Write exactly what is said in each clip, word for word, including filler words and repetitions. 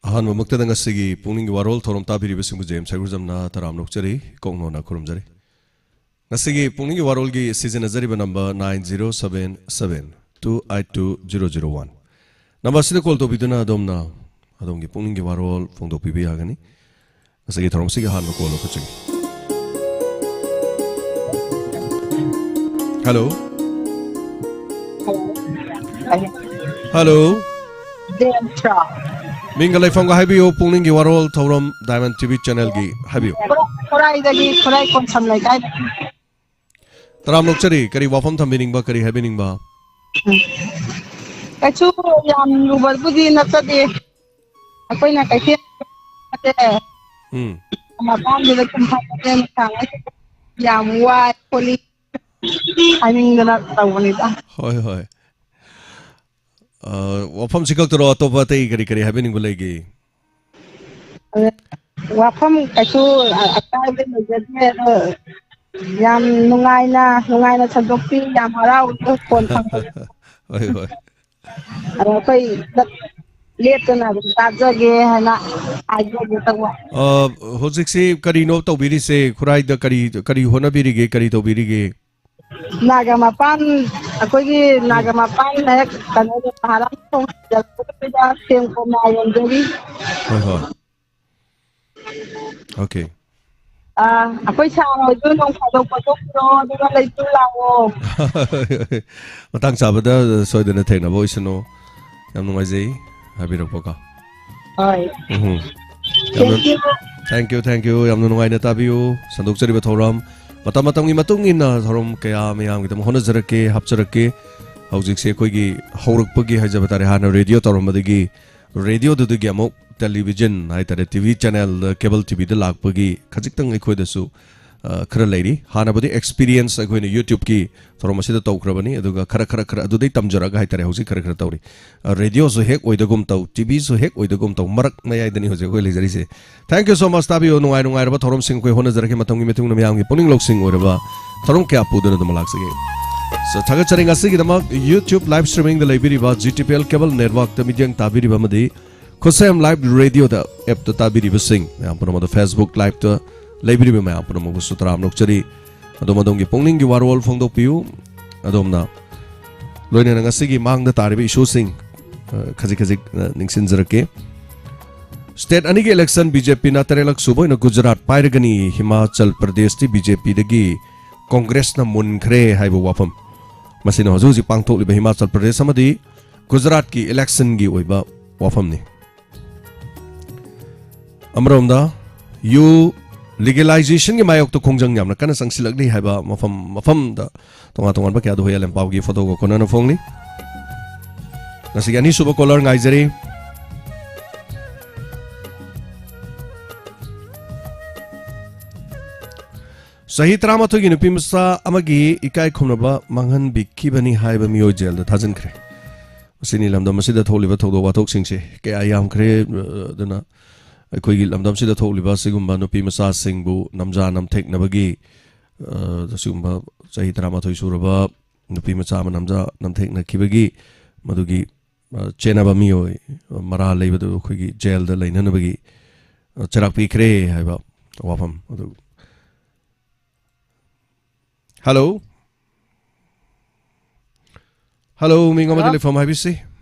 ꯑꯍꯥꯟꯕꯃꯛꯇꯗ ꯉꯁꯤꯒꯤ ꯄꯨꯛꯅꯤꯡꯒꯤ ꯋꯥꯔꯣꯜ ꯊꯧꯔꯝ ꯇꯥꯕꯤꯔꯤꯕꯁꯤꯡꯕꯨ ꯖꯦꯝꯁ ꯍꯩꯒ꯭ꯔꯨꯖꯝꯅ ꯇꯔꯥꯝꯅ ꯑꯣꯛꯆꯔꯤ, ꯀꯣꯛꯅꯣꯟꯅ ꯈꯨꯔꯨꯝꯖꯔꯤ꯫ ꯉꯁꯤꯒꯤ ꯄꯨꯛꯅꯤꯡꯒꯤ ꯋꯥꯔꯣꯜꯒꯤ ꯁꯤꯖꯤꯟꯅꯖꯔꯤꯕ number nine zero seven seven two eight two zero zero one꯫ ꯅꯝꯕꯔꯁꯤꯗ ꯀꯣꯜ ꯇꯧꯕꯤꯗꯨꯅ ꯑꯗꯣꯝꯅ ꯑꯗꯣꯝꯒꯤ ꯄꯨꯛꯅꯤꯡꯒꯤ ꯋꯥꯔꯣꯜ ꯐꯣꯡꯗꯣꯛꯄꯤꯕ ꯌꯥꯒꯅꯤ꯫ ꯉꯁꯤꯒꯤ ꯊꯧꯔꯝꯁꯤꯒꯤ ꯑꯍꯥꯟꯕ ꯀꯣꯜ ꯂꯧꯈꯠꯆꯒꯦ꯫ ꯍꯜꯂꯣ꯫ ꯍꯜꯂꯣ꯫ ꯖꯦꯝꯁꯔꯣ? ꯃꯤꯡꯒ ꯂꯩꯐꯝꯒ ꯍꯥꯏꯕꯤꯌꯨ, ꯄꯨꯛꯅꯤꯡꯒꯤ ꯋꯥꯔꯣꯜ ꯊꯧꯔꯝ ꯗꯥꯏꯃꯟ ꯇꯤ ꯚꯤ ꯆꯦꯅꯦꯜꯒꯤ ꯍꯥꯏꯕꯤꯌꯨ꯫ ꯈꯨꯔꯥꯏꯗꯒꯤ, ꯈꯨꯔꯥꯏ ꯀꯣꯟꯁꯝ ꯂꯩꯀꯥꯏ꯫ ꯇꯔꯥꯝ ꯂꯧꯆꯔꯤ, ꯀꯔꯤ ꯋꯥꯐꯝ ꯊꯝꯕꯤꯅꯤꯡꯕ, ꯀꯔꯤ ꯍꯥꯏꯕꯤꯅꯤꯡꯕ? ꯎꯝ꯫ ꯀꯩꯁꯨ ꯌꯥꯝ ꯂꯨꯕꯕꯨꯗꯤ ꯅꯠꯆꯗꯦ꯫ ꯑꯩꯈꯣꯏꯅ ꯀꯩꯊꯦꯜ ꯎꯝ꯫ ꯃꯄꯥꯟꯗꯨꯗ ꯁꯨꯝ ꯐꯝꯕꯅꯦ, ꯅꯨꯡꯁꯥ ꯃꯔꯛꯁꯤꯗ ꯌꯥꯝ ꯋꯥꯏ ꯈꯣꯠꯂꯤ ꯍꯥꯏꯅꯤꯡꯗꯅ ꯇꯧꯕꯅꯤꯗ꯫ ꯍꯣꯏ, ꯍꯣꯏ꯫ ꯑ, ꯋꯥꯐꯝꯁꯤ ꯈꯛꯇꯔꯣ? ꯑꯇꯣꯞꯄ ꯑꯇꯩ ꯀꯔꯤ ꯀꯔꯤ ꯍꯥꯏꯕꯤꯅꯤꯡꯕ ꯂꯩꯒꯦ? ꯑꯗ ꯋꯥꯐꯝ ꯀꯩꯁꯨ ꯑꯀꯥꯏꯕ ꯂꯩꯖꯗꯦ, ꯑꯗꯣ ꯌꯥꯝ ꯅꯨꯡꯉꯥꯏꯅ, ꯅꯨꯡꯉꯥꯏꯅ ꯁꯟꯗꯣꯛꯄꯤ, ꯌꯥꯝ ꯍꯔꯥꯎꯏ ꯐꯣꯟ ꯐꯪꯕꯁꯦ꯫ ꯍꯣꯏ, ꯍꯣꯏ꯫ ꯑꯗꯣ ꯑꯩꯈꯣꯏ ꯂꯦꯞꯇꯅ ꯑꯗꯨꯝ ꯇꯥꯖꯒꯦ ꯍꯥꯏꯅ ꯍꯥꯏꯖꯒꯦ ꯇꯧꯕ꯫ ꯑ, ꯍꯧꯖꯤꯛꯁꯤ ꯀꯔꯤꯅꯣ ꯇꯧꯕꯤꯔꯤꯁꯦ? ꯈꯨꯔꯥꯏꯗ ꯀꯔꯤ, ꯀꯔꯤ ꯍꯣꯠꯅꯕꯤꯔꯤꯒꯦ? ꯀꯔꯤ ꯇꯧꯕꯤꯔꯤꯒꯦ? ꯅꯥꯒꯥ ꯃꯄꯥꯟ, ꯑꯩꯈꯣꯏꯒꯤ ꯎꯝ꯫ ꯅꯥꯒꯥ ꯃꯄꯥꯟ ꯍꯦꯛ ꯀꯩꯅꯣꯗ ꯅꯍꯥꯔꯥꯝ ꯈꯣꯡ ꯌꯧꯔꯛꯄꯗ ꯁꯦꯝ ꯀꯣꯝꯂꯥ ꯌꯣꯟꯖꯔꯤ꯫ ꯍꯣꯏ, ꯍꯣꯏ꯫ ꯑꯣꯀꯦ꯫ ꯑꯥ, ꯑꯩꯈꯣꯏ ꯁꯥꯔ ꯍꯣꯏꯗꯣ ꯅꯣꯡ ꯐꯥꯗꯣꯛ ꯀꯣꯏꯊꯣꯛꯄꯤꯔꯣ, ꯑꯗꯨꯒ ꯂꯩꯇꯨ ꯂꯥꯛꯑꯣ꯫ ꯃꯇꯥꯡ ꯆꯥꯕꯗ ꯁꯣꯏꯗꯅ ꯊꯦꯡꯅꯕ ꯑꯣꯏꯁꯅꯨ꯫ ꯌꯥꯝ ꯅꯨꯡꯉꯥꯏꯖꯩ ꯍꯥꯏꯕꯤꯔꯛꯄꯀꯣ꯫ ꯍꯣꯏ꯫ ꯎꯝ꯫ ꯌꯥꯝꯅ Thank you꯫ Thank you, thank you꯫ ꯌꯥꯝꯅ ꯅꯨꯡꯉꯥꯏꯅ ꯇꯥꯕꯤꯌꯨ꯫ ꯁꯟꯗꯣꯛꯆꯔꯤꯕ ꯊꯧꯔꯝ ꯃꯇꯝ ꯃꯇꯝꯒꯤ ꯃꯇꯨꯡ ꯏꯟꯅ ꯊꯧꯔꯝ ꯀꯌꯥ ꯃꯌꯥꯝꯒꯤꯗꯃꯛ ꯍꯣꯠꯅꯖꯔꯛꯀꯦ, ꯍꯥꯞꯆꯔꯛꯀꯦ꯫ ꯍꯧꯖꯤꯛꯁꯦ ꯑꯩꯈꯣꯏꯒꯤ ꯍꯧꯔꯛꯄꯒꯤ ꯍꯥꯏꯖꯕ ꯇꯥꯔꯦ, ꯍꯥꯟꯅ ꯔꯦꯗꯤꯑꯣ ꯇꯧꯔꯝꯕꯗꯒꯤ, ꯔꯦꯗꯤꯑꯣꯗꯨꯗꯒꯤ ꯑꯃꯨꯛ ꯇꯦꯂꯤꯚꯤꯖꯟ ꯍꯥꯏ ꯇꯥꯔꯦ, ꯇꯤ ꯚꯤ ꯆꯦꯅꯦꯜꯗ, ꯀꯦꯕꯜ ꯇꯤ ꯚꯤꯗ ꯂꯥꯛꯄꯒꯤ ꯈꯖꯤꯛꯇꯪ ꯑꯩꯈꯣꯏꯗꯁꯨ, ꯑ, ꯈꯔ ꯂꯩꯔꯤ꯫ ꯍꯥꯟꯅꯕꯨꯗꯤ ꯑꯦꯛꯁꯄꯤꯔꯤꯌꯦꯟꯁ ꯑꯩꯈꯣꯏꯅ ꯌꯨꯇ꯭ꯌꯨꯕꯀꯤ ꯊꯧꯔꯝ ꯑꯁꯤꯗ ꯇꯧꯈ꯭ꯔꯕꯅꯤ, ꯑꯗꯨꯒ ꯈꯔ, ꯈꯔ, ꯈꯔ ꯑꯗꯨꯗꯩ ꯇꯝꯖꯔꯒ ꯍꯥꯏ ꯇꯥꯔꯦ, ꯍꯧꯖꯤꯛ ꯈꯔ, ꯈꯔ ꯇꯧꯔꯤ꯫ ꯑ, ꯔꯦꯗꯤꯑꯣꯁꯨ ꯍꯦꯛ ꯑꯣꯏꯗꯒꯨꯝ ꯇꯧ, ꯇꯤ ꯚꯤꯁꯨ ꯍꯦꯛ ꯑꯣꯏꯗꯒꯨꯝ ꯇꯧ, ꯃꯔꯛ ꯃꯌꯥꯏꯗꯅꯤ ꯍꯧꯖꯤꯛ ꯑꯩꯈꯣꯏ ꯂꯩꯖꯔꯤꯁꯦ꯫ Thank you so much꯫ ꯇꯥꯕꯤꯌꯨ, ꯅꯨꯡꯉꯥꯏ ꯅꯨꯡꯉꯥꯏꯔꯕ ꯊꯧꯔꯝꯁꯤꯡ ꯑꯩꯈꯣꯏ ꯍꯣꯠꯅꯖꯔꯛꯀꯦ ꯃꯇꯝꯒꯤ ꯃꯇꯨꯡ ꯏꯟꯅ ꯃꯌꯥꯝꯒꯤ ꯄꯨꯛꯅꯤꯡ ꯂꯧꯁꯤꯡ ꯑꯣꯏꯔꯕ ꯊꯧꯔꯝ ꯀꯌꯥ ꯄꯨꯗꯨꯅ ꯑꯗꯨꯝ ꯂꯥꯛꯆꯒꯦ꯫ So, ꯊꯥꯒꯠꯆꯔꯤ꯫ ꯉꯁꯤꯒꯤꯗꯃꯛ ꯌꯨꯇ꯭ꯌꯨꯕ ꯂꯥꯏꯚ ꯁ꯭ꯇ꯭ꯔꯤꯃꯤꯡꯗ ꯂꯩꯕꯤꯔꯤꯕ, G T P L cable ꯅꯦꯠꯋꯥꯔꯛꯇ ꯃꯤꯠꯌꯦꯡ ꯇꯥꯕꯤꯔꯤꯕ ꯑꯃꯗꯤ ꯈꯨꯠꯁꯦꯝ ꯂꯥꯏꯚ ꯔꯦꯗꯤꯑꯣꯗ ꯑꯦꯞꯇ ꯇꯥꯕꯤꯔꯤꯕꯁꯤꯡ ꯃꯌꯥꯝ ꯄꯨꯝꯅꯃꯛꯇ, Facebook ꯂꯥꯏꯚꯇ ꯂꯩꯕꯤꯔꯤꯕ ꯃꯌꯥꯝ ꯄꯨꯝꯅꯃꯛꯄꯨꯁꯨ ꯇꯔꯥꯝꯅ ꯑꯣꯛꯆꯔꯤ꯫ ꯑꯗꯣꯝ ꯑꯗꯣꯝꯒꯤ ꯄꯨꯛꯅꯤꯡꯒꯤ ꯋꯥꯔꯣꯜ ꯐꯣꯡꯗꯣꯛꯄꯤꯌꯨ꯫ ꯑꯗꯣꯝꯅ ꯂꯣꯏꯅꯅ ꯉꯁꯤꯒꯤ ꯃꯥꯡꯗ ꯇꯥꯔꯤꯕ ꯏꯁꯨꯁꯤꯡ, ꯑ, ꯈꯖꯤꯛ ꯈꯖꯤꯛ, ꯑ, ꯅꯤꯡꯁꯤꯡꯖꯔꯛꯀꯦ꯫ ꯁ꯭ꯇꯦꯠ ꯑꯅꯤꯒꯤ ꯏꯂꯦꯛꯁꯟ ꯕꯤ ꯖꯦ ꯄꯤꯅ ꯇꯔꯦꯠꯂꯛ ꯁꯨꯕ ꯑꯣꯏꯅ ꯒꯨꯖꯔꯥꯠ ꯄꯥꯏꯔꯒꯅꯤ, ꯍꯤꯃꯥꯆꯜ ꯄ꯭ꯔꯗꯦꯁꯇꯤ ꯕꯤ ꯖꯦ ꯄꯤꯗꯒꯤ ꯀꯣꯡꯒ꯭ꯔꯦꯁꯅ ꯃꯨꯟꯈ꯭ꯔꯦ ꯍꯥꯏꯕ ꯋꯥꯐꯝ꯫ ꯃꯁꯤꯅ ꯍꯧꯖꯤꯛ ꯍꯧꯖꯤꯛ ꯄꯥꯡꯊꯣꯛꯂꯤꯕ ꯍꯤꯃꯥꯆꯜ ꯄ꯭ꯔꯗꯦꯁ ꯑꯃꯗꯤ ꯒꯨꯖꯔꯥꯠꯀꯤ ꯏꯂꯦꯛꯁꯟꯒꯤ ꯑꯣꯏꯕ ꯋꯥꯐꯝꯅꯤ꯫ ꯑꯃꯔꯣꯝꯗ ꯌꯨ ꯂꯤꯒꯦꯂꯥꯏꯖꯦꯁꯟꯒꯤ ꯃꯥꯌꯣꯛꯇ ꯈꯣꯡꯖꯪ ꯌꯥꯝꯅ ꯀꯟꯅ ꯆꯪꯁꯤꯜꯂꯛꯂꯤ ꯍꯥꯏꯕ ꯃꯐꯝ ꯃꯐꯝꯗ ꯇꯣꯉꯥꯟ ꯇꯣꯉꯥꯟꯕ ꯀꯌꯥꯗ ꯍꯨꯏꯌꯥ ꯂꯦꯝꯄꯥꯎꯒꯤ ꯐꯣꯇꯣꯒ ꯈꯣꯟꯅꯅ ꯐꯣꯡꯂꯤ꯫ ꯉꯁꯤꯒꯤ ꯑꯅꯤꯁꯨꯕ ꯀꯣꯂꯔ ꯉꯥꯏꯖꯔꯤ꯫ ꯆꯍꯤ ꯇꯔꯥꯃꯥꯊꯣꯏꯒꯤ ꯅꯨꯄꯤ ꯃꯆꯥ ꯑꯃꯒꯤ ꯏꯀꯥꯏ ꯈꯨꯝꯅꯕ ꯃꯥꯡꯍꯟꯕꯤꯈꯤꯕꯅꯤ ꯍꯥꯏꯕ ꯃꯤꯑꯣꯏ ꯖꯦꯜꯗ ꯊꯥꯖꯤꯟꯈ꯭ꯔꯦ꯫ ꯃꯁꯤꯅꯤ ꯂꯝꯗꯝ ꯑꯁꯤꯗ ꯊꯣꯛꯂꯤꯕ ꯊꯧꯗꯣꯛ ꯋꯥꯊꯣꯛꯁꯤꯡꯁꯦ ꯀꯌꯥ ꯌꯥꯝꯈ꯭ꯔꯦ꯫ ꯑ, ꯑꯗꯨꯅ ꯑꯩꯈꯣꯏꯒꯤ ꯂꯝꯗꯝꯁꯤꯗ ꯊꯣꯛꯂꯤꯕ ꯑꯁꯤꯒꯨꯝꯕ ꯅꯨꯄꯤ ꯃꯆꯥꯁꯤꯡꯕꯨ ꯅꯝꯖꯥ ꯅꯝꯊꯦꯛꯅꯕꯒꯤ, ꯑ, ꯑꯁꯤꯒꯨꯝꯕ ꯆꯍꯤ ꯇꯔꯥꯃꯥꯊꯣꯏ ꯁꯨꯔꯕ ꯅꯨꯄꯤ ꯃꯆꯥ ꯑꯃ ꯅꯝꯖꯥ ꯅꯝꯊꯦꯛꯅꯈꯤꯕꯒꯤ ꯃꯗꯨꯒꯤ, ꯑ, ꯆꯦꯟꯅꯕ ꯃꯤꯑꯣꯏ, ꯑ, ꯃꯔꯥꯜ ꯂꯩꯕꯗꯨ ꯑꯩꯈꯣꯏꯒꯤ ꯖꯦꯜꯗ ꯂꯩꯅꯅꯕꯒꯤ, ꯑ, ꯆꯩꯔꯥꯛ ꯄꯤꯈ꯭ꯔꯦ ꯍꯥꯏꯕ ꯋꯥꯐꯝ ꯑꯗꯨ꯫ ꯍꯜꯂꯣ꯫ ꯍꯜꯂꯣ, ꯃꯤꯡ ꯑꯃꯗꯤ ꯍꯜꯂꯣ꯫ ꯂꯩꯐꯝ ꯍꯥꯏꯕꯤꯁꯤ꯫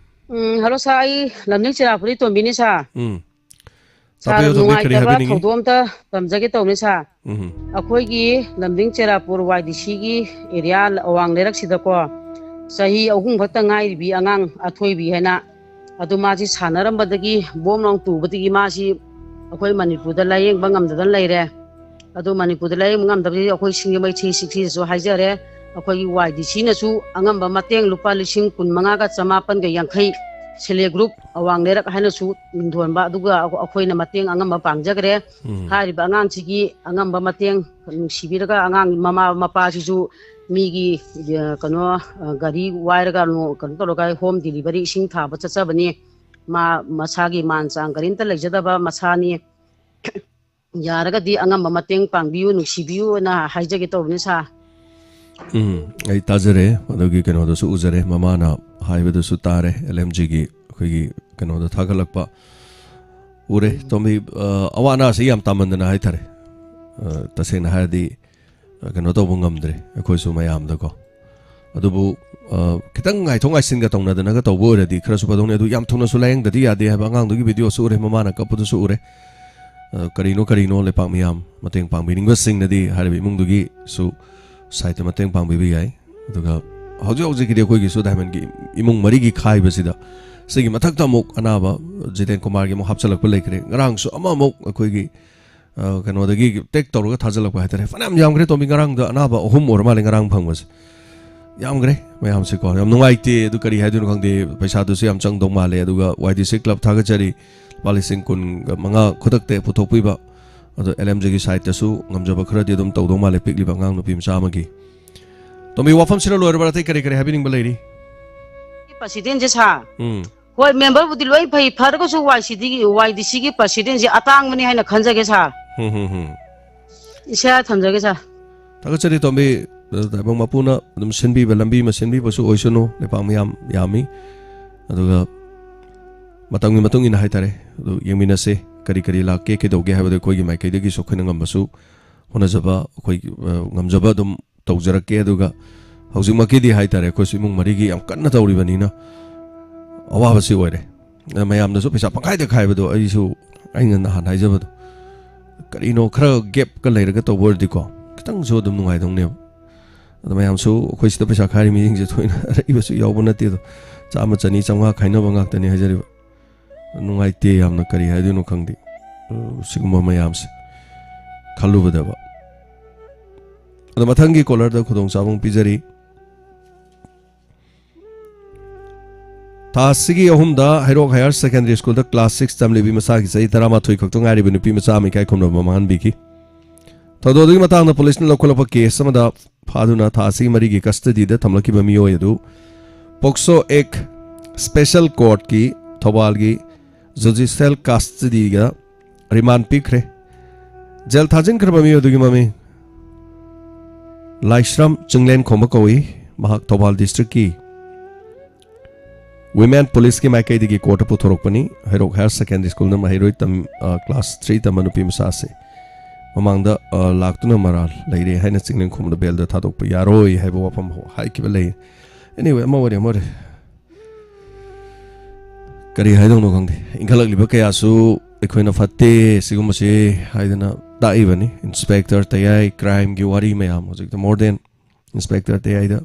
ꯎꯝ, ꯍꯜꯂꯣ ꯁꯥꯔ, ꯑꯩ ꯂꯝꯗꯤꯡ ꯆꯦꯔꯥꯄꯨꯔꯤ ꯇꯣꯝꯕꯤꯅꯤ ꯁꯥꯔ꯫ ꯎꯝ꯫ ꯁꯥꯔ, ꯇꯥꯕꯤꯌꯨ, ꯇꯥꯕꯤꯌꯨ, ꯀꯔꯤ ꯅꯨꯡꯉꯥꯏꯇꯕ ꯍꯥꯏꯕꯤꯅꯤꯡꯉꯤ? ꯊꯧꯗꯣꯛ ꯑꯝꯇ ꯇꯝꯖꯒꯦ ꯇꯧꯕꯅꯤ ꯁꯥꯔ꯫ ꯎꯝ꯫ ꯑꯩꯈꯣꯏꯒꯤ ꯂꯝꯗꯤꯡ ꯆꯦꯔꯥꯄꯨꯔ ꯋꯥꯏ ꯗꯤ ꯁꯤꯒꯤ ꯑꯦꯔꯤꯌꯥ ꯑꯋꯥꯡ ꯂꯩꯔꯛꯁꯤꯗꯀꯣ, ꯆꯍꯤ ꯑꯍꯨꯝ ꯈꯛꯇ ꯉꯥꯏꯔꯤꯕꯤ ꯑꯉꯥꯡ ꯑꯊꯣꯏꯕꯤ ꯍꯥꯏꯅ, ꯑꯗꯨ ꯃꯥꯁꯤ ꯁꯥꯟꯅꯔꯝꯕꯗꯒꯤ ꯕꯣꯝ ꯂꯥꯎ ꯇꯨꯕꯗꯒꯤ ꯃꯥꯁꯤ ꯑꯩꯈꯣꯏ ꯃꯅꯤꯄꯨꯔꯗ ꯂꯥꯌꯦꯡꯕ ꯉꯝꯗꯗꯅ ꯂꯩꯔꯦ꯫ ꯑꯗꯨ ꯃꯅꯤꯄꯨꯔꯗ ꯂꯥꯌꯦꯡꯕ ꯉꯝꯗꯕꯗꯒꯤ ꯑꯩꯈꯣꯏ ꯁꯤꯡꯖꯃꯩ ꯊ꯭ꯔꯤ ꯁꯤꯛꯁꯇꯤꯗꯁꯨ ꯍꯥꯏꯖꯔꯦ, ꯑꯩꯈꯣꯏꯒꯤ ꯋꯥꯏ ꯗꯤ ꯁꯤꯅꯁꯨ ꯑꯉꯝꯕ ꯃꯇꯦꯡ ꯂꯨꯄꯥ ꯂꯤꯁꯤꯡ ꯀꯨꯟ ꯃꯉꯥꯒ ꯆꯃꯥꯄꯟꯒ ꯌꯥꯡꯈꯩ, ꯁꯦꯜꯐ ꯍꯦꯜꯞ ꯒ꯭ꯔꯨꯞ ꯑꯋꯥꯡ ꯂꯩꯔꯛ ꯍꯥꯏꯅꯁꯨ ꯃꯤꯡꯊꯣꯟꯕ, ꯑꯗꯨꯒ ꯑꯩꯈꯣꯏꯅ ꯃꯇꯦꯡ ꯑꯉꯝꯕ ꯄꯥꯡꯖꯈ꯭ꯔꯦ꯫ ꯎꯝ꯫ ꯍꯥꯏꯔꯤꯕ ꯑꯉꯥꯡꯁꯤꯒꯤ ꯑꯉꯝꯕ ꯃꯇꯦꯡ ꯅꯨꯡꯁꯤꯕꯤꯔꯒ ꯑꯉꯥꯡ ꯃꯃꯥ ꯃꯄꯥꯁꯤꯁꯨ ꯃꯤꯒꯤ, ꯑ, ꯀꯩꯅꯣ, ꯑ, ꯒꯥꯔꯤ ꯋꯥꯏꯔꯒ ꯅꯣ-, ꯀꯩꯅꯣ ꯇꯧꯔꯒ ꯍꯣꯝ ꯗꯤꯂꯤꯚꯔꯤ ꯏꯁꯤꯡ ꯊꯥꯕ ꯆꯠꯆꯕꯅꯤ꯫ ꯃꯥ ꯃꯁꯥꯒꯤ ꯃꯥꯟ ꯆꯥꯡ ꯀꯔꯤꯝꯇ ꯂꯩꯖꯗꯕ ꯃꯁꯥꯅꯤ꯫ ꯌꯥꯔꯒꯗꯤ ꯑꯉꯝꯕ ꯃꯇꯦꯡ ꯄꯥꯡꯕꯤꯌꯨ, ꯅꯨꯡꯁꯤꯕꯤꯌꯨꯅ ꯍꯥꯏꯖꯒꯦ ꯇꯧꯕꯅꯤ ꯁꯥꯔ꯫ ꯎꯝ, ꯑꯩ ꯇꯥꯖꯔꯦ, ꯑꯗꯨꯒꯤ ꯀꯩꯅꯣꯗꯨꯁꯨ ꯎꯖꯔꯦ, ꯃꯃꯥꯅ ꯍꯥꯏꯕꯗꯨꯁꯨ ꯇꯥꯔꯦ, ꯑꯦꯜ ꯑꯦꯝ ꯖꯤꯒꯤ ꯑꯩꯈꯣꯏꯒꯤ ꯀꯩꯅꯣꯗ ꯊꯥꯒꯠꯂꯛꯄ ꯎꯔꯦ꯫ ꯇꯣꯝꯕꯤ, ꯑ, ꯑꯋꯥ ꯑꯅꯥꯁꯤ ꯌꯥꯝ ꯇꯥꯃꯟꯗꯅ ꯍꯥꯏꯇꯥꯔꯦ, ꯑ, ꯇꯁꯦꯡꯅ ꯍꯥꯏꯔꯗꯤ, ꯑ, ꯀꯩꯅꯣ ꯇꯧꯕ ꯉꯝꯗ꯭ꯔꯦ ꯑꯩꯈꯣꯏꯁꯨ ꯃꯌꯥꯝꯗꯀꯣ꯫ ꯑꯗꯨꯕꯨ, ꯑ, ꯈꯤꯇꯪ ꯉꯥꯏꯊꯣꯛ ꯉꯥꯏꯁꯤꯟꯒ ꯇꯧꯅꯗꯅꯒ ꯇꯧꯕ ꯑꯣꯏꯔꯗꯤ ꯈꯔꯁꯨ ꯐꯗꯧꯅꯤ꯫ ꯑꯗꯨ ꯌꯥꯝ ꯊꯨꯅꯁꯨ ꯂꯥꯌꯦꯡꯗꯗꯤ ꯌꯥꯗꯦ ꯍꯥꯏꯕ꯫ ꯑꯉꯥꯡꯗꯨꯒꯤ ꯚꯤꯗꯤꯑꯣꯁꯨ ꯎꯔꯦ, ꯃꯃꯥꯅ ꯀꯞꯄꯗꯨꯁꯨ ꯎꯔꯦ꯫ ꯑ, ꯀꯔꯤꯅꯣ ꯀꯔꯤꯅꯣ ꯂꯩꯄꯥꯛ ꯃꯤꯌꯥꯝ ꯃꯇꯦꯡ ꯄꯥꯡꯕꯤꯅꯤꯡꯕꯁꯤꯡꯅꯗꯤ ꯍꯥꯏꯔꯤꯕ ꯏꯃꯨꯡꯗꯨꯒꯤꯁꯨ ꯁꯥꯏꯠꯇ ꯃꯇꯦꯡ ꯄꯥꯡꯕꯤꯕ ꯌꯥꯏ꯫ ꯑꯗꯨꯒ ꯍꯧꯖꯤꯛ ꯍꯧꯖꯤꯛꯀꯤꯗꯤ ꯑꯩꯈꯣꯏꯒꯤ ꯁꯨꯗꯥꯏꯃꯟꯒꯤ ꯏꯃꯨꯡ ꯃꯔꯤꯒꯤ ꯈꯥꯏꯕꯁꯤꯗ ꯁꯤꯒꯤ ꯃꯊꯛꯇ ꯑꯃꯨꯛ ꯑꯅꯥꯕ ꯖꯤꯇꯦꯟ ꯀꯨꯃꯥꯔꯒꯤ ꯑꯃꯨꯛ ꯍꯥꯞꯆꯤꯜꯂꯛꯄ ꯂꯩꯈ꯭ꯔꯦ꯫ ꯉꯔꯥꯡꯁꯨ ꯑꯃꯃꯨꯛ ꯑꯩꯈꯣꯏꯒꯤ, ꯑ, ꯀꯩꯅꯣꯗꯒꯤ ꯇꯦꯛ ꯇꯧꯔꯒ ꯊꯥꯖꯤꯜꯂꯛꯄ ꯍꯥꯏꯇꯥꯔꯦ꯫ ꯐꯅꯌꯥꯝ ꯌꯥꯝꯈ꯭ꯔꯦ ꯇꯣꯝꯕꯤ, ꯉꯔꯥꯡꯗ ꯑꯅꯥꯕ ꯑꯍꯨꯝ ꯑꯣꯏꯔ ꯃꯥꯜꯂꯦ ꯉꯔꯥꯡ ꯐꯪꯕꯁꯦ꯫ ꯌꯥꯝꯈ꯭ꯔꯦ ꯃꯌꯥꯝꯁꯦꯀꯣ꯫ ꯌꯥꯝ ꯅꯨꯡꯉꯥꯏꯇꯦ꯫ ꯑꯗꯨ ꯀꯔꯤ ꯍꯥꯏꯗꯣꯏꯅꯣ ꯈꯪꯗꯦ꯫ ꯄꯩꯁꯥꯗꯨꯁꯨ ꯌꯥꯝ ꯆꯪꯗꯧ ꯃꯥꯜꯂꯦ꯫ ꯑꯗꯨꯒ ꯋꯥꯏ ꯗꯤ ꯁꯤ ꯀ꯭ꯂꯕ ꯊꯥꯒꯠꯆꯔꯤ꯫ ꯂꯨꯄꯥ ꯂꯤꯁꯤꯡ ꯀꯨꯟꯒ ꯃꯉꯥ ꯈꯨꯗꯛꯇ ꯄꯨꯊꯣꯛꯄꯤꯕ꯫ ꯑꯗꯣ ꯑꯦꯜ ꯑꯦꯝ ꯖꯦꯒꯤ ꯁꯥꯏꯠꯇꯁꯨ ꯉꯝꯖꯕ ꯈꯔꯗꯤ ꯑꯗꯨꯝ ꯇꯧꯗꯧ ꯃꯥꯜꯂꯦ, ꯄꯤꯛꯂꯤꯕ ꯑꯉꯥꯡ ꯅꯨꯄꯤ ꯃꯆꯥ ꯑꯃꯒꯤ꯫ ꯇꯣꯝꯕꯤ, ꯋꯥꯐꯝꯁꯤꯅ ꯂꯣꯏꯔꯕ꯭ꯔꯥ? ꯑꯇꯩ ꯀꯔꯤ ꯀꯔꯤ ꯍꯥꯏꯕꯤꯅꯤꯡꯕ ꯂꯩꯔꯤ? ꯄ꯭ꯔꯁꯤꯗꯦꯟꯁꯦ ꯁꯥꯔ, ꯎꯝ꯫ ꯍꯣꯏ, ꯃꯦꯝꯕꯔꯕꯨꯗꯤ ꯂꯣꯏ ꯐꯩ, ꯐꯔꯒꯁꯨ ꯋꯥꯏ ꯁꯤꯗꯤ, ꯋꯥꯏ ꯗꯤ ꯁꯤꯒꯤ ꯄ꯭ꯔꯁꯤꯗꯦꯟꯁꯤ ꯑꯇꯥꯡꯕꯅꯤ ꯍꯥꯏꯅ ꯈꯟꯖꯒꯦ ꯁꯥꯔ꯫ ꯎꯝ, ꯎꯝ, ꯎꯝ꯫ ꯏꯁꯥ ꯊꯝꯖꯒꯦ ꯁꯥꯔ꯫ ꯊꯥꯒꯠꯆꯔꯤ ꯇꯣꯝꯕꯤ꯫ ꯇꯥꯏꯕꯪ ꯃꯄꯨꯅ ꯑꯗꯨꯝ ꯁꯤꯟꯕꯤꯕ ꯂꯝꯕꯤ ꯑꯃ ꯁꯤꯟꯕꯤꯕꯁꯨ ꯑꯣꯏꯁꯅꯨ꯫ ꯂꯩꯄꯥꯛ ꯃꯤꯌꯥꯝ ꯌꯥꯝꯃꯤ꯫ ꯑꯗꯨꯒ ꯃꯇꯝꯒꯤ ꯃꯇꯨꯡ ꯏꯟꯅ ꯍꯥꯏꯇꯥꯔꯦ, ꯑꯗꯨ ꯌꯦꯡꯃꯤꯟꯅꯁꯦ꯫ ꯀꯔꯤ ꯀꯔꯤ ꯂꯥꯛꯀꯦ, ꯀꯩꯗꯧꯒꯦ ꯍꯥꯏꯕꯗꯣ ꯑꯩꯈꯣꯏꯒꯤ ꯃꯥꯏꯀꯩꯗꯒꯤꯁꯨ ꯑꯩꯈꯣꯏꯅ ꯉꯝꯕꯁꯨ ꯍꯣꯠꯅꯖꯕ, ꯑꯩꯈꯣꯏꯒꯤ, ꯑ, ꯉꯝꯖꯕ ꯑꯗꯨꯝ ꯇꯧꯖꯔꯛꯀꯦ꯫ ꯑꯗꯨꯒ ꯍꯧꯖꯤꯛꯃꯛꯀꯤꯗꯤ ꯍꯥꯏꯇꯥꯔꯦ, ꯑꯩꯈꯣꯏꯁꯨ ꯏꯃꯨꯡ ꯃꯔꯤꯒꯤ ꯌꯥꯝ ꯀꯟꯅ ꯇꯧꯔꯤꯕꯅꯤꯅ ꯑꯋꯥꯕꯁꯤ ꯑꯣꯏꯔꯦ꯫ ꯑꯗ ꯃꯌꯥꯝꯅꯁꯨ ꯄꯩꯁꯥ ꯄꯪꯈꯥꯏꯗ ꯈꯥꯏꯕꯗꯣ, ꯑꯩꯁꯨ, ꯑꯩꯅ ꯅꯍꯥꯟ ꯍꯥꯏꯖꯕꯗꯣ, ꯀꯔꯤꯅꯣ ꯈꯔ ꯒꯦꯞꯀ ꯂꯩꯔꯒ ꯇꯧꯕ ꯑꯣꯏꯔꯗꯤꯀꯣ, ꯈꯤꯇꯪꯁꯨ ꯑꯗꯨꯝ ꯅꯨꯡꯉꯥꯏꯗꯧꯅꯦꯕ꯫ ꯑꯗꯣ ꯃꯌꯥꯝꯁꯨ ꯑꯩꯈꯣꯏ ꯁꯤꯗ ꯄꯩꯁꯥ ꯈꯥꯏꯔꯤ ꯃꯤꯁꯤꯡꯁꯦ ꯊꯣꯏꯅ ꯑꯔꯩꯕꯁꯨ ꯌꯥꯎꯕ ꯅꯠꯇꯦ꯫ ꯑꯗꯣ ꯆꯥꯝꯃ, ꯆꯅꯤ, ꯆꯥꯝꯃꯉꯥ ꯈꯥꯏꯅꯕ ꯉꯥꯛꯇꯅꯤ ꯍꯥꯏꯖꯔꯤꯕ꯫ ꯅꯨꯡꯉꯥꯏꯇꯦ ꯌꯥꯝꯅ, ꯀꯔꯤ ꯍꯥꯏꯗꯣꯏꯅꯣ ꯈꯪꯗꯦ꯫ ꯑ, ꯁꯤꯒꯨꯝꯕ ꯃꯌꯥꯝꯁꯦ ꯈꯜꯂꯨꯕꯗꯕ꯫ ꯑꯗꯣ ꯃꯊꯪꯒꯤ ꯀꯣꯂꯔꯗ ꯈꯨꯗꯣꯡꯆꯥꯕ ꯑꯃ ꯄꯤꯖꯔꯤ꯫ ꯊꯥ ꯑꯁꯤꯒꯤ ꯑꯍꯨꯝꯗ ꯍꯩꯔꯣꯛ ꯍꯥꯌꯔ ꯁꯦꯀꯦꯟꯗꯔꯤ ꯁ꯭ꯀꯨꯜꯗ ꯀ꯭ꯂꯥꯁ ꯁꯤꯛꯁ ꯇꯝꯂꯤꯕꯤ ꯃꯆꯥꯒꯤ ꯆꯍꯤ ꯇꯔꯥꯃꯥꯊꯣꯏ ꯈꯛꯇ ꯉꯥꯏꯔꯤꯕ ꯅꯨꯄꯤ ꯃꯆꯥ ꯑꯃ ꯏꯀꯥꯏ ꯈꯨꯝꯅꯕ ꯃꯥꯡꯍꯟꯕꯤꯈꯤ꯫ ꯊꯧꯗꯣꯛ ꯑꯗꯨꯒꯤ ꯃꯇꯥꯡꯗ ꯄꯨꯂꯤꯁꯅ ꯂꯧꯈꯠꯂꯛꯄ ꯀꯦꯁ ꯑꯃꯗ ꯐꯥꯗꯨꯅ ꯊꯥ ꯑꯁꯤꯒꯤ ꯃꯔꯤꯒꯤ ꯀꯁꯇꯗꯤꯗ ꯊꯝꯂꯛꯈꯤꯕ ꯃꯤꯑꯣꯏ ꯑꯗꯨ ꯄꯣꯛꯁꯣ ꯑꯦꯛ ꯁ꯭ꯄꯦꯁꯦꯜ ꯀꯣꯔꯠꯀꯤ ꯊꯧꯕꯥꯜꯒꯤ ꯖꯨꯗꯤꯁꯤꯌꯦꯜ ꯀꯁꯇꯗꯤꯗ ꯔꯤꯃꯥꯟ ꯄꯤꯈ꯭ꯔꯦ꯫ ꯖꯦꯜ ꯊꯥꯖꯤꯟꯈ꯭ꯔꯕ ꯃꯤꯑꯣꯏ ꯑꯗꯨꯒꯤ ꯃꯃꯤꯡ ꯂꯥꯏꯁ꯭ꯔꯝ ꯆꯤꯡꯂꯦꯟꯈꯣꯝꯕ ꯀꯧꯏ꯫ ꯃꯍꯥꯛ ꯊꯧꯕꯥꯜ ꯗꯤꯁꯇ꯭ꯔꯤꯛꯀꯤ Women Policeꯀꯤ ꯃꯥꯏꯀꯩꯗꯒꯤ courtꯇ ꯄꯨꯊꯣꯔꯛꯄꯅꯤ꯫ ꯍꯩꯔꯣꯛ Higher Secondary Schoolꯅ ꯃꯍꯩꯔꯣꯏ ꯇꯝ-, ꯑ, class three ꯇꯝꯕ ꯅꯨꯄꯤ ꯃꯆꯥ ꯑꯁꯤ ꯃꯃꯥꯡꯗ, ꯑ, ꯂꯥꯛꯇꯨꯅ ꯃꯔꯥꯜ ꯂꯩꯔꯦ ꯍꯥꯏꯅ ꯆꯤꯡꯂꯦꯟ ꯈꯨꯝꯕꯗ bailꯗ ꯊꯥꯗꯣꯛꯄ ꯌꯥꯔꯣꯏ ꯍꯥꯏꯕ ꯋꯥꯐꯝ ꯍꯥꯏꯈꯤꯕ ꯂꯩ꯫ Anyway, ꯑꯃ ꯑꯣꯏꯔꯦ, ꯑꯃ ꯑꯣꯏꯔꯦ꯫ ꯀꯔꯤ ꯍꯥꯏꯗꯧꯅꯣ ꯈꯪꯗꯦ꯫ ꯏꯟꯈꯠꯂꯛꯂꯤꯕ ꯀꯌꯥꯁꯨ ꯑꯩꯈꯣꯏꯅ ꯐꯠꯇꯦ ꯁꯤꯒꯨꯝꯕꯁꯦ ꯍꯥꯏꯗꯅ ꯇꯥꯛꯏꯕꯅꯤ꯫ Inspector ꯇꯌꯥꯏ, crimeꯒꯤ ꯋꯥꯔꯤ ꯃꯌꯥꯝ, ꯍꯧꯖꯤꯛꯇꯤ more than Inspector ꯇꯌꯥꯏꯗ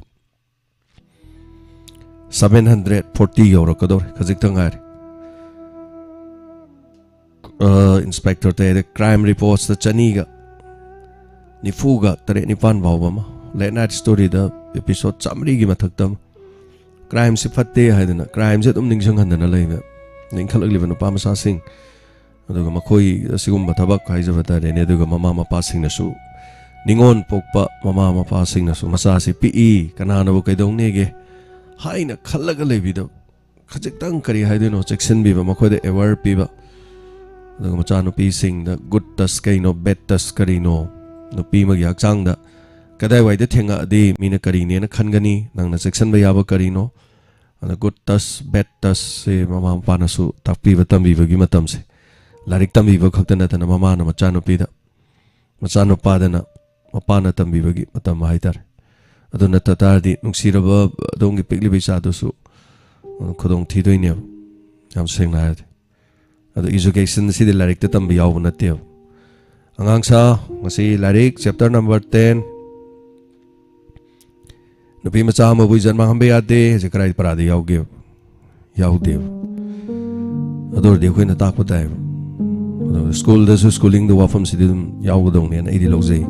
seven hundred forty ꯌꯧꯔꯛꯀꯗꯧꯔꯦ, ꯈꯖꯤꯛꯇ ꯉꯥꯏꯔꯦ꯫ ꯑ, Inspector ꯇꯌꯥꯏꯗ crime reportsꯇ ꯆꯅꯤꯒ ꯅꯤꯐꯨꯒ ꯇꯔꯦꯠ ꯅꯤꯄꯥꯟ ꯐꯥꯎꯕ ꯑꯃ, late night storyꯗ episode ꯆꯥꯃꯔꯤꯒꯤ ꯃꯊꯛꯇ ꯑꯃ꯫ Crimeꯁꯤ ꯐꯠꯇꯦ ꯍꯥꯏꯗꯅ, crimeꯁꯤ ꯑꯗꯨꯝ ꯅꯤꯡꯁꯤꯡꯍꯟꯗꯅ ꯂꯩꯕ ꯏꯟꯈꯠꯂꯛꯂꯤꯕ ꯅꯨꯄꯥ ꯃꯆꯥꯁꯤꯡ, ꯑꯗꯨꯒ ꯃꯈꯣꯏ ꯑꯁꯤꯒꯨꯝꯕ ꯊꯕꯛ ꯍꯥꯏꯖꯕ ꯇꯥꯔꯦꯅꯦ꯫ ꯑꯗꯨꯒ ꯃꯃꯥ ꯃꯄꯥꯁꯤꯡꯅꯁꯨ, ꯅꯤꯉꯣꯜ ꯄꯣꯛꯄ ꯃꯃꯥ ꯃꯄꯥꯁꯤꯡꯅꯁꯨ ꯃꯆꯥꯁꯤ ꯄꯤꯛꯏ, ꯀꯅꯥꯅꯕꯨ ꯀꯩꯗꯧꯅꯦꯒꯦ ꯍꯥꯏꯅ ꯈꯜꯂꯒ ꯂꯩꯕꯤꯗꯕ, ꯈꯖꯤꯛꯇꯪ, ꯀꯔꯤ ꯍꯥꯏꯗꯣꯏꯅꯣ, ꯆꯦꯛꯁꯤꯟꯕꯤꯕ, ꯃꯈꯣꯏꯗ aware ꯄꯤꯕ, ꯑꯗꯨꯒ ꯃꯆꯥꯅꯨꯄꯤꯁꯤꯡꯗ good touch ꯀꯩꯅꯣ, bad touch ꯀꯔꯤꯅꯣ, ꯅꯨꯄꯤ ꯑꯃꯒꯤ ꯍꯛꯆꯥꯡꯗ ꯀꯗꯥꯏꯋꯥꯏꯗ ꯊꯦꯡꯉꯛꯑꯗꯤ ꯃꯤꯅ ꯀꯔꯤꯅꯦꯅ ꯈꯟꯒꯅꯤ, ꯅꯪꯅ ꯆꯦꯛꯁꯤꯟꯕ ꯌꯥꯕ ꯀꯔꯤꯅꯣ, ꯑꯗ good touch, bad touchꯁꯦ ꯃꯃꯥ ꯃꯄꯥꯅꯁꯨ ꯇꯥꯛꯄꯤꯕ ꯇꯝꯕꯤꯕꯒꯤ ꯃꯇꯝꯁꯦ꯫ ꯂꯥꯏꯔꯤꯛ ꯇꯝꯕꯤꯕ ꯈꯛꯇ ꯅꯠꯇꯅ ꯃꯃꯥꯅ ꯃꯆꯥꯅꯨꯄꯤꯗ, ꯃꯆꯥꯅꯨꯄꯥꯗꯅ ꯃꯄꯥꯅ ꯇꯝꯕꯤꯕꯒꯤ ꯃꯇꯝ ꯍꯥꯏꯇꯥꯔꯦ꯫ ꯑꯗꯨ ꯅꯠꯇ ꯇꯥꯔꯗꯤ ꯅꯨꯡꯁꯤꯔꯕ ꯑꯗꯣꯝꯒꯤ ꯄꯤꯛꯂꯤꯕ ꯏꯆꯥꯗꯨꯁꯨ ꯈꯨꯗꯣꯡ ꯊꯤꯗꯣꯏꯅꯦꯕ, ꯌꯥꯝ ꯁꯦꯡꯅ ꯍꯥꯏꯔꯗꯤ꯫ ꯑꯗꯣ education ꯁꯤꯗꯤ ꯂꯥꯏꯔꯤꯛꯇ ꯇꯝꯕ ꯌꯥꯎꯕ ꯅꯠꯇꯦꯕ꯫ ꯑꯉꯥꯡ ꯁꯥ, ꯉꯁꯤ ꯂꯥꯏꯔꯤꯛ chapter number ten, ꯅꯨꯄꯤ ꯃꯆꯥ ꯑꯃꯕꯨ ꯏꯖꯠ ꯃꯥꯡꯍꯟꯕ ꯌꯥꯗꯦ ꯍꯥꯏꯁꯦ ꯀꯗꯥꯏ ꯄꯔꯥꯗ ꯌꯥꯎꯒꯦꯕ? ꯌꯥꯎꯗꯦꯕ꯫ ꯑꯗꯨ ꯑꯣꯏꯔꯗꯤ ꯑꯩꯈꯣꯏꯅ ꯇꯥꯛꯄ ꯇꯥꯏꯕ꯫ ꯑꯗꯣ schoolꯗꯁꯨ, schoolingꯗ ꯋꯥꯐꯝꯁꯤꯗꯤ ꯑꯗꯨꯝ ꯌꯥꯎꯒꯗꯧꯅꯦꯅ ꯑꯩꯗꯤ ꯂꯧꯖꯩ꯫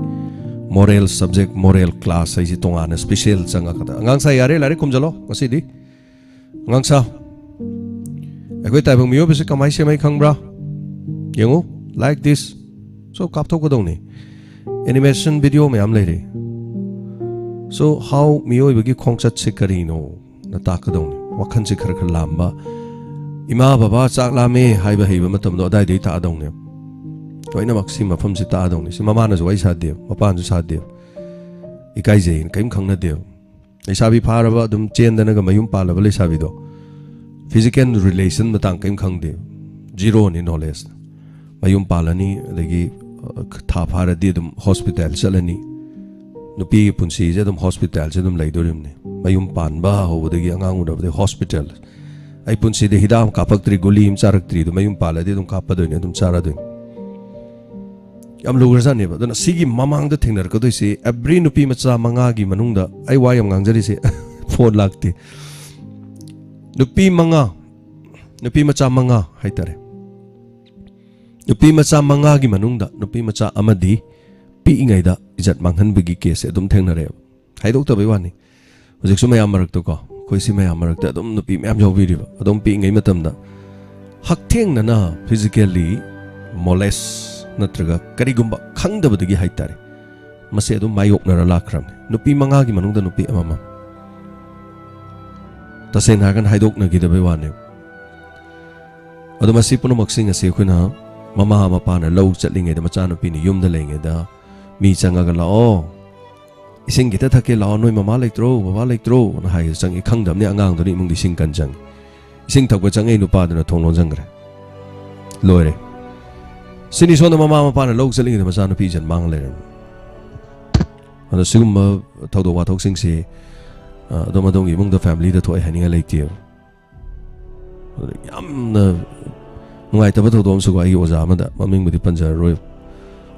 Moral subject, moral class ꯍꯥꯏꯁꯤ ꯇꯣꯉꯥꯟꯅ special ꯆꯪꯉꯛꯀꯗ꯫ ꯑꯉꯥꯡ ꯁꯥ, ꯌꯥꯔꯦ, ꯂꯥꯏꯔꯤꯛ ꯈꯨꯝꯖꯜꯂꯣ ꯉꯁꯤꯗꯤ꯫ ꯑꯉꯥꯡ ꯁꯥ, ꯑꯩꯈꯣꯏ ꯇꯥꯏꯕꯪ ꯃꯤꯑꯣꯏꯕꯁꯤ ꯀꯃꯥꯏꯅ ꯁꯦꯝꯃꯩ ꯈꯪꯕ꯭ꯔꯥ? ꯌꯦꯡꯉꯨ, like this꯫ So, ꯀꯥꯞꯊꯣꯛꯀꯗꯧꯅꯤ꯫ Animation video ꯃꯌꯥꯝ ꯂꯩꯔꯦ꯫ So, how ꯃꯤꯑꯣꯏꯕꯒꯤ ꯈꯣꯡꯆꯠꯁꯦ ꯀꯔꯤꯅꯣ ꯅ ꯇꯥꯛꯀꯗꯧꯅꯤ꯫ ꯋꯥꯈꯜꯁꯦ ꯈꯔ ꯈꯔ ꯂꯥꯝꯕ, ꯏꯃꯥ ꯕꯕꯥ ꯆꯥꯛ ꯂꯥꯝꯃꯦ ꯍꯥꯏꯕ ꯍꯩꯕ ꯃꯇꯝꯗꯣ ꯑꯗꯥꯏꯗꯩ ꯇꯥꯛꯑꯗꯧꯅꯦꯕ꯫ ꯂꯣꯏꯅꯃꯛ ꯁꯤ ꯃꯐꯝꯁꯤ ꯇꯥꯛꯑꯗꯧꯅꯤ꯫ ꯁꯤ ꯃꯃꯥꯅꯁꯨ ꯋꯥꯔꯤ ꯁꯥꯗꯦꯕ, ꯃꯄꯥꯅꯁꯨ ꯁꯥꯗꯦꯕ, ꯏꯀꯥꯏꯖꯩꯅ ꯀꯔꯤꯝ ꯈꯪꯅꯗꯦꯕ꯫ ꯂꯩꯁꯥꯕꯤ ꯐꯥꯔꯕ, ꯑꯗꯨꯝ ꯆꯦꯟꯗꯅꯒ ꯃꯌꯨꯝ ꯄꯥꯜꯂꯕ ꯂꯩꯁꯥꯕꯤꯗꯣ, Physical relation ꯃꯇꯥꯡ ꯀꯔꯤꯝ ꯈꯪꯗꯦ, ꯖꯤꯔꯣꯅꯤ ꯅꯣꯂꯦꯖ꯫ ꯃꯌꯨꯝ ꯄꯥꯜꯂꯅꯤ, ꯑꯗꯒꯤ ꯊꯥ ꯐꯥꯔꯗꯤ ꯑꯗꯨꯝ ꯍꯣꯁꯄꯤꯇꯥꯜ ꯆꯠꯂꯅꯤ꯫ ꯅꯨꯄꯤꯒꯤ ꯄꯨꯟꯁꯤꯁꯦ ꯑꯗꯨꯝ ꯍꯣꯁꯄꯤꯇꯥꯜꯁꯦ ꯑꯗꯨꯝ ꯂꯩꯗꯣꯔꯤꯕꯅꯤ꯫ ꯃꯌꯨꯝ ꯄꯥꯟꯕ ꯍꯧꯕꯗꯒꯤ ꯑꯉꯥꯡ ꯎꯅꯕꯗꯒꯤ ꯍꯣꯁꯄꯤꯇꯥꯜ꯫ ꯑꯩ ꯄꯨꯟꯁꯤꯗ ꯍꯤꯗꯥꯛ ꯑꯃ ꯀꯥꯞꯄꯛꯇ꯭ꯔꯤ, ꯒꯨꯂꯤ ꯑꯃ ꯆꯥꯔꯛꯇ꯭ꯔꯤꯗꯣ, ꯃꯌꯨꯝ ꯄꯥꯜꯂꯗꯤ ꯑꯗꯨꯝ ꯀꯥꯞꯄꯗꯣꯏꯅꯤ, ꯑꯗꯨꯝ ꯆꯥꯔꯗꯣꯏꯅꯤ꯫ ꯌꯥꯝ ꯂꯨꯈ꯭ꯔꯖꯥꯠꯅꯦꯕ꯫ ꯑꯗꯨꯅ ꯁꯤꯒꯤ ꯃꯃꯥꯡꯗ ꯊꯦꯡꯅꯔꯛꯀꯗꯣꯏꯁꯤ, ꯑꯦꯕ꯭ꯔꯤ ꯅꯨꯄꯤ ꯃꯆꯥ ꯃꯉꯥꯒꯤ ꯃꯅꯨꯡꯗ, ꯑꯩ ꯋꯥ ꯌꯥꯝ ꯉꯥꯡꯖꯔꯤꯁꯦ, ꯐꯣꯟ ꯂꯥꯛꯇꯦ꯫ ꯅꯨꯄꯤ ꯃꯉꯥ, ꯅꯨꯄꯤ ꯃꯆꯥ ꯃꯉꯥ ꯍꯥꯏꯇꯥꯔꯦ, ꯅꯨꯄꯤ ꯃꯆꯥ ꯃꯉꯥꯒꯤ ꯃꯅꯨꯡꯗ ꯅꯨꯄꯤ ꯃꯆꯥ ꯑꯃꯗꯤ ꯄꯤꯛꯏꯉꯩꯗ ꯏꯖꯠ ꯃꯥꯡꯍꯟꯕꯒꯤ ꯀꯦꯁꯁꯦ ꯑꯗꯨꯝ ꯊꯦꯡꯅꯔꯛꯑꯦꯕ꯫ ꯍꯥꯏꯗꯣꯛꯇꯕꯩ ꯋꯥꯅꯤ꯫ ꯍꯧꯖꯤꯛꯁꯨ ꯃꯌꯥꯝ ꯃꯔꯛꯇꯀꯣ, ꯑꯩꯈꯣꯏ ꯁꯤ ꯃꯌꯥꯝ ꯃꯔꯛꯇ ꯑꯗꯨꯝ ꯅꯨꯄꯤ ꯃꯌꯥꯝ ꯌꯥꯎꯕꯤꯔꯤꯕ꯫ ꯑꯗꯨꯝ ꯄꯤꯛꯏꯉꯩ ꯃꯇꯝꯗ ꯍꯛꯊꯦꯡꯅꯅ ꯐꯤꯖꯤꯀꯦꯜꯂꯤ ꯃꯣꯂꯦꯁ ꯅꯠꯇ꯭ꯔꯒ ꯀꯔꯤꯒꯨꯝꯕ ꯈꯪꯗꯕꯗꯒꯤ ꯍꯥꯏꯇꯥꯔꯦ, ꯃꯁꯤ ꯑꯗꯨꯝ ꯃꯥꯌꯣꯛꯅꯔ ꯂꯥꯛꯈ꯭ꯔꯕꯅꯤ꯫ ꯅꯨꯄꯤ ꯃꯉꯥꯒꯤ ꯃꯅꯨꯡꯗ ꯅꯨꯄꯤ ꯑꯃꯃꯝ꯫ ꯇꯁꯦꯡꯅ ꯍꯥꯏꯔꯀꯥꯟꯗ ꯍꯥꯏꯗꯣꯛꯅꯈꯤꯗꯕꯩ ꯋꯥꯅꯦꯕ꯫ ꯑꯗꯣ ꯃꯁꯤ ꯄꯨꯝꯅꯃꯛꯁꯤꯡ ꯑꯁꯤ ꯑꯩꯈꯣꯏꯅ ꯃꯃꯥ ꯃꯄꯥꯅ ꯂꯧ ꯆꯠꯂꯤꯉꯩꯗ, ꯃꯆꯥꯅꯨꯄꯤꯅ ꯌꯨꯝꯗ ꯂꯩꯉꯩꯗ ꯃꯤ ꯆꯪꯉꯒ, "ꯂꯥꯛꯑꯣ, ꯏꯁꯤꯡ ꯈꯤꯇ ꯊꯛꯀꯦ ꯂꯥꯛꯑꯣ, ꯅꯣꯏ ꯃꯃꯥ ꯂꯩꯇ꯭ꯔꯣ, ꯕꯕꯥ ꯂꯩꯇ꯭ꯔꯣ?" ꯅ ꯍꯥꯏꯔꯒ ꯆꯪꯉꯤ꯫ ꯈꯪꯗꯕꯅꯤ, ꯑꯉꯥꯡꯗꯨꯅ ꯏꯃꯨꯡꯗ ꯏꯁꯤꯡ ꯀꯟ ꯆꯪꯉꯤ꯫ ꯏꯁꯤꯡ ꯊꯛꯄ ꯆꯪꯉꯛꯏ ꯅꯨꯄꯥꯗꯨꯅ ꯊꯣꯡ ꯂꯣꯟꯁꯤꯟꯈ꯭ꯔꯦ꯫ ꯂꯣꯏꯔꯦ꯫ ꯁꯤꯅꯤ ꯁꯣꯝꯗ ꯃꯃꯥ ꯃꯄꯥꯅ ꯂꯧ ꯆꯠꯂꯤꯉꯩꯗ ꯃꯆꯥꯅꯨꯄꯤ ꯏꯖꯟ ꯃꯥꯡ ꯂꯩꯔꯝꯃꯤ꯫ ꯑꯗꯣ ꯁꯤꯒꯨꯝꯕ ꯊꯧꯗꯣꯛ ꯋꯥꯊꯣꯛꯁꯤꯡꯁꯤ, ꯑ, ꯑꯗꯨꯝ ꯑꯗꯣꯝꯒꯤ ꯏꯃꯨꯡꯗ, ꯐꯦꯃꯤꯂꯤꯗ ꯊꯣꯛꯑꯦ ꯍꯥꯏꯅꯤꯡꯉꯥꯏ ꯂꯩꯇꯦꯕ꯫ ꯑꯗꯨꯅ ꯌꯥꯝꯅ ꯅꯨꯡꯉꯥꯏꯇꯕ ꯊꯧꯗꯣꯛ ꯑꯃꯁꯨꯀꯣ, ꯑꯩꯒꯤ ꯑꯣꯖꯥ ꯑꯃꯗ, ꯃꯃꯤꯡꯕꯨꯗꯤ ꯄꯟꯖꯔꯔꯣꯏ,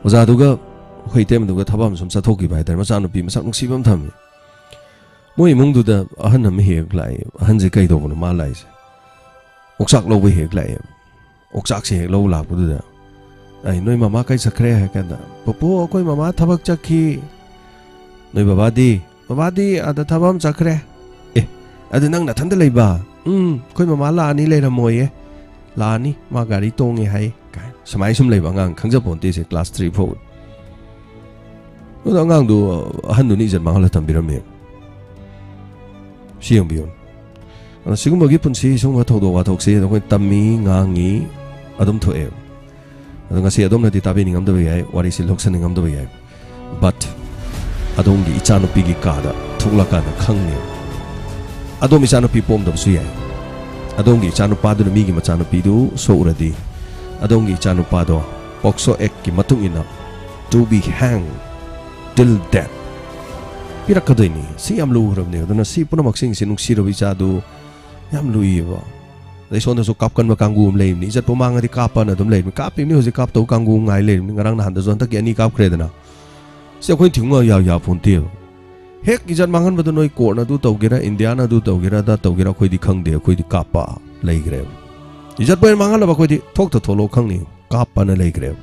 ꯑꯣꯖꯥꯗꯨꯒ ꯑꯩꯈꯣꯏ ꯏꯇꯩꯃꯗꯨꯒ ꯊꯕꯛ ꯑꯃ ꯁꯨꯝ ꯆꯠꯊꯣꯛꯈꯤꯕ ꯍꯥꯏꯇꯥꯔꯦ꯫ ꯃꯆꯥꯅꯨꯄꯤ ꯃꯁꯛ ꯅꯨꯡꯁꯤꯕ ꯑꯃ ꯊꯝꯃꯤ꯫ ꯃꯣꯏ ꯏꯃꯨꯡꯗꯨꯗ ꯑꯍꯟ ꯑꯃ ꯍꯦꯛ ꯂꯥꯛꯑꯦ꯫ ꯑꯍꯟꯁꯦ ꯀꯩꯗꯧꯕꯅꯣ ꯃꯥ ꯂꯥꯛꯏꯁꯦ? ꯑꯣꯛꯆꯥꯛ ꯂꯧꯕ ꯍꯦꯛ ꯂꯥꯛꯑꯦ꯫ ꯑꯣꯛꯆꯥꯛꯁꯦ ꯍꯦꯛ ꯂꯧ ꯂꯥꯛꯄꯗꯨꯗ, "ꯑꯩ, ꯅꯣꯏ ꯃꯃꯥ ꯀꯥꯏ ꯆꯠꯈ꯭ꯔꯦ?" ꯍꯥꯏ ꯀꯥꯟꯗ, "ꯄꯨꯄꯨ, ꯑꯩꯈꯣꯏ ꯃꯃꯥ ꯊꯕꯛ ꯆꯠꯈꯤ꯫ ꯅꯣꯏ ꯕꯕꯥꯗꯤ?" "ꯕꯕꯥꯗꯤ ꯑꯥꯗ ꯊꯕꯛ ꯑꯃ ꯆꯠꯈ꯭ꯔꯦ꯫" "ꯑꯦ, ꯑꯗꯨ ꯅꯪ ꯅꯊꯟꯗ ꯂꯩꯕ?" "ꯎꯝ, ꯑꯩꯈꯣꯏ ꯃꯃꯥ ꯂꯥꯛꯑꯅꯤ ꯂꯩꯔꯝꯃꯣꯏꯌꯦ꯫ ꯂꯥꯛꯑꯅꯤ, ꯃꯥ ꯒꯥꯔꯤ ꯇꯣꯡꯉꯦ ꯍꯥꯏ" ꯀꯥꯏ꯫ ꯁꯨꯃꯥꯏ ꯁꯨꯝ ꯂꯩꯕ ꯑꯉꯥꯡ, ꯈꯪꯖꯄꯣꯟꯇꯦ ꯁꯦ, ꯀ꯭ꯂꯥꯁ ꯊ꯭ꯔꯤ ꯐꯣꯔ꯫ ꯑꯗꯣ ꯑꯉꯥꯡꯗꯣ, ꯑꯍꯟꯗꯨꯅ ꯏꯖꯠ ꯃꯥꯡꯍꯜꯂ ꯊꯝꯕꯤꯔꯝꯃꯦ꯫ ꯁꯤ ꯌꯦꯡꯕꯤꯌꯨ꯫ ꯑꯗꯣ ꯁꯤꯒꯨꯝꯕꯒꯤ ꯄꯨꯟꯁꯤ, ꯁꯤꯒꯨꯝꯕ ꯊꯧꯗꯣꯛ ꯋꯥꯊꯣꯛꯁꯤ ꯑꯩꯈꯣꯏ ꯇꯝꯃꯤ, ꯉꯥꯡꯉꯤ, ꯑꯗꯨꯝ ꯊꯣꯛꯑꯦ꯫ ꯑꯗꯣ ꯉꯁꯤ ꯑꯗꯣꯝꯅꯗꯤ ꯇꯥꯕꯤꯅꯤꯡꯉꯝꯗꯕ ꯌꯥꯏ, ꯋꯥꯔꯤꯁꯤ ꯂꯧꯁꯟꯅꯤꯡꯉꯝꯗꯕ ꯌꯥꯏ꯫ But ꯑꯗꯣꯝꯒꯤ ꯏꯆꯥꯅꯨꯄꯤꯒꯤ ꯀꯥꯗ ꯊꯣꯛꯂꯀꯥꯟꯗ ꯈꯪꯅꯦꯕ꯫ ꯑꯗꯣꯝ ꯏꯆꯥꯅꯨꯄꯤ ꯄꯣꯝꯗꯕꯁꯨ ꯌꯥꯏ꯫ ꯑꯗꯣꯝꯒꯤ ꯏꯆꯥꯅꯨꯄꯥꯗꯨꯅ ꯃꯤꯒꯤ ꯃꯆꯥꯅꯨꯄꯤꯗꯨ ꯁꯣꯛꯎꯔꯗꯤ, ꯑꯗꯣꯝꯒꯤ ꯏꯆꯥꯅꯨꯄꯥꯗꯣ ꯄꯣꯛꯁꯣ ꯑꯦꯛꯀꯤ ꯃꯇꯨꯡ ꯏꯟꯅ to be hanged till death ꯄꯤꯔꯛꯀꯗꯣꯏꯅꯤ꯫ ꯁꯤ ꯌꯥꯝ ꯂꯨꯈ꯭ꯔꯕꯅꯦ꯫ ꯑꯗꯨꯅ ꯁꯤ ꯄꯨꯝꯅꯃꯛꯁꯤꯡꯁꯤ ꯅꯨꯡꯁꯤꯔꯕ ꯏꯆꯥꯗꯨ ꯌꯥꯝ ꯂꯨꯏꯌꯦꯕ꯫ ꯑꯗꯩ ꯁꯣꯝꯗꯁꯨ ꯀꯥꯞꯀꯟꯕ ꯀꯥꯡꯕꯨ ꯑꯃ ꯂꯩꯕꯅꯤ, ꯏꯖꯠꯄꯨ ꯃꯥꯡꯉꯗꯤ ꯀꯥꯞꯄꯅ ꯑꯗꯨꯝ ꯂꯩꯕꯅꯤ꯫ ꯀꯥꯞꯄꯤꯕꯅꯤ ꯍꯧꯖꯤꯛ ꯀꯥꯞꯇꯧ ꯀꯥꯡꯕꯨ ꯑꯃ ꯉꯥꯏ ꯂꯩꯔꯕꯅꯤ꯫ ꯉꯔꯥꯡ ꯅꯍꯥꯟꯗꯁꯨ ꯍꯟꯗꯛꯀꯤ ꯑꯅꯤ ꯀꯥꯞꯈ꯭ꯔꯦꯗꯅ꯫ ꯁꯤ ꯑꯩꯈꯣꯏꯅ ꯊꯤꯡꯕ ꯌꯥ ꯌꯥꯄꯣꯟꯇꯦꯕ꯫ ꯍꯦꯛ ꯏꯖꯠ ꯃꯥꯡꯍꯟꯕꯗꯣ ꯅꯣꯏ ꯀꯣꯔꯠꯅ ꯑꯗꯨ ꯇꯧꯒꯦꯔꯥ, ꯏꯟꯗꯤꯌꯥꯅ ꯑꯗꯨ ꯇꯧꯒꯦꯔꯥ, ꯑꯗꯥ ꯇꯧꯒꯦꯔꯥ, ꯑꯩꯈꯣꯏꯗꯤ ꯈꯪꯗꯦ꯫ ꯑꯩꯈꯣꯏꯗꯤ ꯀꯥꯞꯄ ꯂꯩꯈ꯭ꯔꯦꯕ꯫ ꯏꯖꯠꯄꯨ ꯍꯦꯟꯅ ꯃꯥꯡꯍꯜꯂꯕ ꯑꯩꯈꯣꯏꯗꯤ ꯊꯣꯛꯇ ꯊꯣꯛꯂꯛꯑꯣ ꯈꯪꯅꯤ, ꯀꯥꯞꯄꯅ ꯂꯩꯈ꯭ꯔꯦꯕ꯫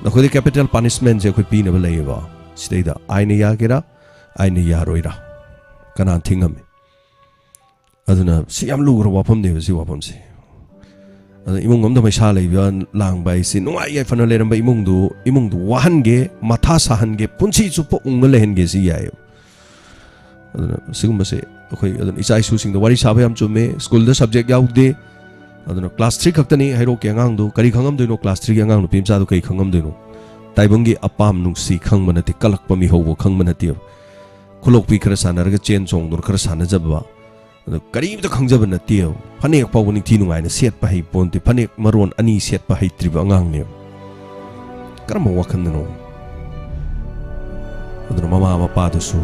ꯅꯈꯣꯏꯗꯤ capital punishmentꯁꯦ ꯑꯩꯈꯣꯏ ꯄꯤꯅꯕ ꯂꯩꯌꯦꯕ꯫ ꯁꯤꯗꯩꯗ ꯑꯥꯏꯟꯅ ꯌꯥꯒꯦꯔꯥ, ꯑꯥꯏꯟꯅ ꯌꯥꯔꯣꯏꯔꯥ, ꯀꯅꯥꯅ ꯊꯤꯡꯉꯝꯃꯤ? ꯑꯗꯨꯅ ꯁꯤ ꯌꯥꯝ ꯂꯨꯈ꯭ꯔꯕ ꯋꯥꯐꯝꯅꯦꯕ, ꯁꯤ ꯋꯥꯐꯝꯁꯦ꯫ ꯑꯗ ꯏꯃꯨꯡ ꯑꯃꯗ ꯄꯩꯁꯥ ꯂꯩꯕ ꯂꯥꯡꯕ ꯍꯥꯏꯁꯤ ꯅꯨꯡꯉꯥꯏ ꯌꯥꯏꯐꯅ ꯂꯩꯔꯝꯕ ꯏꯃꯨꯡꯗꯨ, ꯏꯃꯨꯡꯗꯨ ꯋꯥꯍꯟꯒꯦ, ꯃꯊꯥ ꯁꯥꯍꯟꯒꯦ, ꯄꯨꯟꯁꯤ ꯆꯨꯞꯄ ꯎꯪꯉ ꯂꯩꯍꯟꯒꯦ ꯁꯤ ꯌꯥꯏꯌꯦꯕ꯫ ꯑꯗꯨꯅ ꯁꯤꯒꯨꯝꯕꯁꯦ ꯑꯩꯈꯣꯏ ꯑꯗꯨꯅ ꯏꯆꯥ ꯏꯁꯨꯁꯤꯡꯗ ꯋꯥꯔꯤ ꯁꯥꯕ ꯌꯥꯝ ꯆꯨꯝꯃꯦ꯫ ꯁ꯭ꯀꯨꯜꯗ subject ꯌꯥꯎꯗꯦ꯫ ꯑꯗꯨꯅ class three ꯈꯛꯇꯅꯤ ꯍꯥꯏꯔꯣꯛꯀꯤ ꯑꯉꯥꯡꯗꯨ ꯀꯔꯤ ꯈꯪꯉꯝꯗꯣꯏꯅꯣ? Class threeꯒꯤ ꯑꯉꯥꯡ ꯅꯨꯄꯤ ꯃꯆꯥꯗꯨ ꯀꯔꯤ ꯈꯪꯉꯝꯗꯣꯏꯅꯣ? ꯇꯥꯏꯕꯪꯒꯤ ꯑꯄꯥꯝ ꯅꯨꯡꯁꯤ ꯈꯪꯕ ꯅꯠꯇꯦ, ꯀꯜꯂꯛꯄ ꯃꯤꯍꯧꯕ ꯈꯪꯕ ꯅꯠꯇꯦꯕ꯫ ꯈꯨꯂꯣꯛꯄꯤ ꯈꯔ ꯁꯥꯟꯅꯔꯒ ꯆꯦꯟ ꯆꯣꯡꯗꯨꯅ ꯈꯔ ꯁꯥꯟꯅꯖꯕ꯫ ꯑꯗꯣ ꯀꯔꯤꯝꯇ ꯈꯪꯖꯕ ꯅꯠꯇꯦꯕ꯫ ꯐꯅꯦꯛ ꯐꯥꯎꯕ ꯅꯤꯡꯊꯤ ꯅꯨꯡꯉꯥꯏꯅ ꯁꯦꯠꯄ ꯍꯩ ꯄꯣꯟꯇꯦ꯫ ꯐꯅꯦꯛ ꯃꯔꯣꯟ ꯑꯅꯤ ꯁꯦꯠꯄ ꯍꯩꯇ꯭ꯔꯤꯕ ꯑꯉꯥꯡꯅꯦꯕ꯫ ꯀꯔꯝꯕ ꯋꯥꯈꯜꯗꯅꯣ? ꯑꯗꯨꯅ ꯃꯃꯥ ꯃꯄꯥꯗꯨꯁꯨ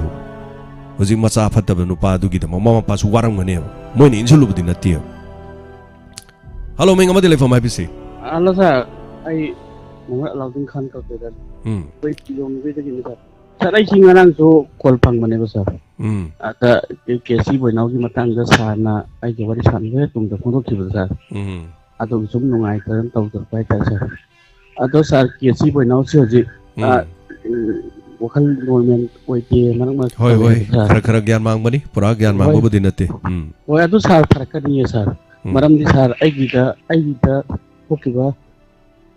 ꯍꯧꯖꯤꯛ ꯃꯆꯥ ꯐꯠꯇꯕ ꯅꯨꯄꯥꯗꯨꯒꯤꯗꯃꯛ ꯃꯃꯥ ꯃꯄꯥꯁꯨ ꯋꯥꯔꯝꯒꯅꯦꯕ꯫ ꯃꯣꯏꯅ ꯏꯟꯁꯤꯜꯂꯨꯕꯗꯤ ꯅꯠꯇꯦꯕ꯫ ꯍꯜꯂꯣ, ꯃꯤꯡ ꯑꯃꯗꯤ ꯂꯩꯐꯝ ꯍꯥꯏꯕꯤꯁꯤ꯫ ꯍꯜꯂꯣ ꯁꯥꯔ, ꯑꯩ ꯃꯣꯍꯃꯗ ꯑꯂꯥꯎꯗꯤꯟ ꯈꯥꯟ ꯀꯧꯖꯩ ꯁꯥꯔ꯫ ꯎꯝ꯫ ꯑꯩꯈꯣꯏ ꯌꯣꯡꯕꯤꯗꯒꯤꯅꯤ ꯁꯥꯔ꯫ ꯁꯥꯔ, ꯑꯩꯁꯤ ꯉꯔꯥꯡꯁꯨ ꯀꯣꯜ ꯐꯪꯕꯅꯦꯕ ꯁꯥꯔ꯫ ꯎꯝ꯫ ꯑꯗ ꯀꯦ ꯁꯤ ꯕꯣꯏꯅꯥꯎꯒꯤ ꯃꯇꯥꯡꯗ ꯁꯥꯔꯅ ꯑꯩꯒ ꯋꯥꯔꯤ ꯁꯥꯟꯅꯕ ꯇꯨꯡꯗ ꯐꯣꯡꯗꯣꯛꯈꯤꯕꯗꯣ ꯁꯥꯔ꯫ ꯎꯝ꯫ ꯑꯗꯨꯒꯤ ꯁꯨꯝ ꯅꯨꯡꯉꯥꯏꯇꯗꯅ ꯇꯧꯖꯔꯛꯄ ꯍꯥꯏꯇꯥꯔꯦ ꯁꯥꯔ꯫ ꯑꯗꯣ ꯁꯥꯔ, ꯀꯦ ꯁꯤ ꯕꯣꯏꯅꯥꯎꯁꯦ ꯍꯧꯖꯤꯛ, ꯎꯝ꯫ ꯑ, ꯎꯝ, ꯋꯥꯈꯜ ꯅꯣꯔꯃꯦꯜ ꯑꯣꯏꯗꯦ, ꯃꯔꯛ ꯃꯔꯛꯇ ꯍꯣꯏ, ꯇꯧꯋꯦ ꯍꯣꯏ, ꯍꯥꯏꯕ ꯁꯥꯔ꯫ ꯈꯔ ꯈꯔ ꯒ꯭ꯌꯥꯟ ꯃꯥꯡꯕꯅꯤ, ꯄꯨꯔꯥ ꯒ꯭ꯌꯥꯟ ꯍꯣꯏ꯫ ꯃꯥꯡꯕꯕꯨꯗꯤ ꯅꯠꯇꯦ꯫ ꯎꯝ꯫ ꯍꯣꯏ, ꯑꯗꯨ ꯁꯥꯔ ꯐꯔꯛꯀꯅꯤꯌꯦ ꯁꯥꯔ꯫ ꯎꯝ꯫ ꯃꯔꯝꯗꯤ ꯁꯥꯔ, ꯑꯩꯒꯤꯗ, ꯑꯩꯒꯤꯗ ꯊꯣꯛꯈꯤꯕ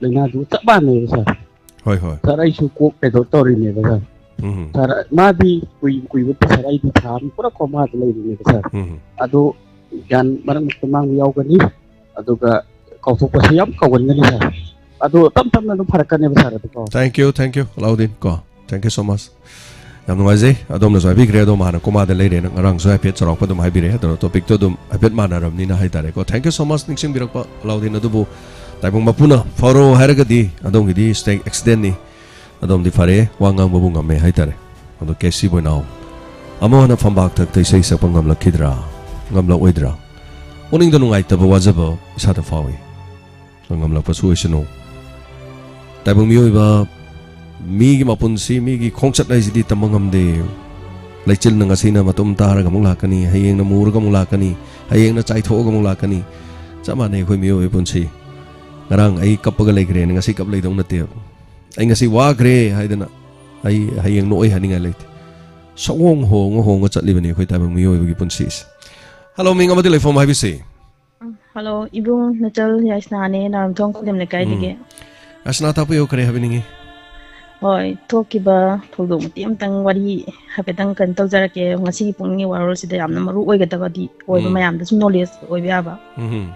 ꯂꯥꯏꯅꯥꯗꯨ ꯆꯞ ꯃꯥꯟꯅꯩꯕ ꯁꯥꯔ꯫ ꯍꯣꯏ, ꯍꯣꯏ꯫ ꯁꯥꯔ, ꯑꯩꯁꯨ ꯀꯣꯛ ꯀꯩꯗꯧ ꯇꯧꯔꯤꯅꯦꯕ ꯁꯥꯔ꯫ ꯎꯝ꯫ ꯁꯥꯔ, ꯃꯥꯗꯤ ꯀꯨꯏ-, ꯀꯨꯏꯕ ꯅꯠꯇꯦ ꯁꯥꯔ, ꯑꯩꯗꯤ ꯊꯥ ꯑꯃ ꯄꯨꯔꯥ ꯀꯣꯃꯥꯗ ꯂꯩꯔꯤꯅꯦꯕ ꯁꯥꯔ꯫ ꯎꯝ꯫ ꯑꯗꯨ ꯒ꯭ꯌꯥꯟ ꯃꯔꯛ ꯃꯔꯛꯇ ꯃꯥꯡꯕ ꯌꯥꯎꯒꯅꯤ, ꯑꯗꯨꯒ ꯀꯥꯎꯊꯣꯛꯄꯁꯨ ꯌꯥꯝ ꯀꯥꯎꯒꯟꯒꯅꯤ ꯁꯥꯔ꯫ ꯑꯗꯨ ꯇꯞ ꯇꯞꯅ ꯑꯗꯨꯝ ꯐꯔꯛꯀꯅꯦꯕ ꯁꯥꯔ, ꯑꯗꯨꯀꯣ꯫ Thank you, thank you, Alauddin, ꯀꯣ꯫ Thank you so much꯫ ꯌꯥꯝ ꯅꯨꯡꯉꯥꯏꯖꯩ꯫ ꯑꯗꯣꯝꯅꯁꯨ ꯍꯥꯏꯕꯤꯈ꯭ꯔꯦ, ꯑꯗꯣꯝ ꯍꯥꯟꯅ ꯀꯣꯃꯥꯗ ꯂꯩꯔꯦꯅ꯫ ꯉꯔꯥꯡꯁꯨ ꯍꯥꯏꯐꯦꯠ ꯆꯥꯎꯔꯥꯛꯄ ꯑꯗꯨꯝ ꯍꯥꯏꯕꯤꯔꯛꯑꯦ꯫ ꯑꯗꯨꯅ ꯇꯣꯄꯤꯛꯇꯣ ꯑꯗꯨꯝ ꯍꯥꯏꯐꯦꯠ ꯃꯥꯟꯅꯔꯕꯅꯤꯅ ꯍꯥꯏꯇꯥꯔꯦꯀꯣ꯫ Thank you so much ꯅꯤꯡꯁꯤꯡꯕꯤꯔꯛꯄ Alauddin. ꯑꯗꯨꯕꯨ ꯇꯥꯏꯕꯪ ꯃꯄꯨꯅ ꯐꯔꯣ ꯍꯥꯏꯔꯒꯗꯤ ꯑꯗꯣꯝꯒꯤꯗꯤ ꯁ꯭ꯇꯦꯛ ꯑꯦꯛꯁꯤꯗꯦꯟꯅꯤ꯫ ꯑꯗꯣꯝꯗꯤ ꯐꯔꯦ, ꯋꯥ ꯉꯥꯡꯕꯕꯨ ꯉꯝꯃꯦ ꯍꯥꯏꯇꯥꯔꯦ꯫ ꯑꯗꯣ ꯀꯦ ꯁꯤ ꯕꯣꯏꯅꯥꯎ, ꯑꯃꯨꯛ ꯍꯟꯅ ꯐꯝꯕꯥꯛ ꯊꯛꯇ ꯏꯁꯩ ꯁꯛꯄ ꯉꯝꯂꯛꯈꯤꯗ꯭ꯔꯥ? ꯉꯝꯂꯛꯑꯣꯏꯗ꯭ꯔꯥ? ꯄꯨꯛꯅꯤꯡꯗ ꯅꯨꯡꯉꯥꯏꯇꯕ, ꯋꯥꯖꯕ ꯏꯁꯥꯗ ꯐꯥꯎꯏ꯫ ꯉꯝꯂꯛꯄꯁꯨ ꯑꯣꯏꯁꯅꯨ꯫ ꯇꯥꯏꯕꯪ ꯃꯤꯑꯣꯏꯕ, ꯃꯤꯒꯤ ꯃꯄꯨꯟꯁꯤ, ꯃꯤꯒꯤ ꯈꯣꯡꯆꯠ ꯍꯥꯏꯁꯤꯗꯤ ꯇꯝꯕ ꯉꯝꯗꯦ꯫ ꯂꯩꯆꯤꯜꯅ ꯉꯁꯤꯅ ꯃꯇꯨꯝ ꯇꯥꯔꯒ ꯑꯃꯨꯛ ꯂꯥꯛꯀꯅꯤ, ꯍꯌꯦꯡꯅ ꯃꯨꯔꯒ ꯑꯃꯨꯛ ꯂꯥꯛꯀꯅꯤ, ꯍꯌꯦꯡꯅ ꯆꯥꯏꯊꯣꯛꯑꯒ ꯑꯃꯨꯛ ꯂꯥꯛꯀꯅꯤ꯫ ꯆꯞ ꯃꯥꯟꯅꯩ ꯑꯩꯈꯣꯏ ꯃꯤꯑꯣꯏꯕꯒꯤ ꯄꯨꯟꯁꯤ꯫ ꯉꯔꯥꯡ ꯑꯩ ꯀꯞꯄꯒ ꯂꯩꯈ꯭ꯔꯦꯅ ꯉꯁꯤ ꯀꯞ ꯂꯩꯗꯧ ꯅꯠꯇꯦꯕ꯫ ꯑꯩ ꯉꯁꯤ ꯋꯥꯈ꯭ꯔꯦ ꯍꯥꯏꯗꯅ ꯑꯩ ꯍꯌꯦꯡ ꯅꯣꯛꯑꯣꯏ ꯍꯥꯏꯅꯤꯡꯉꯥꯏ ꯂꯩꯇꯦ꯫ ꯁꯑꯣꯡ ꯍꯣꯡꯉ ꯍꯣꯡꯉ ꯆꯠꯂꯤꯕꯅꯤ ꯑꯩꯈꯣꯏ ꯇꯥꯏꯕꯪ ꯃꯤꯑꯣꯏꯕꯒꯤ ꯄꯨꯟꯁꯤꯁꯦ꯫ ꯍꯜꯂꯣ, ꯃꯤꯡ ꯑꯃꯗꯤ ꯂꯩꯐꯝ ꯍꯥꯏꯕꯤꯁꯤ꯫ ꯎꯝ, ꯍꯜꯂꯣ, ꯏꯕꯨꯡ ꯅꯆꯜ ꯌꯥꯏꯁꯅꯥꯅꯦ, ꯅꯥꯔꯝꯊꯣꯡ ꯈꯨꯗꯦꯝ ꯂꯩꯀꯥꯏꯗꯒꯤ꯫ ꯎꯝ꯫ ꯌꯥꯏꯁꯅꯥ, ꯇꯥꯛꯄꯤꯌꯨ, ꯀꯔꯤ ꯍꯥꯏꯕꯤꯅꯤꯡꯉꯤ? ꯍꯣꯏ, ꯊꯣꯛꯈꯤꯕ ꯊꯧꯗꯣꯛ ꯃꯇꯦꯛ ꯑꯃꯇꯪ ꯋꯥꯔꯤ ꯍꯥꯏꯐꯦꯠꯇꯪ ꯀꯩꯅꯣ ꯇꯧꯖꯔꯛꯀꯦ꯫ ꯉꯁꯤꯒꯤ ꯄꯨꯡꯒꯤ ꯋꯥꯔꯣꯜꯁꯤꯗ ꯌꯥꯝꯅ ꯃꯔꯨ ꯑꯣꯏꯒꯗꯕꯗꯤ ꯑꯣꯏꯕ, ꯎꯝ꯫ ꯃꯌꯥꯝꯗꯁꯨ ꯅꯣꯂꯦꯖ ꯑꯣꯏꯕ ꯌꯥꯕ꯫ ꯎꯝ꯫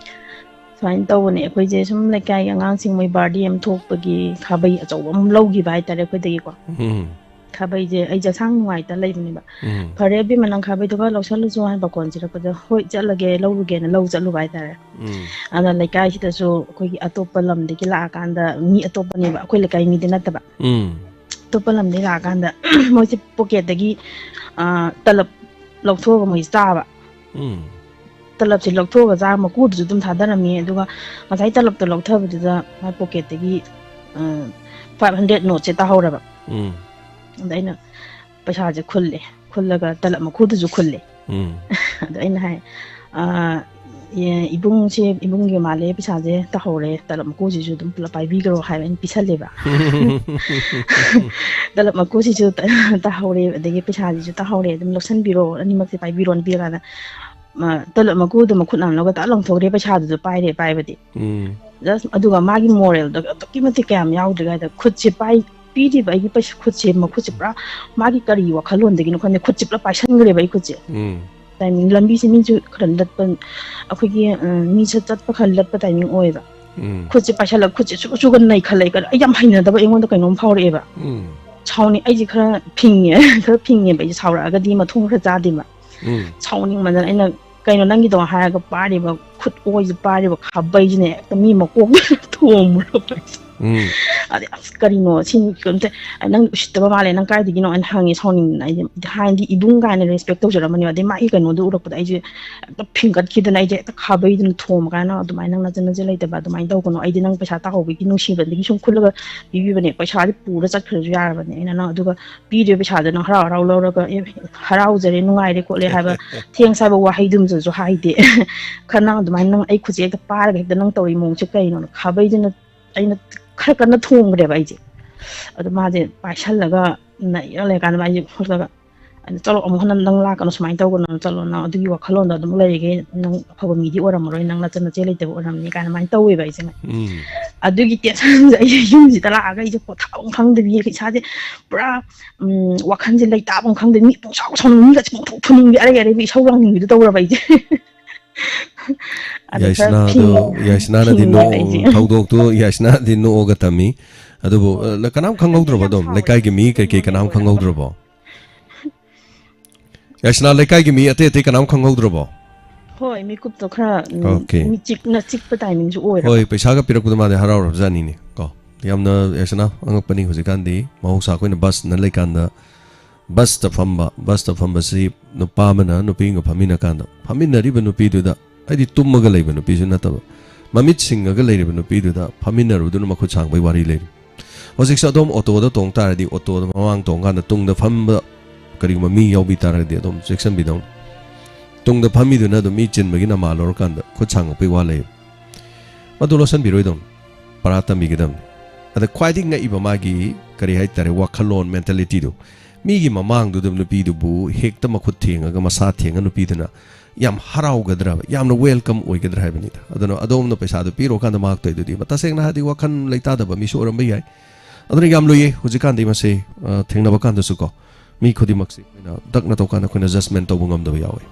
ꯁꯨꯃꯥꯏꯅ ꯇꯧꯕꯅꯦ, ꯑꯩꯈꯣꯏꯁꯦ ꯁꯨꯝ ꯂꯩꯀꯥꯏꯒꯤ ꯑꯉꯥꯡꯁꯤꯡ ꯃꯣꯏ ꯕꯥꯔꯗꯦ ꯑꯃ ꯊꯣꯛꯄꯒꯤ ꯈꯥꯕꯩ ꯑꯆꯧꯕ ꯑꯃ ꯂꯧꯈꯤꯕ ꯍꯥꯏꯇꯥꯔꯦ ꯑꯩꯈꯣꯏꯗꯒꯤꯀꯣ꯫ ꯎꯝ꯫ ꯈꯥꯕꯩꯁꯦ ꯑꯩꯁꯦ ꯑꯁꯥꯡ ꯅꯨꯡꯉꯥꯏꯇ ꯂꯩꯕꯅꯦꯕ꯫ ꯎꯝ꯫ "ꯐꯔꯦ ꯏꯕꯦꯝꯃ, ꯅꯪ ꯈꯥꯕꯩꯗꯣ ꯈꯔ ꯂꯧꯁꯜꯂꯨꯆꯣ" ꯍꯥꯏꯅ ꯄꯥꯈꯣꯟ ꯁꯤꯔꯛꯄꯗ, "ꯍꯣꯏ, ꯆꯠꯂꯒꯦ, ꯂꯧꯔꯨꯒꯦꯅ" ꯂꯧ ꯆꯠꯂꯨꯕ ꯍꯥꯏꯇꯥꯔꯦ꯫ ꯎꯝ꯫ ꯑꯗ ꯂꯩꯀꯥꯏꯁꯤꯗꯁꯨ ꯑꯩꯈꯣꯏꯒꯤ ꯑꯇꯣꯞꯄ ꯂꯝꯗꯒꯤ ꯂꯥꯛꯑꯀꯥꯟꯗ, ꯃꯤ ꯑꯇꯣꯞꯄꯅꯦꯕ, ꯑꯩꯈꯣꯏ ꯂꯩꯀꯥꯏ ꯃꯤꯗꯤ ꯅꯠꯇꯕ, ꯎꯝ꯫ ꯑꯇꯣꯞꯄ ꯂꯝꯗꯒꯤ ꯂꯥꯛꯑꯀꯥꯟꯗ ꯃꯣꯏꯁꯦ ꯄꯣꯀꯦꯠꯇꯒꯤ, ꯑ, ꯇꯂꯞ ꯂꯧꯊꯣꯛꯑꯒ ꯃꯣꯏ ꯆꯥꯕ꯫ ꯎꯝ꯫ ꯇꯂꯞꯁꯦ ꯂꯧꯊꯣꯛꯑꯒ ꯆꯥ, ꯃꯀꯨꯗꯨꯁꯨ ꯑꯗꯨꯝ ꯊꯥꯗꯔꯝꯃꯤ꯫ ꯑꯗꯨꯒ ꯉꯁꯥꯏ ꯇꯂꯞꯇꯣ ꯂꯧꯊꯕꯗꯨꯗ ꯃꯥꯏ ꯄꯣꯀꯦꯠꯇꯒꯤ, ꯑ, ꯐꯥꯏꯚ ꯍꯟꯗ꯭ꯔꯦꯠ ꯅꯣꯠꯁꯦ ꯇꯥꯍꯧꯔꯕ꯫ ꯎꯝ꯫ ꯑꯗ ꯑꯩꯅ ꯄꯩꯁꯥꯁꯦ ꯈꯨꯜꯂꯦ, ꯈꯨꯜꯂꯒ ꯇꯂꯞ ꯃꯀꯨꯗꯨꯁꯨ ꯈꯨꯜꯂꯦ꯫ ꯎꯝ꯫ ꯑꯗ ꯑꯩꯅ ꯍꯥꯏ, "ꯑ, ꯑꯦ, ꯏꯕꯨꯡꯁꯦ, ꯏꯕꯨꯡꯒꯤ ꯃꯥꯜꯂꯦ, ꯄꯩꯁꯥꯁꯦ ꯇꯥꯍꯧꯔꯦ, ꯇꯂꯞ ꯃꯀꯨꯁꯤꯁꯨ ꯑꯗꯨꯝ ꯄꯨꯂꯞ ꯄꯥꯏꯕꯤꯈ꯭ꯔꯣ" ꯍꯥꯏꯕ ꯑꯩꯅ ꯄꯤꯁꯜꯂꯦꯕ꯫ "ꯇꯂꯞ ꯃꯀꯨꯁꯤꯁꯨ ꯇ-, ꯇꯥꯍꯧꯔꯦ, ꯑꯗꯒꯤ ꯄꯩꯁꯥꯁꯤꯁꯨ ꯇꯥꯍꯧꯔꯦ, ꯑꯗꯨꯝ ꯂꯧꯁꯟꯕꯤꯔꯣ, ꯑꯅꯤꯃꯛꯁꯦ ꯄꯥꯏꯕꯤꯔꯣꯅ" ꯄꯤꯔꯀꯥꯟꯗ, ꯃꯥ ꯇꯂꯞ ꯃꯀꯨꯗꯣ ꯃꯈꯨꯠ ꯅꯥꯝꯃ ꯂꯧꯔꯒ ꯇꯛ ꯂꯪꯊꯣꯛꯈ꯭ꯔꯦ, ꯄꯩꯁꯥꯗꯨꯁꯨ ꯄꯥꯏꯔꯦ, ꯄꯥꯏꯕꯗꯤ꯫ ꯎꯝ꯫ Just ꯑꯗꯨꯒ ꯃꯥꯒꯤ ꯃꯣꯔꯦꯜꯗꯣ ꯑꯗꯨꯛꯀꯤ ꯃꯇꯤꯛ ꯀꯌꯥꯝ ꯌꯥꯎꯗ꯭ꯔꯦ ꯍꯥꯏꯗ, ꯈꯨꯠꯁꯦ ꯄꯥꯏ-, ꯄꯤꯔꯤꯕ ꯑꯩꯒꯤ ꯄꯩꯁꯥ, ꯈꯨꯠꯁꯦ, ꯃꯈꯨꯠꯁꯦ ꯄꯨꯔꯥ ꯃꯥꯒꯤ ꯀꯔꯤ ꯋꯥꯈꯜꯂꯣꯟꯗꯒꯤꯅꯣ ꯈꯪꯗꯦ, ꯈꯨꯠꯁꯦ ꯄꯨꯂꯞ ꯄꯥꯏꯁꯟꯈ꯭ꯔꯦꯕ ꯑꯩ ꯈꯨꯠꯁꯦ꯫ ꯎꯝ꯫ ꯇꯥꯏꯃꯤꯡ ꯂꯝꯕꯤꯁꯦ ꯃꯤꯁꯨ ꯈꯔ ꯂꯠꯄ, ꯑꯩꯈꯣꯏꯒꯤ, ꯑ, ꯃꯤꯁꯦ ꯆꯠꯄ ꯈꯔ ꯂꯠꯄ ꯇꯥꯏꯃꯤꯡ ꯑꯣꯏꯌꯦꯕ꯫ ꯎꯝ꯫ ꯈꯨꯠꯁꯦ ꯄꯥꯏꯁꯜꯂꯒ, ꯈꯨꯠꯁꯦ ꯁꯨꯔ ꯁꯨꯔꯒ ꯅꯩꯈꯠꯂꯛꯑꯦ꯫ ꯑꯩ ꯌꯥꯝ ꯍꯩꯅꯗꯕ, ꯑꯩꯉꯣꯟꯗ ꯀꯩꯅꯣꯝ ꯐꯥꯎꯔꯛꯑꯦꯕ꯫ ꯎꯝ꯫ ꯁꯥꯎꯅꯤꯡ ꯑꯩꯁꯦ ꯈꯔ ꯐꯤꯡꯉꯦ꯫ ꯈꯔ ꯐꯤꯡꯉꯦꯕ ꯑꯩꯁꯦ, ꯁꯥꯎꯔꯛꯑꯒꯗꯤ ꯃꯊꯣꯡ ꯈꯔ ꯆꯥꯗꯦꯕ꯫ ꯎꯝ꯫ ꯁꯥꯎꯅꯤꯡꯃꯟꯗꯅ ꯑꯩꯅ, "ꯀꯩꯅꯣ ꯅꯪꯒꯤꯗꯣ?" ꯍꯥꯏꯔꯒ ꯄꯥꯏꯔꯤꯕ ꯈꯨꯠ ꯑꯣꯏꯁꯦ, ꯄꯥꯏꯔꯤꯕ ꯈꯥꯕꯩꯁꯤꯅꯦ ꯍꯦꯛꯇ ꯃꯤ ꯃꯀꯣꯛꯇ ꯊꯣꯝꯃꯨꯔꯕ ꯑꯩꯁꯦ꯫ ꯎꯝ꯫ ꯑꯗꯩ, "ꯑꯁ, ꯀꯔꯤꯅꯣ ꯁꯤ ꯀꯩꯝꯇ, ꯅꯪ ꯎꯁꯤꯠꯇꯕ ꯃꯥꯜꯂꯦ, ꯅꯪ ꯀꯥꯏꯗꯒꯤꯅꯣ?" ꯑꯩꯅ ꯍꯪꯉꯦ ꯁꯥꯎꯅꯤꯡꯗꯅ꯫ ꯑꯩꯗꯤ ꯍꯥꯟꯅꯗꯤ ꯏꯕꯨꯡ ꯀꯥꯏꯅ ꯔꯦꯁꯄꯦꯛ ꯇꯧꯖꯔꯝꯕꯅꯦꯕ꯫ ꯑꯗꯩ ꯃꯥꯒꯤ ꯀꯩꯅꯣꯗꯣ ꯎꯔꯛꯄꯗ ꯑꯩꯁꯦ ꯍꯦꯛꯇ ꯐꯤꯡꯒꯠꯈꯤꯗꯅ, ꯑꯩꯁꯦ ꯍꯦꯛꯇ ꯈꯥꯕꯩꯗꯨꯅ ꯊꯣꯝꯃ ꯀꯥꯟꯗ, "ꯑꯗꯨꯃꯥꯏꯅ ꯅꯪ ꯅꯆꯟ ꯅꯆꯦ ꯂꯩꯇꯕ ꯑꯗꯨꯃꯥꯏꯅ ꯇꯧꯒꯅꯨ, ꯑꯩꯗꯤ ꯅꯪ ꯄꯩꯁꯥ ꯇꯥꯍꯧꯕꯒꯤ ꯅꯨꯡꯁꯤꯕꯗꯒꯤ ꯁꯨꯝ ꯈꯨꯜꯂꯒ ꯄꯤꯕꯤꯕꯅꯦ, ꯄꯩꯁꯥꯗꯤ ꯄꯨꯔ ꯆꯠꯈ꯭ꯔꯁꯨ ꯌꯥꯔꯕꯅꯦ, ꯑꯩꯅ ꯅꯪ ꯑꯗꯨꯒ ꯄꯤꯔꯤꯕ ꯄꯩꯁꯥꯗꯣ ꯅꯪ ꯍꯔꯥꯎ ꯍꯔꯥꯎ ꯂꯧꯔꯒ, ꯑꯦ, ꯍꯔꯥꯎꯖꯔꯦ, ꯅꯨꯡꯉꯥꯏꯔꯦ ꯈꯣꯠꯂꯦ ꯍꯥꯏꯕ ꯊꯦꯡꯁ ꯍꯥꯏꯕ ꯋꯥꯍꯩꯗꯨꯃꯁꯨ ꯍꯥꯏꯗꯦ꯫ ꯈꯔ ꯅꯪ ꯑꯗꯨꯃꯥꯏꯅ ꯅꯪ ꯑꯩ ꯈꯨꯠꯁꯦ ꯍꯦꯛꯇ ꯄꯥꯏꯔꯒ ꯍꯦꯛꯇ ꯅꯪ ꯇꯧꯔꯤ ꯃꯑꯣꯡꯁꯦ ꯀꯩꯅꯣꯅ ꯈꯥꯕꯩꯁꯤꯅ ꯑꯩꯅ ꯈꯔ ꯀꯟꯅ ꯊꯣꯝꯈ꯭ꯔꯦꯕ ꯑꯩꯁꯦ꯫ ꯑꯗꯣ ꯃꯥꯁꯦ ꯄꯥꯏꯁꯜꯂꯒ ꯅꯩꯔ ꯂꯩꯔꯀꯥꯟꯗ ꯃꯥꯁꯦ ꯈꯣꯠꯂꯒ, ꯑꯩꯅ, "ꯆꯠꯂꯣ, ꯑꯃꯨꯛ ꯍꯟꯅ ꯅꯪ ꯂꯥꯛꯀꯅꯨ, ꯁꯨꯃꯥꯏꯅ ꯇꯧꯒꯅꯨ, ꯆꯠꯂꯣ, ꯅꯪ ꯑꯗꯨꯒꯤ ꯋꯥꯈꯜꯂꯣꯟꯗꯣ ꯑꯗꯨꯝ ꯂꯩꯔꯤꯈꯩ ꯅꯪ ꯑꯐꯕ ꯃꯤꯗꯤ ꯑꯣꯏꯔꯝꯃꯔꯣꯏ, ꯅꯪ ꯅꯆꯟ ꯅꯆꯦ ꯂꯩꯇꯕ ꯑꯣꯏꯔꯝꯅꯤ" ꯀꯥꯏꯅ ꯑꯗꯨꯃꯥꯏꯅ ꯇꯧꯋꯦꯕ ꯑꯩꯁꯦ꯫ ꯎꯝ꯫ ꯑꯗꯨꯒꯤ ꯇꯦꯟꯁꯟꯁꯦ ꯑꯩꯁꯦ ꯌꯨꯝꯁꯤꯗ ꯂꯥꯛꯑꯒ ꯑꯩꯁꯦ ꯄꯣꯊꯥꯐꯝ ꯈꯪꯗꯕꯤ ꯏꯁꯥꯁꯦ ꯄꯨꯔꯥ, ꯎꯝ, ꯋꯥꯈꯜꯁꯦ ꯂꯩꯇꯥꯐꯝ ꯈꯪꯗꯕꯤ, ꯃꯤ ꯄꯨꯡꯁꯥꯎ ꯁꯥꯎꯅꯤꯡꯕꯤ, ꯃꯤꯒꯁꯦ ꯄꯪꯐꯨ ꯐꯨꯅꯤꯡꯕꯤ, ꯑꯔꯩ ꯑꯔꯩꯕꯤ ꯏꯁꯧ ꯂꯥꯡꯅꯤꯡꯕꯤꯗꯣ ꯇꯧꯔꯕ ꯑꯩꯁꯦ꯫ ꯑꯗꯨ ꯈꯔ ꯌꯥꯏꯁꯅꯥꯗꯣ, ꯐꯤꯡ-, ꯌꯥꯏꯁꯅꯥꯅꯗꯤ ꯐꯤꯡꯕ ꯅꯣꯛ-, ꯑꯩꯁꯦ꯫ ꯊꯧꯗꯣꯛꯇꯣ ꯌꯥꯏꯁꯅꯥꯗꯤ ꯅꯣꯛꯑꯒ ꯇꯝꯃꯤ꯫ ꯑꯗꯨꯕꯨ, ꯑ, ꯀꯅꯥꯝ ꯈꯪꯍꯧꯗ꯭ꯔꯕ ꯑꯗꯨꯝ? ꯂꯩꯀꯥꯏꯒꯤ ꯃꯤ ꯀꯩꯀꯩ ꯀꯅꯥꯝ ꯈꯪꯍꯧꯗ꯭ꯔꯕꯣ? ꯌꯥꯏꯁꯅꯥ, ꯂꯩꯀꯥꯏꯒꯤ ꯃꯤ ꯑꯇꯩ ꯑꯇꯩ ꯀꯅꯥꯝ ꯈꯪꯍꯧꯗ꯭ꯔꯕꯣ? ꯍꯣꯏ, ꯃꯤꯀꯨꯞꯇꯣ ꯈꯔ, ꯎꯝ, ꯑꯣꯀꯦ꯫ ꯃꯤꯆꯤꯛꯅ ꯆꯤꯛꯄ ꯇꯥꯏꯃꯤꯡꯁꯨ ꯑꯣꯏꯔꯕ꯫ ꯍꯣꯏ, ꯄꯩꯁꯥꯒ ꯄꯤꯔꯛꯄꯗꯣ ꯃꯥꯗꯤ ꯍꯔꯥꯎꯔꯕꯖꯥꯠꯅꯤꯅꯦ ꯀꯣ꯫ ꯌꯥꯝꯅ, ꯌꯥꯏꯁꯅꯥ, ꯑꯉꯛꯄꯅꯤ ꯍꯧꯖꯤꯛꯀꯥꯟꯗꯤ꯫ ꯃꯍꯧꯁꯥ ꯑꯩꯈꯣꯏꯅ ꯕꯁꯅ ꯂꯩꯀꯥꯟꯗ ꯕꯁꯇ ꯐꯝꯕ, ꯕꯁꯇ ꯐꯝꯕꯁꯤ ꯅꯨꯄꯥ ꯑꯃꯅ ꯅꯨꯄꯤ ꯑꯃꯒ ꯐꯝꯃꯤꯟꯅ ꯀꯥꯟꯗ ꯐꯝꯃꯤꯟꯅꯔꯤꯕ ꯅꯨꯄꯤꯗꯨꯗ, ꯍꯥꯏꯗꯤ ꯇꯨꯝꯃꯒ ꯂꯩꯕ ꯅꯨꯄꯤꯁꯨ ꯅꯠꯇꯕ, ꯃꯃꯤꯠ ꯁꯤꯡꯉꯒ ꯂꯩꯔꯤꯕ ꯅꯨꯄꯤꯗꯨꯗ ꯐꯝꯃꯤꯟꯅꯔꯨꯗꯨꯅ ꯃꯈꯨꯠ ꯁꯥꯡꯕꯒꯤ ꯋꯥꯔꯤ ꯂꯩꯔꯤ꯫ ꯍꯧꯖꯤꯛꯁꯨ ꯑꯗꯣꯝ ꯑꯣꯇꯣꯗ ꯇꯣꯡ ꯇꯥꯔꯗꯤ, ꯑꯣꯇꯣꯗ ꯃꯃꯥꯡ ꯇꯣꯡꯀꯥꯟꯗ ꯇꯨꯡꯗ ꯐꯝꯕ ꯀꯔꯤꯒꯨꯝꯕ ꯃꯤ ꯌꯥꯎꯕꯤ ꯇꯥꯔꯒꯗꯤ ꯑꯗꯨꯝ ꯆꯦꯛꯁꯤꯟꯕꯤꯗꯧꯅꯤ꯫ ꯇꯨꯡꯗ ꯐꯝꯃꯤꯗꯨꯅ ꯑꯗꯨꯝ ꯃꯤ ꯆꯤꯟꯕꯒꯤ ꯅꯃꯥ ꯂꯧꯔꯀꯥꯟꯗ ꯈꯨꯠ ꯁꯥꯡꯉꯛꯄꯒꯤ ꯋꯥ ꯂꯩ꯫ ꯃꯗꯨ ꯂꯣꯠꯁꯤꯟꯕꯤꯔꯣꯏꯗꯧꯅꯤ, ꯄꯔꯥ ꯇꯝꯕꯤꯒꯗꯕꯅꯤ꯫ ꯑꯗ ꯈ꯭ꯋꯥꯏꯗꯒꯤ ꯉꯛꯏꯕ ꯃꯥꯒꯤ, ꯀꯔꯤ ꯍꯥꯏꯇꯥꯔꯦ, ꯋꯥꯈꯜꯂꯣꯟ, ꯃꯦꯟꯇꯦꯂꯤꯇꯤꯗꯨ꯫ ꯃꯤꯒꯤ ꯃꯃꯥꯡꯗꯨꯗ ꯅꯨꯄꯤꯗꯨꯕꯨ ꯍꯦꯛꯇ ꯃꯈꯨꯠ ꯊꯦꯡꯉꯒ, ꯃꯁꯥ ꯊꯦꯡꯉ ꯅꯨꯄꯤꯗꯨꯅ ꯌꯥꯝ ꯍꯔꯥꯎꯒꯗ꯭ꯔꯕ, ꯌꯥꯝꯅ ꯋꯦꯜꯀꯝ ꯑꯣꯏꯒꯗ꯭ꯔꯥ ꯍꯥꯏꯕꯅꯤꯗ꯫ ꯑꯗꯨꯅ ꯑꯗꯣꯝꯅ ꯄꯩꯁꯥꯗꯨ ꯄꯤꯔꯨꯔꯀꯥꯟꯗ ꯃꯍꯥꯛ ꯇꯧꯔꯤꯗꯨꯗꯤ, ꯇꯁꯦꯡꯅ ꯍꯥꯏꯔꯗꯤ ꯋꯥꯈꯜ ꯂꯩꯇꯥꯗꯕ ꯃꯤꯁꯨ ꯑꯣꯏꯔꯝꯕ ꯌꯥꯏ꯫ ꯑꯗꯨꯅ ꯌꯥꯝ ꯂꯨꯏꯌꯦ ꯍꯧꯖꯤꯛꯀꯥꯟꯗꯤ ꯃꯁꯤ, ꯑ, ꯊꯦꯡꯅꯕ ꯀꯥꯟꯗꯁꯨꯀꯣ꯫ ꯃꯤ ꯈꯨꯗꯤꯡꯃꯛꯁꯤ ꯑꯩꯈꯣꯏꯅ ꯗꯛꯅ ꯇꯧꯀꯥꯟꯗ ꯑꯩꯈꯣꯏꯅ ꯖꯁꯃꯦꯟ ꯇꯧꯕ ꯉꯝꯗꯕ ꯌꯥꯎꯋꯤ꯫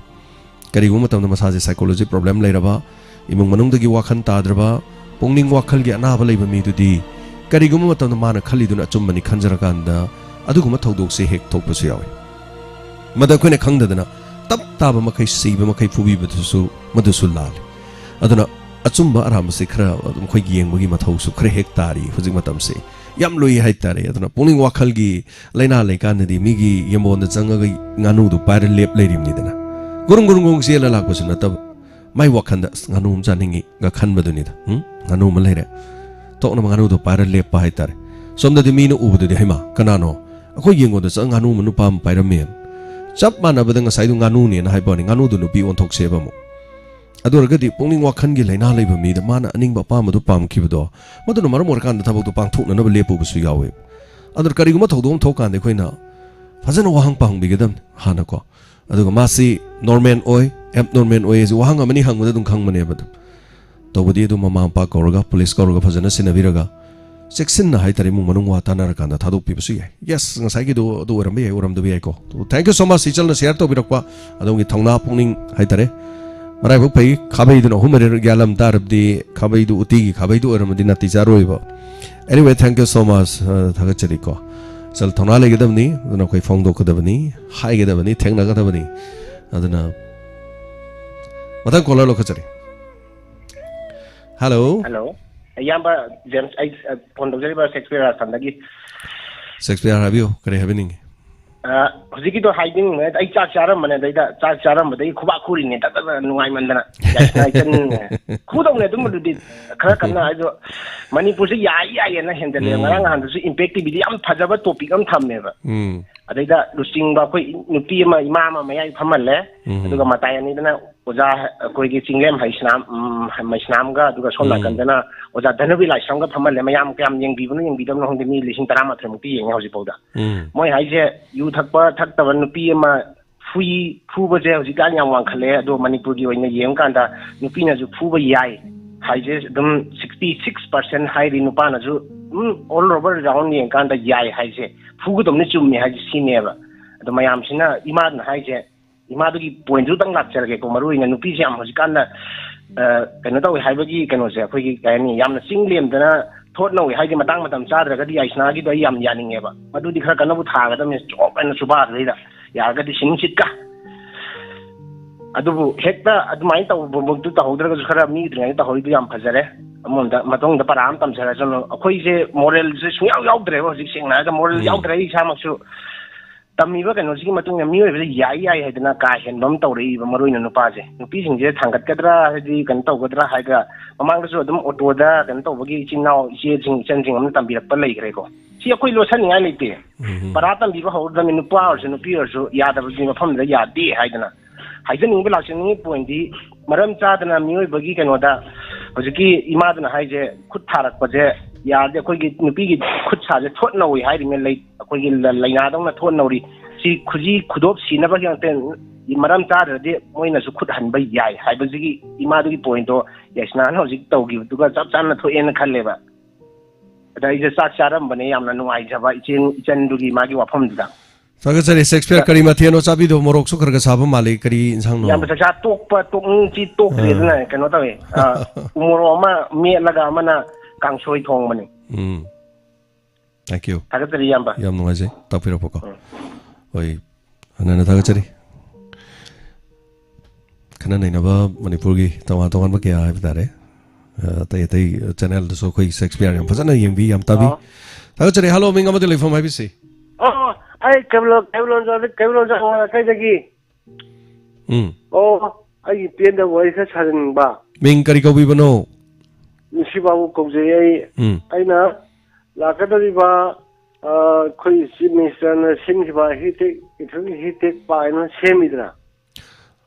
ꯀꯔꯤꯒꯨꯝꯕ ꯃꯇꯝꯗ ꯃꯁꯥꯁꯦ ꯁꯥꯏꯀꯣꯂꯣꯖꯤ ꯄ꯭ꯔꯣꯕ꯭ꯂꯦꯝ ꯂꯩꯔꯕ, ꯏꯃꯨꯡ ꯃꯅꯨꯡꯗꯒꯤ ꯋꯥꯈꯜ ꯇꯥꯗ꯭ꯔꯕ, ꯄꯨꯛꯅꯤꯡ ꯋꯥꯈꯜꯒꯤ ꯑꯅꯥꯕ ꯂꯩꯕ ꯃꯤꯗꯨꯗꯤ ꯀꯔꯤꯒꯨꯝꯕ ꯃꯇꯝꯗ ꯃꯥꯅ ꯈꯜꯂꯤꯗꯨꯅ ꯑꯆꯨꯝꯕꯅꯤ ꯈꯟꯖꯔꯀꯥꯟꯗ ꯑꯗꯨꯒꯨꯝꯕ ꯊꯧꯗꯣꯛꯁꯦ ꯍꯦꯛ ꯊꯣꯛꯄꯁꯨ ꯌꯥꯎꯏ꯫ ꯃꯗ ꯑꯩꯈꯣꯏꯅ ꯈꯪꯗꯗꯅ ꯇꯞ ꯇꯥꯕ ꯃꯈꯩ, ꯁꯤꯕ ꯃꯈꯩ ꯐꯨꯕꯤꯕꯗꯨꯁꯨ, ꯃꯗꯨꯁꯨ ꯂꯥꯜꯂꯤ꯫ ꯑꯗꯨꯅ ꯑꯆꯨꯝꯕ ꯑꯔꯥꯟꯕꯁꯤ ꯈꯔ ꯑꯗꯨꯝ ꯑꯩꯈꯣꯏ ꯌꯦꯡꯕꯒꯤ ꯃꯊꯧꯁꯨ ꯈꯔ ꯍꯦꯛ ꯇꯥꯔꯤ ꯍꯧꯖꯤꯛ ꯃꯇꯝꯁꯦ꯫ ꯌꯥꯝ ꯂꯨꯏ ꯍꯥꯏꯇꯥꯔꯦ꯫ ꯑꯗꯨꯅ ꯄꯨꯛꯅꯤꯡ ꯋꯥꯈꯜꯒꯤ ꯂꯥꯏꯅꯥ ꯂꯩꯀꯥꯟꯗꯗꯤ ꯃꯤꯒꯤ ꯌꯦꯡꯕꯣꯟꯗ ꯆꯪꯉꯒ ꯉꯥꯅꯨꯗꯨ ꯄꯥꯏꯔ ꯂꯦꯞ ꯂꯩꯔꯤꯕꯅꯤꯗꯅ꯫ ꯒꯨꯔꯨꯡ ꯒꯨꯔꯨꯡ ꯒꯨꯔꯨꯡ ꯆꯦꯜꯂ ꯂꯥꯛꯄꯁꯨ ꯅꯠꯇꯕ꯫ ꯃꯥꯏ ꯋꯥꯈꯜꯗ, "ꯑꯁ, ꯉꯥꯅꯨ ꯑꯃ ꯆꯥꯅꯤꯡꯉꯤꯒ" ꯈꯟꯕꯗꯨꯅꯤꯗ꯫ ꯎꯝ? ꯉꯥꯅꯨ ꯑꯃ ꯂꯩꯔꯦ꯫ ꯊꯣꯛꯅꯕ ꯉꯥꯅꯨꯗꯣ ꯄꯥꯏꯔ ꯂꯦꯞꯄ ꯍꯥꯏꯇꯥꯔꯦ꯫ ꯁꯣꯝꯗꯗꯤ ꯃꯤꯅ ꯎꯕꯗꯗꯤ, "ꯍꯩꯃꯥ, ꯀꯅꯥꯅꯣ? ꯑꯩꯈꯣꯏ ꯌꯦꯡꯒꯣꯟꯗ ꯆꯠꯂ ꯉꯥꯅꯨ ꯑꯃ ꯅꯨꯄꯥ ꯑꯃ ꯄꯥꯏꯔꯝꯃꯦꯅ"꯫ ꯆꯞ ꯃꯥꯟꯅꯕꯗ ꯉꯁꯥꯏꯗꯣ ꯉꯥꯅꯨꯅꯦꯅ ꯍꯥꯏꯕ ꯋꯥꯅꯤ, ꯉꯥꯅꯨꯗꯣ ꯅꯨꯄꯤ ꯑꯣꯟꯊꯣꯛꯁꯦꯕ ꯑꯃꯨꯛ꯫ ꯑꯗꯨ ꯑꯣꯏꯔꯒꯗꯤ ꯄꯨꯛꯅꯤꯡ ꯋꯥꯈꯜꯒꯤ ꯂꯥꯏꯅꯥ ꯂꯩꯕ ꯃꯤꯗ ꯃꯥꯅ ꯑꯅꯤꯡꯕ ꯑꯄꯥꯝꯕꯗꯣ ꯄꯥꯝꯈꯤꯕꯗꯣ, ꯃꯗꯨꯅ ꯃꯔꯝ ꯑꯣꯏꯔꯀꯥꯟꯗ ꯊꯕꯛꯇꯣ ꯄꯥꯡꯊꯣꯛꯅꯅꯕ ꯂꯦꯞꯄꯨꯕꯁꯨ ꯌꯥꯎꯋꯦꯕ꯫ ꯑꯗꯨꯅ ꯀꯔꯤꯒꯨꯝꯕ ꯊꯧꯗꯣꯛ ꯑꯃ ꯊꯣꯛꯀꯥꯟꯗ ꯑꯩꯈꯣꯏꯅ ꯐꯖꯅ ꯋꯥꯍꯪ ꯄꯥꯍꯪꯕꯤꯒꯗꯕꯅꯤ ꯍꯥꯟꯅꯀꯣ꯫ ꯑꯗꯨꯒ ꯃꯥꯁꯤ ꯅꯣꯔꯃꯦꯜ ꯑꯣꯏ, ꯑꯦꯕꯅꯣꯔꯃꯦꯜ ꯑꯣꯏ ꯍꯥꯏꯁꯦ ꯋꯥꯍꯪ ꯑꯃꯅꯤ ꯍꯪꯕꯗ ꯑꯗꯨꯝ ꯈꯪꯕꯅꯦꯕ ꯑꯗꯨꯝ꯫ ꯇꯧꯕꯗꯤ ꯑꯗꯨꯝ ꯃꯃꯥ ꯃꯄꯥ ꯀꯧꯔꯒ, ꯄꯨꯂꯤꯁ ꯀꯧꯔꯒ ꯐꯖꯅ ꯁꯤꯟꯅꯕꯤꯔꯒ, ꯆꯦꯛꯁꯤꯟꯅ ꯍꯥꯏꯇꯥꯔꯦ, ꯏꯃꯨꯡ ꯃꯅꯨꯡ ꯋꯥ ꯇꯥꯅꯔꯀꯥꯟꯗ ꯊꯥꯗꯣꯛꯄꯤꯕꯁꯨ ꯌꯥꯏ꯫ ꯌꯦꯁ, ꯉꯁꯥꯏꯒꯤꯗꯣ ꯑꯗꯨ ꯑꯣꯏꯔꯝꯕ ꯌꯥꯏ, ꯑꯣꯏꯔꯝꯗꯕ ꯌꯥꯏꯀꯣ꯫ Thank you so much, ꯏꯆꯜꯅ ꯁꯤꯌꯔ ꯇꯧꯕꯤꯔꯛꯄ, ꯑꯗꯣꯝꯒꯤ ꯊꯧꯅꯥ ꯄꯨꯛꯅꯤꯡ ꯍꯥꯏꯇꯥꯔꯦ꯫ ꯃꯔꯥꯏꯕꯛ ꯐꯩ, ꯈꯥꯕꯩꯗꯨꯅ ꯑꯍꯨꯝ ꯃꯔꯤꯔꯛ ꯌꯥꯜꯂꯝ ꯇꯥꯔꯕꯗꯤ, ꯈꯥꯕꯩꯗꯨ, ꯎꯇꯤꯒꯤ ꯈꯥꯕꯩꯗꯨ ꯑꯣꯏꯔꯝꯃꯗꯤ ꯅꯥꯇꯩ ꯆꯥꯔꯣꯏꯕ꯫ Anyway, thank you so much, ꯑ, ꯊꯥꯒꯠꯆꯔꯤꯀꯣ꯫ ꯏꯆꯜ, ꯊꯧꯅꯥ ꯂꯩꯒꯗꯕꯅꯤ, ꯑꯗꯨꯅ ꯑꯩꯈꯣꯏ ꯐꯣꯡꯗꯣꯛꯀꯗꯕꯅꯤ, ꯍꯥꯏꯒꯗꯕꯅꯤ, ꯊꯦꯡꯅꯒꯗꯕꯅꯤ꯫ ꯑꯗꯨꯅ ꯃꯊꯪ ꯀꯣꯂꯔ ꯂꯧꯈꯠꯆꯔꯤ꯫ ꯍꯜꯂꯣ꯫ ꯍꯜꯂꯣ꯫ ꯏꯌꯥꯝꯕ ꯖꯦꯝꯁ, ꯑꯩ, ꯑ, ꯐꯣꯟ ꯇꯧꯖꯔꯤꯕ ꯁꯦꯛꯁꯄꯤꯌꯔ ꯑꯥꯁ꯭ꯔꯝꯗꯒꯤ꯫ ꯁꯦꯛꯁꯄꯤꯌꯔ ꯍꯥꯏꯕꯤꯌꯨ, ꯀꯔꯤ ꯍꯥꯏꯕꯤꯅꯤꯡꯉꯤ? ꯑ, ꯍꯧꯖꯤꯛꯀꯤꯗꯣ ꯍꯥꯏꯅꯤꯡꯕꯅꯦ, ꯑꯩ ꯆꯥꯛ ꯆꯥꯔꯝꯕꯅꯦ, ꯑꯗꯩꯗ ꯆꯥꯛ ꯆꯥꯔꯝꯕꯗꯩ ꯈꯨꯕꯥꯛ ꯈꯨꯔꯤꯅꯦ, ꯇꯞ ꯇꯞꯅ ꯅꯨꯡꯉꯥꯏꯃꯟꯗꯅ꯫ ꯌꯥꯏꯁꯅꯥ ꯏꯆꯟ ꯈꯨꯗꯧꯅꯦ ꯑꯗꯨꯝꯕꯗꯨꯗꯤ ꯈꯔ ꯀꯟꯅ, ꯑꯗꯣ ꯃꯅꯤꯄꯨꯔꯁꯦ ꯌꯥꯏ ꯌꯥꯏꯌꯦꯅ ꯍꯦꯟꯖꯜꯂꯦ꯫ ꯎꯝ꯫ ꯉꯔꯥꯡ ꯅꯍꯥꯟꯗꯁꯨ ꯏꯝꯄꯦꯛ ꯇꯤꯚꯤꯗ ꯌꯥꯝ ꯐꯖꯕ ꯇꯣꯄꯤꯛ ꯑꯃ ꯊꯝꯃꯦꯕ꯫ ꯎꯝ꯫ ꯑꯗꯩꯗ ꯂꯨꯆꯤꯡꯕ ꯑꯩꯈꯣꯏ ꯅꯨꯄꯤ ꯑꯃ, ꯏꯃꯥ ꯑꯃ ꯃꯌꯥꯏ ꯐꯝꯍꯜꯂꯦ꯫ ꯎꯝ꯫ ꯑꯗꯨꯒ ꯃꯇꯥꯏ ꯑꯅꯤꯗꯅ ꯑꯣꯖꯥ ꯑꯩꯈꯣꯏꯒꯤ ꯆꯤꯡꯂꯦꯝ ꯍꯩꯁꯅꯥꯝ, ꯎꯝ, ꯃꯩꯁꯅꯥꯝꯒ, ꯑꯗꯨꯒ ꯁꯣꯝ ꯎꯝ꯫ ꯅꯥꯀꯟꯗꯅ ꯑꯣꯖꯥ ꯙꯅꯕꯤꯔ ꯂꯥꯏꯁ꯭ꯔꯝꯒ ꯐꯝꯍꯜꯂꯦ꯫ ꯃꯌꯥꯝ ꯀꯌꯥꯝ ꯌꯦꯡꯕꯤꯕꯅꯣ ꯌꯦꯡꯕꯤꯗꯕꯅꯣ ꯈꯪꯗꯦ, ꯃꯤ ꯂꯤꯁꯤꯡ ꯇꯔꯥꯃꯥꯊꯣꯏ ꯃꯨꯛꯇꯤ ꯌꯦꯡꯉꯦ ꯍꯧꯖꯤꯛꯐꯥꯎꯗ꯫ ꯎꯝ꯫ ꯃꯣꯏ ꯍꯥꯏꯁꯦ ꯌꯨ ꯊꯛꯄ ꯊꯛꯇꯕ ꯅꯨꯄꯤ ꯑꯃ ꯐꯨꯏ, ꯐꯨꯕꯁꯦ ꯍꯧꯖꯤꯛꯀꯥꯟ ꯌꯥꯝ ꯋꯥꯡꯈꯠꯂꯦ꯫ ꯑꯗꯣ ꯃꯅꯤꯄꯨꯔꯒꯤ ꯑꯣꯏꯅ ꯌꯦꯡꯉꯀꯥꯟꯗ ꯅꯨꯄꯤꯅꯁꯨ ꯐꯨꯕ ꯌꯥꯏ ꯍꯥꯏꯁꯦ ꯑꯗꯨꯝ sixty six percent ꯍꯥꯏꯔꯤ, ꯅꯨꯄꯥꯅꯁꯨ ꯑꯗꯨꯝ all over round ꯌꯦꯡꯉꯀꯥꯟꯗ ꯌꯥꯏ ꯍꯥꯏꯁꯦ, ꯐꯨꯒꯗꯕꯅꯤ, ꯆꯨꯝꯃꯤ ꯍꯥꯏꯁꯦ ꯁꯤꯅꯦꯕ꯫ ꯑꯗꯣ ꯃꯌꯥꯝꯁꯤꯅ, ꯏꯃꯥꯗꯨꯅ ꯍꯥꯏꯁꯦ, ꯏꯃꯥꯗꯨꯒꯤ ꯄꯣꯏꯟꯠꯇꯨꯗꯪ ꯂꯥꯛꯆꯔꯒꯦꯀꯣ, ꯃꯔꯨ ꯑꯣꯏꯅ ꯅꯨꯄꯤꯁꯦ ꯌꯥꯝ ꯍꯧꯖꯤꯛꯀꯥꯟꯗ, ꯑ, ꯀꯩꯅꯣ ꯇꯧꯋꯦ ꯍꯥꯏꯕꯒꯤ ꯀꯩꯅꯣꯁꯦ, ꯑꯩꯈꯣꯏꯒꯤ ꯀꯩ ꯍꯥꯏꯅꯤ, ꯌꯥꯝꯅ ꯆꯤꯡ ꯂꯦꯝꯗꯅ ꯊꯣꯠ ꯅꯧꯏ ꯍꯥꯏꯗꯤ ꯃꯇꯥꯡ ꯃꯇꯝ ꯆꯥꯗ꯭ꯔꯒꯗꯤ ꯌꯥꯏꯁꯅꯥꯒꯤꯗꯣ ꯑꯩ ꯌꯥꯝ ꯌꯥꯅꯤꯡꯉꯦꯕ꯫ ꯃꯗꯨꯗꯤ ꯈꯔ ꯀꯟꯅꯕꯨ ꯊꯥꯒꯗꯕꯅꯤ, ꯆꯣꯞ ꯍꯥꯏꯅ ꯁꯨꯕꯥꯗꯨꯗꯩꯗ, ꯌꯥꯔꯒꯗꯤ ꯁꯤꯡꯁꯤꯠꯀ꯫ ꯑꯗꯨꯕꯨ ꯍꯦꯛꯇ ꯑꯗꯨꯃꯥꯏꯅ ꯇꯧꯕꯃꯛꯇꯨ ꯇꯧꯍꯧꯗ꯭ꯔꯒꯁꯨ, ꯈꯔ ꯃꯤ ꯎꯗ꯭ꯔꯤꯉꯩꯗ ꯇꯧꯍꯧꯔꯤꯗꯨ ꯌꯥꯝ ꯐꯖꯔꯦ꯫ ꯑꯃꯔꯣꯝꯗ ꯃꯇꯨꯡꯗ ꯄꯔꯥ ꯑꯃ ꯇꯝꯖꯔꯁꯅꯨ꯫ ꯑꯩꯈꯣꯏꯁꯦ ꯃꯣꯔꯦꯜꯁꯦ ꯁꯨꯡꯌꯥꯎ ꯌꯥꯎꯗ꯭ꯔꯦꯕ ꯍꯧꯖꯤꯛ, ꯁꯦꯡꯅ ꯍꯥꯏꯔꯒ ꯃꯣꯔꯦꯜ ꯎꯝ꯫ ꯌꯥꯎꯗ꯭ꯔꯦ꯫ ꯑꯩ ꯏꯁꯥꯃꯛꯁꯨ ꯇꯝꯃꯤꯕ ꯀꯩꯅꯣꯁꯤꯒꯤ ꯃꯇꯨꯡ ꯏꯟꯅ ꯃꯤꯑꯣꯏꯕꯗ ꯌꯥꯏ ꯌꯥꯏ ꯍꯥꯏꯗꯅ ꯀꯥ ꯍꯦꯟꯕ ꯑꯃ ꯇꯧꯔꯛꯏꯕ, ꯃꯔꯨ ꯑꯣꯏꯅ ꯅꯨꯄꯥꯁꯦ꯫ ꯅꯨꯄꯤꯁꯤꯡꯁꯦ ꯊꯥꯡꯒꯠꯀꯗ꯭ꯔꯥ, ꯍꯥꯏꯗꯤ ꯀꯩꯅꯣ ꯇꯧꯒꯗ꯭ꯔꯥ ꯍꯥꯏꯔꯒ, ꯃꯃꯥꯡꯗꯁꯨ ꯑꯗꯨꯝ ꯑꯣꯇꯣꯗ ꯀꯩꯅꯣ ꯇꯧꯕꯒꯤ ꯏꯆꯤꯟ ꯏꯅꯥꯎ ꯏꯆꯦꯁꯤꯡ ꯏꯆꯟꯁꯤꯡ ꯑꯃꯅ ꯇꯝꯕꯤꯔꯛꯄ ꯂꯩꯈ꯭ꯔꯦꯀꯣ꯫ ꯁꯤ ꯑꯩꯈꯣꯏ ꯂꯣꯠꯁꯟꯅꯤꯡꯉꯥꯏ ꯂꯩꯇꯦ꯫ ꯎꯝ꯫ ꯄꯔꯥ ꯇꯝꯕꯤꯕ ꯍꯧꯔꯗꯕꯅꯤ, ꯅꯨꯄꯥ ꯑꯣꯏꯔꯁꯨ ꯅꯨꯄꯤ ꯑꯣꯏꯔꯁꯨ ꯌꯥꯗꯕꯒꯤ ꯃꯐꯝꯗ ꯌꯥꯗꯦ ꯍꯥꯏꯗꯅ꯫ ꯍꯥꯏꯖꯅꯤꯡꯕ ꯂꯥꯛꯆꯅꯤꯡꯉꯤ ꯄꯣꯏꯟꯗꯤ, ꯃꯔꯝ ꯆꯥꯗꯅ ꯃꯤꯑꯣꯏꯕꯒꯤ ꯀꯩꯅꯣꯗ ꯍꯧꯖꯤꯛꯀꯤ ꯏꯃꯥꯗꯨꯅ ꯍꯥꯏꯁꯦ, ꯈꯨꯠ ꯊꯥꯔꯛꯄꯁꯦ ꯌꯥꯔꯗꯤ ꯑꯩꯈꯣꯏꯒꯤ ꯅꯨꯄꯤꯒꯤ ꯈꯨꯠ ꯁꯥꯁꯦ ꯊꯣꯠ ꯅꯧꯏ ꯍꯥꯏꯔꯤꯃꯦ, ꯂꯩ ꯑꯩꯈꯣꯏꯒꯤ ꯂ-, ꯂꯩꯅꯥꯗꯧꯅ ꯊꯣꯠ ꯅꯧꯔꯤ꯫ ꯁꯤ ꯈꯨꯖꯤ ꯈꯨꯗꯣꯞ ꯁꯤꯅꯕ ꯉꯥꯛꯇ, ꯃꯔꯝ ꯆꯥꯗ꯭ꯔꯗꯤ ꯃꯣꯏꯅꯁꯨ ꯈꯨꯠ ꯍꯟꯕ ꯌꯥꯏ ꯍꯥꯏꯕꯁꯤꯒꯤ ꯏꯃꯥꯗꯨꯒꯤ ꯄꯣꯏꯟꯗꯣ ꯌꯥꯏꯁꯅꯥꯅ ꯍꯧꯖꯤꯛ ꯇꯧꯈꯤꯕꯗꯨꯒ ꯆꯞ ꯆꯥꯅ ꯊꯣꯛꯑꯦꯅ ꯈꯜꯂꯦꯕ꯫ ꯑꯗ ꯑꯩꯁꯦ ꯆꯥꯛ ꯆꯥꯔꯝꯕꯅꯦ, ꯌꯥꯝꯅ ꯅꯨꯡꯉꯥꯏꯖꯕ ꯏꯆꯦ, ꯏꯆꯟꯗꯨꯒꯤ ꯃꯥꯒꯤ ꯋꯥꯐꯝꯗꯨꯗ꯫ ꯊꯥꯒꯠꯆꯔꯤ꯫ ꯁꯦꯛꯁꯄꯤꯌꯔ, ꯀꯔꯤ ꯃꯊꯦꯜꯅꯣ ꯆꯥꯕꯤꯗꯣ? ꯃꯣꯔꯣꯛꯁꯨ ꯈꯔ ꯈꯔ ꯁꯥꯕ ꯃꯥꯜꯂꯤ꯫ ꯀꯔꯤ ꯏꯟꯁꯥꯡꯅꯣ? ꯌꯥꯝꯅ ꯆꯥꯛꯆꯥ ꯇꯣꯛꯄ, ꯇꯣꯛꯅꯤꯡ ꯆꯤ ꯇꯣꯛꯇ꯭ꯔꯦ꯫ ꯑꯥ꯫ ꯑꯗꯨꯅ ꯀꯩꯅꯣ ꯇꯧꯋꯦ, ꯑ, ꯎ ꯃꯣꯔꯣꯛ ꯑꯃ ꯃꯦꯠꯂꯒ ꯑꯃꯅ ꯀꯥꯡꯁꯣꯏ ꯊꯣꯡꯕꯅꯤ꯫ ꯎꯝ꯫ Thank you꯫ ꯊꯥꯒꯠꯆꯔꯤ ꯏꯌꯥꯝꯕ꯫ ꯌꯥꯝ ꯅꯨꯡꯉꯥꯏꯖꯩ ꯇꯥꯛꯄꯤꯔꯛꯄꯀꯣ꯫ ꯎꯝ꯫ ꯍꯣꯏ, ꯍꯟꯅ ꯍꯟꯅ ꯊꯥꯒꯠꯆꯔꯤ꯫ ꯈꯟꯅ ꯅꯩꯅꯕ ꯃꯅꯤꯄꯨꯔꯒꯤ ꯇꯣꯉꯥꯟ ꯇꯣꯉꯥꯟꯕ ꯀꯌꯥ ꯍꯥꯏꯕ ꯇꯥꯔꯦ꯫ ꯑ, ꯑꯇꯩ ꯑꯇꯩ ꯆꯦꯅꯦꯜꯗꯁꯨ ꯑꯩꯈꯣꯏ ꯁꯦꯛꯁꯄꯤꯌꯔ ꯌꯥꯝ ꯐꯖꯅ ꯌꯦꯡꯕꯤ, ꯌꯥꯝ ꯇꯥꯕꯤ꯫ ꯑꯣ꯫ ꯊꯥꯒꯠꯆꯔꯤ꯫ ꯍꯜꯂꯣ, ꯃꯤꯡ ꯑꯃꯗꯤ ꯂꯩꯐꯝ ꯍꯥꯏꯕꯤꯁꯤ꯫ ꯑꯣ, ꯑꯩ ꯀꯩꯕꯨꯜ-, ꯀꯩꯕꯨꯜ ꯂꯝꯖꯥꯎꯗ, ꯀꯩꯕꯨꯜ ꯂꯝꯖꯥꯎ ꯋꯥꯡꯈꯩꯗꯒꯤ꯫ ꯎꯝ꯫ ꯑꯣ, ꯑꯩꯒꯤ ꯄꯦꯟꯗꯕ ꯋꯥꯔꯤ ꯈꯔ ꯁꯥꯖꯅꯤꯡꯕ꯫ ꯃꯤꯡ ꯀꯔꯤ ꯀꯧꯕꯤꯕꯅꯣ? ꯅꯨꯡꯁꯤꯕꯥꯕꯨ ꯀꯧꯖꯩ ꯑꯩ꯫ ꯎꯝ꯫ ꯑꯩꯅ ꯂꯥꯛꯀꯗꯧꯔꯤꯕ, ꯑ, ꯑꯩꯈꯣꯏ ꯆꯤꯐ ꯃꯤꯅꯤꯁꯇꯔꯅ ꯁꯤꯟꯈꯤꯕ ꯍꯤꯇꯦꯛ, ꯏꯊꯣꯛꯀꯤ ꯍꯤꯇꯦꯛ ꯄꯥꯏꯅ ꯁꯦꯝꯃꯤꯗꯅ꯫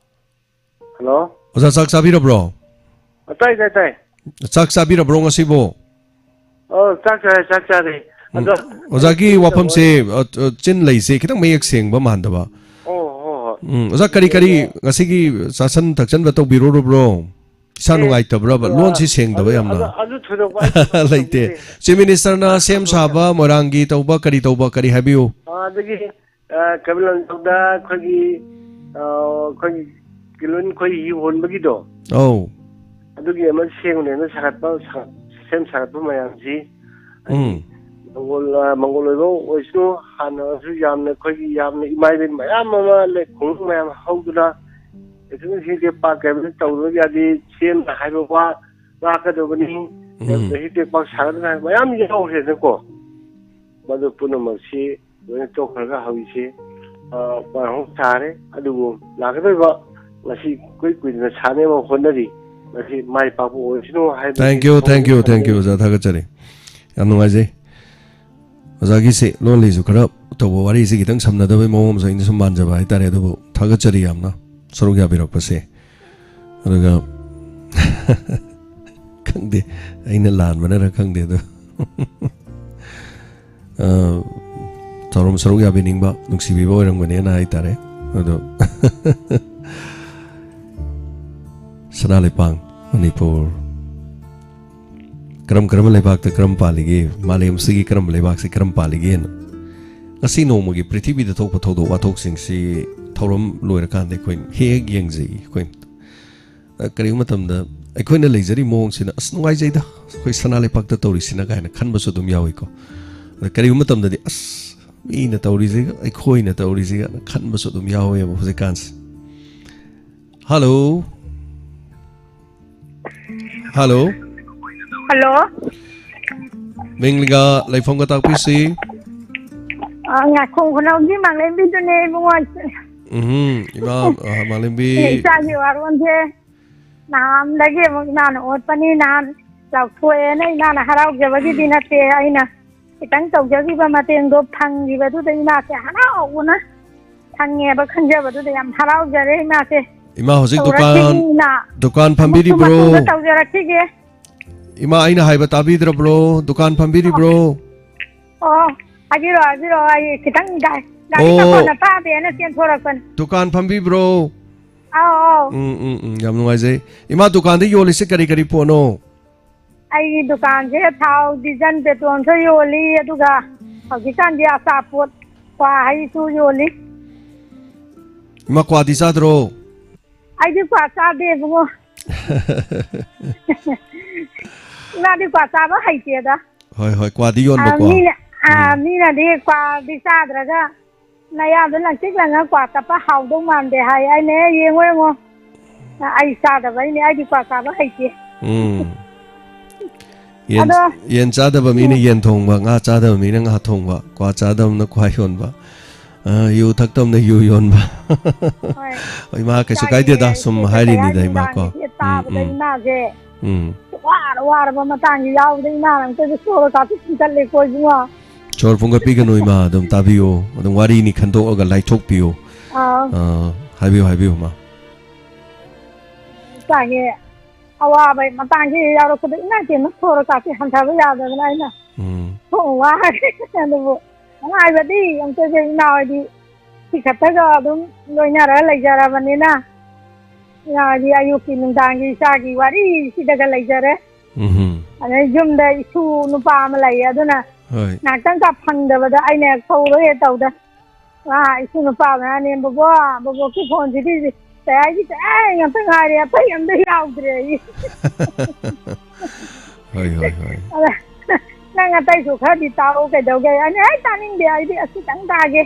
ꯍꯜꯂꯣ? ꯑꯣꯖꯥ, ꯆꯥꯛ ꯆꯥꯕꯤꯔꯕ꯭ꯔꯣ? ꯑ, ꯇꯥꯏ, ꯇꯥꯏ, ꯇꯥꯏ꯫ ꯆꯥꯛ ꯆꯥꯕꯤꯔꯕ꯭ꯔꯣ ꯉꯁꯤꯕꯣ? ꯑꯣ, ꯆꯥꯛ ꯆꯥꯔꯦ, ꯆꯥꯛ ꯆꯥꯔꯦ꯫ ꯎꯝ, ꯑꯗꯣ ꯑꯣꯖꯥꯒꯤ ꯑꯩ ꯋꯥꯐꯝꯁꯦ, ꯑ, ꯑ, ꯆꯤꯟ ꯂꯩꯁꯦ ꯈꯤꯇꯪ ꯃꯌꯦꯛ ꯁꯦꯡꯕ ꯃꯥꯟꯗꯕ꯫ ꯑꯣ, ꯍꯣꯏ, ꯍꯣꯏ꯫ ꯎꯝ, ꯑꯣꯖꯥ, ꯀꯔꯤ ꯀꯔꯤ ꯑꯗꯣ ꯉꯁꯤꯒꯤ ꯆꯥꯁꯟ ꯊꯛꯆꯟꯕ ꯇꯧꯕꯤꯔꯨꯔꯕ꯭ꯔꯣ? ꯏꯁꯥ ꯑꯦ, ꯅꯨꯡꯉꯥꯏꯇꯕ꯭ꯔꯕ? ꯑ, ꯂꯣꯟꯁꯤ ꯁꯦꯡꯗꯕ ꯑꯗꯨ, ꯌꯥꯝꯅ꯫ ꯑꯗꯨ, ꯑꯗꯨ ꯊꯣꯏꯗꯣꯛꯄ ꯑꯩ ꯊꯣꯏꯗꯣꯛꯄ ꯂꯩꯇꯦ꯫ ꯇꯧꯗꯦ꯫ ꯆꯤꯐ ꯃꯤꯅꯤꯁꯇꯔꯅ ꯁꯦꯝ ꯁꯥꯕ, ꯃꯣꯏꯔꯥꯡꯒꯤ ꯇꯧꯕ, ꯀꯔꯤ ꯇꯧꯕ, ꯀꯔꯤ ꯍꯥꯏꯕꯤꯌꯨ? ꯑ, ꯑꯗꯒꯤ, ꯑ, ꯀꯩꯕꯨꯜ ꯂꯝꯖꯥꯎꯗ ꯑꯩꯈꯣꯏꯒꯤ, ꯑ, ꯑꯩꯈꯣꯏꯒꯤ ꯀꯤꯂꯣ ꯑꯩꯈꯣꯏ ꯌꯨ ꯍꯣꯟꯕꯒꯤꯗꯣ꯫ ꯑꯧ꯫ ꯑꯗꯨꯒꯤ ꯑꯃ ꯁꯦꯝꯒꯅꯦꯅ ꯁꯥꯒꯠꯄ, ꯁꯥꯒꯠ-, ꯁꯦꯝ ꯁꯥꯒꯠꯄ ꯃꯌꯥꯝꯁꯤ, ꯎꯝ꯫ ꯃꯪꯒꯣꯜ, ꯑ, ꯃꯪꯒꯣꯜ ꯑꯣꯏꯕ ꯑꯣꯏꯁꯅꯨ, ꯍꯥꯟꯅꯁꯨ ꯌꯥꯝꯅ ꯑꯩꯈꯣꯏꯒꯤ ꯌꯥꯝꯅ ꯏꯃꯥ ꯏꯕꯦꯟ ꯃꯌꯥꯝ ꯑꯃ ꯂꯩ, ꯈꯣꯡꯎꯞ ꯃꯌꯥꯝ ꯍꯧꯗꯨꯅ, ꯑꯗꯨꯅ ꯍꯦꯛ ꯍꯦꯛ ꯄꯥꯛ ꯀꯩꯅꯣ ꯇꯧꯗꯕ ꯌꯥꯗꯦ, ꯁꯦꯝꯅ ꯍꯥꯏꯕ ꯋꯥ ꯉꯥꯛꯀꯗꯕꯅꯤ, ꯎꯝ꯫ ꯍꯦꯛ ꯍꯦꯛ ꯄꯥꯛ ꯁꯥꯒꯠꯅ ꯍꯥꯏꯕ ꯃꯌꯥꯝ ꯌꯥꯎꯈ꯭ꯔꯦꯅꯀꯣ꯫ ꯃꯗꯨ ꯄꯨꯝꯅꯃꯛꯁꯤ ꯂꯣꯏꯅ ꯇꯣꯛꯈ꯭ꯔꯒ ꯍꯧꯖꯤꯛꯁꯤ, ꯑ, ꯃꯔꯍꯣꯡ ꯁꯥꯔꯦ꯫ ꯑꯗꯨꯕꯨ ꯂꯥꯛꯀꯗꯧꯔꯤꯕ ꯉꯁꯤ ꯀꯨꯏ ꯀꯨꯏꯗꯅ ꯁꯥꯟꯅꯅꯕ ꯍꯣꯠꯅꯔꯤ꯫ ꯃꯁꯤ ꯃꯥꯏ ꯄꯥꯛꯄ ꯑꯣꯏꯁꯅꯨ ꯍꯥꯏꯕ Thank you, thank you, thank you, ꯑꯣꯖꯥ, ꯊꯥꯒꯠꯆꯔꯤ꯫ ꯌꯥꯝ ꯅꯨꯡꯉꯥꯏꯖꯩ꯫ ꯑꯣꯖꯥꯒꯤꯁꯦ ꯂꯣꯜꯂꯤꯁꯨ ꯈꯔ ꯇꯧꯕ ꯋꯥꯔꯤꯁꯦ ꯈꯤꯇꯪ ꯁꯝꯅꯗꯕꯩ ꯃꯑꯣꯡ ꯑꯃꯁꯨ ꯑꯩꯅ ꯁꯨꯝ ꯃꯥꯟꯖꯕ ꯍꯥꯏꯇꯥꯔꯦ꯫ ꯑꯗꯨꯕꯨ ꯊꯥꯒꯠꯆꯔꯤ ꯌꯥꯝꯅ ꯁꯔꯨꯛ ꯌꯥꯕꯤꯔꯛꯄꯁꯦ꯫ ꯑꯗꯨꯒ ꯈꯪꯗꯦ, ꯑꯩꯅ ꯂꯥꯟꯕꯅꯔ ꯈꯪꯗꯦ, ꯑꯗꯣ, ꯑ, ꯊꯧꯔꯝ ꯁꯔꯨꯛ ꯌꯥꯕꯤꯅꯤꯡꯕ, ꯅꯨꯡꯁꯤꯕꯤꯕ ꯑꯣꯏꯔꯝꯒꯅꯦꯅ ꯍꯥꯏꯇꯥꯔꯦ꯫ ꯑꯗꯣ ꯁꯅꯥ ꯂꯩꯄꯥꯛ ꯃꯅꯤꯄꯨꯔ, ꯀꯔꯝ ꯀꯔꯝꯕ ꯂꯩꯕꯥꯛꯇ ꯀꯔꯝ ꯄꯥꯜꯂꯤꯒꯦ, ꯃꯥꯂꯦꯝꯁꯤꯒꯤ ꯀꯔꯝꯕ ꯂꯩꯕꯥꯛꯁꯤ ꯀꯔꯝ ꯄꯥꯜꯂꯤꯒꯦꯅ ꯉꯁꯤ ꯅꯣꯡꯃꯒꯤ ꯄ꯭ꯔꯤꯊꯤꯕꯤꯗ ꯊꯣꯛꯄ ꯊꯧꯗꯣꯛ ꯋꯥꯊꯣꯛꯁꯤꯡꯁꯤ ꯊꯧꯔꯝ ꯂꯣꯏꯔꯀꯥꯟꯗ ꯑꯩꯈꯣꯏ ꯍꯦꯛ ꯍꯦꯛ ꯌꯦꯡꯖꯩ꯫ ꯑꯩꯈꯣꯏ, ꯑ, ꯀꯔꯤꯒꯨꯝꯕ ꯃꯇꯝꯗ ꯑꯩꯈꯣꯏꯅ ꯂꯩꯖꯔꯤꯕ ꯃꯑꯣꯡꯁꯤꯅ, "ꯑꯁ, ꯅꯨꯡꯉꯥꯏꯖꯩꯗ, ꯑꯩꯈꯣꯏ ꯁꯅꯥ ꯂꯩꯄꯥꯛꯇ ꯇꯧꯔꯤꯁꯤꯅ" ꯀꯥꯏꯅ ꯈꯟꯕꯁꯨ ꯑꯗꯨꯝ ꯌꯥꯎꯏꯀꯣ꯫ ꯑꯗ ꯀꯔꯤꯒꯨꯝꯕ ꯃꯇꯝꯗꯗꯤ, "ꯑꯁ, ꯃꯤꯅ ꯇꯧꯔꯤꯁꯤꯒ ꯑꯩꯈꯣꯏꯅ ꯇꯧꯔꯤꯁꯤꯒ" ꯈꯟꯕꯁꯨ ꯑꯗꯨꯝ ꯌꯥꯎꯋꯦꯕ ꯍꯧꯖꯤꯛꯀꯥꯟꯁꯦ꯫ ꯍꯜꯂꯣ꯫ ꯍꯜꯂꯣ꯫ ꯍꯜꯂꯣ꯫ ꯃꯤꯡꯒ ꯂꯩꯐꯝꯒ ꯇꯥꯛꯄꯤꯁꯤ꯫ ꯑ, ꯉꯥꯏꯈꯣꯡ ꯈꯨꯅꯧꯒꯤ ꯃꯥꯂꯦꯝꯕꯤꯗꯨꯅꯦ, ꯏꯕꯨꯡꯉꯣ꯫ ꯎꯝ, ꯏꯃꯥ, ꯑ, ꯃꯥꯂꯦꯝꯕꯤ꯫ ꯏꯆꯥꯒꯤ ꯋꯥꯔꯣꯟꯁꯦ ꯅꯍꯥꯟꯗꯒꯤ ꯑꯃꯨꯛ ꯏꯃꯥꯅ ꯑꯣꯠꯄꯅꯤ꯫ ꯅꯍꯥꯟ ꯂꯥꯎꯊꯣꯛꯑꯦꯅ ꯏꯃꯥꯅ ꯍꯔꯥꯎꯖꯕꯒꯤꯗꯤ ꯅꯠꯇꯦ, ꯑꯩꯅ ꯈꯤꯇꯪ ꯇꯧꯖꯈꯤꯕ ꯃꯇꯦꯡꯗꯣ ꯐꯪꯈꯤꯕꯗꯨꯗ ꯏꯃꯥꯁꯦ ꯍꯔꯥꯎꯕꯅ ꯐꯪꯉꯦꯕ ꯈꯟꯖꯕꯗꯨꯗ ꯌꯥꯝ ꯍꯔꯥꯎꯖꯔꯦ ꯏꯃꯥꯁꯦ꯫ ꯏꯃꯥ ꯍꯧꯖꯤꯛ ꯗꯨꯀꯥꯟ, ꯇꯧꯔꯛꯈꯤꯅꯤ ꯏꯃꯥ꯫ ꯗꯨꯀꯥꯟ ꯑꯃꯨꯛꯁꯨ ꯐꯝꯕꯤꯔꯤꯕ꯭ꯔꯣ? ꯃꯇꯨꯡꯗ ꯇꯧꯖꯔꯛꯈꯤꯒꯦ꯫ ꯏꯃꯥ, ꯑꯩꯅ ꯍꯥꯏꯕ ꯇꯥꯕꯤꯗ꯭ꯔꯕ꯭ꯔꯣ? ꯗꯨꯀꯥꯟ ꯐꯝꯕꯤꯔꯤꯕ꯭ꯔꯣ? ꯑꯣ, ꯍꯥꯏꯕꯤꯔꯛꯑꯣ, ꯍꯥꯏꯕꯤꯔꯛꯑꯣ꯫ ꯑꯩ ꯈꯤꯇꯪ ꯒꯥ-, ꯒꯥꯔꯤ ꯑꯣ꯫ ꯃꯈꯣꯟꯅ ꯇꯥꯗꯦꯅ ꯆꯦꯟꯊꯣꯔꯛꯄꯅꯤ꯫ ꯗꯨꯀꯥꯟ ꯐꯝꯕꯤꯕ꯭ꯔꯣ? ꯑꯧ, ꯑꯧ꯫ ꯎꯝ, ꯎꯝ, ꯎꯝ, ꯌꯥꯝ ꯅꯨꯡꯉꯥꯏꯖꯩ꯫ ꯏꯃꯥ, ꯗꯨꯀꯥꯟꯗ ꯌꯣꯜꯂꯤꯁꯦ ꯀꯔꯤ ꯀꯔꯤ ꯄꯣꯠꯅꯣ? ꯑꯩꯒꯤ ꯗꯨꯀꯥꯟꯁꯦ ꯊꯥꯎ, ꯗꯤꯖꯟ, ꯄꯦꯇ꯭ꯔꯣꯜꯁꯨ ꯌꯣꯜꯂꯤ, ꯑꯗꯨꯒ ꯍꯧꯖꯤꯛꯀꯥꯟꯗꯤ ꯑꯆꯥꯄꯣꯠ, ꯀ꯭ꯋꯥ ꯍꯩꯁꯨ ꯌꯣꯜꯂꯤ꯫ ꯏꯃꯥ, ꯀ꯭ꯋꯥꯗꯤ ꯆꯥꯗ꯭ꯔꯣ? ꯑꯩꯗꯤ ꯀ꯭ꯋꯥ ꯆꯥꯗꯦ, ꯏꯕꯨꯡꯉꯣ꯫ ꯏꯃꯥꯗꯤ ꯀ꯭ꯋꯥ ꯆꯥꯕ ꯍꯩꯇꯦꯗ꯫ ꯍꯣꯏ, ꯍꯣꯏ, ꯀ꯭ꯋꯥꯗꯤ ꯑ, ꯌꯣꯟꯕꯀꯣ? ꯃꯤꯅ, ꯑ, ꯎꯝ꯫ ꯃꯤꯅꯗꯤ ꯀ꯭ꯋꯥꯗꯤ ꯆꯥꯗ꯭ꯔꯒ ꯅꯌꯥꯗꯣ ꯂꯪꯇ꯭ꯔꯤꯛ ꯂꯪꯉ ꯀ꯭ꯋꯥ ꯆꯠꯄ ꯍꯥꯎꯗꯧ ꯃꯥꯟꯗꯦ ꯍꯥꯏ꯫ ꯑꯩꯅ, "ꯑꯦ, ꯌꯦꯡꯉꯣ, ꯌꯦꯡꯉꯣ, ꯑꯩ ꯆꯥꯗꯕꯩꯅꯦ, ꯑꯩꯗꯤ ꯀ꯭ꯋꯥ ꯆꯥꯕ ꯍꯩꯇꯦ"꯫ ꯎꯝ꯫ ꯌꯦꯟ, ꯑꯗꯣ, ꯌꯦꯟ ꯆꯥꯗꯕ ꯃꯤꯅ ꯎꯝ꯫ ꯌꯦꯟ ꯊꯣꯡꯕ, ꯉꯥ ꯆꯥꯗꯕ ꯃꯤꯅ ꯉꯥ ꯊꯣꯡꯕ, ꯀ꯭ꯋꯥ ꯆꯥꯗꯕꯅ ꯀ꯭ꯋꯥ ꯌꯣꯟꯕ, ꯑ, ꯌꯨ ꯊꯛꯇꯕꯅ ꯌꯨ ꯌꯣꯟꯕ꯫ ꯍꯣꯏ꯫ ꯍꯣꯏ, ꯏꯃꯥ, ꯀꯩꯁꯨ ꯆꯥꯏꯌꯦ, ꯀꯥꯏꯗꯦꯗ, ꯁꯨꯝ ꯑꯩꯈꯣꯏꯁꯦ ꯀꯩ ꯍꯥꯏꯅꯤꯗ, ꯍꯥꯏꯅꯤ, ꯏꯃꯥ, ꯀꯣ꯫ ꯅꯨꯡꯗꯥꯡꯒꯤ ꯍꯦꯛ ꯎꯝ, ꯆꯥꯕꯗ ꯎꯝ꯫ ꯏꯃꯥꯁꯦ ꯎꯝ꯫ ꯋꯥꯔ ꯋꯥꯔꯕ ꯃꯇꯥꯡꯁꯨ ꯌꯥꯎꯕꯗ ꯏꯃꯥꯅ ꯑꯃꯨꯛꯇꯣꯏꯕ ꯁꯣꯔ ꯀꯥꯁꯦ ꯐꯨꯟꯒꯠꯂꯦꯀꯣ ꯏꯕꯨꯡꯉꯣ꯫ ꯁꯣꯔ ꯐꯨꯟꯒꯠꯄꯤꯒꯅꯨ, ꯏꯃꯥ, ꯑꯗꯨꯝ ꯇꯥꯕꯤꯌꯨ꯫ ꯑꯗꯨꯝ ꯋꯥꯔꯤꯅꯤ ꯈꯟꯗꯣꯛꯑꯒ ꯂꯥꯏꯊꯣꯛꯄꯤꯌꯨ꯫ ꯑꯥ꯫ ꯑꯥ, ꯍꯥꯏꯕꯤꯌꯨ, ꯍꯥꯏꯕꯤꯌꯨ, ꯏꯃꯥ꯫ ꯏꯆꯥꯒꯤ ꯑꯋꯥꯕ ꯃꯇꯥꯡꯁꯤ ꯌꯥꯎꯔꯛꯄꯗ ꯏꯃꯥ ꯏꯕꯦꯝꯃ ꯁꯣꯔ ꯀꯥꯁꯦ ꯍꯟꯊꯕ ꯌꯥꯗꯗꯅ ꯑꯩꯅ ꯎꯝ꯫ ꯊꯣꯡ ꯋꯥꯔꯦ꯫ ꯑꯗꯨꯕꯨ ꯅꯨꯡꯉꯥꯏꯕꯗꯤ ꯑꯃꯨꯛꯇꯣꯏꯕ ꯏꯃꯥ ꯍꯣꯏꯗꯤ ꯁꯤ ꯈꯛꯇꯒ ꯑꯗꯨꯝ ꯂꯣꯏꯅꯔ ꯂꯩꯖꯔꯕꯅꯤꯅ, ꯏꯃꯥ ꯍꯣꯏꯗꯤ ꯑꯌꯨꯛꯀꯤ ꯅꯨꯡꯗꯥꯡꯒꯤ ꯏꯆꯥꯒꯤ ꯋꯥꯔꯤꯁꯤꯗꯒ ꯂꯩꯖꯔꯦ꯫ ꯎꯝꯍꯨꯝ꯫ ꯑꯗꯩ ꯌꯨꯝꯗ ꯏꯁꯨ ꯅꯨꯄꯥ ꯑꯃ ꯂꯩꯌꯦ, ꯑꯗꯨꯅ ꯍꯣꯏ꯫ ꯉꯥꯏꯍꯥꯛꯇꯪ ꯀꯥ ꯐꯪꯗꯕꯗ ꯑꯩꯅ ꯍꯦꯛ ꯀꯧꯔꯣ ꯍꯦꯛ ꯇꯧꯗ꯫ ꯑꯥ, ꯏꯁꯨ ꯅꯨꯄꯥ ꯑꯃꯅꯅꯦ, "ꯕꯣꯕꯣ, ꯕꯣꯕꯣꯛꯀꯤ ꯐꯣꯟꯁꯤꯗꯤ ꯀꯩ ꯍꯥꯏꯗꯤ ꯀꯩ ꯉꯥꯛꯇ ꯉꯥꯏꯔꯦ, ꯑꯇꯩ ꯑꯝꯇ ꯌꯥꯎꯗ꯭ꯔꯦ" ꯑꯩ꯫ ꯍꯣꯏ, ꯍꯣꯏ, ꯍꯣꯏ꯫ ꯑꯗ, "ꯅꯪ ꯑꯇꯩꯁꯨ ꯈꯔꯗꯤ ꯇꯥꯛꯑꯣ ꯀꯩꯗꯧꯒꯦ?" ꯑꯩꯅ, "ꯑꯩ ꯇꯥꯅꯤꯡꯗꯦ, ꯑꯩꯗꯤ ꯑꯁꯤꯇꯪ ꯇꯥꯒꯦ꯫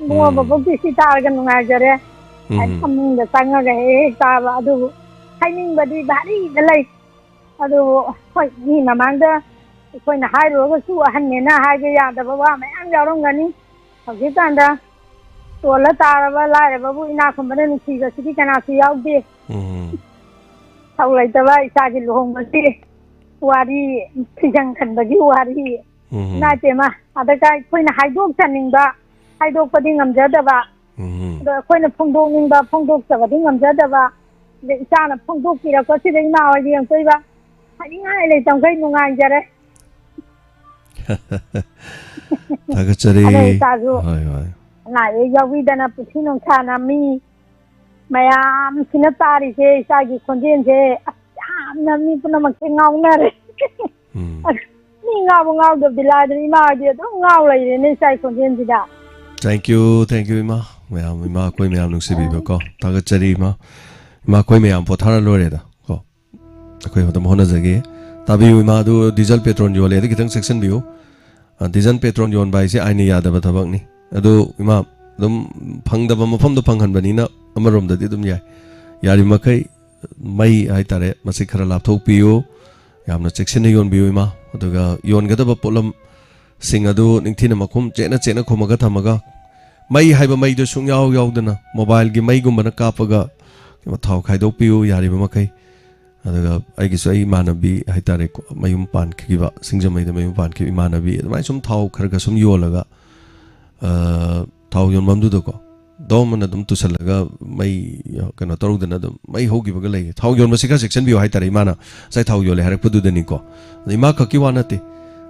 ꯏꯕꯨꯡꯉꯣ ꯎꯝ꯫ ꯕꯣꯕꯣꯛꯀꯤ ꯁꯤ ꯇꯥꯔꯒ ꯅꯨꯡꯉꯥꯏꯖꯔꯦ"꯫ ꯑꯩ ꯎꯝ꯫ ꯐꯃꯨꯡꯗ ꯆꯪꯉꯒ ꯍꯦꯛ ꯍꯦꯛ ꯇꯥꯕ꯫ ꯑꯗꯨꯕꯨ ꯍꯥꯏꯅꯤꯡꯕꯗꯤ ꯚꯥꯔꯤꯗ ꯂꯩ꯫ ꯑꯗꯨꯕꯨ ꯍꯣꯏ, ꯃꯤ ꯃꯃꯥꯡꯗ ꯑꯩꯈꯣꯏꯅ ꯍꯥꯏꯔꯨꯔꯒꯁꯨ ꯑꯍꯟꯅꯦꯅ ꯍꯥꯏꯕ ꯌꯥꯗꯕ ꯋꯥ ꯃꯌꯥꯝ ꯌꯥꯎꯔꯝꯒꯅꯤ꯫ ꯍꯧꯖꯤꯛꯀꯥꯟꯗ ꯇꯣꯜꯂ ꯇꯥꯔꯕ ꯂꯥꯏꯔꯕꯕꯨ ꯏꯅꯥꯛ ꯈꯨꯟꯕꯅ ꯅꯨꯡꯁꯤꯕꯁꯤꯗꯤ ꯀꯅꯥꯁꯨ ꯌꯥꯎꯗꯦ꯫ ꯎꯝ꯫ ꯊꯧ ꯂꯩꯇꯕ ꯏꯆꯥꯒꯤ ꯂꯨꯍꯣꯡꯕꯒꯤ ꯋꯥꯔꯤ, ꯐꯤꯖꯪ ꯈꯟꯕꯒꯤ ꯋꯥꯔꯤ꯫ ꯎꯝ꯫ ꯏꯃꯥ ꯏꯄꯦꯝꯃ, ꯑꯗꯒ ꯑꯩꯈꯣꯏꯅ ꯍꯥꯏꯗꯣꯛꯆꯅꯤꯡꯕ, ꯍꯥꯏꯗꯣꯛꯄꯗꯤ ꯉꯝꯖꯗꯕ꯫ ꯎꯝ꯫ ꯑꯗꯣ ꯑꯩꯈꯣꯏꯅ ꯐꯣꯡꯗꯣꯛꯅꯤꯡꯕ, ꯐꯣꯡꯗꯣꯛꯆꯕꯗꯤ ꯉꯝꯖꯗꯕ꯫ ꯑꯗ ꯏꯆꯥꯅ ꯐꯣꯡꯗꯣꯛꯄꯤꯔꯛꯄꯁꯤꯗ ꯏꯃꯥ ꯍꯣꯏꯗꯤ ꯑꯃꯨꯛꯇꯣꯏꯕ ꯍꯥꯏꯅꯤꯡꯉꯥꯏ ꯂꯩꯇꯕꯈꯩ ꯅꯨꯡꯉꯥꯏꯖꯔꯦ꯫ ꯊꯥꯒꯠꯆꯔꯤ꯫ ꯑꯗꯣ ꯏꯆꯥꯁꯨ ꯍꯣꯏ, ꯍꯣꯏ꯫ ꯑꯅꯥ ꯑꯌꯦꯛ ꯌꯥꯎꯕꯤꯗꯅ ꯄꯨꯟꯁꯤ ꯅꯨꯡꯁꯥꯅ ꯃꯤ ꯃꯌꯥꯝꯁꯤꯅ ꯇꯥꯔꯤꯁꯦ, ꯏꯆꯥꯒꯤ ꯈꯣꯟꯖꯦꯜꯁꯦ, ꯑꯁ, ꯌꯥꯝꯅ ꯃꯤ ꯄꯨꯝꯅꯃꯛꯁꯦ ꯉꯥꯎꯅꯔꯦ꯫ ꯎꯝ꯫ ꯑꯁ, ꯃꯤ ꯉꯥꯎꯕ ꯉꯥꯎꯗꯕꯗꯤ ꯂꯥꯏꯗꯅ, ꯏꯃꯥ ꯍꯣꯏꯗꯤ ꯑꯗꯨꯝ ꯉꯥꯎ ꯂꯩꯔꯦꯅꯦ ꯏꯆꯥꯒꯤ ꯈꯣꯟꯖꯦꯜꯁꯤꯗ꯫ Thank you, thank you, ꯏꯃꯥ꯫ ꯃꯌꯥꯝ, ꯏꯃꯥ ꯑꯩꯈꯣꯏ ꯃꯌꯥꯝ ꯅꯨꯡꯁꯤꯕꯤꯕꯀꯣ꯫ ꯊꯥꯒꯠꯆꯔꯤ, ꯏꯃꯥ꯫ ꯏꯃꯥ ꯑꯩꯈꯣꯏ ꯃꯌꯥꯝ ꯄꯣꯊꯥꯔ ꯂꯣꯏꯔꯦꯗ, ꯀꯣ꯫ ꯑꯩꯈꯣꯏ ꯑꯗꯨꯝ ꯍꯣꯠꯅꯖꯒꯦ꯫ ꯇꯥꯕꯤꯌꯨ ꯏꯃꯥ, ꯑꯗꯨ ꯗꯤꯖꯜ ꯄꯦꯇ꯭ꯔꯣꯜ ꯌꯣꯜꯂꯦ, ꯑꯗꯨ ꯈꯤꯇꯪ ꯆꯦꯛꯁꯤꯟꯕꯤꯌꯨ꯫ ꯑ, ꯗꯤꯖꯜ ꯄꯦꯇ꯭ꯔꯣꯜ ꯌꯣꯟꯕ ꯍꯥꯏꯁꯦ ꯑꯥꯏꯟꯅ ꯌꯥꯗꯕ ꯊꯕꯛꯅꯤ꯫ ꯑꯗꯨ ꯏꯃꯥ, ꯑꯗꯨꯝ ꯐꯪꯗꯕ ꯃꯐꯝꯗ ꯐꯪꯍꯟꯕꯅꯤꯅ ꯑꯃꯔꯣꯝꯗꯗꯤ ꯑꯗꯨꯝ ꯌꯥꯏ꯫ ꯌꯥꯔꯤꯕꯃꯈꯩ ꯃꯩ ꯍꯥꯏꯇꯥꯔꯦ, ꯃꯁꯤ ꯈꯔ ꯂꯥꯞꯊꯣꯛꯄꯤꯌꯨ, ꯌꯥꯝꯅ ꯆꯦꯛꯁꯤꯟꯅ ꯌꯣꯟꯕꯤꯌꯨ ꯏꯃꯥ꯫ ꯑꯗꯨꯒ ꯌꯣꯟꯒꯗꯕ ꯄꯣꯠꯂꯝꯁꯤꯡ ꯑꯗꯨ ꯅꯤꯡꯊꯤꯅ ꯃꯈꯨꯝ ꯆꯦꯠꯅ ꯆꯦꯠꯅ ꯈꯨꯝꯃꯒ ꯊꯝꯃꯒ, ꯃꯩ ꯍꯥꯏꯕ ꯃꯩꯗꯨ ꯁꯨꯡꯌꯥꯎ ꯌꯥꯎꯗꯅ ꯃꯣꯕꯥꯏꯜꯒꯤ ꯃꯩꯒꯨꯝꯕꯅ ꯀꯥꯞꯄꯒ ꯊꯥꯎ ꯈꯥꯏꯗꯣꯛꯄꯤꯌꯨ ꯌꯥꯔꯤꯕ ꯃꯈꯩ꯫ ꯑꯗꯨꯒ ꯑꯩꯒꯤꯁꯨ ꯑꯩ ꯏꯃꯥꯟꯅꯕꯤ ꯍꯥꯏꯇꯥꯔꯦꯀꯣ, ꯃꯌꯨꯝ ꯄꯥꯟꯈꯤꯕ, ꯁꯤꯡꯖꯃꯩꯗ ꯃꯌꯨꯝ ꯄꯥꯟꯈꯤꯕ ꯏꯃꯥꯟꯅꯕꯤ, ꯑꯗꯨꯃꯥꯏꯅ ꯁꯨꯝ ꯊꯥꯎ ꯈꯔ ꯈꯔ ꯁꯨꯝ ꯌꯣꯜꯂꯒ, ꯑ, ꯊꯥꯎ ꯌꯣꯟꯐꯝꯗꯨꯗꯀꯣ, ꯗꯣꯝ ꯑꯅ ꯑꯗꯨꯝ ꯇꯨꯁꯜꯂꯒ ꯃꯩ, ꯀꯩꯅꯣ ꯇꯧꯔꯨꯗꯅ ꯑꯗꯨꯝ ꯃꯩ ꯍꯧꯈꯤꯕꯒ ꯂꯩꯌꯦ꯫ ꯊꯥꯎ ꯌꯣꯟꯕꯁꯤ ꯈꯔ ꯆꯦꯛꯁꯤꯟꯕꯤꯌꯨ ꯍꯥꯏꯇꯥꯔꯦ, ꯏꯃꯥꯅ ꯉꯁꯥꯏ ꯊꯥꯎ ꯌꯣꯜꯂꯦ ꯍꯥꯏꯔꯛꯄꯗꯨꯗꯅꯤꯀꯣ꯫ ꯑꯗ ꯏꯃꯥ ꯈꯛꯀꯤ ꯋꯥ ꯅꯠꯇꯦ,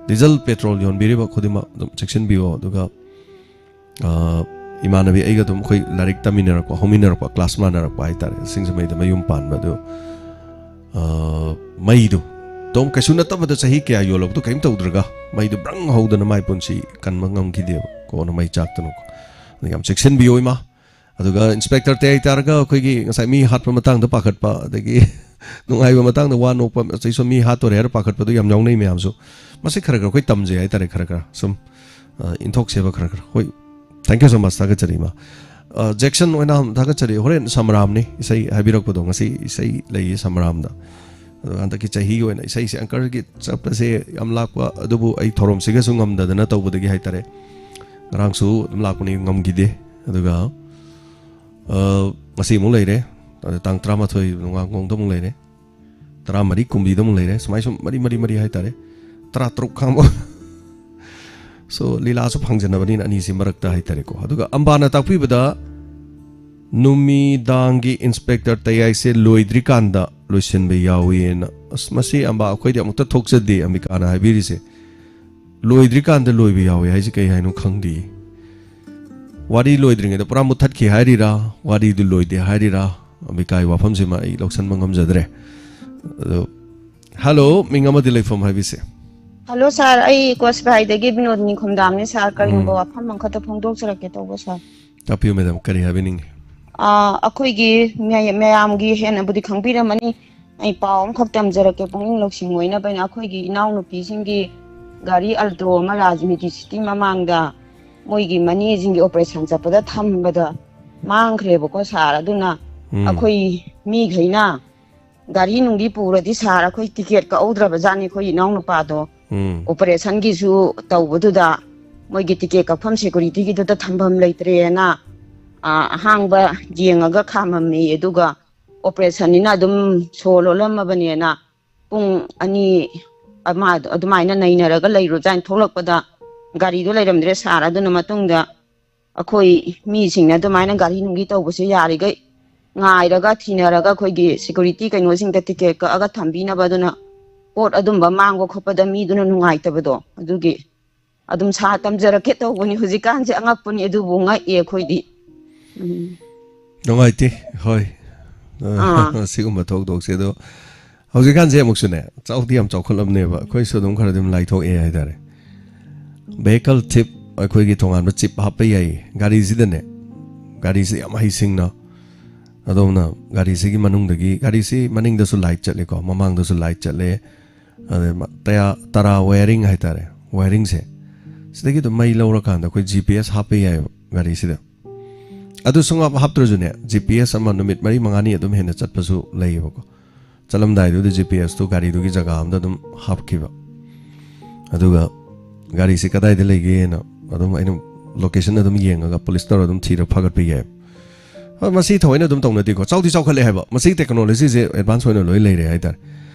ꯗꯤꯖꯜ ꯄꯦꯇ꯭ꯔꯣꯜ ꯌꯣꯟꯕꯤꯔꯤꯕ ꯈꯨꯗꯤꯡꯃꯛ ꯑꯗꯨꯝ ꯆꯦꯛꯁꯤꯟꯕꯤꯌꯣ꯫ ꯑꯗꯨꯒ ꯑ, ꯏꯃꯥꯟꯅꯕꯤ ꯑꯩꯒ ꯑꯗꯨꯝ ꯑꯩꯈꯣꯏ ꯂꯥꯏꯔꯤꯛ ꯇꯝꯃꯤꯟꯅꯔꯛꯄ, ꯍꯧꯃꯤꯟꯅꯔꯛꯄ, ꯀ꯭ꯂꯥꯁ ꯃꯥꯟꯅꯔꯛꯄ ꯍꯥꯏꯇꯥꯔꯦ, ꯁꯤꯡꯖꯃꯩꯗ ꯃꯌꯨꯝ ꯄꯥꯟꯕ꯫ ꯑꯗꯨ, ꯑ, ꯃꯩꯗꯨ ꯑꯗꯨꯝ ꯀꯩꯁꯨ ꯅꯠꯇꯕꯗ ꯆꯍꯤ ꯀꯌꯥ ꯌꯣꯜꯂꯕꯗꯣ ꯀꯔꯤꯝ ꯇꯧꯗ꯭ꯔꯒ ꯃꯩꯗꯨ ꯕ꯭ꯔꯪ ꯍꯧꯗꯅ ꯃꯥꯏ ꯄꯨꯟꯁꯤ ꯀꯟꯕ ꯉꯝꯈꯤꯗꯦꯕ, ꯀꯣꯟꯅ ꯃꯩ ꯆꯥꯛꯇꯅꯀꯣ꯫ ꯑꯗꯨ ꯌꯥꯝ ꯆꯦꯛꯁꯤꯟꯕꯤꯌꯣ ꯏꯃꯥ꯫ ꯑꯗꯨꯒ ꯏꯟꯁꯄꯦꯛꯇꯔ ꯇꯌꯥꯏ ꯇꯥꯔꯒ ꯑꯩꯈꯣꯏꯒꯤ ꯉꯁꯥꯏ ꯃꯤ ꯍꯥꯠꯄ ꯃꯇꯥꯡꯗ ꯄꯥꯈꯠꯄ, ꯑꯗꯒꯤ ꯅꯨꯡꯉꯥꯏꯕ ꯃꯇꯥꯡꯗ ꯋꯥ ꯅꯣꯛꯄ, ꯑꯁꯤꯁꯨ ꯃꯤ ꯍꯥꯠꯇꯣꯔꯦ ꯍꯥꯏꯔ ꯄꯥꯈꯠꯄꯗꯨ ꯌꯥꯝ ꯌꯥꯎꯅꯩ ꯃꯌꯥꯝꯁꯨ꯫ ꯃꯁꯤ ꯈꯔ ꯈꯔ ꯑꯩꯈꯣꯏ ꯇꯝꯖꯩ ꯍꯥꯏꯇꯥꯔꯦ, ꯈꯔ ꯈꯔ ꯁꯨꯝ, ꯑ, ꯏꯟꯊꯣꯛꯁꯦꯕ ꯈꯔ ꯈꯔ꯫ ꯍꯣꯏ, thank you so much, ꯊꯥꯒꯠꯆꯔꯤ ꯏꯃꯥ꯫ ꯑ, ꯖꯦꯛꯁꯟ ꯑꯣꯏꯅ ꯊꯥꯒꯠꯆꯔꯤ꯫ ꯍꯣꯔꯦꯟ ꯁꯃꯔꯥꯝꯅꯤ, ꯏꯁꯩ ꯍꯥꯏꯕꯤꯔꯛꯄꯗꯣ, ꯉꯁꯤ ꯏꯁꯩ ꯂꯩꯌꯦ ꯁꯃꯔꯥꯝꯗ꯫ ꯑꯗꯣ ꯍꯟꯗꯛꯀꯤ ꯆꯍꯤꯒꯤ ꯑꯣꯏꯅ ꯏꯁꯩꯁꯦ ꯑꯪꯀꯔꯒꯤ ꯆꯠꯄꯁꯦ ꯌꯥꯝ ꯂꯥꯛꯄ, ꯑꯗꯨꯕꯨ ꯑꯩ ꯊꯧꯔꯝꯁꯤꯒꯁꯨ ꯉꯝꯗꯗꯅ ꯇꯧꯕꯗꯒꯤ ꯍꯥꯏꯇꯥꯔꯦ, ꯉꯔꯥꯡꯁꯨ ꯑꯗꯨꯝ ꯂꯥꯛꯄꯅꯤ, ꯉꯝꯈꯤꯗꯦ꯫ ꯑꯗꯨꯒ, ꯑ, ꯉꯁꯤ ꯑꯃꯨꯛ ꯂꯩꯔꯦ꯫ ꯑꯗ ꯇꯥꯡ ꯇꯔꯥꯃꯥꯊꯣꯏ ꯅꯣꯡꯉꯥꯜꯈꯣꯡꯗ ꯑꯃꯨꯛ ꯂꯩꯔꯦ꯫ ꯇꯔꯥꯃꯔꯤ ꯀꯨꯝꯕꯤꯗ ꯑꯃꯨꯛ ꯂꯩꯔꯦ꯫ ꯁꯨꯃꯥꯏ ꯁꯨꯝ ꯃꯔꯤ, ꯃꯔꯤ, ꯃꯔꯤ ꯍꯥꯏꯇꯥꯔꯦ꯫ ꯇꯔꯥꯇꯔꯨꯛ ꯈꯥꯡꯕ꯫ So, ꯂꯤꯂꯥꯁꯨ ꯐꯪꯖꯅꯕꯅꯤꯅ ꯑꯅꯤꯁꯤ ꯃꯔꯛꯇ ꯍꯥꯏꯇꯥꯔꯦꯀꯣ꯫ ꯑꯗꯨꯒ ꯑꯝꯕꯥꯅ ꯇꯥꯛꯄꯤꯕꯗ ꯅꯨꯃꯤꯗꯥꯡꯒꯤ ꯏꯟꯁꯄꯦꯛꯇꯔ ꯇꯌꯥꯏꯁꯦ ꯂꯣꯏꯗ꯭ꯔꯤꯀꯥꯟꯗ ꯂꯣꯏꯁꯤꯟꯕ ꯌꯥꯎꯏꯅ꯫ ꯑꯁ, ꯃꯁꯤ ꯑꯝꯕꯥ ꯑꯩꯈꯣꯏꯗꯤ ꯑꯃꯨꯛꯇ ꯊꯣꯛꯆꯗꯦ, ꯑꯝꯕꯤꯀꯥꯅ ꯍꯥꯏꯕꯤꯔꯤꯁꯦ꯫ ꯂꯣꯏꯗ꯭ꯔꯤꯀꯥꯟꯗ ꯂꯣꯏꯕ ꯌꯥꯎꯏ ꯍꯥꯏꯁꯦ ꯀꯩ ꯍꯥꯏꯅꯣ ꯈꯪꯗꯦ꯫ ꯋꯥꯔꯤ ꯂꯣꯏꯗ꯭ꯔꯤꯉꯩꯗ ꯄꯨꯔꯥ ꯃꯨꯠꯊꯠꯈꯤ ꯍꯥꯏꯔꯤꯔꯥ, ꯋꯥꯔꯤꯗꯨ ꯂꯣꯏꯗꯦ ꯍꯥꯏꯔꯤꯔꯥ? ꯑꯝꯕꯤꯀꯥꯒꯤ ꯋꯥꯐꯝꯁꯤꯃ ꯑꯩ ꯂꯧꯁꯟꯕ ꯉꯝꯖꯗ꯭ꯔꯦ꯫ ꯑꯗꯣ, ꯍꯜꯂꯣ, ꯃꯤꯡ ꯑꯃꯗꯤ ꯂꯩꯐꯝ ꯍꯥꯏꯕꯤꯁꯦ꯫ ꯍꯜꯂꯣ ꯁꯥꯔ, ꯑꯩ ꯀꯣꯁꯤꯕꯥꯏꯗꯒꯤ ꯕꯤꯅꯣꯗꯤꯅꯤ ꯈꯣꯝꯗꯥꯝꯅꯦ ꯁꯥꯔ꯫ ꯀꯔꯤꯒꯨꯝꯕ ꯎꯝ꯫ ꯋꯥꯐꯝ ꯑꯃꯈꯛꯇ ꯐꯣꯡꯗꯣꯛꯆꯔꯛꯀꯦ ꯇꯧꯕ ꯁꯥꯔ꯫ ꯇꯥꯛꯄꯤꯌꯨ ꯃꯦꯗꯥꯝ, ꯀꯔꯤ ꯍꯥꯏꯕꯤꯅꯤꯡꯉꯤ? ꯑꯥ, ꯑꯩꯈꯣꯏꯒꯤ ꯃꯌꯥ-, ꯃꯌꯥꯝꯒꯤ ꯍꯦꯟꯅꯕꯨꯗꯤ ꯈꯪꯕꯤꯔꯝꯃꯅꯤ, ꯑꯩ ꯄꯥꯎ ꯑꯃꯈꯛ ꯇꯝꯖꯔꯛꯀꯦ, ꯄꯨꯛꯅꯤꯡ ꯂꯧꯁꯤꯡ ꯑꯣꯏꯅꯕ ꯑꯩꯅ꯫ ꯑꯩꯈꯣꯏꯒꯤ ꯏꯅꯥꯎꯅꯨꯄꯤꯁꯤꯡꯒꯤ ꯒꯥꯔꯤ ꯑꯜꯇꯣ ꯑꯃ ꯔꯥꯖꯅꯤꯇꯤ ꯁꯤꯇꯤ ꯃꯃꯥꯡꯗ ꯃꯣꯏꯒꯤ ꯃꯅꯦꯁꯤꯡꯒꯤ ꯑꯣꯄꯔꯦꯁꯟ ꯆꯠꯄꯗ ꯊꯝꯕꯗ ꯃꯥꯡꯈ꯭ꯔꯦꯕꯀꯣ ꯁꯥꯔ꯫ ꯑꯗꯨꯅ ꯎꯝ꯫ ꯑꯩꯈꯣꯏ ꯃꯤꯈꯩꯅ ꯒꯥꯔꯤ ꯅꯨꯡꯗꯤ ꯄꯨꯔꯗꯤ ꯁꯥꯔ, ꯑꯩꯈꯣꯏ ꯇꯤꯀꯦꯠ ꯀꯛꯍꯧꯗ꯭ꯔꯕ ꯖꯥꯠꯅꯤ ꯑꯩꯈꯣꯏ ꯏꯅꯥꯎꯅꯨꯄꯥꯗꯣ꯫ ꯎꯝ꯫ ꯑꯣꯄꯔꯦꯁꯟꯒꯤꯁꯨ ꯇꯧꯕꯗꯨꯗ ꯃꯣꯏꯒꯤ ꯇꯤꯀꯦꯠ ꯀꯛꯐꯝ ꯁꯦꯀꯨꯔꯤꯇꯤꯒꯤꯗꯨꯗ ꯊꯝꯐꯝ ꯂꯩꯇ꯭ꯔꯦꯅ, ꯑ, ꯑꯍꯥꯡꯕ ꯌꯦꯡꯉꯒ ꯈꯥꯝꯃꯝꯃꯤ꯫ ꯑꯗꯨꯒ ꯑꯣꯄꯔꯦꯁꯟꯅꯤꯅ ꯑꯗꯨꯝ ꯁꯣ ꯂꯣꯜꯂꯝꯃꯕꯅꯦꯅ ꯄꯨꯡ ꯑꯅꯤ ꯑꯃ ꯑꯗꯨꯃꯥꯏꯅ ꯅꯩꯅꯔꯒ ꯂꯩꯔꯨꯖꯥꯠꯅꯤ꯫ ꯊꯣꯛꯂꯛꯄꯗ ꯒꯥꯔꯤꯗꯣ ꯂꯩꯔꯝꯗ꯭ꯔꯦ ꯁꯥꯔ꯫ ꯑꯗꯨꯅ ꯃꯇꯨꯡꯗ ꯑꯩꯈꯣꯏ ꯃꯤꯁꯤꯡꯅ ꯑꯗꯨꯃꯥꯏꯅ ꯒꯥꯔꯤ ꯅꯨꯡꯒꯤ ꯇꯧꯕꯁꯦ ꯌꯥꯔꯤꯈꯩ ꯉꯥꯏꯔꯒ ꯊꯤꯅꯔꯒ ꯑꯩꯈꯣꯏꯒꯤ ꯁꯦꯀꯨꯔꯤꯇꯤ ꯀꯩꯅꯣꯁꯤꯡꯗ ꯇꯤꯀꯦꯠ ꯀꯛꯑꯒ ꯊꯝꯕꯤꯅꯕ꯫ ꯑꯗꯨꯅ ꯄꯣꯠ ꯑꯗꯨꯝꯕ ꯃꯥꯡꯕ ꯈꯣꯠꯄꯗ ꯃꯤꯗꯨꯅ ꯅꯨꯡꯉꯥꯏꯇꯕꯗꯣ, ꯑꯗꯨꯒꯤ ꯑꯗꯨꯝ ꯁꯥ ꯇꯝꯖꯔꯛꯀꯦ ꯇꯧꯕꯅꯤ꯫ ꯍꯧꯖꯤꯛꯀꯥꯟꯁꯦ ꯑꯉꯛꯄꯅꯤ, ꯑꯗꯨꯕꯨ ꯉꯛꯑꯦ ꯑꯩꯈꯣꯏꯗꯤ꯫ ꯎꯝ꯫ ꯅꯨꯡꯉꯥꯏꯇꯦ꯫ ꯍꯣꯏ꯫ ꯑꯥ꯫ ꯁꯤꯒꯨꯝꯕ ꯊꯧꯗꯣꯛꯁꯦ꯫ ꯑꯗꯣ ꯍꯧꯖꯤꯛꯀꯥꯟꯁꯦ ꯑꯃꯨꯛꯁꯨꯅꯦ, ꯆꯥꯎꯗꯤ ꯌꯥꯝ ꯆꯥꯎꯈꯠꯂꯕꯅꯦꯕ, ꯑꯩꯈꯣꯏꯁꯨ ꯑꯗꯨꯝ ꯈꯔ ꯑꯗꯨꯝ ꯂꯥꯏꯊꯣꯛꯑꯦ ꯍꯥꯏꯇꯥꯔꯦ꯫ ꯚꯦꯍꯤꯀꯜ ꯊꯤꯞ ꯑꯩꯈꯣꯏꯒꯤ ꯇꯣꯉꯥꯟꯕ ꯆꯤꯞ ꯍꯥꯞꯄ ꯌꯥꯏꯌꯦ ꯒꯥꯔꯤꯁꯤꯗꯅꯦ꯫ ꯒꯥꯔꯤꯁꯤ ꯌꯥꯝ ꯍꯩꯁꯤꯡꯅ ꯑꯗꯣꯝꯅ ꯒꯥꯔꯤꯁꯤꯒꯤ ꯃꯅꯨꯡꯗꯒꯤ, ꯒꯥꯔꯤꯁꯤ ꯃꯅꯤꯡꯗꯁꯨ ꯂꯥꯏꯠ ꯆꯠꯂꯦꯀꯣ, ꯃꯃꯥꯡꯗꯁꯨ ꯂꯥꯏꯠ ꯆꯠꯂꯦ, ꯑꯗꯩ ꯃ-, ꯇꯌꯥ-, ꯇꯔꯥ ꯋꯥꯌꯔꯤꯡ ꯍꯥꯏꯇꯥꯔꯦ, ꯋꯥꯌꯔꯤꯡꯁꯦ, ꯁꯤꯗꯒꯤ ꯑꯗꯨꯝ ꯃꯩ ꯂꯧꯔꯀꯥꯟꯗ ꯑꯩꯈꯣꯏ ꯖꯤ ꯄꯤ ꯑꯦꯁ ꯍꯥꯞꯄ ꯌꯥꯏꯑꯕ ꯒꯥꯔꯤꯁꯤꯗ꯫ ꯑꯗꯨ ꯁꯨꯡꯍꯥꯞ ꯍꯥꯞꯇ꯭ꯔꯁꯨꯅꯦ, ꯖꯤ ꯄꯤ ꯑꯦꯁ ꯑꯃ ꯅꯨꯃꯤꯠ ꯃꯔꯤ ꯃꯉꯥꯅꯤ ꯑꯗꯨꯝ ꯍꯦꯟꯅ ꯆꯠꯄꯁꯨ ꯂꯩꯌꯦꯕꯀꯣ꯫ ꯆꯠꯂꯝꯗꯥꯏꯗꯨꯗ ꯖꯤ ꯄꯤ ꯑꯦꯁꯇꯨ ꯒꯥꯔꯤꯗꯨꯒꯤ ꯖꯒꯥ ꯑꯝꯗ ꯑꯗꯨꯝ ꯍꯥꯞꯈꯤꯕ꯫ ꯑꯗꯨꯒ ꯒꯥꯔꯤꯁꯤ ꯀꯗꯥꯏꯗ ꯂꯩꯒꯦꯅ ꯑꯗꯨꯝ ꯑꯩꯅ ꯂꯣꯀꯦꯁꯟ ꯑꯗꯨꯝ ꯌꯦꯡꯉꯒ ꯄꯨꯂꯤꯁ ꯇꯧꯔ ꯑꯗꯨꯝ ꯊꯤꯔ ꯐꯥꯒꯠꯄ ꯌꯥꯏ꯫ ꯍꯣꯏ, ꯃꯁꯤ ꯊꯑꯣꯏꯅ ꯑꯗꯨꯝ ꯇꯧꯅꯗꯦꯀꯣ꯫ ꯆꯥꯎꯗꯤ ꯆꯥꯎꯈꯠꯂꯦ ꯍꯥꯏꯕ꯫ ꯃꯁꯤ ꯇꯦꯛꯅꯣꯂꯣꯖꯤꯁꯦ ꯑꯦꯗꯚꯥꯟꯁ ꯑꯣꯏꯅ ꯂꯣꯏ ꯂꯩꯔꯦ ꯍꯥꯏꯇꯥꯔꯦ꯫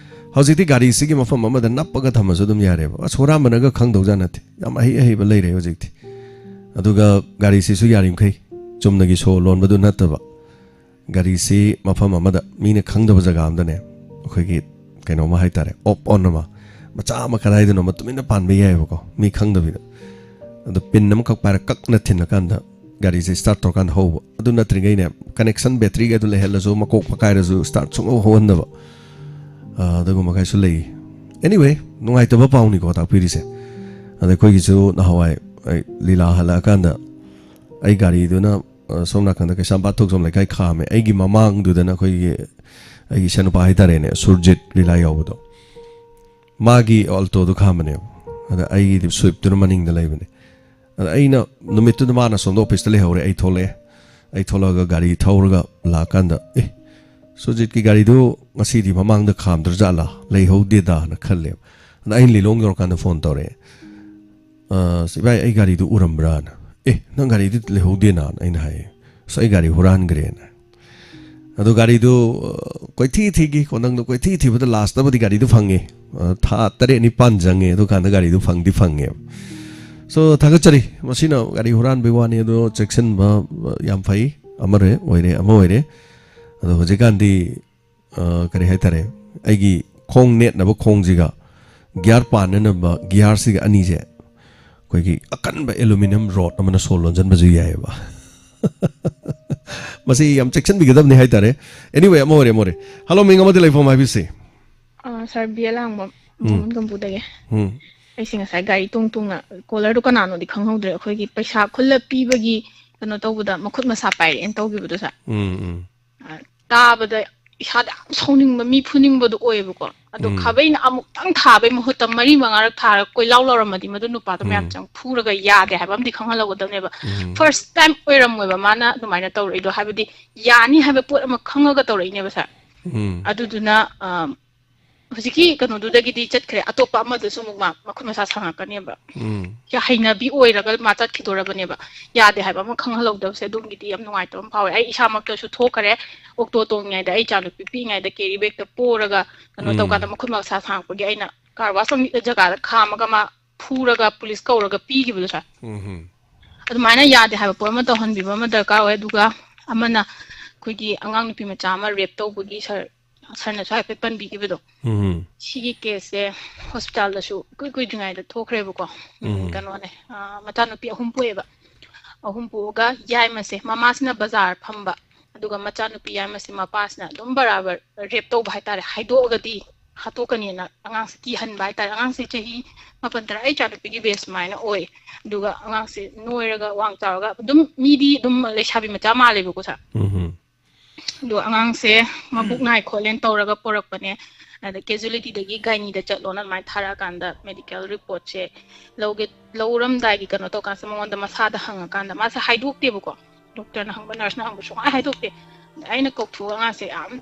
ꯍꯧꯖꯤꯛꯇꯤ ꯒꯥꯔꯤꯁꯤꯒꯤ ꯃꯐꯝ ꯑꯃꯗ ꯅꯞꯄꯒ ꯊꯝꯃꯁꯨ ꯑꯗꯨꯝ ꯌꯥꯔꯦꯕ꯫ ꯑꯁ, ꯍꯨꯔꯥꯟꯕꯅꯒ ꯈꯪꯗꯧꯖꯥꯠ ꯅꯠꯇꯦ꯫ ꯌꯥꯝ ꯑꯍꯩ ꯑꯍꯩꯕ ꯂꯩꯔꯦ ꯍꯧꯖꯤꯛꯇꯤ꯫ ꯑꯗꯨꯒ ꯒꯥꯔꯤꯁꯤꯁꯨ ꯌꯥꯔꯤꯃꯈꯩ ꯆꯨꯝꯅꯒꯤ ꯁꯣ ꯂꯣꯟꯕꯗꯨ ꯅꯠꯇꯕ, ꯒꯥꯔꯤꯁꯤ ꯃꯐꯝ ꯑꯃꯗ ꯃꯤꯅ ꯈꯪꯗꯕ ꯖꯒꯥ ꯑꯃꯗꯅꯦ, ꯑꯩꯈꯣꯏꯒꯤ ꯀꯩꯅꯣꯝꯃ ꯍꯥꯏꯇꯥꯔꯦ, ꯑꯣꯞ ꯑꯣꯟ ꯑꯃ, ꯃꯆꯥ ꯑꯃ ꯀꯗꯥꯏꯗꯅꯣ ꯑꯃ ꯇꯨꯃꯤꯟꯅ ꯄꯥꯟꯕ ꯌꯥꯏꯑꯕꯀꯣ, ꯃꯤ ꯈꯪꯗꯕꯤꯗ꯫ ꯑꯗꯣ ꯄꯤꯟ ꯑꯃꯈꯛ ꯄꯥꯏꯔ ꯀꯛꯅ ꯊꯤꯜꯂꯀꯥꯟꯗ ꯒꯥꯔꯤꯁꯦ ꯁ꯭ꯇꯥꯔꯠ ꯇꯧꯔꯀꯥꯟꯗ ꯍꯧꯕ꯫ ꯑꯗꯨ ꯅꯠꯇ꯭ꯔꯤꯉꯩꯅꯦ, ꯀꯅꯦꯛꯁꯟ ꯕꯦꯇ꯭ꯔꯤꯒ ꯑꯗꯨ ꯂꯩꯍꯜꯂꯁꯨ ꯃꯀꯣꯛ ꯐꯛꯀꯥꯏꯔꯁꯨ ꯁ꯭ꯇꯥꯔꯠ ꯁꯨꯡꯍꯧ ꯍꯧꯍꯟꯗꯕ꯫ ꯑꯥ, ꯑꯗꯨꯒꯨꯝꯕ ꯈꯔꯁꯨ ꯂꯩ꯫ ꯑꯦꯅꯤꯋꯦ, ꯅꯨꯡꯉꯥꯏꯇꯕ ꯄꯥꯎꯅꯤꯀꯣ ꯇꯥꯛꯄꯤꯔꯤꯁꯦ꯫ ꯑꯗ ꯑꯩꯈꯣꯏꯒꯤꯁꯨ ꯅꯍꯥꯟꯋꯥꯏ ꯑꯩ ꯂꯤꯂꯥ ꯍꯜꯂꯛꯑꯀꯥꯟꯗ ꯑꯩ ꯒꯥꯔꯤꯗꯨꯅ, ꯑ, ꯁꯣꯝ ꯅꯥꯀꯟꯗ ꯀꯩꯁꯥꯝꯄꯥꯠ ꯊꯣꯛꯆꯣꯝ ꯂꯩꯀꯥꯏ ꯈꯥꯝꯃꯦ꯫ ꯑꯩꯒꯤ ꯃꯃꯥꯡꯗꯨꯗꯅ ꯑꯩꯈꯣꯏꯒꯤ ꯑꯩꯒꯤ ꯏꯆꯟꯅꯨꯄꯥ ꯍꯥꯏꯇꯥꯔꯦꯅꯦ, ꯁꯨꯔꯖꯤꯠ ꯂꯤꯂꯥ ꯌꯥꯎꯕꯗꯣ, ꯃꯥꯒꯤ ꯑꯜꯇꯣꯗꯣ ꯈꯥꯝꯕꯅꯦꯕ꯫ ꯑꯗ ꯑꯩꯒꯤꯗꯤ ꯁ꯭ꯋꯤꯞꯇꯨꯅ ꯃꯅꯤꯡꯗ ꯂꯩꯕꯅꯦ꯫ ꯑꯗ ꯑꯩꯅ ꯅꯨꯃꯤꯠꯇꯨꯗ ꯃꯥꯅ ꯁꯣꯝꯗ ꯑꯣꯐꯤꯁꯇ ꯂꯩꯍꯧꯔꯦ, ꯑꯩ ꯊꯣꯛꯂꯛꯑꯦ꯫ ꯑꯩ ꯊꯣꯛꯂꯛꯑꯒ ꯒꯥꯔꯤ ꯊꯧꯔꯒ ꯂꯥꯛꯀꯥꯟꯗ, "ꯑꯦ, ꯁꯨꯔꯖꯤꯠꯀꯤ ꯒꯥꯔꯤꯗꯨ ꯉꯁꯤꯗꯤ ꯃꯃꯥꯡꯗ ꯈꯥꯝꯗ꯭ꯔꯖꯥꯠꯂꯥ, ꯂꯩꯍꯧꯗꯦꯗꯥꯅ" ꯈꯜꯂꯦꯕ꯫ ꯑꯗ ꯑꯩꯅ ꯂꯤꯂꯣꯡ ꯌꯧꯔꯀꯥꯟꯗ ꯐꯣꯟ ꯇꯧꯔꯛꯑꯦ꯫ "ꯑ, ꯏꯕꯥꯏ, ꯑꯩ ꯒꯥꯔꯤꯗꯨ ꯎꯔꯝꯕ꯭ꯔꯥꯅ?" "ꯑꯦ, ꯅꯪ ꯒꯥꯔꯤꯗꯨ ꯂꯩꯍꯧꯗꯦꯅꯥꯅ" ꯑꯩꯅ ꯍꯥꯏꯌꯦ꯫ "ꯑꯁ, ꯑꯩ ꯒꯥꯔꯤ ꯍꯨꯔꯥꯟꯈ꯭ꯔꯦꯅ"꯫ ꯑꯗꯣ ꯒꯥꯔꯤꯗꯨ, ꯑ, ꯀꯣꯏꯊꯤ ꯊꯤꯈꯤ, ꯈꯣꯡꯅꯪꯗꯣ ꯀꯣꯏꯊꯤ ꯊꯤꯕꯗ ꯂꯥꯁꯇꯕꯨꯗꯤ ꯒꯥꯔꯤꯗꯨ ꯐꯪꯉꯦ꯫ ꯑ, ꯊꯥ ꯇꯔꯦꯠ ꯅꯤꯄꯥꯟ ꯆꯪꯉꯦ, ꯑꯗꯨꯀꯥꯟꯗ ꯒꯥꯔꯤꯗꯨ ꯐꯪꯗꯤ ꯐꯪꯉꯦꯕ꯫ So, ꯊꯥꯒꯠꯆꯔꯤ꯫ ꯃꯁꯤꯅ ꯒꯥꯔꯤ ꯍꯨꯔꯥꯟꯕꯩ ꯋꯥꯅꯤ, ꯑꯗꯣ ꯆꯦꯛꯁꯤꯟꯕ, ꯑ, ꯌꯥꯝ ꯐꯩ꯫ ꯑꯃꯔꯦ ꯑꯣꯏꯔꯦ, ꯑꯃ ꯑꯣꯏꯔꯦ꯫ ꯑꯗꯣ ꯍꯧꯖꯤꯛꯀꯥꯟꯗꯤ, ꯑ, ꯀꯔꯤ ꯍꯥꯏꯇꯥꯔꯦ, ꯑꯩꯒꯤ ꯈꯣꯡ ꯅꯦꯠꯅꯕ ꯈꯣꯡꯁꯤꯒ ꯒꯤꯌꯥꯔ ꯄꯥꯟꯅꯅꯕ ꯒꯤꯌꯥꯔꯁꯤꯒ ꯑꯅꯤꯁꯦ ꯑꯩꯈꯣꯏꯒꯤ ꯑꯀꯟꯕ ꯑꯦꯂꯨꯃꯤꯅꯤꯌꯝ ꯔꯣꯗ ꯑꯃꯅ ꯁꯣ ꯂꯣꯟꯁꯤꯟꯕꯁꯨ ꯌꯥꯏꯑꯕ꯫ ꯃꯁꯤ ꯌꯥꯝ ꯆꯦꯛꯁꯤꯟꯕꯤꯒꯗꯕꯅꯤ ꯍꯥꯏꯇꯥꯔꯦ꯫ Anyway, ꯑꯃ ꯑꯣꯏꯔꯦ, ꯑꯃ ꯑꯣꯏꯔꯦ꯫ ꯍꯜꯂꯣ, ꯃꯤꯡ ꯑꯃꯗꯤ ꯂꯩꯐꯝ ꯍꯥꯏꯕꯤꯁꯤ꯫ ꯑ, ꯁꯥꯔ, ꯕꯤ ꯑꯦꯜ ꯂꯥꯡꯕꯝ, ꯎꯝ꯫ ꯃꯣꯃꯣꯟ ꯀꯝꯄꯨꯗꯒꯤ꯫ ꯎꯝ꯫ ꯑꯩꯁꯦ ꯉꯁꯥꯏ ꯒꯥꯔꯤ ꯇꯣꯡ ꯇꯣꯡꯅ, ꯀꯣꯂꯔꯗꯣ ꯀꯅꯥꯅꯣꯗꯤ ꯈꯪꯍꯧꯗ꯭ꯔꯦ, ꯑꯩꯈꯣꯏꯒꯤ ꯄꯩꯁꯥ ꯈꯨꯜꯂ ꯄꯤꯕꯒꯤ ꯀꯩꯅꯣ ꯇꯧꯕꯗ ꯃꯈꯨꯠ ꯃꯁꯥ ꯄꯥꯏꯔꯛꯑꯦꯅ ꯇꯧꯈꯤꯕꯗꯣ, ꯁꯥꯔ꯫ ꯎꯝ, ꯎꯝ꯫ ꯑ, ꯇꯥꯕꯗ ꯏꯁꯥꯗ ꯌꯥꯝ ꯁꯥꯎꯅꯤꯡꯕ, ꯃꯤ ꯐꯨꯅꯤꯡꯕꯗꯣ ꯑꯣꯏꯌꯦꯕꯀꯣ꯫ ꯑꯗꯣ ꯎꯝ꯫ ꯈꯥꯕꯩꯅ ꯑꯃꯨꯛꯇꯪ ꯊꯥꯕꯩ ꯃꯍꯨꯠꯇ ꯃꯔꯤ ꯃꯉꯥꯔꯛ ꯊꯥꯔꯒ ꯀꯣꯏꯂꯥꯎ ꯂꯥꯎꯔꯝꯃꯗꯤ ꯃꯗꯨ ꯅꯨꯄꯥꯗꯣ ꯃꯌꯥꯝ ꯎꯝ꯫ ꯆꯪ ꯐꯨꯔꯒ ꯌꯥꯗꯦ ꯍꯥꯏꯕ ꯑꯃꯗꯤ ꯈꯪꯍꯜꯍꯧꯒꯗꯕꯅꯦꯕ꯫ ꯎꯝ꯫ ꯐꯥꯔꯁ ꯇꯥꯏꯝ ꯑꯣꯏꯔꯝꯃꯣꯏꯕ ꯃꯥꯅ ꯑꯗꯨꯃꯥꯏꯅ ꯇꯧꯔꯛꯏꯗꯣ, ꯍꯥꯏꯕꯗꯤ ꯌꯥꯅꯤ ꯍꯥꯏꯕ ꯄꯣꯠ ꯑꯃ ꯈꯪꯉꯒ ꯇꯧꯔꯛꯏꯅꯦꯕ, ꯁꯥꯔ꯫ ꯎꯝ꯫ ꯑꯗꯨꯗꯨꯅ, ꯑ, ꯍꯧꯖꯤꯛꯀꯤ ꯀꯩꯅꯣꯗꯨꯗꯒꯤꯗꯤ ꯆꯠꯈ꯭ꯔꯦ, ꯑꯇꯣꯞꯄ ꯑꯃꯗꯁꯨ ꯑꯃꯨꯛ ꯃꯥ ꯃꯈꯨꯠ ꯃꯁꯥ ꯁꯥꯡꯉꯛꯀꯅꯦꯕ꯫ ꯎꯝ꯫ ꯁꯤ ꯍꯩꯅꯕꯤ ꯑꯣꯏꯔꯒ ꯃꯥ ꯆꯠꯈꯤꯗꯣꯔꯕꯅꯦꯕ꯫ ꯌꯥꯗꯦ ꯍꯥꯏꯕ ꯑꯃ ꯈꯪꯍꯜꯍꯧꯗꯕꯁꯦ, ꯑꯗꯣꯝꯒꯤꯗꯤ ꯌꯥꯝ ꯅꯨꯡꯉꯥꯏꯇꯕ ꯑꯃ ꯐꯥꯎꯋꯦ꯫ ꯑꯩ ꯏꯁꯥꯃꯛꯇꯁꯨ ꯊꯣꯛꯈꯔꯦ, ꯑꯣꯛꯇꯣ ꯇꯣꯡꯉꯤꯉꯩꯗ ꯑꯩ ꯏꯆꯥꯅꯨꯄꯤ ꯄꯤꯛꯏꯉꯩꯗ ꯀꯦꯔꯤ ꯕꯦꯒꯇ ꯄꯣꯔꯒ ꯀꯩꯅꯣ ꯎꯝ꯫ ꯇꯧꯀꯥꯟꯗ ꯃꯈꯨꯠ ꯃꯁꯥ ꯁꯥꯡꯉꯛꯄꯒꯤ ꯑꯩꯅ ꯀꯥꯔ ꯋꯥꯁ ꯑꯃ ꯖꯒꯥꯗ ꯈꯥꯝꯃꯒ ꯃꯥ ꯐꯨꯔꯒ ꯄꯨꯂꯤꯁ ꯀꯧꯔꯒ ꯄꯤꯈꯤꯕꯗꯣ, ꯁꯥꯔ꯫ ꯎꯝ꯫ ꯑꯗꯨꯃꯥꯏꯅ ꯌꯥꯗꯦ ꯍꯥꯏꯕ ꯄꯣꯠ ꯑꯃ ꯇꯧꯍꯟꯕꯤꯕ ꯑꯃ ꯗꯔꯀꯥꯔ ꯑꯣꯏ꯫ ꯑꯗꯨꯒ ꯑꯃꯅ ꯑꯩꯈꯣꯏꯒꯤ ꯑꯉꯥꯡ ꯅꯨꯄꯤ ꯃꯆꯥ ꯑꯃ ꯔꯦꯞ ꯇꯧꯕꯒꯤ ꯁꯥꯔ ꯁꯥꯔꯅꯁꯨ ꯍꯥꯏꯐꯦꯠ ꯄꯟꯕꯤꯈꯤꯕꯗꯣ, ꯎꯝ꯫ ꯁꯤꯒꯤ ꯀꯦꯁꯁꯦ ꯍꯣꯁꯄꯤꯇꯥꯜꯗꯁꯨ ꯏꯀꯨꯏ ꯀꯨꯏꯗ꯭ꯔꯤꯉꯩꯗ ꯊꯣꯛꯈ꯭ꯔꯦꯕꯀꯣ꯫ ꯎꯝ, ꯎꯝ꯫ ꯀꯩꯅꯣꯅꯦ, ꯑꯥ, ꯃꯆꯥꯅꯨꯄꯤ ꯑꯍꯨꯝ ꯄꯣꯛꯑꯦꯕ꯫ ꯑꯍꯨꯝ ꯄꯣꯛꯑꯒ ꯌꯥꯏꯃꯁꯦ, ꯃꯃꯥꯁꯤꯅ ꯕꯖꯥꯔ ꯐꯝꯕ, ꯑꯗꯨꯒ ꯃꯆꯥꯅꯨꯄꯤ ꯌꯥꯏꯃꯁꯦ ꯃꯄꯥꯁꯤꯅ ꯑꯗꯨꯝ ꯕꯔꯥꯕꯔ ꯔꯦꯞ ꯇꯧꯕ ꯍꯥꯏꯇꯥꯔꯦ, ꯍꯥꯏꯗꯣꯛꯑꯒꯗꯤ ꯍꯥꯠꯇꯣꯛꯀꯅꯤꯅ ꯑꯉꯥꯡꯁꯦ ꯀꯤꯍꯟꯕ ꯍꯥꯏꯇꯥꯔꯦ꯫ ꯑꯉꯥꯡꯁꯦ ꯆꯍꯤ ꯃꯥꯄꯟ ꯇꯔꯥ, ꯑꯩ ꯏꯆꯥꯅꯨꯄꯤꯒꯤ ꯕꯦꯁ ꯁꯨꯃꯥꯏꯅ ꯑꯣꯏ꯫ ꯑꯗꯨꯒ ꯑꯉꯥꯡꯁꯦ ꯅꯣꯏꯔꯒ ꯋꯥꯡ ꯆꯥꯎꯔꯒ ꯑꯗꯨꯝ ꯃꯤꯗꯤ ꯑꯗꯨꯝ ꯂꯩꯁꯥꯕꯤ ꯃꯆꯥ ꯃꯥꯜꯂꯦꯕꯀꯣ, ꯁꯥꯔ꯫ ꯎꯝ, ꯎꯝ꯫ ꯑꯗꯣ ꯑꯉꯥꯡꯁꯦ ꯃꯕꯨꯛ ꯅꯥꯏ ꯈꯣꯠꯂꯦꯅ ꯇꯧꯔꯒ ꯄꯣꯔꯛꯄꯅꯦ꯫ ꯑꯗ ꯀꯦꯖꯨꯋꯦꯂꯤꯇꯤꯗꯒꯤ ꯒꯥꯏꯅꯤꯗ ꯆꯠꯂꯣꯅ ꯑꯗꯨꯃꯥꯏꯅ ꯊꯥꯔꯛꯑꯀꯥꯟꯗ ꯃꯦꯗꯤꯀꯦꯜ ꯔꯤꯄꯣꯔꯠꯁꯦ ꯂꯧꯒꯦ, ꯂꯧꯔꯝꯗꯥꯏꯒꯤ ꯀꯩꯅꯣ ꯇꯧꯀꯥꯟꯁꯤꯗ ꯃꯉꯣꯟꯗ ꯃꯁꯥꯗ ꯍꯪꯉꯀꯥꯟꯗ ꯃꯥꯁꯦ ꯍꯥꯏꯗꯣꯛꯇꯦꯕꯀꯣ꯫ ꯗꯣꯛꯇꯔꯅ ꯍꯪꯕ, ꯅꯔꯁꯅ ꯍꯪꯕ ꯁꯨꯡꯍꯥꯏ ꯍꯥꯏꯗꯣꯛꯇꯦ꯫ ꯑꯗ ꯑꯩꯅ ꯀꯧꯊꯣꯛꯑꯒ ꯑꯉꯥꯡꯁꯦ ꯌꯥꯝ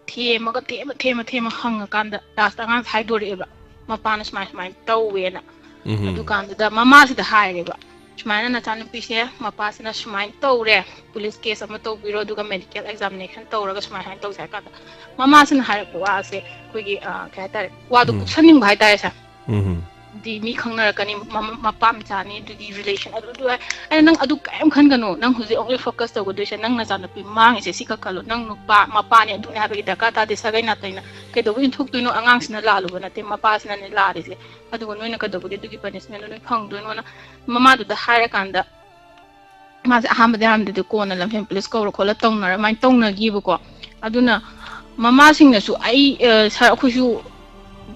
ꯊꯦꯝꯃꯒ ꯊꯦꯝꯃ ꯊꯦꯝꯃ ꯊꯦꯝꯃ ꯍꯪꯉꯀꯥꯟꯗ ꯂꯥꯁꯇ ꯑꯉꯥꯡꯁꯦ ꯍꯥꯏꯗꯣꯔꯛꯑꯦꯕ, ꯃꯄꯥꯅ ꯁꯨꯃꯥꯏ ꯁꯨꯃꯥꯏꯅ ꯇꯧꯋꯦꯅ꯫ ꯎꯝ꯫ ꯑꯗꯨꯀꯥꯟꯗꯨꯗ ꯃꯃꯥꯁꯤꯗ ꯍꯥꯏꯔꯦꯕ, "ꯁꯨꯃꯥꯏꯅ ꯅꯆꯥꯅꯨꯄꯤꯁꯦ ꯃꯄꯥꯁꯤꯅ ꯁꯨꯃꯥꯏꯅ ꯇꯧꯔꯦ, ꯄꯨꯂꯤꯁ ꯀꯦꯁ ꯑꯃ ꯇꯧꯕꯤꯔꯣ, ꯑꯗꯨꯒ ꯃꯦꯗꯤꯀꯦꯜ ꯑꯦꯛꯖꯥꯃꯤꯅꯦꯁꯟ ꯇꯧꯔꯒ ꯁꯨꯃꯥꯏ ꯁꯨꯃꯥꯏꯅ ꯇꯧꯁꯦ" ꯍꯥꯏ ꯀꯥꯟꯗ, ꯃꯃꯥꯁꯤꯅ ꯍꯥꯏꯔꯛꯄ ꯋꯥꯁꯦ ꯑꯩꯈꯣꯏꯒꯤ, ꯑ, ꯀꯩ ꯍꯥꯏꯇꯥꯔꯦ, ꯋꯥꯗꯣ ꯎꯝ꯫ ꯀꯨꯞꯁꯟꯅꯤꯡꯕ ꯍꯥꯏꯇꯥꯔꯦ ꯁꯥꯔ꯫ ꯎꯝ꯫ ꯗꯤ ꯃꯤ ꯈꯪꯅꯔꯛꯀꯅꯤ, ꯃꯃ-, ꯃꯄꯥ ꯃꯆꯥꯅꯤ, ꯑꯗꯨꯒꯤ ꯔꯤꯂꯦꯁꯟ ꯑꯗꯨ ꯑꯗꯨ ꯍꯥꯏ-, ꯑꯩꯅ, "ꯅꯪ ꯑꯗꯨ ꯀꯔꯤꯝ ꯈꯟꯒꯅꯨ, ꯅꯪ ꯍꯧꯖꯤꯛ only focus ꯇꯧꯒꯗꯣꯏꯁꯦ ꯅꯪ ꯅꯆꯥꯅꯨꯄꯤ ꯃꯥꯡꯉꯤꯁꯦ ꯁꯤ ꯈꯛ ꯈꯜꯂꯣ, ꯅꯪ ꯅꯨꯄꯥ ꯃꯄꯥꯅꯤ ꯑꯗꯨꯅꯦ ꯍꯥꯏꯕꯒꯤ ꯗꯔꯀꯥꯔ ꯇꯥꯗꯦ, ꯁꯥꯒꯩ ꯅꯥꯇꯩꯅ ꯀꯩꯗꯧꯕ ꯏꯟꯊꯣꯛꯇꯣꯏꯅꯣ, ꯑꯉꯥꯡꯁꯤꯅ ꯂꯥꯜꯂꯨꯕ ꯅꯠꯇꯦ, ꯃꯄꯥꯁꯤꯅꯅꯦ ꯂꯥꯜꯂꯤꯁꯦ, ꯑꯗꯨꯒ ꯅꯣꯏꯅ ꯀꯩꯗꯧꯕꯒꯤ ꯑꯗꯨꯒꯤ ꯄꯅꯤꯁꯃꯦꯟꯗꯣ ꯅꯣꯏ ꯐꯪꯗꯣꯏꯅꯣꯅ" ꯃꯃꯥꯗꯨꯗ ꯍꯥꯏꯔꯀꯥꯟꯗ, ꯃꯥꯁꯦ ꯑꯍꯥꯟꯕꯗ ꯌꯥꯔꯝꯗꯦ, ꯑꯗꯨ ꯀꯣꯟꯅ ꯂꯝꯐꯦꯜ ꯄꯨꯂꯤꯁ ꯀꯧꯔ ꯈꯣꯠꯂ ꯇꯧꯅꯔ ꯑꯗꯨꯃꯥꯏꯅ ꯇꯧꯅꯈꯤꯕꯀꯣ꯫ ꯑꯗꯨꯅ ꯃꯃꯥꯁꯤꯡꯅꯁꯨ ꯑꯩ, ꯑ, ꯁꯥꯔ, ꯑꯩꯈꯣꯏꯁꯨ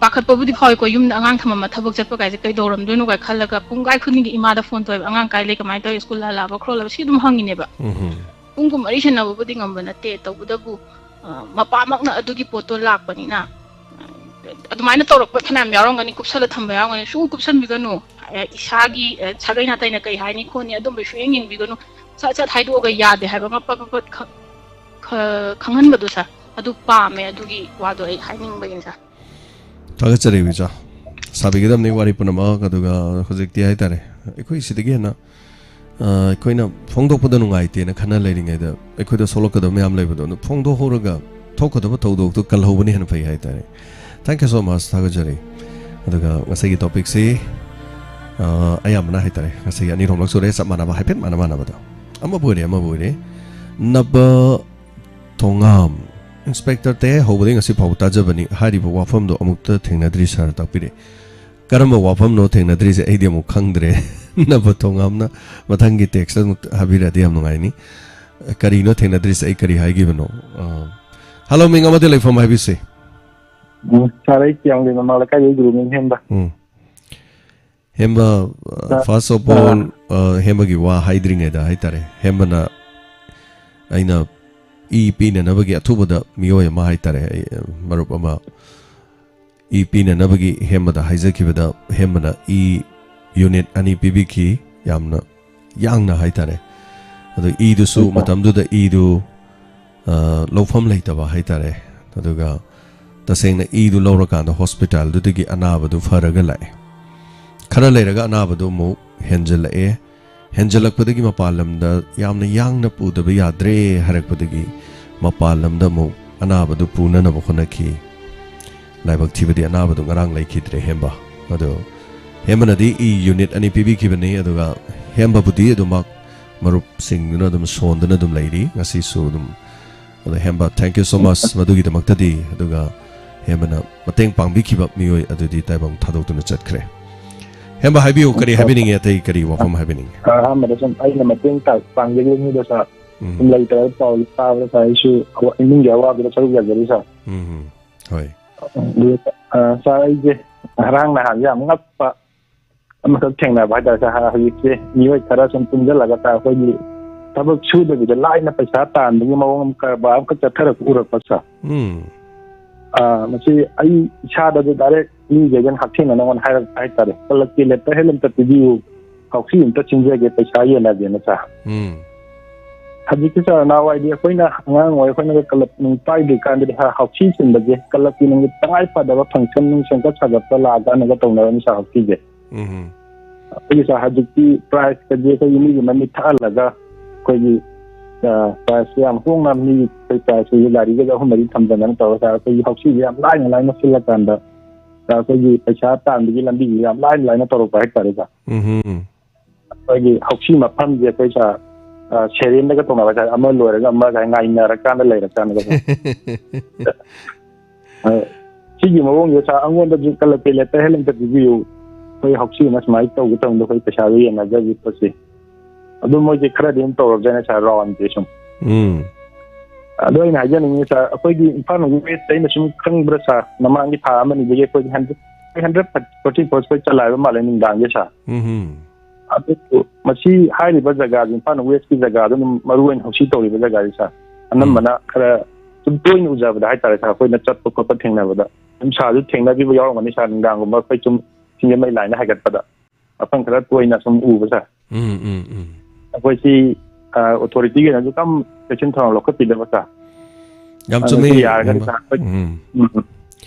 ꯄꯥꯈꯠꯄꯕꯨꯗꯤ ꯐꯥꯎꯏꯀꯣ, ꯌꯨꯝꯗ ꯑꯉꯥꯡ ꯊꯝꯃꯝꯃ ꯊꯕꯛ ꯆꯠꯄ ꯀꯥꯏꯁꯦ ꯀꯩꯗꯧꯔꯝꯗꯣꯏꯅꯣ ꯀꯥꯏ ꯈꯜꯂꯒ ꯄꯨꯡ ꯀꯥꯏ ꯈꯨꯗꯤꯡꯒꯤ ꯏꯃꯥꯗ ꯐꯣꯟ ꯇꯧꯋꯦꯕ, "ꯑꯉꯥꯡ ꯀꯥꯏ ꯂꯩ, ꯀꯃꯥꯏꯅ ꯇꯧꯔꯤ, ꯁ꯭ꯀꯨꯜ ꯍꯜꯂꯛꯑꯕ ꯈꯣꯠꯂꯕ?" ꯁꯤ ꯑꯗꯨꯝ ꯍꯪꯉꯤꯅꯦꯕ꯫ ꯎꯝ꯫ ꯄꯨꯡ ꯀꯨꯟꯃꯔꯤ ꯁꯦꯟꯅꯕꯕꯨꯗꯤ ꯉꯝꯕ ꯅꯠꯇꯦ, ꯇꯧꯕꯇꯕꯨ, ꯑ, ꯃꯄꯥꯃꯛꯅ ꯑꯗꯨꯒꯤ ꯄꯣꯠꯇꯣ ꯂꯥꯛꯄꯅꯤꯅ, ꯑ, ꯑꯗꯨꯃꯥꯏꯅ ꯇꯧꯔꯛꯄ ꯐꯅꯌꯥꯝ ꯌꯥꯎꯔꯝꯒꯅꯤ, ꯀꯨꯞꯁꯜꯂ ꯊꯝꯕ ꯌꯥꯎꯔꯝꯒꯅꯤ꯫ ꯁꯨꯡꯀꯨꯞ ꯀꯨꯞꯁꯟꯕꯤꯒꯅꯨ꯫ ꯑ, ꯏꯁꯥꯒꯤ, ꯑ, ꯁꯥꯒꯩ ꯅꯥꯇꯩꯅ ꯀꯩ ꯍꯥꯏꯅꯤ ꯈꯣꯠꯅꯤ ꯑꯗꯨꯝꯕ ꯁꯨꯡꯌꯦꯡ ꯌꯦꯡꯕꯤꯒꯅꯨ꯫ ꯁꯠ ꯁꯠ ꯍꯥꯏꯗꯣꯛꯑꯒ ꯌꯥꯗꯦ ꯍꯥꯏꯕ ꯑꯃ ꯄꯠ ꯄꯠ ꯄꯠ ꯈ-, ꯈ-, ꯈꯪꯍꯟꯕꯗꯣ ꯁꯥꯔ, ꯑꯗꯨ ꯄꯥꯝꯃꯦ꯫ ꯑꯗꯨꯒꯤ ꯋꯥꯗꯣ ꯑꯩ ꯍꯥꯏꯅꯤꯡꯕꯒꯤꯅꯤ ꯁꯥꯔ꯫ ꯊꯥꯒꯠꯆꯔꯤ ꯏꯆꯥ꯫ ꯁꯥꯕꯤꯒꯗꯕꯅꯤ ꯋꯥꯔꯤ ꯄꯨꯝꯅꯃꯛ꯫ ꯑꯗꯨꯒ ꯍꯧꯖꯤꯛꯇꯤ ꯍꯥꯏꯇꯥꯔꯦ, ꯑꯩꯈꯣꯏ ꯁꯤꯗꯒꯤ ꯍꯦꯟꯅ, ꯑ, ꯑꯩꯈꯣꯏꯅ ꯐꯣꯡꯗꯣꯛꯄꯗ ꯅꯨꯡꯉꯥꯏꯇꯦꯅ ꯈꯟꯅ ꯂꯩꯔꯤꯉꯩꯗ ꯑꯩꯈꯣꯏꯗ ꯁꯣꯛꯂꯛꯀꯗꯕ ꯃꯌꯥꯝ ꯂꯩꯕꯗꯣ, ꯑꯗꯨ ꯐꯣꯡꯗꯣꯛꯍꯧꯔꯒ ꯊꯣꯛꯀꯗꯕ ꯊꯧꯗꯣꯛꯇꯨ ꯀꯜꯍꯧꯕꯅ ꯍꯦꯟꯅ ꯐꯩ ꯍꯥꯏꯇꯥꯔꯦ꯫ Thank you so much꯫ ꯊꯥꯒꯠꯆꯔꯤ꯫ ꯑꯗꯨꯒ ꯉꯁꯤꯒꯤ ꯇꯣꯄꯤꯛꯁꯤ, ꯑ, ꯑꯌꯥꯝꯕꯅ ꯍꯥꯏꯇꯥꯔꯦ, ꯉꯁꯤꯒꯤ ꯑꯅꯤꯔꯣꯝꯂꯛ ꯁꯨꯔꯦ, ꯆꯞ ꯃꯥꯟꯅꯕ, ꯍꯥꯏꯐꯦꯠ ꯃꯥꯟꯅ ꯃꯥꯟꯅꯕꯗꯣ꯫ ꯑꯃꯕꯨ ꯑꯣꯏꯔꯦ, ꯑꯃꯕꯨ ꯑꯣꯏꯔꯦ꯫ ꯅꯕ ꯊꯣꯉꯥꯝ, ꯏꯟꯁꯄꯦꯛꯇꯔ ꯇꯌꯥꯏ ꯍꯧꯕꯗꯒꯤ ꯉꯁꯤ ꯐꯥꯎꯕ ꯇꯥꯖꯕꯅꯤ, ꯍꯥꯏꯔꯤꯕ ꯋꯥꯐꯝꯗꯣ ꯑꯃꯨꯛꯇ ꯊꯦꯡꯅꯗ꯭ꯔꯤ ꯁꯥꯔ, ꯇꯥꯛꯄꯤꯔꯛꯑꯦ꯫ ꯀꯔꯝꯕ ꯋꯥꯐꯝꯅꯣ ꯊꯦꯡꯅꯗ꯭ꯔꯤꯁꯦ? ꯑꯩꯗꯤ ꯑꯃꯨꯛ ꯈꯪꯗ꯭ꯔꯦ꯫ ꯅꯕ ꯊꯣꯉꯥꯝꯅ ꯃꯊꯪꯒꯤ ꯇꯦꯛꯁꯇ ꯑꯃꯨꯛ ꯍꯥꯏꯕꯤꯔꯛꯑꯗꯤ ꯌꯥꯝ ꯅꯨꯡꯉꯥꯏꯅꯤ꯫ ꯀꯔꯤꯅꯣ ꯊꯦꯡꯅꯗ꯭ꯔꯤꯁꯦ? ꯑꯩ ꯀꯔꯤ ꯍꯥꯏꯈꯤꯕꯅꯣ? ꯑ, ꯍꯜꯂꯣ, ꯃꯤꯡ ꯑꯃꯗꯤ ꯂꯩꯐꯝ ꯍꯥꯏꯕꯤꯁꯦ꯫ ꯎꯝ, ꯁꯥꯔ, ꯑꯩ ꯀꯤꯌꯥꯝꯒꯩ ꯃꯃꯥꯡ ꯂꯩꯀꯥꯏꯒꯤ ꯒꯨꯔꯨꯃꯌꯨꯝ ꯍꯦꯝꯕ꯫ ꯎꯝ꯫ ꯍꯦꯝꯕ, ꯑ, ꯁꯥꯔ, first of all, ꯑ, ꯑ, ꯍꯦꯝꯕꯒꯤ ꯋꯥ ꯍꯥꯏꯗ꯭ꯔꯤꯉꯩꯗ ꯍꯥꯏꯇꯥꯔꯦ, ꯍꯦꯝꯕꯅ ꯑꯩꯅ ꯏ ꯄꯤꯅꯅꯕꯒꯤ ꯑꯊꯨꯕꯗ ꯃꯤꯑꯣꯏ ꯑꯃ ꯍꯥꯏꯇꯥꯔꯦ, ꯑꯩ, ꯃꯔꯨꯞ ꯑꯃ ꯏ ꯄꯤꯅꯅꯕꯒꯤ ꯍꯦꯃꯥꯗ ꯍꯥꯏꯖꯈꯤꯕꯗ, ꯍꯦꯃꯥꯅ ꯏ ꯌꯨꯅꯤꯠ ꯑꯅꯤ ꯄꯤꯕꯤꯈꯤ, ꯌꯥꯝꯅ ꯌꯥꯡꯅ ꯍꯥꯏꯇꯥꯔꯦ꯫ ꯑꯗꯨ ꯏꯗꯨꯁꯨ ꯍꯣꯏ, ꯁꯥꯔ꯫ ꯃꯇꯝꯗꯨꯗ ꯏꯗꯨ, ꯑ, ꯂꯧꯐꯝ ꯂꯩꯇꯕ ꯍꯥꯏꯇꯥꯔꯦ꯫ ꯑꯗꯨꯒ ꯇꯁꯦꯡꯅ ꯏꯗꯨ ꯂꯧꯔꯀꯥꯟꯗ ꯍꯣꯁꯄꯤꯇꯥꯜꯗꯨꯗꯒꯤ ꯑꯅꯥꯕꯗꯨ ꯐꯔꯒ ꯂꯥꯛꯑꯦ꯫ ꯈꯔ ꯂꯩꯔꯒ ꯑꯅꯥꯕꯗꯨ ꯑꯃꯨꯛ ꯍꯦꯟꯖꯜꯂꯛꯑꯦ꯫ ꯍꯦꯟꯖꯜꯂꯛꯄꯗꯒꯤ ꯃꯄꯥꯟ ꯂꯝꯗ ꯌꯥꯝꯅ ꯌꯥꯡꯅ ꯄꯨꯗꯕ ꯌꯥꯗ꯭ꯔꯦ ꯍꯥꯏꯔꯛꯄꯗꯒꯤ ꯃꯄꯥꯟ ꯂꯝꯗ ꯑꯃꯨꯛ ꯑꯅꯥꯕꯗꯨ ꯄꯨꯅꯅꯕ ꯍꯣꯠꯅꯈꯤ꯫ ꯂꯥꯏꯕꯛ ꯊꯤꯕꯗꯤ ꯑꯅꯥꯕꯗꯨ ꯉꯔꯥꯡ ꯂꯩꯈꯤꯗ꯭ꯔꯦ ꯍꯦꯝꯕ꯫ ꯑꯗꯣ ꯍꯦꯝꯕꯅꯗꯤ ꯏ ꯌꯨꯅꯤꯠ ꯑꯅꯤ ꯄꯤꯕꯤꯈꯤꯕꯅꯤ, ꯑꯗꯨꯒ ꯍꯦꯝꯕꯕꯨꯗꯤ ꯑꯗꯨꯃꯛ ꯃꯔꯨꯞꯁꯤꯡꯗꯨꯅ ꯑꯗꯨꯝ ꯁꯣꯟꯗꯨꯅ ꯑꯗꯨꯝ ꯂꯩꯔꯤ ꯉꯁꯤꯁꯨ ꯑꯗꯨꯝ꯫ ꯑꯗꯣ ꯍꯦꯝꯕ, thank you so much ꯃꯗꯨꯒꯤꯗꯃꯛꯇꯗꯤ꯫ ꯑꯗꯨꯒ ꯍꯦꯝꯕꯅ ꯃꯇꯦꯡ ꯄꯥꯡꯕꯤꯈꯤꯕ ꯃꯤꯑꯣꯏ ꯑꯗꯨꯗꯤ ꯇꯥꯏꯕꯪ ꯊꯥꯗꯣꯛꯇꯨꯅ ꯆꯠꯈ꯭ꯔꯦ꯫ ꯍꯦꯝꯕ, ꯍꯥꯏꯕꯤꯌꯨ, ꯀꯔꯤ ꯍꯥꯏꯕꯤꯅꯤꯡꯉꯤ? ꯑꯇꯩ ꯀꯔꯤ ꯋꯥꯐꯝ ꯍꯥꯏꯕꯤꯅꯤꯡꯉꯤ? ꯑꯍꯥꯟꯕꯗ ꯁꯨꯝ ꯑꯩꯅ ꯃꯇꯦꯡ ꯄꯥꯡ-, ꯄꯥꯡꯖꯒꯦ ꯃꯤꯗꯣ, ꯁꯥꯔ꯫ ꯎꯝ꯫ ꯁꯨꯝ ꯂꯩꯇꯕ ꯄꯥꯎ ꯇꯥꯕꯗ, ꯁꯥꯔ, ꯑꯩꯁꯨ ꯑꯋꯥ-, ꯏꯃꯨꯡꯒꯤ ꯑꯋꯥꯕꯗ ꯁꯔꯨꯛ ꯌꯥꯖꯔꯤ, ꯁꯥꯔ꯫ ꯎꯝ, ꯎꯝ꯫ ꯍꯣꯏ꯫ ꯑꯗꯨ, ꯑ, ꯁꯥꯔ, ꯑꯩꯁꯦ ꯉꯔꯥꯡ ꯅꯍꯥꯟꯁꯦ ꯌꯥꯝ ꯉꯛꯄ ꯑꯃꯈꯛ ꯊꯦꯡꯅꯕ ꯍꯥꯏꯇꯥꯔꯦ, ꯁꯥꯔ꯫ ꯍꯧꯖꯤꯛꯁꯦ ꯃꯤꯑꯣꯏ ꯈꯔ ꯁꯨꯝ ꯄꯨꯟꯁꯤꯜꯂꯒ, ꯁꯥꯔ, ꯑꯩꯈꯣꯏꯒꯤ ꯊꯕꯛ ꯁꯨꯗꯕꯤꯗ ꯂꯥꯏꯅ ꯄꯩꯁꯥ ꯇꯥꯟꯕꯒꯤ ꯃꯑꯣꯡ ꯑꯃ, ꯀꯔꯕꯥꯔ ꯑꯃꯈꯛ ꯆꯠꯊꯔꯛꯄ ꯎꯔꯛꯄ, ꯁꯥꯔ꯫ ꯎꯝ꯫ ꯑ, ꯃꯁꯤ ꯑꯩ ꯏꯁꯥꯗꯁꯨ ꯗꯥꯏꯔꯦꯛ ꯃꯤꯈꯩꯗꯅ ꯍꯛꯊꯦꯡꯅꯅ ꯑꯩꯉꯣꯟꯗ ꯍꯥꯏꯔꯛꯄ ꯍꯥꯏꯇꯥꯔꯦ, "ꯀꯂꯞꯀꯤ ꯂꯦꯇꯔ ꯍꯦꯗ ꯑꯝꯇ ꯄꯤꯕꯤꯌꯨ, ꯍꯥꯎꯁꯤ ꯑꯝꯇ ꯁꯤꯟꯖꯒꯦ, ꯄꯩꯁꯥ ꯌꯦꯟꯅꯒꯦꯅ", ꯁꯥꯔ꯫ ꯎꯝ꯫ ꯍꯧꯖꯤꯛꯇꯤ, ꯁꯥꯔ, ꯅꯍꯥꯟꯋꯥꯏꯗꯤ ꯑꯩꯈꯣꯏꯅ ꯑꯉꯥꯡ ꯑꯣꯏꯔꯤ, ꯑꯩꯈꯣꯏꯅꯒ ꯀꯂꯞ ꯅꯨꯡ ꯄꯥꯏꯗ꯭ꯔꯤ ꯀꯥꯟꯗꯗꯤ, ꯁꯥꯔ, ꯍꯥꯎꯁꯤ ꯁꯤꯟꯕꯁꯦ ꯀꯂꯞꯀꯤ ꯅꯨꯡꯒꯤ ꯇꯉꯥꯏ ꯐꯗꯕ ꯐꯪꯁꯟ ꯅꯨꯡ ꯁꯦꯝꯒꯠ ꯁꯥꯒꯠꯄ ꯂꯥꯛꯑꯀꯥꯟꯗꯒ ꯇꯧꯅꯔꯝꯃꯤ, ꯁꯥꯔ, ꯍꯥꯎꯁꯤꯁꯦ꯫ ꯎꯝ꯫ ꯑꯩꯈꯣꯏꯒꯤ, ꯁꯥꯔ, ꯍꯧꯖꯤꯛꯇꯤ ꯄ꯭ꯔꯥꯏꯖꯀꯁꯦ ꯑꯩꯈꯣꯏꯒꯤ ꯃꯤꯒꯤ ꯃꯃꯤꯠ ꯊꯛꯍꯜꯂꯒ ꯑꯩꯈꯣꯏꯒꯤ, ꯑ, ꯄ꯭ꯔꯥꯏꯖꯁꯦ ꯌꯥꯝ ꯍꯣꯡꯅ ꯃꯤ ꯑꯩꯈꯣꯏ ꯄ꯭ꯔꯥꯏꯖꯁꯦ ꯒꯥꯔꯤꯒꯁꯦ ꯑꯍꯨꯝ ꯃꯔꯤ ꯊꯝꯖꯟꯗꯅ ꯇꯧꯔꯒ, ꯁꯥꯔ, ꯑꯩꯈꯣꯏꯒꯤ ꯍꯥꯎꯁꯤꯁꯦ ꯌꯥꯝ ꯂꯥꯏꯅ ꯂꯥꯏꯅ ꯁꯤꯜꯂꯀꯥꯟꯗ, ꯁꯥꯔ, ꯑꯩꯈꯣꯏꯒꯤ ꯄꯩꯁꯥ ꯇꯥꯟꯕꯒꯤ ꯂꯝꯕꯤꯁꯦ ꯌꯥꯝ ꯂꯥꯏꯅ ꯂꯥꯏꯅ ꯇꯧꯔꯛꯄ ꯍꯥꯏꯇꯥꯔꯦ, ꯁꯥꯔ꯫ ꯎꯝ꯫ ꯑꯩꯈꯣꯏꯒꯤ ꯍꯥꯎꯁꯤ ꯃꯐꯝꯁꯦ ꯑꯩꯈꯣꯏ, ꯁꯥꯔ, ꯑ, ꯁꯦꯔꯦꯟꯗꯒ ꯇꯧꯅꯕ ꯍꯥꯏꯇꯥꯔꯦ, ꯑꯃ ꯂꯣꯏꯔꯒ ꯑꯃꯒ ꯉꯥꯏꯅꯔꯀꯥꯟꯗ ꯂꯩꯔꯀꯥꯟꯗꯒ, ꯁꯥꯔ꯫ ꯑ, ꯁꯤꯒꯤ ꯃꯑꯣꯡꯁꯦ, ꯁꯥꯔ, ꯑꯩꯉꯣꯟꯗꯁꯨ ꯀꯂꯛꯇꯦ, ꯂꯦꯇꯔ ꯍꯦꯗ ꯑꯝꯇ ꯄꯤꯕꯤꯌꯨ, ꯑꯩꯈꯣꯏ ꯍꯥꯎꯁꯤ ꯑꯃ ꯁꯨꯃꯥꯏꯅ ꯇꯧꯒꯦ ꯇꯧꯕꯗꯣ, ꯑꯩꯈꯣꯏ ꯄꯩꯁꯥꯗꯣ ꯌꯦꯟꯅꯖꯒꯦ ꯈꯣꯠꯁꯤ꯫ ꯑꯗꯨ ꯃꯣꯏꯁꯦ ꯈꯔꯗꯤ ꯑꯗꯨꯝ ꯇꯧꯔꯕꯖꯥꯠꯅꯦ, ꯁꯥꯔ, ꯔꯥꯎꯟꯁꯦ ꯁꯨꯝ꯫ ꯎꯝ꯫ ꯑꯗꯣ ꯑꯩꯅ ꯍꯥꯏꯖꯅꯤꯡꯉꯤ, ꯁꯥꯔ, ꯑꯩꯈꯣꯏꯒꯤ ꯏꯝꯐꯥꯜ ꯋꯦꯁꯇ ꯑꯩꯅ ꯁꯨꯝ ꯈꯪꯕ꯭ꯔꯥ, ꯁꯥꯔ, ꯃꯃꯥꯡꯒꯤ ꯊꯥ ꯑꯃ ꯑꯅꯤꯗꯒꯤ ꯑꯩꯈꯣꯏ ꯍꯟꯗ꯭ꯔꯦꯠ, ꯍꯟꯗ꯭ꯔꯦꯠ ꯐꯣꯔꯇꯤ ꯐꯣꯔ ꯑꯩꯈꯣꯏ ꯆꯂꯥꯏꯕ ꯃꯥꯜꯂꯦ ꯅꯨꯡꯗꯥꯡꯁꯦ, ꯁꯥꯔ꯫ ꯎꯝ꯫ ꯑꯗꯨꯕꯨ ꯃꯁꯤ ꯍꯥꯏꯔꯤꯕ ꯖꯒꯥꯁꯦ, ꯏꯝꯐꯥꯜ ꯋꯦꯁꯀꯤ ꯖꯒꯥꯗꯣ ꯑꯗꯨꯝ ꯃꯔꯨ ꯑꯣꯏꯅ ꯍꯧꯁꯤ ꯇꯧꯔꯤꯕ ꯖꯒꯥꯁꯦ, ꯁꯥꯔ, ꯑꯅꯝꯕꯅ ꯈꯔ ꯁꯨꯝ ꯇꯣꯏꯅ ꯎꯖꯕꯗ ꯍꯥꯏꯇꯥꯔꯦ, ꯁꯥꯔ, ꯑꯩꯈꯣꯏꯅ ꯆꯠꯄ ꯈꯣꯠꯄ ꯊꯦꯡꯅꯕꯗ ꯑꯗꯨꯝ ꯁꯥꯔꯁꯨ ꯊꯦꯡꯅꯕꯤꯕ ꯌꯥꯎꯔꯝꯒꯅꯤ, ꯁꯥꯔ, ꯅꯨꯡꯗꯥꯡꯒꯨꯝꯕ ꯑꯩꯈꯣꯏ ꯁꯨꯝ ꯁꯤꯡꯖꯃꯩ ꯂꯥꯏꯟꯗ ꯍꯥꯏꯒꯠꯄꯗ ꯃꯐꯝ ꯈꯔ ꯇꯣꯏꯅ ꯁꯨꯝ ꯎꯕ, ꯁꯥꯔ꯫ ꯎꯝ ꯎꯝ ꯎꯝ ꯑꯩꯈꯣꯏ ꯁꯤ ꯑꯣꯊꯣꯔꯤꯇꯤꯒꯤ ꯑꯣꯏꯅꯁꯨ ꯀꯝ ꯆꯦꯛꯁꯤꯟ ꯊꯧꯔꯥꯡ ꯂꯧꯈꯠꯄꯤꯗꯕ, ꯁꯥꯔ꯫ ꯌꯥꯝ ꯑꯗꯨ ꯆꯨꯝꯃꯦ, ꯌꯥꯔꯒꯗꯤ, ꯏꯌꯥꯝꯕ꯫ ꯁꯥꯔ, ꯑꯩꯈꯣꯏ ꯎꯝ ꯎꯝ,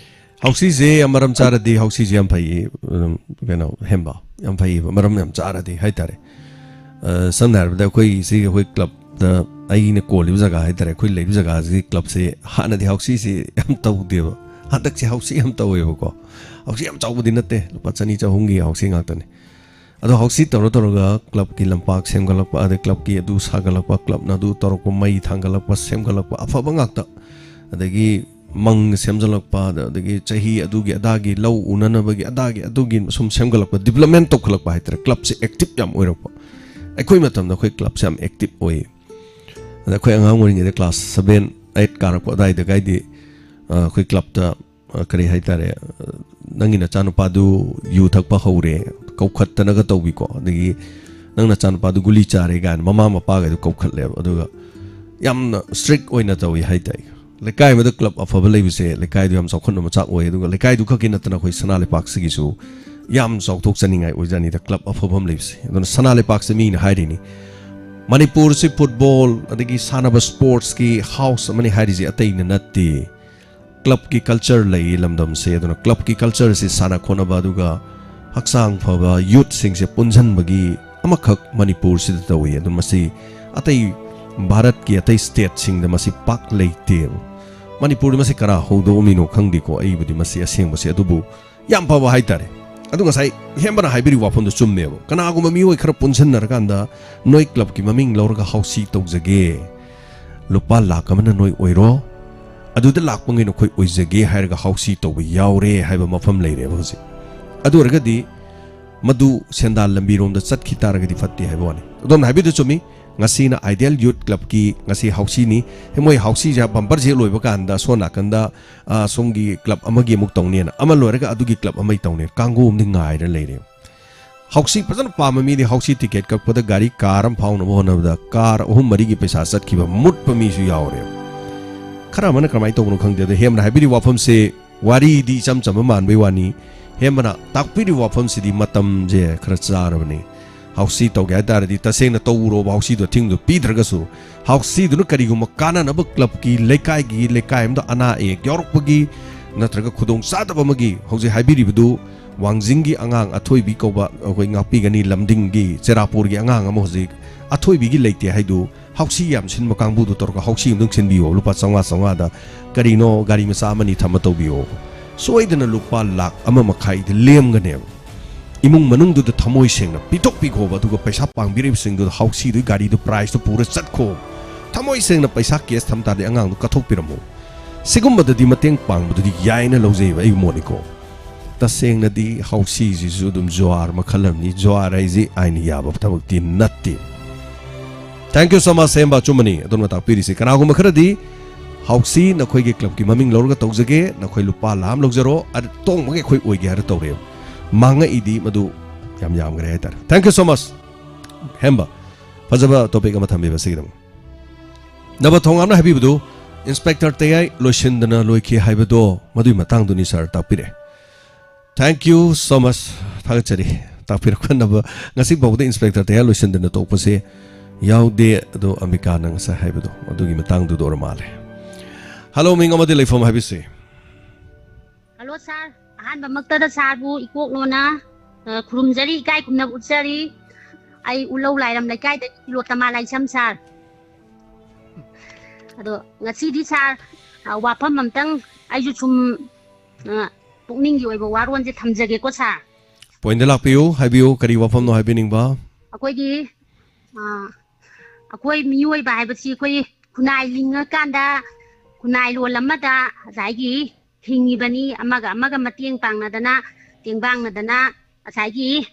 ꯍꯧꯁꯤꯁꯦ ꯃꯔꯝ ꯆꯥꯔꯗꯤ ꯍꯧꯁꯤꯁꯦ ꯌꯥꯝ ꯐꯩꯌꯦ꯫ ꯎꯝ, ꯀꯩꯅꯣ, ꯍꯦꯝꯕ, ꯌꯥꯝ ꯐꯩꯌꯦꯕ, ꯃꯔꯝ ꯌꯥꯝ ꯆꯥꯔꯗꯤ ꯍꯥꯏꯇꯥꯔꯦ꯫ ꯑ, ꯁꯝꯅ ꯍꯥꯏꯔꯕꯗ ꯑꯩꯈꯣꯏ ꯁꯤꯒꯤ ꯑꯩꯈꯣꯏ ꯀ꯭ꯂꯕꯇ, ꯑꯩꯅ ꯀꯣꯜꯂꯤꯕ ꯖꯒꯥ ꯍꯥꯏꯇꯥꯔꯦ, ꯑꯩꯈꯣꯏ ꯂꯩꯔꯤꯕ ꯖꯒꯥꯁꯤꯒꯤ ꯀ꯭ꯂꯕꯁꯦ ꯍꯥꯟꯅꯗꯤ ꯍꯧꯁꯤꯁꯦ ꯌꯥꯝ ꯇꯧꯗꯦꯕ꯫ ꯍꯟꯗꯛꯁꯦ ꯍꯧꯁꯤ ꯌꯥꯝ ꯇꯧꯋꯦꯕꯀꯣ꯫ ꯍꯧꯁꯤ ꯌꯥꯝ ꯆꯥꯎꯕꯗꯤ ꯅꯠꯇꯦ, ꯂꯨꯄꯥ ꯆꯅꯤ ꯆꯍꯨꯝꯒꯤ ꯍꯧꯁꯤ ꯉꯥꯛꯇꯅꯤ꯫ ꯑꯗꯣ ꯍꯧꯁꯤ ꯇꯧꯔ ꯇꯧꯔꯒ ꯀ꯭ꯂꯕꯀꯤ ꯂꯝꯄꯥꯛ ꯁꯦꯝꯒꯠꯂꯛꯄ, ꯑꯗꯩ ꯀ꯭ꯂꯕꯀꯤ ꯑꯗꯨ ꯁꯥꯒꯠꯂꯛꯄ, ꯀ꯭ꯂꯕꯅ ꯑꯗꯨ ꯇꯧꯔꯛꯄ, ꯃꯩ ꯊꯥꯡꯒꯠꯂꯛꯄ, ꯁꯦꯝꯒꯠꯂꯛꯄ, ꯑꯐꯕ ꯉꯥꯛꯇ꯫ ꯑꯗꯒꯤ ꯃꯪ ꯁꯦꯝꯖꯤꯜꯂꯛꯄ, ꯑꯗ-, ꯑꯗꯒꯤ ꯆꯍꯤ ꯑꯗꯨꯒꯤ ꯑꯗꯥꯒꯤ ꯂꯧ ꯎꯅꯅꯕꯒꯤ ꯑꯗꯥꯒꯤ ꯑꯗꯨꯒꯤ ꯁꯨꯝ ꯁꯦꯝꯒꯠꯂꯛꯄ, ꯗꯤꯕ꯭ꯂꯞꯃꯦꯟ ꯇꯧꯈꯠꯂꯛꯄ ꯍꯥꯏꯇꯥꯔꯦ꯫ ꯀ꯭ꯂꯕꯁꯦ ꯑꯦꯛꯇꯤꯞ ꯌꯥꯝ ꯑꯣꯏꯔꯛꯄ꯫ ꯑꯩꯈꯣꯏ ꯃꯇꯝꯗ ꯑꯩꯈꯣꯏ ꯀ꯭ꯂꯕꯁꯦ ꯌꯥꯝ ꯑꯦꯛꯇꯤꯞ ꯑꯣꯏꯌꯦ꯫ ꯑꯗ ꯑꯩꯈꯣꯏ ꯑꯉꯥꯡ ꯑꯣꯏꯔꯤꯉꯩꯗ ꯀ꯭ꯂꯥꯁ ꯁꯕꯦꯟ ꯑꯩꯠ ꯀꯥꯔꯛꯄ ꯑꯗꯥꯏꯗꯒꯥꯏꯗꯤ, ꯑ, ꯑꯩꯈꯣꯏ ꯀ꯭ꯂꯕꯇ, ꯑ, ꯀꯔꯤ ꯍꯥꯏꯇꯥꯔꯦ, ꯑ, "ꯅꯪꯒꯤ ꯅꯆꯥꯅꯨꯄꯥꯗꯨ ꯌꯨ ꯊꯛꯄ ꯍꯧꯔꯦ", ꯀꯧꯈꯠꯇꯅꯒ ꯇꯧꯕꯤꯀꯣ꯫ ꯑꯗꯒꯤ "ꯅꯪ ꯅꯆꯥꯅꯨꯄꯥꯗꯨ ꯒꯨꯂꯤ ꯆꯥꯔꯦ" ꯀꯥꯏꯅ ꯃꯃꯥ ꯃꯄꯥꯒꯩꯗꯣ ꯀꯧꯈꯠꯂꯦꯕ꯫ ꯑꯗꯨꯒ ꯌꯥꯝꯅ ꯏꯁꯇ꯭ꯔꯤꯛ ꯑꯣꯏꯅ ꯇꯧꯏ ꯍꯥꯏꯇꯥꯔꯦ꯫ ꯂꯩꯀꯥꯏ ꯑꯃꯗ ꯀ꯭ꯂꯕ ꯑꯐꯕ ꯂꯩꯕꯁꯦ ꯂꯩꯀꯥꯏꯗꯨ ꯌꯥꯝ ꯆꯥꯎꯈꯠꯅꯕ ꯃꯆꯥꯛ ꯑꯣꯏ꯫ ꯑꯗꯨꯒ ꯂꯩꯀꯥꯏꯗꯨ ꯈꯛꯀꯤ ꯅꯠꯇꯅ ꯑꯩꯈꯣꯏ ꯁꯅꯥ ꯂꯩꯄꯥꯛꯁꯤꯒꯤꯁꯨ ꯌꯥꯝ ꯆꯥꯎꯊꯣꯛꯆꯅꯤꯡꯉꯥꯏ ꯑꯣꯏꯖꯥꯠꯅꯤꯗ ꯀ꯭ꯂꯕ ꯑꯐꯕ ꯑꯃ ꯂꯩꯕꯁꯦ꯫ ꯑꯗꯨꯅ ꯁꯅꯥ ꯂꯩꯄꯥꯛꯁꯦ ꯃꯤꯅ ꯍꯥꯏꯔꯤꯅꯤ, "ꯃꯅꯤꯄꯨꯔꯁꯤ ꯐꯨꯠꯕꯣꯜ ꯑꯗꯒꯤ ꯁꯥꯟꯅꯕ ꯁ꯭ꯄꯣꯔꯠꯁꯀꯤ ꯍꯥꯎꯁ ꯑꯃꯅꯤ" ꯍꯥꯏꯔꯤꯁꯦ ꯑꯇꯩꯅ ꯅꯠꯇꯦ꯫ ꯀ꯭ꯂꯕꯀꯤ ꯀꯜꯆꯔ ꯂꯩ ꯂꯝꯗꯝꯁꯦ꯫ ꯑꯗꯨꯅ ꯀ꯭ꯂꯕꯀꯤ ꯀꯜꯆꯔꯁꯤ ꯁꯥꯟꯅ ꯈꯣꯠꯅꯕ ꯑꯗꯨꯒ ꯍꯛꯆꯥꯡ ꯐꯕ ꯌꯨꯠꯁꯤꯡꯁꯦ ꯄꯨꯟꯁꯤꯟꯕꯒꯤ ꯑꯃꯈꯛ ꯃꯅꯤꯄꯨꯔꯁꯤꯗ ꯇꯧꯏ꯫ ꯑꯗꯨ ꯃꯁꯤ ꯑꯇꯩ ꯚꯥꯔꯠꯀꯤ ꯑꯇꯩ ꯁ꯭ꯇꯦꯠꯁꯤꯡꯗ ꯃꯁꯤ ꯄꯥꯛ ꯂꯩꯇꯦꯕ꯫ ꯃꯅꯤꯄꯨꯔꯗ ꯃꯁꯤ ꯀꯅꯥ ꯍꯧꯗꯣꯛꯑꯝꯃꯤꯅꯣ ꯈꯪꯗꯦꯀꯣ, ꯑꯩꯕꯨꯗꯤ ꯃꯁꯤ ꯑꯁꯦꯡꯕꯁꯦ꯫ ꯑꯗꯨꯕꯨ ꯌꯥꯝ ꯐꯕ ꯍꯥꯏꯇꯥꯔꯦ꯫ ꯑꯗꯨ ꯉꯁꯥꯏ ꯍꯦꯝꯕꯅ ꯍꯥꯏꯕꯤꯔꯤꯕ ꯋꯥꯐꯝꯗꯣ ꯆꯨꯝꯃꯦꯕ꯫ ꯀꯅꯥꯒꯨꯝꯕ ꯃꯤꯑꯣꯏ ꯈꯔ ꯄꯨꯟꯁꯤꯟꯅꯔꯀꯥꯟꯗ ꯅꯣꯏ ꯀ꯭ꯂꯕꯀꯤ ꯃꯃꯤꯡ ꯂꯧꯔꯒ ꯍꯥꯎꯁꯤ ꯇꯧꯖꯒꯦ, ꯂꯨꯄꯥ ꯂꯥꯛ ꯑꯃꯅ ꯅꯣꯏ ꯑꯣꯏꯔꯣ, ꯑꯗꯨꯗ ꯂꯥꯛꯄꯉꯩꯅ ꯑꯩꯈꯣꯏ ꯑꯣꯏꯖꯒꯦ ꯍꯥꯏꯔꯒ ꯍꯥꯎꯁꯤ ꯇꯧꯕ ꯌꯥꯎꯔꯦ ꯍꯥꯏꯕ ꯃꯐꯝ ꯂꯩꯔꯦꯕ ꯍꯧꯖꯤꯛ꯫ ꯑꯗꯨ ꯑꯣꯏꯔꯒꯗꯤ ꯃꯗꯨ ꯁꯦꯟꯗꯥꯟ ꯂꯝꯕꯤꯔꯣꯝꯗ ꯆꯠꯈꯤ ꯇꯥꯔꯒꯗꯤ ꯐꯠꯇꯦ ꯍꯥꯏꯕ ꯋꯥꯅꯤ꯫ ꯑꯗꯣꯝꯅ ꯍꯥꯏꯕꯤꯗꯨ ꯆꯨꯝꯃꯤ꯫ ꯉꯁꯤꯅ ꯑꯥꯏꯗꯤꯌꯦꯜ ꯌꯨꯠ ꯀ꯭ꯂꯕꯀꯤ ꯉꯁꯤ ꯍꯥꯎꯁꯤꯅꯤ꯫ ꯃꯣꯏ ꯍꯥꯎꯁꯤꯁꯦ ꯕꯝꯄꯔꯁꯦ ꯂꯣꯏꯕ ꯀꯥꯟꯗ ꯑꯁꯣꯝ ꯅꯥꯀꯟꯗ, ꯑ, ꯁꯣꯝꯒꯤ ꯀ꯭ꯂꯕ ꯑꯃꯒꯤ ꯑꯃꯨꯛ ꯇꯧꯅꯦꯅ, ꯑꯃ ꯂꯣꯏꯔꯒ ꯑꯗꯨꯒꯤ ꯀ꯭ꯂꯕ ꯑꯃꯒꯤ ꯇꯧꯅꯦꯅ ꯀꯥꯡꯒꯨ ꯑꯃꯗꯤ ꯉꯥꯏꯔ ꯂꯩꯔꯦ꯫ ꯍꯥꯎꯁꯤ ꯐꯖꯅ ꯄꯥꯝꯕ ꯃꯤꯗꯤ ꯍꯥꯎꯁꯤ ꯇꯤꯀꯦꯠ ꯀꯛꯄꯗ ꯒꯥꯔꯤ ꯀꯥꯔ ꯑꯃ ꯐꯥꯎꯅꯕ ꯍꯣꯠꯅꯕꯗ ꯀꯥꯔ ꯑꯍꯨꯝ ꯃꯔꯤꯒꯤ ꯄꯩꯁꯥ ꯆꯠꯈꯤꯕ, ꯃꯨꯠꯄ ꯃꯤꯁꯨ ꯌꯥꯎꯔꯦ꯫ ꯈꯔ ꯑꯃꯅ ꯀꯔꯝꯍꯥꯏꯅ ꯇꯧꯕꯅꯣ ꯈꯪꯗꯦ꯫ ꯑꯗꯣ ꯍꯦꯝꯅ ꯍꯥꯏꯕꯤꯔꯤꯕ ꯋꯥꯐꯝꯁꯦ ꯋꯥꯔꯤꯗꯤ ꯏꯆꯝ ꯆꯝꯕ ꯃꯥꯟꯕꯩ ꯋꯥꯅꯤ꯫ ꯍꯦꯝꯕꯅ ꯇꯥꯛꯄꯤꯔꯤꯕ ꯋꯥꯐꯝꯁꯤꯗꯤ ꯃꯇꯝꯁꯦ ꯈꯔ ꯆꯥꯔꯕꯅꯤ꯫ ꯍꯥꯎꯁꯤ ꯇꯧꯒꯦ ꯍꯥꯏ ꯇꯥꯔꯗꯤ ꯇꯁꯦꯡꯅ ꯇꯧꯔꯣꯕ, ꯍꯥꯎꯁꯤꯗꯣ ꯑꯊꯤꯡꯕꯗꯣ ꯄꯤꯗ꯭ꯔꯒꯁꯨ, ꯍꯥꯎꯁꯤꯗꯨꯅ ꯀꯔꯤꯒꯨꯝꯕ ꯀꯥꯟꯅꯅꯕ ꯀ꯭ꯂꯕꯀꯤ, ꯂꯩꯀꯥꯏꯒꯤ, ꯂꯩꯀꯥꯏ ꯑꯃꯗ ꯑꯅꯥ ꯑꯌꯦꯛ ꯌꯥꯎꯔꯛꯄꯒꯤ ꯅꯠꯇ꯭ꯔꯒ ꯈꯨꯗꯣꯡ ꯆꯥꯗꯕ ꯑꯃꯒꯤ, ꯍꯧꯖꯤꯛ ꯍꯥꯏꯕꯤꯔꯤꯕꯗꯨ ꯋꯥꯡꯖꯤꯡꯒꯤ ꯑꯉꯥꯡ ꯑꯊꯣꯏꯕꯤ ꯀꯧꯕ ꯑꯩꯈꯣꯏ ꯉꯥꯛꯄꯤꯒꯅꯤ, ꯂꯝꯗꯤꯡꯒꯤ ꯆꯦꯔꯥꯄꯨꯔꯒꯤ ꯑꯉꯥꯡ ꯑꯃ ꯍꯧꯖꯤꯛ ꯑꯊꯣꯏꯕꯤꯒꯤ ꯂꯩꯇꯦ ꯍꯥꯏꯗꯨ ꯍꯥꯎꯁꯤ ꯌꯥꯝ ꯁꯤꯟꯕ ꯀꯥꯡꯕꯨꯗꯨ ꯇꯧꯔꯒ ꯍꯥꯎꯁꯤ ꯑꯃꯗꯪ ꯁꯤꯟꯕꯤꯌꯣ, ꯂꯨꯄꯥ ꯆꯥꯝꯃꯉꯥ ꯆꯥꯝꯃꯉꯥꯗ ꯀꯔꯤꯅꯣ ꯒꯥꯔꯤ ꯃꯆꯥ ꯑꯃꯅꯤ ꯊꯝꯃ ꯇꯧꯕꯤꯌꯣ꯫ ꯁꯣꯏꯗꯅ ꯂꯨꯄꯥ ꯂꯥꯛ ꯑꯃ ꯃꯈꯥꯏꯗꯤ ꯂꯦꯝꯒꯅꯦꯕ꯫ ꯏꯃꯨꯡ ꯃꯅꯨꯡꯗꯨꯗ ꯊꯃꯣꯏ ꯁꯦꯡꯅ ꯄꯤꯊꯣꯛꯄꯤꯈꯣꯕ, ꯑꯗꯨꯒ ꯄꯩꯁꯥ ꯄꯥꯡꯕꯤꯔꯤꯕꯁꯤꯡꯗꯨꯗ ꯍꯥꯎꯁꯤꯗꯨꯒꯤ ꯒꯥꯔꯤꯗꯨ, ꯄ꯭ꯔꯥꯏꯖꯇꯨ ꯄꯨꯔ ꯆꯠꯈꯣ꯫ ꯊꯃꯣꯏ ꯁꯦꯡꯅ ꯄꯩꯁꯥ ꯀꯦꯁ ꯊꯝ ꯇꯥꯔꯗꯤ ꯑꯉꯥꯡꯗꯨ ꯀꯠꯊꯣꯛꯄꯤꯔꯝꯃꯣ꯫ ꯁꯤꯒꯨꯝꯕꯗꯗꯤ ꯃꯇꯦꯡ ꯄꯥꯡꯕꯗꯨꯗꯤ ꯌꯥꯏꯅ ꯂꯧꯖꯩꯕ ꯑꯩꯒꯤ ꯃꯣꯠꯅꯤꯀꯣ꯫ ꯇꯁꯦꯡꯅꯗꯤ ꯍꯥꯎꯁꯤꯁꯤꯁꯨ ꯑꯗꯨꯝ ꯖꯨꯋꯥꯔ ꯃꯈꯜ ꯑꯃꯅꯤ꯫ ꯖꯨꯋꯥꯔ ꯍꯥꯏꯁꯤ ꯑꯥꯏꯟ ꯌꯥꯕ ꯊꯕꯛꯇꯤ ꯅꯠꯇꯦ꯫ Thank you so much, ꯁꯦꯝꯕ꯫ ꯑꯆꯨꯝꯕꯅꯤ ꯑꯗꯣꯝꯅ ꯇꯥꯛꯄꯤꯔꯤꯁꯤ꯫ ꯀꯅꯥꯒꯨꯝꯕ ꯈꯔꯗꯤ ꯍꯥꯎꯁꯤ ꯅꯈꯣꯏꯒꯤ ꯀ꯭ꯂꯕꯀꯤ ꯃꯃꯤꯡ ꯂꯧꯔꯒ ꯇꯧꯖꯒꯦ, ꯅꯈꯣꯏ ꯂꯨꯄꯥ ꯂꯥꯛ ꯑꯃ ꯂꯧꯖꯔꯣ, ꯑꯗ ꯇꯣꯡꯕꯒꯤ ꯑꯩꯈꯣꯏ ꯑꯣꯏꯒꯦ ꯍꯥꯏꯔ ꯇꯧꯔꯦꯕ꯫ ꯃꯥꯡꯉꯛꯏꯗꯤ ꯃꯗꯨ ꯌꯥꯝ ꯌꯥꯝꯈ꯭ꯔꯦ ꯍꯥꯏꯇꯥꯔꯦ꯫ Thank you so much, ꯍꯦꯝꯕ꯫ ꯐꯖꯕ ꯇꯣꯄꯤꯛ ꯑꯃ ꯊꯝꯕꯤꯕ ꯁꯤꯒꯤꯗꯃꯛ꯫ ꯅꯕ ꯊꯣꯉꯥꯝꯅ ꯍꯥꯏꯕꯤꯕꯗꯨ, ꯏꯟꯁꯄꯦꯛꯇꯔ ꯇꯌꯥꯏ ꯂꯣꯏꯁꯤꯟꯗꯅ ꯂꯣꯏꯈꯤ ꯍꯥꯏꯕꯗꯣ, ꯃꯗꯨꯒꯤ ꯃꯇꯥꯡꯗꯨꯅꯤ ꯁꯥꯔ ꯇꯥꯛꯄꯤꯔꯦ꯫ Thank you so much꯫ ꯊꯥꯒꯠꯆꯔꯤ ꯇꯥꯛꯄꯤꯔꯛꯅꯕ꯫ ꯉꯁꯤ ꯐꯥꯎꯕꯗ ꯏꯟꯁꯄꯦꯛꯇꯔ ꯇꯌꯥꯏ ꯂꯣꯏꯁꯤꯟꯗꯅ ꯇꯣꯛꯄꯁꯦ ꯌꯥꯎꯗꯦ꯫ ꯑꯗꯣ ꯑꯝꯕꯤꯀꯥꯅ ꯉꯁꯥꯏ ꯍꯥꯏꯕꯗꯣ ꯑꯗꯨꯒꯤ ꯃꯇꯥꯡꯗꯨꯗ ꯑꯣꯏꯔ ꯃꯥꯜꯂꯦ꯫ ꯍꯜꯂꯣ, ꯃꯤꯡ ꯑꯃꯗꯤ ꯂꯩꯐꯝ ꯍꯥꯏꯕꯤꯁꯤ꯫ ꯍꯜꯂꯣ ꯁꯥꯔ, ꯑꯍꯥꯟꯕꯃꯛꯇꯗ ꯁꯥꯔꯕꯨ ꯏꯀꯣꯛꯅꯣꯅ, ꯑ, ꯈꯨꯔꯨꯝꯖꯔꯤ, ꯏꯀꯥꯏ ꯈꯨꯝꯅꯕ ꯎꯠꯆꯔꯤ꯫ ꯑꯩ ꯎꯂꯧ ꯂꯥꯏꯔꯝ ꯂꯩꯀꯥꯏꯗꯒꯤ ꯇꯤꯂꯣꯇꯃꯥ ꯂꯥꯏꯁ꯭ꯔꯝ ꯁꯥꯔ꯫ ꯑꯗꯣ ꯉꯁꯤꯗꯤ ꯁꯥꯔ, ꯑ, ꯋꯥꯐꯝ ꯑꯝꯇꯪ ꯑꯩꯁꯨ ꯁꯨꯝ, ꯑ, ꯄꯨꯛꯅꯤꯡꯒꯤ ꯑꯣꯏꯕ ꯋꯥꯔꯣꯜꯁꯦ ꯊꯝꯖꯒꯦꯀꯣ ꯁꯥꯔ꯫ ꯄꯣꯏꯟꯗ ꯂꯥꯛꯄꯤꯌꯨ, ꯍꯥꯏꯕꯤꯌꯨ, ꯀꯔꯤ ꯋꯥꯐꯝꯅꯣ ꯍꯥꯏꯕꯤꯅꯤꯡꯕ? ꯑꯩꯈꯣꯏꯒꯤ, ꯑ, ꯑꯩꯈꯣꯏ ꯃꯤꯑꯣꯏꯕ ꯍꯥꯏꯕꯁꯤ ꯑꯩꯈꯣꯏ ꯈꯨꯟꯅꯥꯏ ꯂꯤꯡꯉꯀꯥꯟꯗ ꯈꯨꯟꯅꯥꯏꯂꯣꯟ ꯑꯃꯗ ꯉꯁꯥꯏꯒꯤ ꯍꯤꯡꯉꯤꯕꯅꯤ, ꯑꯃꯒ ꯑꯃꯒ ꯃꯇꯦꯡ ꯄꯥꯡꯅꯗꯅ, ꯇꯦꯡꯕꯥꯡꯅꯗꯅ, ꯉꯁꯥꯏꯒꯤ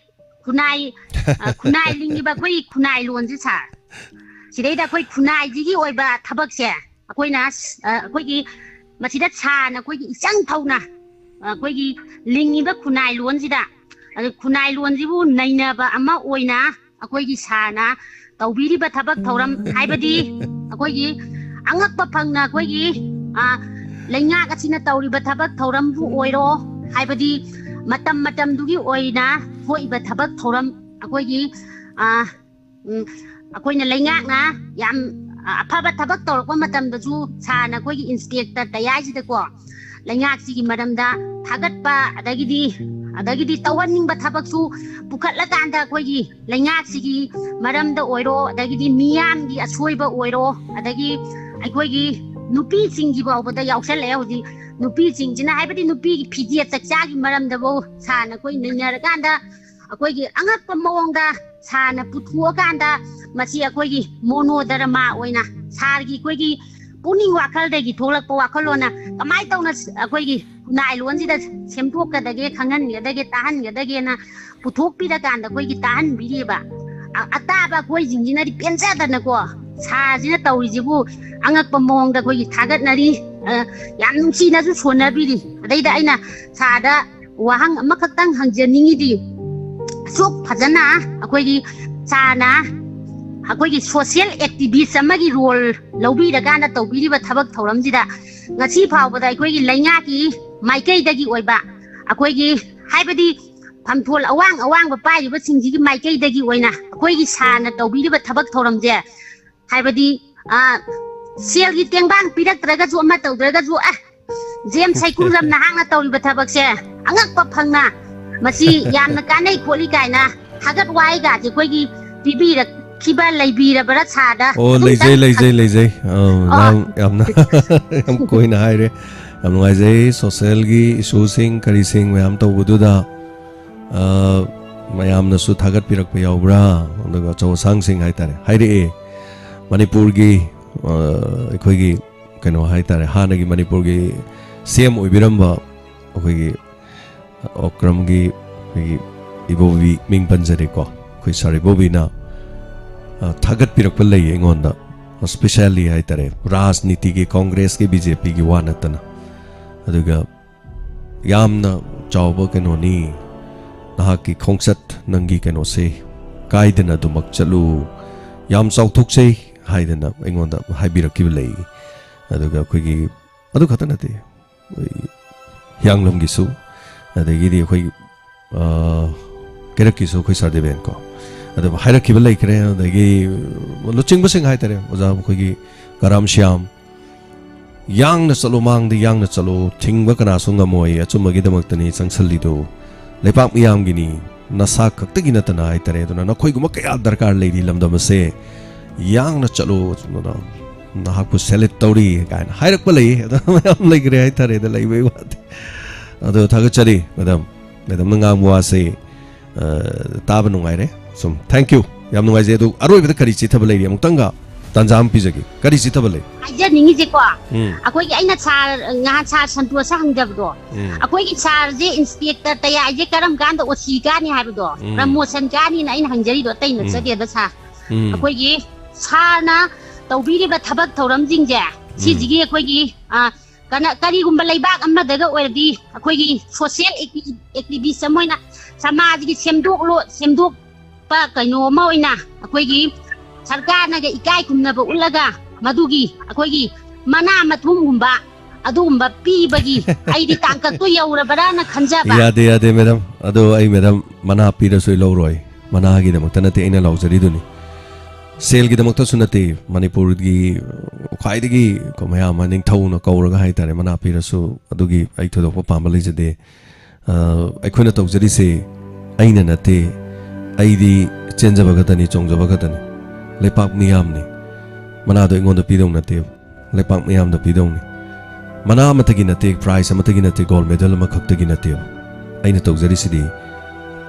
ꯈꯨꯟꯅꯥꯏ, ꯑ, ꯈꯨꯟꯅꯥꯏ ꯂꯤꯡꯉꯤꯕ ꯑꯩꯈꯣꯏ ꯈꯨꯟꯅꯥꯏ ꯂꯣꯟꯁꯦ ꯁꯥꯔ, ꯁꯤꯗꯩꯗ ꯑꯩꯈꯣꯏ ꯈꯨꯟꯅꯥꯏꯁꯤꯒꯤ ꯑꯣꯏꯕ ꯊꯕꯛꯁꯦ ꯑꯩꯈꯣꯏꯅ, ꯑ, ꯑꯩꯈꯣꯏꯒꯤ ꯃꯁꯤꯗ ꯁꯥꯔꯅ ꯑꯩꯈꯣꯏꯒꯤ ꯏꯆꯪ ꯊꯧꯅ, ꯑ, ꯑꯩꯈꯣꯏꯒꯤ ꯂꯤꯡꯉꯤꯕ ꯈꯨꯟꯅꯥꯏ ꯂꯣꯟꯁꯤꯗ ꯑꯗ ꯈꯨꯟꯅꯥꯏ ꯂꯣꯟꯁꯤꯕꯨ ꯅꯩꯅꯕ ꯑꯃ ꯑꯣꯏꯅ ꯑꯩꯈꯣꯏꯒꯤ ꯁꯥꯔꯅ ꯇꯧꯕꯤꯔꯤꯕ ꯊꯕꯛ ꯊꯧꯔꯝ, ꯍꯥꯏꯕꯗꯤ ꯑꯩꯈꯣꯏꯒꯤ ꯑꯉꯛꯄ ꯐꯪꯅ ꯑꯩꯈꯣꯏꯒꯤ, ꯑ, ꯂꯩꯉꯥꯛ ꯑꯁꯤꯅ ꯇꯧꯔꯤꯕ ꯊꯕꯛ ꯊꯧꯔꯝꯕꯨ ꯑꯣꯏꯔꯣ, ꯍꯥꯏꯕꯗꯤ ꯃꯇꯝ ꯃꯇꯝꯗꯨꯒꯤ ꯑꯣꯏꯅ ꯊꯣꯛꯏꯕ ꯊꯕꯛ ꯊꯧꯔꯝ, ꯑꯩꯈꯣꯏꯒꯤ, ꯑ, ꯎꯝ, ꯑꯩꯈꯣꯏꯅ ꯂꯩꯉꯥꯛꯅ ꯌꯥꯝ, ꯑ, ꯑꯐꯕ ꯊꯕꯛ ꯇꯧꯔꯛꯄ ꯃꯇꯝꯗꯁꯨ ꯁꯥꯔꯅ ꯑꯩꯈꯣꯏꯒꯤ ꯏꯟꯁꯄꯦꯛꯇꯔ ꯇꯌꯥꯏꯁꯤꯗꯀꯣ ꯂꯩꯉꯥꯛꯁꯤꯒꯤ ꯃꯔꯝꯗ ꯊꯥꯒꯠꯄ, ꯑꯗꯒꯤꯗꯤ, ꯑꯗꯒꯤꯗꯤ ꯇꯧꯍꯟꯅꯤꯡꯕ ꯊꯕꯛꯁꯨ ꯄꯨꯈꯠꯂꯀꯥꯟꯗ ꯑꯩꯈꯣꯏꯒꯤ ꯂꯩꯉꯥꯛꯁꯤꯒꯤ ꯃꯔꯝꯗ ꯑꯣꯏꯔꯣ, ꯑꯗꯒꯤꯗꯤ ꯃꯤꯌꯥꯝꯒꯤ ꯑꯁꯣꯏꯕ ꯑꯣꯏꯔꯣ, ꯑꯗꯒꯤ ꯑꯩꯈꯣꯏꯒꯤ ꯅꯨꯄꯤꯁꯤꯡꯒꯤ ꯐꯥꯎꯕꯗ ꯌꯥꯎꯁꯜꯂꯛꯑꯦ ꯍꯧꯖꯤꯛ꯫ ꯅꯨꯄꯤꯁꯤꯡꯁꯤꯅ, ꯍꯥꯏꯕꯗꯤ ꯅꯨꯄꯤꯒꯤ ꯐꯤꯖꯦꯠ ꯆꯛꯆꯥꯒꯤ ꯃꯔꯝꯗꯐꯧ ꯁꯥꯔꯅ ꯑꯩꯈꯣꯏ ꯅꯩꯅꯔꯀꯥꯟꯗ ꯑꯩꯈꯣꯏꯒꯤ ꯑꯉꯛꯄ ꯃꯑꯣꯡꯗ ꯁꯥꯔꯅ ꯄꯨꯊꯣꯛꯑꯀꯥꯟꯗ ꯃꯁꯤ ꯑꯩꯈꯣꯏꯒꯤ ꯃꯣꯅꯣꯗꯔꯃꯥ ꯑꯣꯏꯅ ꯁꯥꯔꯒꯤ ꯑꯩꯈꯣꯏꯒꯤ ꯄꯨꯛꯅꯤꯡ ꯋꯥꯈꯜꯗꯒꯤ ꯊꯣꯛꯂꯛꯄ ꯋꯥꯈꯜꯂꯣꯟꯅ ꯀꯃꯥꯏꯅ ꯇꯧꯅ ꯑꯩꯈꯣꯏꯒꯤ ꯈꯨꯟꯅꯥꯏ ꯂꯣꯟꯁꯤꯗ ꯁꯦꯝꯗꯣꯛꯀꯗꯒꯦ, ꯈꯪꯍꯟꯒꯗꯒꯦ, ꯇꯥꯍꯟꯒꯗꯒꯦꯅ ꯄꯨꯊꯣꯛꯄꯤꯔꯀꯥꯟꯗ ꯑꯩꯈꯣꯏꯒꯤ ꯇꯥꯍꯟꯕꯤꯔꯤꯕ꯫ ꯑ-, ꯑꯇꯥꯕ ꯑꯩꯈꯣꯏꯁꯤꯡꯁꯤꯅꯗꯤ ꯄꯦꯟꯖꯗꯅꯀꯣ, ꯁꯥꯔꯁꯤꯅ ꯇꯧꯔꯤꯁꯤꯕꯨ ꯑꯉꯛꯄ ꯃꯑꯣꯡꯗ ꯑꯩꯈꯣꯏꯒꯤ ꯊꯥꯒꯠꯅꯔꯤ꯫ ꯑ, ꯌꯥꯝ ꯅꯨꯡꯁꯤꯅꯁꯨ ꯁꯣꯟꯅꯕꯤꯔꯤ꯫ ꯑꯗꯩꯗ ꯑꯩꯅ ꯁꯥꯔꯗ ꯋꯥꯍꯪ ꯑꯃꯈꯛꯇꯪ ꯍꯪꯖꯅꯤꯡꯉꯤꯗꯤ, ꯑꯁꯨꯛ ꯐꯖꯅ ꯑꯩꯈꯣꯏꯒꯤ ꯁꯥꯔꯅ ꯑꯩꯈꯣꯏꯒꯤ ꯁꯣꯁꯤꯌꯦꯜ ꯑꯦꯛꯇꯤꯚꯤꯁ ꯑꯃꯒꯤ ꯔꯣꯜ ꯂꯧꯕꯤꯔꯀꯥꯟꯗ ꯇꯧꯕꯤꯔꯤꯕ ꯊꯕꯛ ꯊꯧꯔꯝꯁꯤꯗ ꯉꯁꯤ ꯐꯥꯎꯕꯗ ꯑꯩꯈꯣꯏꯒꯤ ꯂꯩꯉꯥꯛꯀꯤ ꯃꯥꯏꯀꯩꯗꯒꯤ ꯑꯣꯏꯕ, ꯑꯩꯈꯣꯏꯒꯤ, ꯍꯥꯏꯕꯗꯤ, ꯐꯝꯊꯣꯜ ꯑꯋꯥꯡ ꯑꯋꯥꯡꯕ ꯄꯥꯏꯔꯤꯕꯁꯤꯡꯁꯤꯒꯤ ꯃꯥꯏꯀꯩꯗꯒꯤ ꯑꯣꯏꯅ ꯑꯩꯈꯣꯏꯒꯤ ꯁꯥꯔꯅ ꯇꯧꯕꯤꯔꯤꯕ ꯊꯕꯛ ꯊꯧꯔꯝꯁꯦ, ꯍꯥꯏꯕꯗꯤ, ꯑ, ꯁꯦꯜꯒꯤ ꯇꯦꯡꯕꯥꯡ ꯄꯤꯔꯛꯇ꯭ꯔꯒꯁꯨ, ꯑꯃ ꯇꯧꯗ꯭ꯔꯒꯁꯨ, ꯑꯦ, ꯖꯦꯝꯁ ꯁꯩꯀꯨꯔꯝ ꯅꯍꯥꯛꯅ ꯇꯧꯔꯤꯕ ꯊꯕꯛꯁꯦ ꯑꯉꯛꯄ ꯐꯪꯅ ꯃꯁꯤ ꯌꯥꯝꯅ ꯀꯥꯟꯅꯩ ꯈꯣꯠꯂꯤ ꯀꯥꯏꯅ ꯊꯥꯒꯠ ꯋꯥꯍꯩꯒꯁꯦ ꯑꯩꯈꯣꯏꯒꯤ ꯄꯤꯕꯤꯔꯛꯈꯤꯕ ꯂꯩꯕꯤꯔꯕ꯭ꯔꯥ ꯁꯥꯔꯗ? ꯑꯣ, ꯑꯗꯨꯝꯇꯪ ꯂꯩꯖꯩ, ꯂꯩꯖꯩ, ꯊꯥ- ꯂꯩꯖꯩ꯫ ꯑ, ꯑꯣ꯫ ꯅꯍꯥꯟ ꯌꯥꯝꯅ ꯌꯥꯝ ꯀꯣꯏꯅ ꯍꯥꯏꯔꯦ꯫ ꯌꯥꯝ ꯅꯨꯡꯉꯥꯏꯖꯩ꯫ ꯁꯣꯁꯦꯜꯒꯤ ꯏꯁꯨꯁꯤꯡ ꯀꯔꯤꯁꯤꯡ ꯃꯌꯥꯝ ꯇꯧꯕꯗꯨꯗ, ꯑ, ꯃꯌꯥꯝꯅꯁꯨ ꯊꯥꯒꯠꯄꯤꯔꯛꯄ ꯌꯥꯎꯕ꯭ꯔꯥ? ꯑꯗꯨꯒ ꯑꯆꯧ ꯑꯁꯥꯡꯁꯤꯡ ꯍꯥꯏꯇꯥꯔꯦ, ꯍꯥꯏꯔꯛꯑꯦ꯫ ꯃꯅꯤꯄꯨꯔꯒꯤ, ꯑ, ꯑꯩꯈꯣꯏꯒꯤ ꯀꯩꯅꯣ ꯍꯥꯏꯇꯥꯔꯦ, ꯍꯥꯟꯅꯒꯤ ꯃꯅꯤꯄꯨꯔꯒꯤ ꯁꯤ ꯑꯦꯝ ꯑꯣꯏꯕꯤꯔꯝꯕ ꯑꯩꯈꯣꯏꯒꯤ ꯑꯣꯀ꯭ꯔꯝꯒꯤ ꯑꯩꯈꯣꯏꯒꯤ ꯏꯕꯣꯕꯤ ꯃꯤꯡ ꯄꯟꯖꯔꯦꯀꯣ, ꯑꯩꯈꯣꯏ ꯁꯥꯔ ꯏꯕꯣꯕꯤꯅ, ꯑ, ꯊꯥꯒꯠꯄꯤꯔꯛꯄ ꯂꯩꯌꯦ ꯑꯩꯉꯣꯟꯗ, ꯁ꯭ꯄꯦꯁꯦꯜꯂꯤ ꯍꯥꯏꯇꯥꯔꯦ, ꯔꯥꯖꯅꯤꯇꯤꯒꯤ, ꯀꯣꯡꯒ꯭ꯔꯦꯁꯀꯤ, ꯕꯤ ꯖꯦ ꯄꯤꯒꯤ ꯋꯥ ꯅꯠꯇꯅ꯫ ꯑꯗꯨꯒ ꯌꯥꯝꯅ ꯆꯥꯎꯕ ꯀꯩꯅꯣꯅꯤ, ꯅꯍꯥꯛꯀꯤ ꯈꯣꯡꯆꯠ, ꯅꯪꯒꯤ ꯀꯩꯅꯣꯁꯦ ꯀꯥꯏꯗꯅ ꯑꯗꯨꯃꯛ ꯆꯠꯂꯨ, ꯌꯥꯝ ꯆꯥꯎꯊꯣꯛꯆꯩ ꯍꯥꯏꯗꯅ ꯑꯩꯉꯣꯟꯗ ꯍꯥꯏꯕꯤꯔꯛꯈꯤꯕ ꯂꯩ꯫ ꯑꯗꯨꯒ ꯑꯩꯈꯣꯏꯒꯤ ꯑꯗꯨ ꯈꯛꯇ ꯅꯠꯇꯦ, ꯑꯩꯈꯣꯏ ꯍꯤꯌꯥꯡꯂꯝꯒꯤꯁꯨ, ꯑꯗꯒꯤꯗꯤ ꯑꯩꯈꯣꯏ, ꯑ, ꯀꯩꯔꯛꯀꯤꯁꯨ ꯑꯩꯈꯣꯏ ꯁꯥꯔ ꯗꯦꯕꯦꯟ ꯀꯣ, ꯑꯗꯨꯝ ꯍꯥꯏꯔꯛꯈꯤꯕ ꯂꯩꯈ꯭ꯔꯦ꯫ ꯑꯗꯒꯤ ꯂꯨꯆꯤꯡꯕꯁꯤꯡ ꯍꯥꯏꯇꯥꯔꯦ, ꯑꯣꯖꯥ ꯑꯩꯈꯣꯏꯒꯤ ꯀꯔꯥꯝ ꯁ꯭ꯌꯥꯝ, "ꯌꯥꯡꯅ ꯆꯠꯂꯣ, ꯃꯥꯡꯗ ꯌꯥꯡꯅ ꯆꯠꯂꯣ, ꯊꯤꯡꯕ ꯀꯅꯥꯁꯨ ꯉꯝꯃꯣꯏ, ꯑꯆꯨꯝꯕꯒꯤꯗꯃꯛꯇꯅꯤ ꯆꯪꯁꯤꯜꯂꯤꯗꯣ, ꯂꯩꯄꯥꯛ ꯃꯤꯌꯥꯝꯒꯤꯅꯤ, ꯅꯁꯥ ꯈꯛꯇꯒꯤ ꯅꯠꯇꯅ" ꯍꯥꯏꯇꯥꯔꯦ꯫ ꯑꯗꯨꯅ ꯅꯈꯣꯏꯒꯨꯝꯕ ꯀꯌꯥ ꯗꯔꯀꯥꯔ ꯂꯩꯔꯤ ꯂꯝꯗꯝ ꯑꯁꯦ, ꯌꯥꯡꯅ ꯆꯠꯂꯣ, ꯑꯗꯨꯅ ꯅꯍꯥꯛꯄꯨ ꯁꯦꯂꯦꯠ ꯇꯧꯔꯤ ꯀꯥꯏꯅ ꯍꯥꯏꯔꯛꯄ ꯂꯩ꯫ ꯑꯗꯣ ꯃꯌꯥꯝ ꯂꯩꯈ꯭ꯔꯦ ꯍꯥꯏꯇꯥꯔꯦꯗ, ꯂꯩꯕꯩ ꯋꯥꯗꯤ꯫ ꯑꯗꯣ ꯊꯥꯒꯠꯆꯔꯤ ꯃꯦꯗꯥꯝ, ꯃꯦꯗꯥꯝꯅ ꯉꯥꯡꯕ ꯋꯥꯁꯦ, ꯑ, ꯇꯥꯕ ꯅꯨꯡꯉꯥꯏꯔꯦ꯫ ꯁꯨꯝ, thank you, ꯌꯥꯝ ꯅꯨꯡꯉꯥꯏꯖꯩ꯫ ꯑꯗꯨ ꯑꯔꯣꯏꯕꯗ ꯀꯔꯤ ꯆꯤꯊꯕ ꯂꯩꯔꯤ? ꯑꯃꯨꯛꯇꯪꯒ ꯇꯥꯟꯖꯥ ꯑꯃ ꯄꯤꯖꯒꯦ꯫ ꯀꯔꯤ ꯆꯤꯊꯕ ꯂꯩ? ꯍꯥꯏꯖꯅꯤꯡꯉꯤꯁꯦꯀꯣ, ꯎꯝ꯫ ꯑꯩꯈꯣꯏꯒꯤ, ꯑꯩꯅ ꯁꯥꯔ, ꯉꯍꯥꯟ ꯁꯥꯔ ꯁꯟꯇꯣꯁꯇ ꯍꯪꯖꯕꯗꯣ, ꯎꯝ꯫ ꯑꯩꯈꯣꯏꯒꯤ ꯁꯥꯔꯁꯦ, ꯏꯟꯁꯄꯦꯛꯇꯔ ꯇꯌꯥꯏꯁꯦ ꯀꯔꯝ ꯀꯥꯟꯗ ꯑꯣ ꯁꯤ ꯀꯥꯅꯤ ꯍꯥꯏꯕꯗꯣ, ꯎꯝ꯫ ꯄ꯭ꯔꯃꯣꯁꯟ ꯀꯥꯅꯤꯅ ꯑꯩꯅ ꯍꯪꯖꯔꯤꯗꯣ, ꯑꯇꯩ ꯎꯝ꯫ ꯅꯠꯆꯗꯦꯗ ꯁꯥꯔ꯫ ꯎꯝ꯫ ꯑꯩꯈꯣꯏꯒꯤ ꯁꯥꯔꯅ ꯇꯧꯕꯤꯔꯤꯕ ꯊꯕꯛ ꯊꯧꯔꯝꯁꯤꯡꯁꯦ, ꯎꯝ꯫ ꯁꯤꯁꯤꯒꯤ ꯑꯩꯈꯣꯏꯒꯤ, ꯑ, ꯀꯅ-, ꯀꯔꯤꯒꯨꯝꯕ ꯂꯩꯕꯥꯛ ꯑꯃꯗꯒ ꯑꯣꯏꯔꯗꯤ ꯑꯩꯈꯣꯏꯒꯤ ꯁꯣꯁꯤꯌꯦꯜ ꯑꯦꯛꯇꯤ-, ꯑꯦꯛꯇꯤꯚꯤꯁ ꯑꯃ ꯑꯣꯏꯅ ꯁꯃꯥꯖꯒꯤ ꯁꯦꯝꯗꯣꯛꯂꯣ-, ꯁꯦꯝꯗꯣꯛꯄ ꯀꯩꯅꯣ ꯑꯃ ꯑꯣꯏꯅ ꯑꯩꯈꯣꯏꯒꯤ ꯁꯔꯀꯥꯔꯅꯒ ꯏꯀꯥꯏ ꯈꯨꯝꯅꯕ ꯎꯠꯂꯒ ꯃꯗꯨꯒꯤ ꯑꯩꯈꯣꯏꯒꯤ ꯃꯅꯥ ꯃꯊꯨꯝꯒꯨꯝꯕ ꯑꯗꯨꯒꯨꯝꯕ ꯄꯤꯕꯒꯤ ꯑꯩꯗꯤ ꯇꯥꯡꯀꯛꯇꯣ ꯌꯧꯔꯕ꯭ꯔꯥꯅ ꯈꯟꯖꯕ꯫ ꯌꯥꯗꯦ, ꯌꯥꯗꯦ, ꯃꯦꯗꯥꯝ꯫ ꯑꯗꯣ ꯑꯩ, ꯃꯦꯗꯥꯝ, ꯃꯅꯥ ꯄꯤꯔꯁꯨ ꯑꯩ ꯂꯧꯔꯣꯏ꯫ ꯃꯅꯥꯒꯤꯗꯃꯛꯇ ꯅꯠꯇꯦ ꯑꯩꯅ ꯂꯥꯎꯖꯔꯤꯗꯨꯅꯤ꯫ ꯁꯦꯜꯒꯤꯗꯃꯛꯇꯁꯨ ꯅꯠꯇꯦ꯫ ꯃꯅꯤꯄꯨꯔꯒꯤ ꯈ꯭ꯋꯥꯏꯗꯒꯤ ꯀꯣ ꯃꯌꯥꯝ ꯑꯃ ꯅꯤꯡꯊꯧꯅ ꯀꯧꯔꯒ ꯍꯥꯏꯇꯥꯔꯦ, ꯃꯅꯥ ꯄꯤꯔꯁꯨ ꯑꯗꯨꯒꯤ ꯑꯩ ꯊꯣꯏꯗꯣꯛꯄ ꯄꯥꯝꯕ ꯂꯩꯖꯗꯦ꯫ ꯑ, ꯑꯩꯈꯣꯏꯅ ꯇꯧꯖꯔꯤꯁꯦ ꯑꯩꯅ ꯅꯠꯇꯦ, ꯑꯩꯗꯤ ꯆꯦꯟꯖꯕ ꯈꯛꯇꯅꯤ, ꯆꯣꯡꯖꯕ ꯈꯛꯇꯅꯤ꯫ ꯂꯩꯄꯥꯛ ꯃꯤꯌꯥꯝꯅꯤ꯫ ꯃꯅꯥꯗꯣ ꯑꯩꯉꯣꯟꯗ ꯄꯤꯗꯧ ꯅꯠꯇꯦꯕ, ꯂꯩꯄꯥꯛ ꯃꯤꯌꯥꯝꯗ ꯄꯤꯗꯧꯅꯤ꯫ ꯃꯅꯥ ꯑꯃꯠꯇꯒꯤ ꯅꯠꯇꯦ, ꯄ꯭ꯔꯥꯏꯖ ꯑꯃꯠꯇꯒꯤ ꯅꯠꯇꯦ, ꯒꯣꯜ ꯃꯦꯗꯜ ꯑꯃꯈꯛꯇꯒꯤ ꯅꯠꯇꯦꯕ꯫ ꯑꯩꯅ ꯇꯧꯖꯔꯤꯁꯤꯗꯤ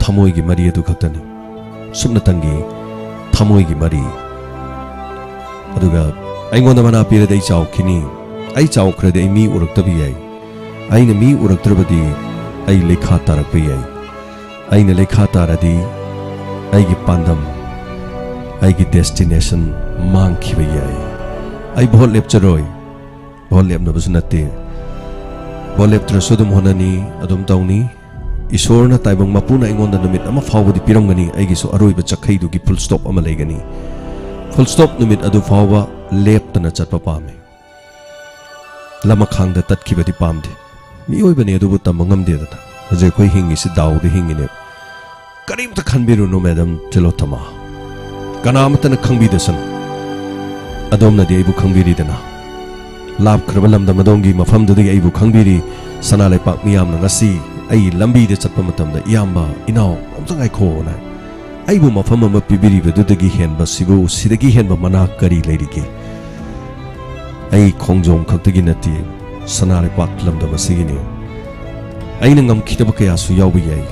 ꯊꯃꯣꯏꯒꯤ ꯃꯔꯤ ꯑꯗꯨ ꯈꯛꯇꯅꯤ꯫ ꯁꯨꯞꯅꯇꯪꯒꯤ ꯊꯃꯣꯏꯒꯤ ꯃꯔꯤ꯫ ꯑꯗꯨꯒ ꯑꯩꯉꯣꯟꯗ ꯃꯅꯥ ꯄꯤꯔꯗꯤ ꯑꯩ ꯆꯥꯎꯈꯤꯅꯤ꯫ ꯑꯩ ꯆꯥꯎꯈ꯭ꯔꯗꯤ ꯑꯩ ꯃꯤ ꯎꯔꯛꯇꯕ ꯌꯥꯏ꯫ ꯑꯩꯅ ꯃꯤ ꯎꯔꯛꯇ꯭ꯔꯕꯗꯤ ꯑꯩ ꯂꯩꯈꯥ ꯇꯥꯔꯛꯄ ꯌꯥꯏ꯫ ꯑꯩꯅ ꯂꯩꯈꯥ ꯇꯥꯔꯗꯤ ꯑꯩꯒꯤ ꯄꯥꯟꯗꯝ, ꯑꯩꯒꯤ ꯗꯦꯁꯇꯤꯅꯦꯁꯟ ꯃꯥꯡꯈꯤꯕ ꯌꯥꯏ꯫ ꯑꯩ ꯚꯣꯠ ꯂꯦꯞꯆꯔꯣꯏ꯫ ꯚꯣꯠ ꯂꯦꯞꯅꯕꯁꯨ ꯅꯠꯇꯦ꯫ ꯚꯣꯠ ꯂꯦꯞꯇ꯭ꯔꯁꯨ ꯑꯗꯨꯝ ꯍꯣꯠꯅꯅꯤ, ꯑꯗꯨꯝ ꯇꯧꯅꯤ꯫ ꯏꯁꯣꯔꯅ, ꯇꯥꯏꯕꯪ ꯃꯄꯨꯅ ꯑꯩꯉꯣꯟꯗ ꯅꯨꯃꯤꯠ ꯑꯃ ꯐꯥꯎꯕꯗꯤ ꯄꯤꯔꯝꯒꯅꯤ, ꯑꯩꯒꯤꯁꯨ ꯑꯔꯣꯏꯕ ꯆꯈꯩꯗꯨꯒꯤ full stop ꯑꯃ ꯂꯩꯒꯅꯤ꯫ Full stop ꯅꯨꯃꯤꯠ ꯑꯗꯨ ꯐꯥꯎꯕ ꯂꯦꯞꯇꯅ ꯆꯠꯄ ꯄꯥꯝꯃꯤ꯫ ꯂꯃꯈꯥꯡꯗ ꯇꯠꯈꯤꯕꯗꯤ ꯄꯥꯝꯗꯦ꯫ ꯃꯤꯑꯣꯏꯕꯅꯤ, ꯑꯗꯨꯕꯨ ꯇꯝꯕ ꯉꯝꯗꯦꯗꯅ꯫ ꯍꯧꯖꯤꯛ ꯑꯩꯈꯣꯏ ꯍꯤꯡꯉꯤꯁꯤ ꯗꯥꯎꯗ ꯍꯤꯡꯉꯤꯅꯦꯕ꯫ ꯀꯔꯤꯝꯇ ꯈꯟꯕꯤꯔꯨꯅꯨ, ꯃꯦꯗꯝ ꯇꯤꯂꯣꯇꯃꯥ꯫ ꯀꯅꯥ ꯑꯃꯠꯇꯅ ꯈꯪꯕꯤꯗꯁꯅꯨ꯫ ꯑꯗꯣꯝꯅꯗꯤ ꯑꯩꯕꯨ ꯈꯪꯕꯤꯔꯤꯗꯅ꯫ ꯂꯥꯞꯈ꯭ꯔꯕ ꯂꯝꯗꯝ ꯑꯗꯣꯝꯒꯤ ꯃꯐꯝꯗꯨꯗꯒꯤ ꯑꯩꯕꯨ ꯈꯪꯕꯤꯔꯤ꯫ ꯁꯅꯥ ꯂꯩꯄꯥꯛ ꯃꯤꯌꯥꯝꯅ ꯉꯁꯤ ꯑꯩ ꯂꯝꯕꯤꯗ ꯆꯠꯄ ꯃꯇꯝꯗ, "ꯏꯌꯥꯝꯕ, ꯏꯅꯥꯎ, ꯑꯝꯇ ꯉꯥꯏꯈꯣꯅ" ꯑꯩꯕꯨ ꯃꯐꯝ ꯑꯃ ꯄꯤꯕꯤꯔꯤꯕꯗꯨꯗꯒꯤ ꯍꯦꯟꯕ ꯁꯤꯕꯨ, ꯁꯤꯗꯒꯤ ꯍꯦꯟꯕ ꯃꯅꯥ ꯀꯔꯤ ꯂꯩꯔꯤꯒꯦ? ꯑꯩ ꯈꯣꯡꯖꯣꯝ ꯈꯛꯇꯒꯤ ꯅꯠꯇꯦ, ꯁꯅꯥ ꯂꯩꯄꯥꯛ ꯂꯝꯗꯝ ꯑꯁꯤꯒꯤꯅꯤ꯫ ꯑꯩꯅ ꯉꯝꯈꯤꯗꯕ ꯀꯌꯥꯁꯨ ꯌꯥꯎꯕ ꯌꯥꯏ,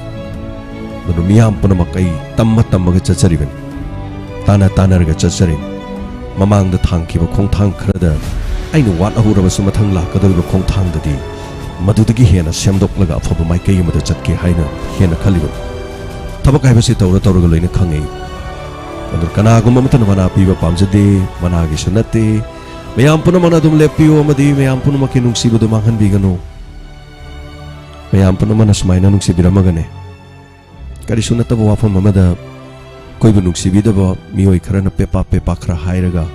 ꯑꯗꯨꯅ ꯃꯤꯌꯥꯝ ꯄꯨꯝꯅꯃꯛ ꯑꯩ ꯇꯝꯃ ꯇꯝꯃꯒ ꯆꯠꯆꯔꯤꯕꯅꯤ, ꯇꯥꯟꯅ ꯇꯥꯟꯅꯔꯒ ꯆꯠꯆꯔꯤꯕꯅꯤ꯫ ꯃꯃꯥꯡꯗ ꯊꯥꯡꯈꯤꯕ ꯈꯣꯡꯊꯥꯡ ꯈꯔꯗ ꯑꯩꯅ ꯋꯥꯠꯍꯧꯔꯕꯁꯨ, ꯃꯊꯪ ꯂꯥꯛꯀꯗꯧꯔꯤꯕ ꯈꯣꯡꯊꯥꯡꯗꯗꯤ ꯃꯗꯨꯗꯒꯤ ꯍꯦꯟꯅ ꯁꯦꯝꯗꯣꯛꯂꯒ ꯑꯐꯕ ꯃꯥꯏꯀꯩ ꯑꯃꯗ ꯆꯠꯀꯦ ꯍꯥꯏꯅ ꯍꯦꯟꯅ ꯈꯜꯂꯤꯕꯅꯤ꯫ ꯊꯕꯛ ꯍꯥꯏꯕꯁꯤ ꯇꯧꯔ ꯇꯧꯔꯒ ꯂꯣꯏꯅ ꯈꯪꯉꯤ꯫ ꯑꯗꯨ ꯀꯅꯥꯒꯨꯝꯕ ꯑꯃꯠꯇꯅ ꯃꯅꯥ ꯄꯤꯕ ꯄꯥꯝꯖꯗꯦ, ꯃꯅꯥꯒꯤꯁꯨ ꯅꯠꯇꯦ꯫ ꯃꯌꯥꯝ ꯄꯨꯝꯅꯃꯛꯅ ꯑꯗꯨꯝ ꯂꯦꯞꯄꯤꯌꯨ ꯑꯃꯗꯤ ꯃꯌꯥꯝ ꯄꯨꯝꯅꯃꯛꯀꯤ ꯅꯨꯡꯁꯤꯕꯗꯨ ꯃꯥꯡꯍꯟꯕꯤꯒꯅꯨ꯫ ꯃꯌꯥꯝ ꯄꯨꯝꯅꯃꯛꯅ ꯁꯨꯃꯥꯏꯅ ꯅꯨꯡꯁꯤꯕꯤꯔꯝꯃꯒꯅꯦ, ꯀꯔꯤꯁꯨ ꯅꯠꯇꯕ ꯋꯥꯐꯝ ꯑꯃꯗ ꯑꯩꯈꯣꯏꯕꯨ ꯅꯨꯡꯁꯤꯕꯤꯗꯕ ꯃꯤꯑꯣꯏ ꯈꯔꯅ ꯄꯦꯄꯥ ꯄꯦꯄꯥ ꯈꯔ ꯍꯥꯏꯔꯒ,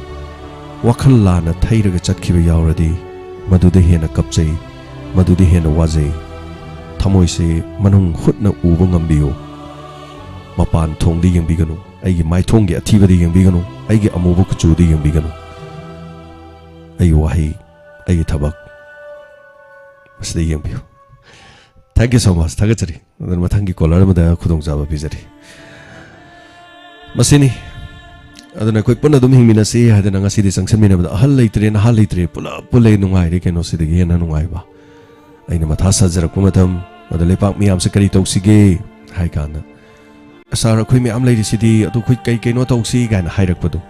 ꯋꯥꯈꯜ ꯂꯥꯟꯅ ꯊꯩꯔꯒ ꯆꯠꯈꯤꯕ ꯌꯥꯎꯔꯗꯤ, ꯃꯗꯨꯗ ꯍꯦꯟꯅ ꯀꯞꯆꯩ, ꯃꯗꯨꯗ ꯍꯦꯟꯅ ꯋꯥꯖꯩ꯫ ꯊꯃꯣꯏꯁꯤ ꯃꯅꯨꯡ ꯍꯨꯠꯅ ꯎꯕ ꯉꯝꯕꯤꯌꯨ꯫ ꯃꯄꯥꯟ ꯊꯣꯡꯗ ꯌꯦꯡꯕꯤꯒꯅꯨ, ꯑꯩꯒꯤ ꯃꯥꯏꯊꯣꯡꯒꯤ ꯑꯊꯤꯕꯗ ꯌꯦꯡꯕꯤꯒꯅꯨ, ꯑꯩꯒꯤ ꯑꯃꯨꯕ ꯀꯨꯆꯨꯗ ꯌꯦꯡꯕꯤꯒꯅꯨ꯫ ꯑꯩꯒꯤ ꯋꯥꯍꯩ, ꯑꯩꯒꯤ ꯊꯕꯛ, ꯃꯁꯤꯗ ꯌꯦꯡꯕꯤꯌꯨ꯫ Thank you so much. ꯊꯥꯒꯠꯆꯔꯤ꯫ ꯑꯗꯨꯅ ꯃꯊꯪꯒꯤ caller ꯑꯃꯗ ꯈꯨꯗꯣꯡꯆꯥꯕ ꯄꯤꯖꯔꯤ꯫ ꯃꯁꯤꯅꯤ꯫ ꯑꯗꯨꯅ ꯑꯩꯈꯣꯏ ꯄꯨꯟꯅ ꯑꯗꯨꯝ ꯍꯤꯡꯃꯤꯟꯅꯁꯤ ꯍꯥꯏꯗꯅ ꯉꯁꯤꯗꯤ ꯆꯪꯁꯤꯟꯃꯤꯟꯅꯕꯗ ꯑꯍꯜ ꯂꯩꯇ꯭ꯔꯦ, ꯅꯍꯥ ꯂꯩꯇ꯭ꯔꯦ, ꯄꯨꯂꯞ ꯄꯨꯜꯂꯦ, ꯅꯨꯡꯉꯥꯏꯔꯦ꯫ ꯀꯩꯅꯣ, ꯁꯤꯗꯒꯤ ꯍꯦꯟꯅ ꯅꯨꯡꯉꯥꯏꯕ? ꯑꯩꯅ ꯃꯊꯥ ꯁꯥꯖꯔꯛꯄ ꯃꯇꯝ, ꯑꯗ ꯂꯩꯄꯥꯛ ꯃꯤꯌꯥꯝꯁꯦ ꯀꯔꯤ ꯇꯧꯁꯤꯒꯦ ꯍꯥꯏ ꯀꯥꯟꯗ, "ꯁꯥꯔ, ꯑꯩꯈꯣꯏ ꯃꯌꯥꯝ ꯂꯩꯔꯤꯁꯤꯗꯤ, ꯑꯗꯨ ꯑꯩꯈꯣꯏ ꯀꯩ ꯀꯩꯅꯣ ꯇꯧꯁꯤ?" ꯀꯥꯏꯅ ꯍꯥꯏꯔꯛꯄꯗꯣ,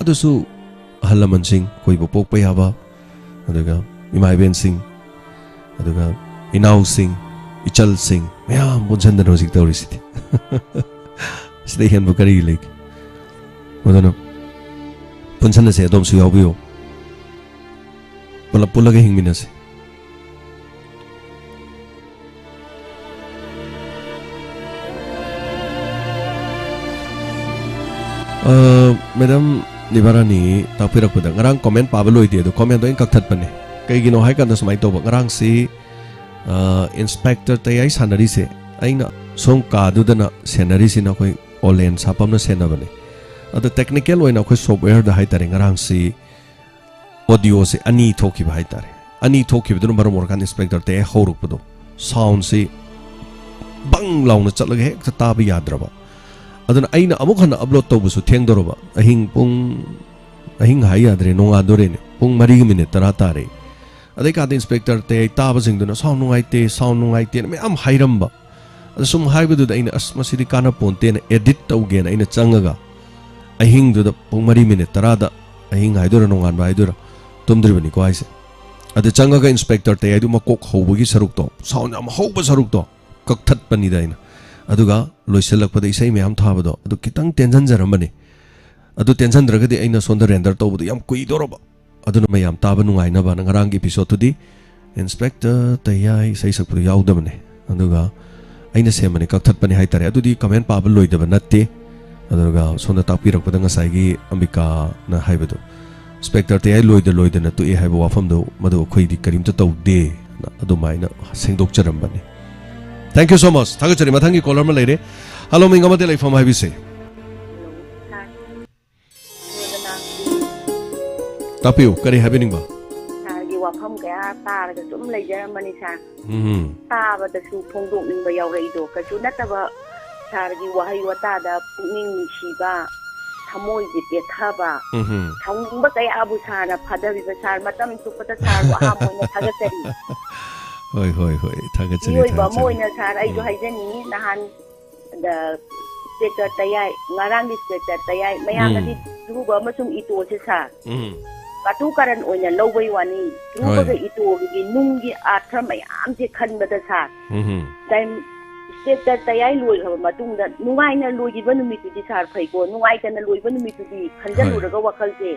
ꯑꯗꯨꯁꯨ ꯑꯍꯜ ꯂꯃꯟꯁꯤꯡ, ꯑꯩꯈꯣꯏꯕꯨ ꯄꯣꯛꯄ ꯌꯥꯕ, ꯑꯗꯨꯒ ꯏꯃꯥ ꯏꯕꯦꯟꯁꯤꯡ, ꯑꯗꯨꯒ ꯏꯅꯥꯎꯁꯤꯡ, ꯏꯆꯜꯁꯤꯡ ꯃꯌꯥꯝ ꯄꯨꯟꯁꯤꯟꯗꯅ ꯍꯧꯖꯤꯛ ꯇꯧꯔꯤꯁꯤꯗꯤ꯫ ꯁꯤꯗ ꯍꯦꯟꯕ ꯀꯔꯤ ꯂꯩꯒꯦ? ꯑꯗꯨꯅ ꯄꯨꯟꯁꯤꯟꯅꯁꯦ, ꯑꯗꯣꯝꯁꯨ ꯌꯥꯎꯕꯤꯌꯨ, ꯄꯨꯂꯞ ꯄꯨꯜꯂꯒ ꯍꯤꯡꯃꯤꯟꯅꯁꯦ꯫ ꯃꯦꯗꯥꯝ ꯅꯤꯕꯥꯔꯥꯅꯤ ꯇꯥꯛꯄꯤꯔꯛꯄꯗ ꯉꯔꯥꯡ ꯀꯣꯃꯦꯟ ꯄꯥꯕ ꯂꯣꯏꯗꯦ, ꯑꯗꯣ ꯀꯣꯃꯦꯟꯗꯣ ꯑꯩꯅ ꯀꯛꯊꯠꯄꯅꯦ꯫ ꯀꯩꯒꯤꯅꯣ ꯍꯥꯏ ꯀꯥꯟꯗ ꯁꯨꯃꯥꯏꯅ ꯇꯧꯕ, ꯉꯔꯥꯡꯁꯤ ꯏꯟꯁꯄꯦꯛꯇꯔ ꯇꯌꯥꯏ ꯁꯥꯟꯅꯔꯤꯁꯦ ꯑꯩꯅ ꯁꯣꯝ ꯀꯥꯗꯨꯗꯅ ꯁꯦꯟꯅꯔꯤꯁꯤꯅ ꯑꯩꯈꯣꯏ ꯑꯣꯂꯦꯟ ꯁꯥꯄꯝꯅ ꯁꯦꯟꯅꯕꯅꯦ꯫ ꯑꯗꯣ ꯇꯦꯛꯅꯤꯀꯦꯜ ꯑꯣꯏꯅ ꯑꯩꯈꯣꯏ ꯁꯣꯞꯋꯦꯌꯔꯗ ꯍꯥꯏꯇꯥꯔꯦ, ꯉꯔꯥꯡꯁꯤ ꯑꯣꯗꯤꯑꯣꯁꯦ ꯑꯅꯤ ꯊꯣꯛꯈꯤꯕ ꯍꯥꯏꯇꯥꯔꯦ꯫ ꯑꯅꯤ ꯊꯣꯛꯈꯤꯕꯗꯨꯅ ꯃꯔꯝ ꯑꯣꯏꯔꯀꯥꯟꯗ ꯏꯟꯁꯄꯦꯛꯇꯔ ꯇꯌꯥꯏ ꯍꯧꯔꯛꯄꯗꯣ ꯁꯥꯎꯟꯁꯤ ꯕꯪ ꯂꯥꯎꯅ ꯆꯠꯂꯒ ꯍꯦꯛꯇ ꯇꯥꯕ ꯌꯥꯗ꯭ꯔꯕ꯫ ꯑꯗꯨꯅ ꯑꯩꯅ ꯑꯃꯨꯛ ꯍꯟꯅ ꯑꯞꯂꯣꯗ ꯇꯧꯕꯁꯨ ꯊꯦꯡꯗꯧꯔꯕ꯫ ꯑꯍꯤꯡ ꯄꯨꯡ, ꯑꯍꯤꯡ ꯍꯥꯏ ꯌꯥꯗ꯭ꯔꯦ, ꯅꯣꯡꯉꯥꯟꯗꯣꯔꯦꯅꯦ, ꯄꯨꯡ ꯃꯔꯤꯒ ꯃꯤꯅꯤꯠ ꯇꯔꯥ ꯇꯥꯔꯦ꯫ ꯑꯗꯩ ꯀꯥꯟꯗ ꯏꯟꯁꯄꯦꯛꯇꯔ ꯇꯌꯥꯏ ꯇꯥꯕꯁꯤꯡꯗꯨꯅ "ꯁꯥꯎꯟ ꯅꯨꯡꯉꯥꯏꯇꯦ, ꯁꯥꯎꯟ ꯅꯨꯡꯉꯥꯏꯇꯦꯅ" ꯃꯌꯥꯝ ꯍꯥꯏꯔꯝꯕ꯫ ꯑꯗ ꯁꯨꯝ ꯍꯥꯏꯕꯗꯨꯗ ꯑꯩꯅ, "ꯑꯁ, ꯃꯁꯤꯗꯤ ꯀꯥꯟꯅ ꯄꯣꯟꯇꯦꯅ" ꯑꯦꯗꯤꯠ ꯇꯧꯒꯦꯅ ꯑꯩꯅ ꯆꯪꯉꯒ ꯑꯍꯤꯡꯗꯨꯗ ꯄꯨꯡ ꯃꯔꯤ ꯃꯤꯅꯤꯠ ꯇꯔꯥꯗ, ꯑꯍꯤꯡ ꯍꯥꯏꯗꯣꯏꯔꯥ ꯅꯣꯡꯉꯥꯟꯕ ꯍꯥꯏꯗꯣꯏꯔꯥ, ꯇꯨꯝꯗ꯭ꯔꯤꯕꯅꯤꯀꯣ ꯍꯥꯏꯁꯦ꯫ ꯑꯗ ꯆꯪꯉꯒ ꯏꯟꯁꯄꯦꯛꯇꯔ ꯇꯌꯥꯏꯗꯨ ꯃꯀꯣꯛ ꯍꯧꯕꯒꯤ ꯁꯔꯨꯛꯇꯣ, ꯁꯥꯎꯟ ꯌꯥꯝ ꯍꯧꯕ ꯁꯔꯨꯛꯇꯣ ꯀꯛꯊꯠꯄꯅꯤꯗ ꯑꯩꯅ꯫ ꯑꯗꯨꯒ ꯂꯣꯏꯁꯤꯜꯂꯛꯄꯗ ꯏꯁꯩ ꯃꯌꯥꯝ ꯊꯥꯕꯗꯣ ꯑꯗꯨ ꯈꯤꯇꯪ ꯇꯦꯟꯁꯤꯟꯖꯔꯝꯕꯅꯤ꯫ ꯑꯗꯨ ꯇꯦꯟꯁꯤꯟꯗ꯭ꯔꯒꯗꯤ ꯑꯩꯅ ꯁꯣꯝꯗ ꯔꯦꯟꯗꯔ ꯇꯧꯕꯗꯣ ꯌꯥꯝ ꯀꯨꯏꯗꯧꯔꯕ꯫ ꯑꯗꯨꯅ ꯃꯌꯥꯝ ꯇꯥꯕ ꯅꯨꯡꯉꯥꯏꯅꯕꯅ ꯉꯔꯥꯡꯒꯤ ꯑꯦꯄꯤꯁꯣꯗꯇꯨꯗꯤ ꯏꯟꯁꯄꯦꯛꯇꯔ ꯇꯌꯥꯏ ꯏꯁꯩ ꯁꯛꯄꯗꯨ ꯌꯥꯎꯗꯕꯅꯦ꯫ ꯑꯗꯨꯒ ꯑꯩꯅ ꯁꯦꯝꯕꯅꯦ, ꯀꯛꯊꯠꯄꯅꯦ ꯍꯥꯏꯇꯥꯔꯦ꯫ ꯑꯗꯨꯗꯤ ꯀꯃꯦꯟ ꯄꯥꯕ ꯂꯣꯏꯗꯕ ꯅꯠꯇꯦ꯫ ꯑꯗꯨꯒ ꯁꯣꯝꯗ ꯇꯥꯛꯄꯤꯔꯛꯄꯗ ꯉꯁꯥꯏꯒꯤ ꯑꯝꯕꯤꯀꯥꯅ ꯍꯥꯏꯕꯗꯣ, ꯏꯟꯁꯄꯦꯛꯇꯔ ꯇꯌꯥꯏ ꯂꯣꯏꯗ ꯂꯣꯏꯗꯅ ꯇꯣꯛꯑꯦ ꯍꯥꯏꯕ ꯋꯥꯐꯝꯗꯣ, ꯃꯗꯨ ꯑꯩꯈꯣꯏꯗꯤ ꯀꯔꯤꯝꯇ ꯇꯧꯗꯦ, ꯑꯗꯨꯃꯥꯏꯅ ꯁꯦꯡꯗꯣꯛꯆꯔꯝꯕꯅꯤ꯫ Thank you so much꯫ ꯊꯥꯒꯠꯆꯔꯤ꯫ ꯃꯊꯪꯒꯤ ꯀꯣꯂꯔ ꯑꯃ ꯂꯩꯔꯦ꯫ ꯍꯜꯂꯣ, ꯃꯤꯡ ꯑꯃꯗꯤ ꯂꯩꯐꯝ ꯍꯥꯏꯕꯤꯁꯦ꯫ ꯇꯥꯛꯄꯤꯌꯨ, ꯀꯔꯤ ꯍꯥꯏꯕꯤꯅꯤꯡꯕ? ꯁꯥꯔꯒꯤ ꯋꯥꯐꯝ ꯀꯌꯥ ꯇꯥꯔꯒ ꯁꯨꯝ ꯂꯩꯖꯔꯝꯕꯅꯤ, ꯁꯥꯔ꯫ ꯎꯝ꯫ ꯇꯥꯕꯗꯁꯨ ꯐꯣꯡꯗꯣꯛꯅꯤꯡꯕ ꯌꯥꯎꯔꯛꯏꯗꯣ꯫ ꯀꯩꯁꯨ ꯅꯠꯇꯕ ꯁꯥꯔꯒꯤ ꯋꯥꯍꯩ ꯋꯥꯇꯥꯗ ꯄꯨꯛꯅꯤꯡ ꯅꯨꯡꯁꯤꯕ, ꯊꯃꯣꯏꯁꯦ ꯄꯦꯠꯊꯕ, ꯎꯝ꯫ ꯁꯥꯎꯅꯤꯡꯕ ꯀꯌꯥꯕꯨ ꯁꯥꯔꯅ ꯐꯥꯗꯕꯤꯕ꯫ ꯁꯥꯔ, ꯃꯇꯝ ꯆꯨꯞꯄꯗ ꯁꯥꯔꯕꯨ ꯑꯍꯥꯟꯕ ꯑꯣꯏꯅ ꯊꯥꯒꯠꯆꯔꯤ꯫ ꯍꯣꯏ, ꯍꯣꯏ, ꯍꯣꯏ, ꯊꯥꯒꯠꯆꯔꯤ, ꯃꯤꯑꯣꯏꯕ ꯑꯃ ꯊꯥꯒꯠꯆꯔꯤ꯫ ꯑꯣꯏꯅ, ꯁꯥꯔ, ꯑꯩꯁꯨ ꯎꯝ꯫ ꯍꯥꯏꯖꯅꯤꯡꯉꯤ, ꯅꯍꯥꯟ ꯗ ꯏꯟꯁꯄꯦꯛꯇꯔ ꯇꯌꯥꯏ, ꯉꯔꯥꯡꯒꯤ ꯏꯟꯁꯄꯦꯛꯇꯔ ꯇꯌꯥꯏ, ꯃꯌꯥꯝꯅꯗꯤ ꯎꯝ꯫ ꯙ꯭ꯔꯨꯕ ꯑꯃꯁꯨꯡ ꯏꯇꯣꯁꯦ, ꯁꯥꯔ, ꯎꯝ꯫ ꯀꯥꯇꯨ ꯀꯥꯔꯟ ꯑꯣꯏꯅ ꯂꯧꯕꯩ ꯋꯥꯅꯤ꯫ ꯙ꯭ꯔꯨꯕꯒ ꯍꯣꯏ꯫ ꯏꯇꯣꯒꯤ ꯅꯨꯡꯒꯤ ꯑꯥꯔꯊ ꯃꯌꯥꯝꯁꯦ ꯈꯟꯕꯗ, ꯁꯥꯔ, ꯎꯝ꯫ ꯇꯥꯏꯝ, ꯏꯟꯁꯄꯦꯛꯇꯔ ꯇꯌꯥꯏ ꯂꯣꯏꯈ꯭ꯔꯕ ꯃꯇꯨꯡꯗ ꯅꯨꯡꯉꯥꯏꯅ ꯂꯣꯏꯈꯤꯕ ꯅꯨꯃꯤꯠꯇꯨꯗꯤ, ꯁꯥꯔ, ꯐꯩꯀꯣ, ꯅꯨꯡꯉꯥꯏꯇꯅ ꯂꯣꯏꯕ ꯅꯨꯃꯤꯠꯇꯨꯗꯤ ꯈꯟꯖꯜꯂꯨꯔꯒ ꯍꯣꯏ꯫ ꯋꯥꯈꯜꯁꯦ,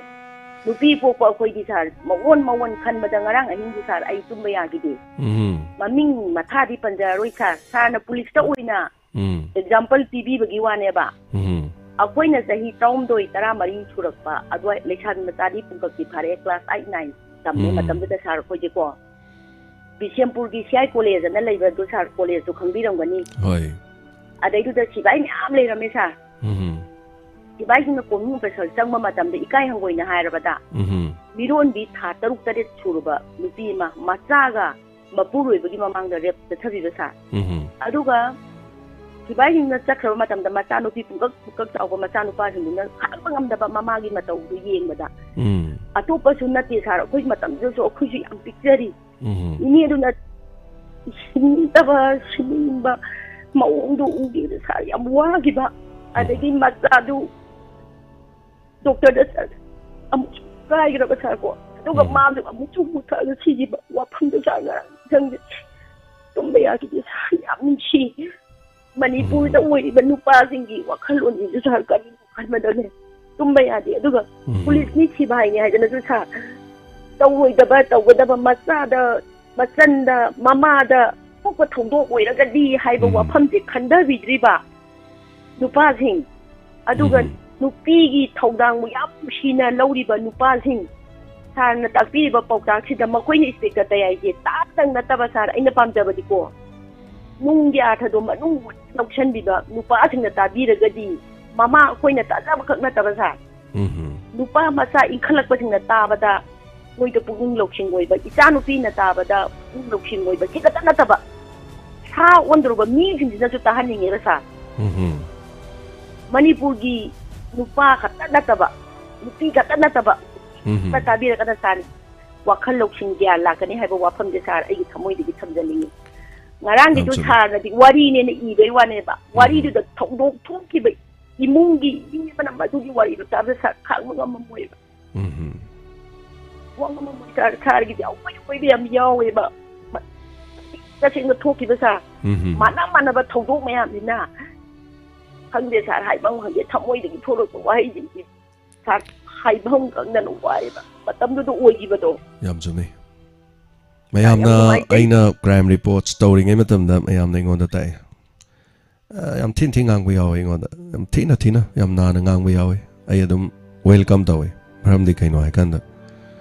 ꯅꯨꯄꯤ ꯄꯣꯛꯄ ꯑꯩꯈꯣꯏꯗꯤ, ꯁꯥꯔ, ꯃꯑꯣꯟ ꯃꯑꯣꯟ ꯈꯟꯕꯗ ꯉꯔꯥꯡ ꯑꯍꯤꯡꯗꯤ, ꯁꯥꯔ, ꯑꯩ ꯇꯨꯝꯕ ꯌꯥꯈꯤꯗꯦ꯫ ꯎꯝ꯫ ꯃꯃꯤꯡ ꯃꯊꯥꯗꯤ ꯄꯟꯖꯔꯔꯣꯏ, ꯁꯥꯔ꯫ ꯁꯥꯔꯅ ꯄꯨꯂꯤꯁꯇ ꯑꯣꯏꯅ ꯎꯝ꯫ ꯑꯦꯛꯖꯥꯝꯄꯜ ꯄꯤꯕꯤꯕꯒꯤ ꯋꯥꯅꯦꯕ꯫ ꯎꯝ꯫ ꯑꯩꯈꯣꯏꯅ ꯆꯍꯤ ꯇꯔꯥꯍꯨꯝꯗꯣꯏ, ꯇꯔꯥꯃꯔꯤ ꯁꯨꯔꯛꯄ ꯑꯗꯨꯋꯥꯏ, ꯂꯩꯁꯥꯕꯤ ꯃꯆꯥꯗꯤ ꯄꯨꯡꯀꯛꯇꯤ ꯐꯥꯔꯦ, ꯀ꯭ꯂꯥꯁ ꯑꯩꯠ, ꯅꯥꯏꯟ ꯇꯝꯕ ꯎꯝ꯫ ꯃꯇꯝꯗꯨꯗ ꯁꯥꯔ ꯑꯩꯈꯣꯏꯁꯦꯀꯣ, ꯕꯤꯁꯦꯝꯄꯨꯔꯒꯤ ꯁꯤ ꯑꯥꯏ ꯀꯣꯂꯦꯖ ꯑꯅ ꯂꯩꯕ ꯑꯗꯨ ꯁꯥꯔ ꯀꯣꯂꯦꯖꯇꯨ ꯈꯪꯕꯤꯔꯝꯒꯅꯤ꯫ ꯍꯣꯏ꯫ ꯑꯗꯩꯗꯨꯗ ꯁꯤꯐꯥꯏ ꯃꯌꯥꯝ ꯂꯩꯔꯝꯃꯦ ꯁꯥꯔ꯫ ꯎꯝ꯫ ꯁꯤꯐꯥꯏꯁꯤꯡꯅ ꯀꯣꯃꯤꯡ ꯑꯣꯐꯤꯁꯔ ꯆꯪꯕ ꯃꯇꯝꯗ, ꯏꯀꯥꯏ ꯍꯪꯒꯣꯏꯅ ꯍꯥꯏꯔꯕꯗ, ꯎꯝ꯫ ꯃꯤꯔꯣꯟꯕꯤ ꯊꯥ ꯇꯔꯨꯛ ꯇꯔꯦꯠ ꯁꯨꯔꯕ ꯅꯨꯄꯤ ꯑꯃ, ꯃꯆꯥꯒ ꯃꯄꯨꯔꯣꯏꯕꯒꯤ ꯃꯃꯥꯡꯗ ꯔꯦꯞ ꯆꯠꯊꯕꯤꯕ ꯁꯥꯔ꯫ ꯎꯝ꯫ ꯑꯗꯨꯒ ꯁꯤꯐꯥꯏꯁꯤꯡꯅ ꯆꯠꯈ꯭ꯔꯕ ꯃꯇꯝꯗ, ꯃꯆꯥꯅꯨꯄꯤ ꯄꯨꯡꯀꯛ ꯄꯨꯡꯀꯛ ꯆꯥꯎꯕ ꯃꯆꯥꯅꯨꯄꯥꯁꯤꯡꯗꯨꯅ ꯈꯥꯡꯕ ꯉꯝꯗꯕ ꯃꯃꯥꯒꯤ ꯃꯇꯧꯗꯨ ꯌꯦꯡꯕꯗ, ꯎꯝ꯫ ꯑꯇꯣꯞꯄꯁꯨ ꯅꯠꯇꯦ ꯁꯥꯔ, ꯑꯩꯈꯣꯏ ꯃꯇꯝꯗꯨꯗꯁꯨ ꯑꯩꯈꯣꯏꯁꯨ ꯌꯥꯝ ꯄꯤꯛꯆꯔꯤ꯫ ꯎꯝ꯫ ꯏꯅꯦꯗꯨꯅ ꯁꯤꯅꯤꯡꯗꯕ, ꯁꯤꯅꯤꯡꯕ ꯃꯑꯣꯡꯗꯣ ꯎꯈꯤꯕꯗ ꯁꯥꯔ ꯌꯥꯝ ꯋꯥꯈꯤꯕ꯫ ꯎꯝ꯫ ꯑꯗꯒꯤ ꯃꯆꯥꯗꯨ ꯗꯣꯛꯇꯔꯗ ꯆꯠ-, ꯑꯃꯨꯛꯁꯨ ꯀꯥꯏꯈ꯭ꯔꯕ ꯁꯥꯔ ꯀꯣ꯫ ꯑꯗꯨꯒ ꯎꯝ꯫ ꯃꯥꯁꯨ ꯑꯃꯨꯛꯁꯨ ꯍꯨꯊꯔꯒ ꯁꯤꯈꯤꯕ ꯋꯥꯐꯝꯗꯣ ꯁꯥꯔ ꯉꯔꯥꯡ ꯈꯪꯗꯦ꯫ ꯇꯨꯝꯕ ꯌꯥꯈꯤꯗꯦ ꯁꯥꯔ, ꯌꯥꯝ ꯅꯨꯡꯁꯤ꯫ ꯃꯅꯤꯄꯨꯔꯗ ꯎꯝ꯫ ꯑꯣꯏꯔꯤꯕ ꯅꯨꯄꯥꯁꯤꯡꯒꯤ ꯋꯥꯈꯜꯂꯣꯟꯁꯤꯁꯨ ꯁꯥꯔ ꯀꯔꯤꯅꯣ ꯈꯟꯕꯗꯅꯦ ꯇꯨꯝꯕ ꯌꯥꯗꯦ꯫ ꯑꯗꯨꯒ ꯎꯝ꯫ ꯄꯨꯂꯤꯁꯅꯤ ꯁꯤꯐꯥꯏꯅꯤ ꯍꯥꯏꯗꯅꯁꯨ ꯁꯥꯔ ꯇꯧꯔꯣꯏꯗꯕ, ꯇꯧꯒꯗꯕ ꯃꯆꯥꯗ, ꯃꯆꯟꯗ, ꯃꯃꯥꯗ ꯊꯣꯛꯄ ꯊꯧꯗꯣꯛ ꯑꯣꯏꯔꯒꯗꯤ ꯍꯥꯏꯕ ꯎꯝ꯫ ꯋꯥꯐꯝꯁꯦ ꯈꯟꯊꯕꯤꯗ꯭ꯔꯤꯕ ꯅꯨꯄꯥꯁꯤꯡ, ꯑꯗꯨꯒ ꯎꯝ꯫ ꯅꯨꯄꯤꯒꯤ ꯊꯧꯗꯥꯡꯕꯨ ꯌꯥꯝ ꯅꯨꯡꯁꯤꯅ ꯂꯧꯔꯤꯕ ꯅꯨꯄꯥꯁꯤꯡ, ꯁꯥꯔꯅ ꯇꯥꯛꯄꯤꯔꯤꯕ ꯄꯥꯎꯇꯥꯛꯁꯤꯗ ꯃꯈꯣꯏꯅ ꯏꯟꯁꯄꯦꯛꯇꯔ ꯇꯌꯥꯏꯁꯦ ꯇꯥꯛꯇꯪ ꯅꯠꯇꯕ ꯁꯥꯔ, ꯑꯩꯅ ꯄꯥꯝꯖꯕꯗꯤꯀꯣ, ꯅꯨꯡꯒꯤ ꯑꯥꯔꯊꯗꯣ ꯃꯅꯨꯡ ꯍꯨꯠꯅ ꯂꯧꯁꯟꯕꯤꯕ ꯅꯨꯄꯥꯁꯤꯡꯅ ꯇꯥꯕꯤꯔꯒꯗꯤ, ꯃꯃꯥ ꯑꯩꯈꯣꯏꯅ ꯇꯥꯖꯕꯈꯛ ꯅꯠꯇꯕ ꯁꯥꯔ, ꯎꯝ꯫ ꯅꯨꯄꯥ ꯃꯆꯥ ꯏꯟꯈꯠꯂꯛꯄꯁꯤꯡꯅ ꯇꯥꯕꯗ ꯃꯣꯏꯗ ꯄꯨꯛꯅꯤꯡ ꯂꯧꯁꯤꯡ ꯑꯣꯏꯕ, ꯏꯆꯥꯅꯨꯄꯤꯅ ꯇꯥꯕꯗ ꯄꯨꯛꯅꯤꯡ ꯂꯧꯁꯤꯡ ꯑꯣꯏꯕ, ꯁꯤ ꯈꯛꯇ ꯅꯠꯇꯕ ꯁꯥ ꯑꯣꯟꯗꯧꯔꯕ ꯃꯤꯁꯤꯡꯁꯤꯅꯁꯨ ꯇꯥꯍꯟꯅꯤꯡꯉꯦꯕ ꯁꯥꯔ꯫ ꯎꯝ꯫ ꯃꯅꯤꯄꯨꯔꯒꯤ ꯅꯨꯄꯥ ꯈꯛꯇ ꯅꯠꯇꯕ, ꯅꯨꯄꯤ ꯈꯛꯇ ꯅꯠꯇꯕ, ꯎꯝ꯫ ꯈꯔ ꯇꯥꯕꯤꯔꯒꯅ ꯁꯥꯔ ꯋꯥꯈꯜ ꯂꯧꯁꯤꯡ ꯒ꯭ꯌꯥꯟ ꯂꯥꯛꯀꯅꯤ ꯍꯥꯏꯕ ꯋꯥꯐꯝꯁꯦ ꯁꯥꯔ ꯑꯩꯒꯤ ꯊꯃꯣꯏꯗꯒꯤ ꯊꯝꯖꯅꯤꯡꯉꯤ꯫ ꯉꯔꯥꯡꯒꯤꯗꯨ ꯌꯥꯝ ꯆꯨꯝꯃꯤ꯫ ꯁꯥꯔꯅꯗꯤ ꯋꯥꯔꯤꯅꯦꯅ ꯏꯕꯩ ꯋꯥꯅꯦꯕ꯫ ꯎꯝ꯫ ꯋꯥꯔꯤꯗꯨꯗ ꯊꯧꯗꯣꯛ ꯊꯣꯛꯈꯤꯕ ꯏꯃꯨꯡꯒꯤ ꯃꯤ ꯑꯃꯅ ꯃꯗꯨꯒꯤ ꯋꯥꯔꯤꯗꯨ ꯇꯥꯕꯗ ꯁꯥꯔ ꯈꯥꯡꯕ ꯉꯝꯃꯝꯃꯣꯏꯕ꯫ ꯎꯝ꯫ ꯋꯥ ꯉꯝꯃꯝꯃꯣꯏ ꯁꯥꯔ, ꯁꯥꯔꯒꯤꯗꯤ ꯑꯩꯈꯣꯏ ꯑꯩꯈꯣꯏꯗ ꯌꯥꯝ ꯌꯥꯎꯋꯦꯕ꯫ ꯃ-, ꯇꯁꯦꯡꯅ ꯊꯣꯛꯈꯤꯕ ꯁꯥꯔ꯫ ꯎꯝ꯫ ꯃꯥꯟꯅ ꯃꯥꯟꯅꯕ ꯊꯧꯗꯣꯛ ꯃꯌꯥꯝꯁꯤꯅ ꯈꯪꯗꯦ ꯁꯥꯔ, ꯍꯥꯏꯕ ꯑꯃ ꯈꯪꯗꯦ, ꯊꯃꯣꯏꯗꯒꯤ ꯊꯣꯛꯂꯛꯄ ꯋꯥꯍꯩꯁꯤꯡꯁꯦ ꯁꯥꯔ, ꯍꯥꯏꯐꯝ ꯈꯪꯗꯅ ꯋꯥꯏꯕ ꯃꯇꯝꯗꯨꯗ ꯑꯣꯏꯈꯤꯕꯗꯣ꯫ ꯌꯥꯝ ꯆꯨꯝꯃꯤ꯫ ꯌꯥꯝ ꯃꯌꯥꯝꯅ ꯅꯨꯡꯉꯥꯏꯇꯦ꯫ ꯑꯩꯅ ꯀ꯭ꯔꯥꯏꯝ ꯔꯤꯄꯣꯔꯠꯁ ꯇꯧꯔꯤꯉꯩ ꯃꯇꯝꯗ ꯃꯌꯥꯝꯅ ꯑꯩꯉꯣꯟꯗ ꯇꯥꯛꯑꯦ꯫ ꯑ, ꯌꯥꯝ ꯊꯤꯅ ꯊꯤꯅ ꯉꯥꯡꯕ ꯌꯥꯎꯋꯦ ꯑꯩꯉꯣꯟꯗ꯫ ꯌꯥꯝ ꯊꯤꯅ ꯊꯤꯅ, ꯌꯥꯝ ꯅꯥꯟꯅ ꯉꯥꯡꯕ ꯌꯥꯎꯋꯦ꯫ ꯑꯩ ꯑꯗꯨꯝ welcome ꯇꯧꯋꯦ꯫ ꯃꯔꯝꯗꯤ ꯀꯩꯅꯣ ꯍꯥꯏꯀꯥꯟꯗ,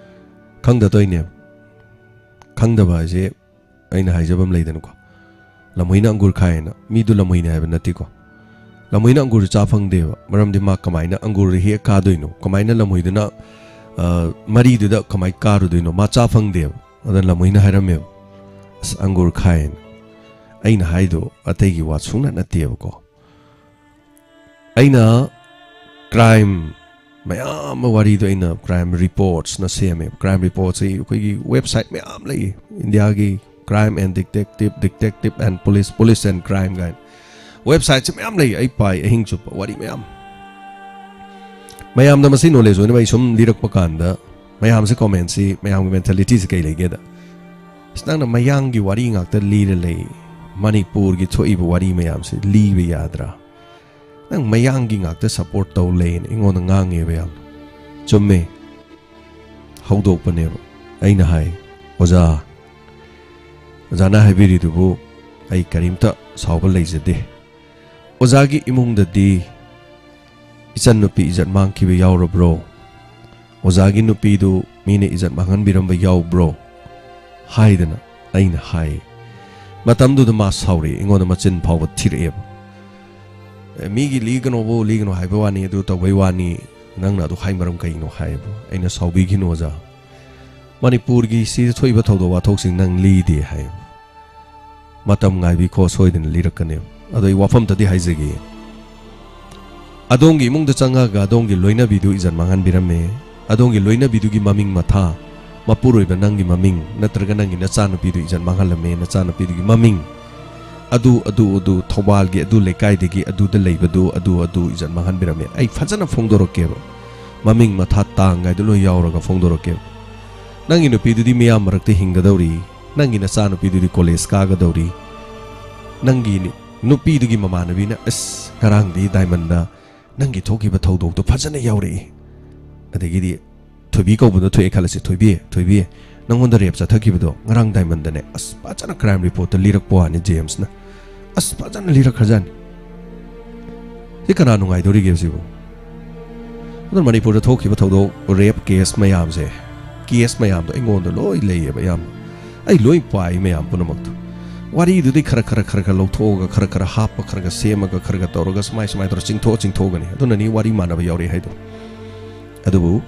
ꯈꯪꯗ ꯇꯧꯏꯅꯦ꯫ ꯈꯪꯗꯕ ꯍꯥꯏꯁꯦ ꯑꯩꯅ ꯍꯥꯏꯖꯕ ꯑꯃ ꯂꯩꯗꯅꯀꯣ꯫ ꯂꯝꯍꯨꯏꯅ ꯑꯪꯒꯨꯔ ꯈꯥꯏꯌꯦꯅ꯫ ꯃꯤꯗꯨ ꯂꯝꯍꯨꯏꯅꯤ ꯍꯥꯏꯕ ꯅꯠꯇꯦꯀꯣ꯫ ꯂꯝꯍꯨꯏꯅ ꯑꯪꯒꯨꯔ ꯆꯥ ꯐꯪꯗꯦꯕ꯫ ꯃꯔꯝꯗꯤ ꯃꯥ ꯀꯃꯥꯏꯅ ꯑꯪꯒꯨꯔ ꯍꯦꯛ ꯀꯥꯗꯣꯏꯅꯣ? ꯀꯃꯥꯏꯅ ꯂꯝꯍꯨꯏꯗꯨꯅ, ꯑ, ꯃꯔꯤꯗꯨꯗ ꯀꯃꯥꯏ ꯀꯥꯔꯨꯗꯣꯏꯅꯣ? ꯃꯥ ꯆꯥ ꯐꯪꯗꯦꯕ꯫ ꯑꯗ ꯂꯝꯍꯨꯏꯅ ꯍꯥꯏꯔꯝꯃꯦꯕ, "ꯑꯁ, ꯑꯪꯒꯨꯔ ꯈꯥꯏꯌꯦꯅ"꯫ ꯑꯩꯅ ꯍꯥꯏꯗꯣ ꯑꯇꯩꯒꯤ ꯋꯥ ꯁꯨꯡꯅꯠ ꯅꯠꯇꯦꯕꯀꯣ꯫ ꯑꯩꯅ crime ꯃꯌꯥꯝ ꯑꯃ ꯋꯥꯔꯤꯗꯣ ꯑꯩꯅ crime reportsꯅ ꯁꯦꯝꯃꯦ꯫ Crime reportsꯁꯤ ꯑꯩꯈꯣꯏꯒꯤ website ꯃꯌꯥꯝ ꯂꯩ꯫ ꯏꯟꯗꯤꯌꯥꯒꯤ crime and detective, detective and police, police and crime ꯀꯥꯏꯅ websiteꯁꯤ ꯃꯌꯥꯝ ꯂꯩ꯫ ꯑꯩ ꯄꯥꯏ ꯑꯍꯤꯡ ꯆꯨꯞꯄ ꯋꯥꯔꯤ ꯃꯌꯥꯝ꯫ ꯃꯌꯥꯝꯗ ꯃꯁꯤ knowledge ꯑꯣꯏꯅꯕ ꯑꯩ ꯁꯨꯝ ꯂꯤꯔꯛꯄ ꯀꯥꯟꯗ ꯃꯌꯥꯝꯁꯦ commentꯁꯤ, ꯃꯌꯥꯝꯒꯤ mentalityꯁꯤ ꯀꯩ ꯂꯩꯒꯦꯗ, "ꯑꯁ, ꯅꯪꯅ ꯃꯌꯥꯡꯒꯤ ꯋꯥꯔꯤ ꯉꯥꯛꯇ ꯂꯤꯔ ꯂꯩ, ꯃꯅꯤꯄꯨꯔꯒꯤ ꯊꯣꯛꯏꯕ ꯋꯥꯔꯤ ꯃꯌꯥꯝꯁꯦ ꯂꯤꯕ ꯌꯥꯗ꯭ꯔꯥ? ꯅꯪ ꯃꯌꯥꯡꯒꯤ ꯉꯥꯛꯇ support ꯇꯧ ꯂꯩꯅ" ꯑꯩꯉꯣꯟꯗ ꯉꯥꯡꯉꯦꯕ ꯌꯥꯝꯅ꯫ ꯆꯨꯝꯃꯦ꯫ ꯍꯧꯗꯣꯛꯄꯅꯦꯕ꯫ ꯑꯩꯅ ꯍꯥꯏ, "ꯑꯣꯖꯥ, ꯑꯣꯖꯥꯅ ꯍꯥꯏꯕꯤꯔꯤꯗꯨꯕꯨ ꯑꯩ ꯀꯔꯤꯝꯇ ꯁꯥꯎꯕ ꯂꯩꯖꯗꯦ꯫ ꯑꯣꯖꯥꯒꯤ ꯏꯃꯨꯡꯗꯗꯤ ꯏꯆꯟꯅꯨꯄꯤ ꯏꯖꯠ ꯃꯥꯡꯈꯤꯕ ꯌꯥꯎꯔꯕ꯭ꯔꯣ? ꯑꯣꯖꯥꯒꯤ ꯅꯨꯄꯤꯗꯨ ꯃꯤꯅ ꯏꯖꯠ ꯃꯥꯡꯍꯟꯕꯤꯔꯝꯕ ꯌꯥꯎꯕ꯭ꯔꯣ?" ꯍꯥꯏꯗꯅ ꯑꯩꯅ ꯍꯥꯏ꯫ ꯃꯇꯝꯗꯨꯗ ꯃꯥ ꯁꯥꯎꯔꯛꯑꯦ, ꯑꯩꯉꯣꯟꯗ ꯃꯆꯤꯟ ꯐꯥꯎꯕ ꯊꯤꯔꯛꯑꯦꯕ꯫ "ꯑꯦ, ꯃꯤꯒꯤ ꯂꯤꯒꯅꯣꯕꯨ ꯂꯤꯒꯅꯣ ꯍꯥꯏꯕ ꯋꯥꯅꯤ, ꯑꯗꯨ ꯇꯧꯕꯩ ꯋꯥꯅꯤ, ꯅꯪꯅ ꯑꯗꯨ ꯍꯥꯏ ꯃꯔꯝ ꯀꯩꯅꯣ?" ꯍꯥꯏꯌꯦꯕ꯫ ꯑꯩꯅ, "ꯁꯥꯎꯕꯤꯈꯤꯅꯨ ꯑꯣꯖꯥ, ꯃꯅꯤꯄꯨꯔꯒꯤ ꯁꯤꯗ ꯊꯣꯛꯏꯕ ꯊꯧꯗꯣꯛ ꯋꯥꯊꯣꯛꯁꯤꯡ ꯅꯪ ꯂꯤꯗꯦ" ꯍꯥꯏꯌꯦꯕ꯫ "ꯃꯇꯝ ꯉꯥꯏꯕꯤꯈꯣ, ꯁꯣꯏꯗꯅ ꯂꯤꯔꯛꯀꯅꯦꯕ꯫ ꯑꯗꯣ ꯑꯩ ꯋꯥꯐꯝꯇꯗꯤ ꯍꯥꯏꯖꯒꯦ꯫ ꯑꯗꯣꯝꯒꯤ ꯏꯃꯨꯡꯗ ꯆꯪꯉꯒ ꯑꯗꯣꯝꯒꯤ ꯂꯣꯏꯅꯕꯤꯗꯨ ꯏꯖꯠ ꯃꯥꯡꯍꯟꯕꯤꯔꯝꯃꯦ꯫ ꯑꯗꯣꯝꯒꯤ ꯂꯣꯏꯅꯕꯤꯗꯨꯒꯤ ꯃꯃꯤꯡ ꯃꯊꯥ, ꯃꯄꯨꯔꯣꯏꯕ ꯅꯪꯒꯤ ꯃꯃꯤꯡ, ꯅꯠꯇ꯭ꯔꯒ ꯅꯪꯒꯤ ꯅꯆꯥꯅꯨꯄꯤꯗꯨ ꯏꯖꯠ ꯃꯥꯡꯍꯜꯂꯝꯃꯦ, ꯅꯆꯥꯅꯨꯄꯤꯗꯨꯒꯤ ꯃꯃꯤꯡ, ꯑꯗꯨ, ꯑꯗꯨ, ꯑꯗꯨ, ꯊꯧꯕꯥꯜꯒꯤ ꯑꯗꯨ ꯂꯩꯀꯥꯏꯗꯒꯤ ꯑꯗꯨꯗ ꯂꯩꯕꯗꯨ, ꯑꯗꯨ, ꯑꯗꯨ ꯏꯖꯠ ꯃꯥꯡꯍꯟꯕꯤꯔꯝꯃꯦ"꯫ ꯑꯩ ꯐꯖꯅ ꯐꯣꯡꯗꯣꯔꯛꯀꯦꯕ꯫ ꯃꯃꯤꯡ ꯃꯊꯥ ꯇꯥꯡ ꯍꯥꯏꯗꯨ ꯂꯣꯏ ꯌꯥꯎꯔꯒ ꯐꯣꯡꯗꯣꯔꯛꯀꯦꯕ꯫ "ꯅꯪꯒꯤ ꯅꯨꯄꯤꯗꯨꯗꯤ ꯃꯤꯌꯥꯝ ꯃꯔꯛꯇ ꯍꯤꯡꯒꯗꯧꯔꯤ꯫ ꯅꯪꯒꯤ ꯅꯆꯥꯅꯨꯄꯤꯗꯨꯗꯤ college ꯀꯥꯒꯗꯧꯔꯤ꯫ ꯅꯪꯒꯤ ꯅꯤ-, ꯅꯨꯄꯤꯗꯨꯒꯤ ꯃꯃꯥꯟꯅꯕꯤꯅ, ꯑꯁ, ꯉꯔꯥꯡꯗꯤ ꯗꯥꯏꯃꯟꯗ ꯅꯪꯒꯤ ꯊꯣꯛꯈꯤꯕ ꯊꯧꯗꯣꯛꯇꯣ ꯐꯖꯅ ꯌꯥꯎꯔꯛꯏ"꯫ ꯑꯗꯒꯤꯗꯤ ꯊꯣꯏꯕꯤ ꯀꯧꯕꯗꯣ ꯊꯣꯛꯑꯦ ꯈꯜꯂꯁꯤ, "ꯊꯣꯏꯕꯤ, ꯊꯣꯏꯕꯤ, ꯅꯪꯉꯣꯟꯗ rape ꯆꯠꯊꯈꯤꯕꯗꯣ ꯉꯔꯥꯡ ꯗꯥꯏꯃꯟꯗꯅꯦ"꯫ ꯑꯁ, ꯐꯖꯅ crime reportꯇ ꯂꯤꯔꯛꯄ ꯋꯥꯅꯤ ꯖꯦꯝꯁꯅ꯫ ꯑꯁ, ꯐꯖꯅ ꯂꯤꯔꯛꯈ꯭ꯔꯖꯥꯠꯅꯤ꯫ ꯁꯤ ꯀꯅꯥ ꯅꯨꯡꯉꯥꯏꯗꯣꯔꯤꯒꯦ ꯁꯤꯕꯨ? ꯑꯗꯨꯅ ꯃꯅꯤꯄꯨꯔꯗ ꯊꯣꯛꯈꯤꯕ ꯊꯧꯗꯣꯛ, ꯔꯦꯞ ꯀꯦꯁ ꯃꯌꯥꯝꯁꯦ, ꯀꯦꯁ ꯃꯌꯥꯝꯗꯣ ꯑꯩꯉꯣꯟꯗ ꯂꯣꯏ ꯂꯩꯌꯦꯕ꯫ ꯌꯥꯝ, ꯑꯩ ꯂꯣꯏ ꯄꯥꯏ ꯃꯌꯥꯝ ꯄꯨꯝꯅꯃꯛꯇꯣ꯫ ꯋꯥꯔꯤꯗꯨꯗꯤ ꯈꯔ ꯈꯔ ꯈꯔ ꯈꯔ ꯂꯧꯊꯣꯛꯑꯒ, ꯈꯔ ꯈꯔ ꯍꯥꯞꯄ, ꯈꯔ ꯈꯔ ꯁꯦꯝꯃꯒ, ꯈꯔ ꯈꯔ ꯇꯧꯔꯒ ꯁꯨꯃꯥꯏ ꯁꯨꯃꯥꯏꯅ ꯇꯧꯔ ꯆꯤꯡꯊꯣꯛꯑ ꯆꯤꯡꯊꯣꯛꯑꯒꯅꯤ꯫ ꯑꯗꯨꯅꯅꯤ ꯋꯥꯔꯤ ꯃꯥꯟꯅꯕ ꯌꯥꯎꯔꯛꯑꯦ ꯍꯥꯏꯗꯣ꯫ ꯑꯗꯨꯕꯨ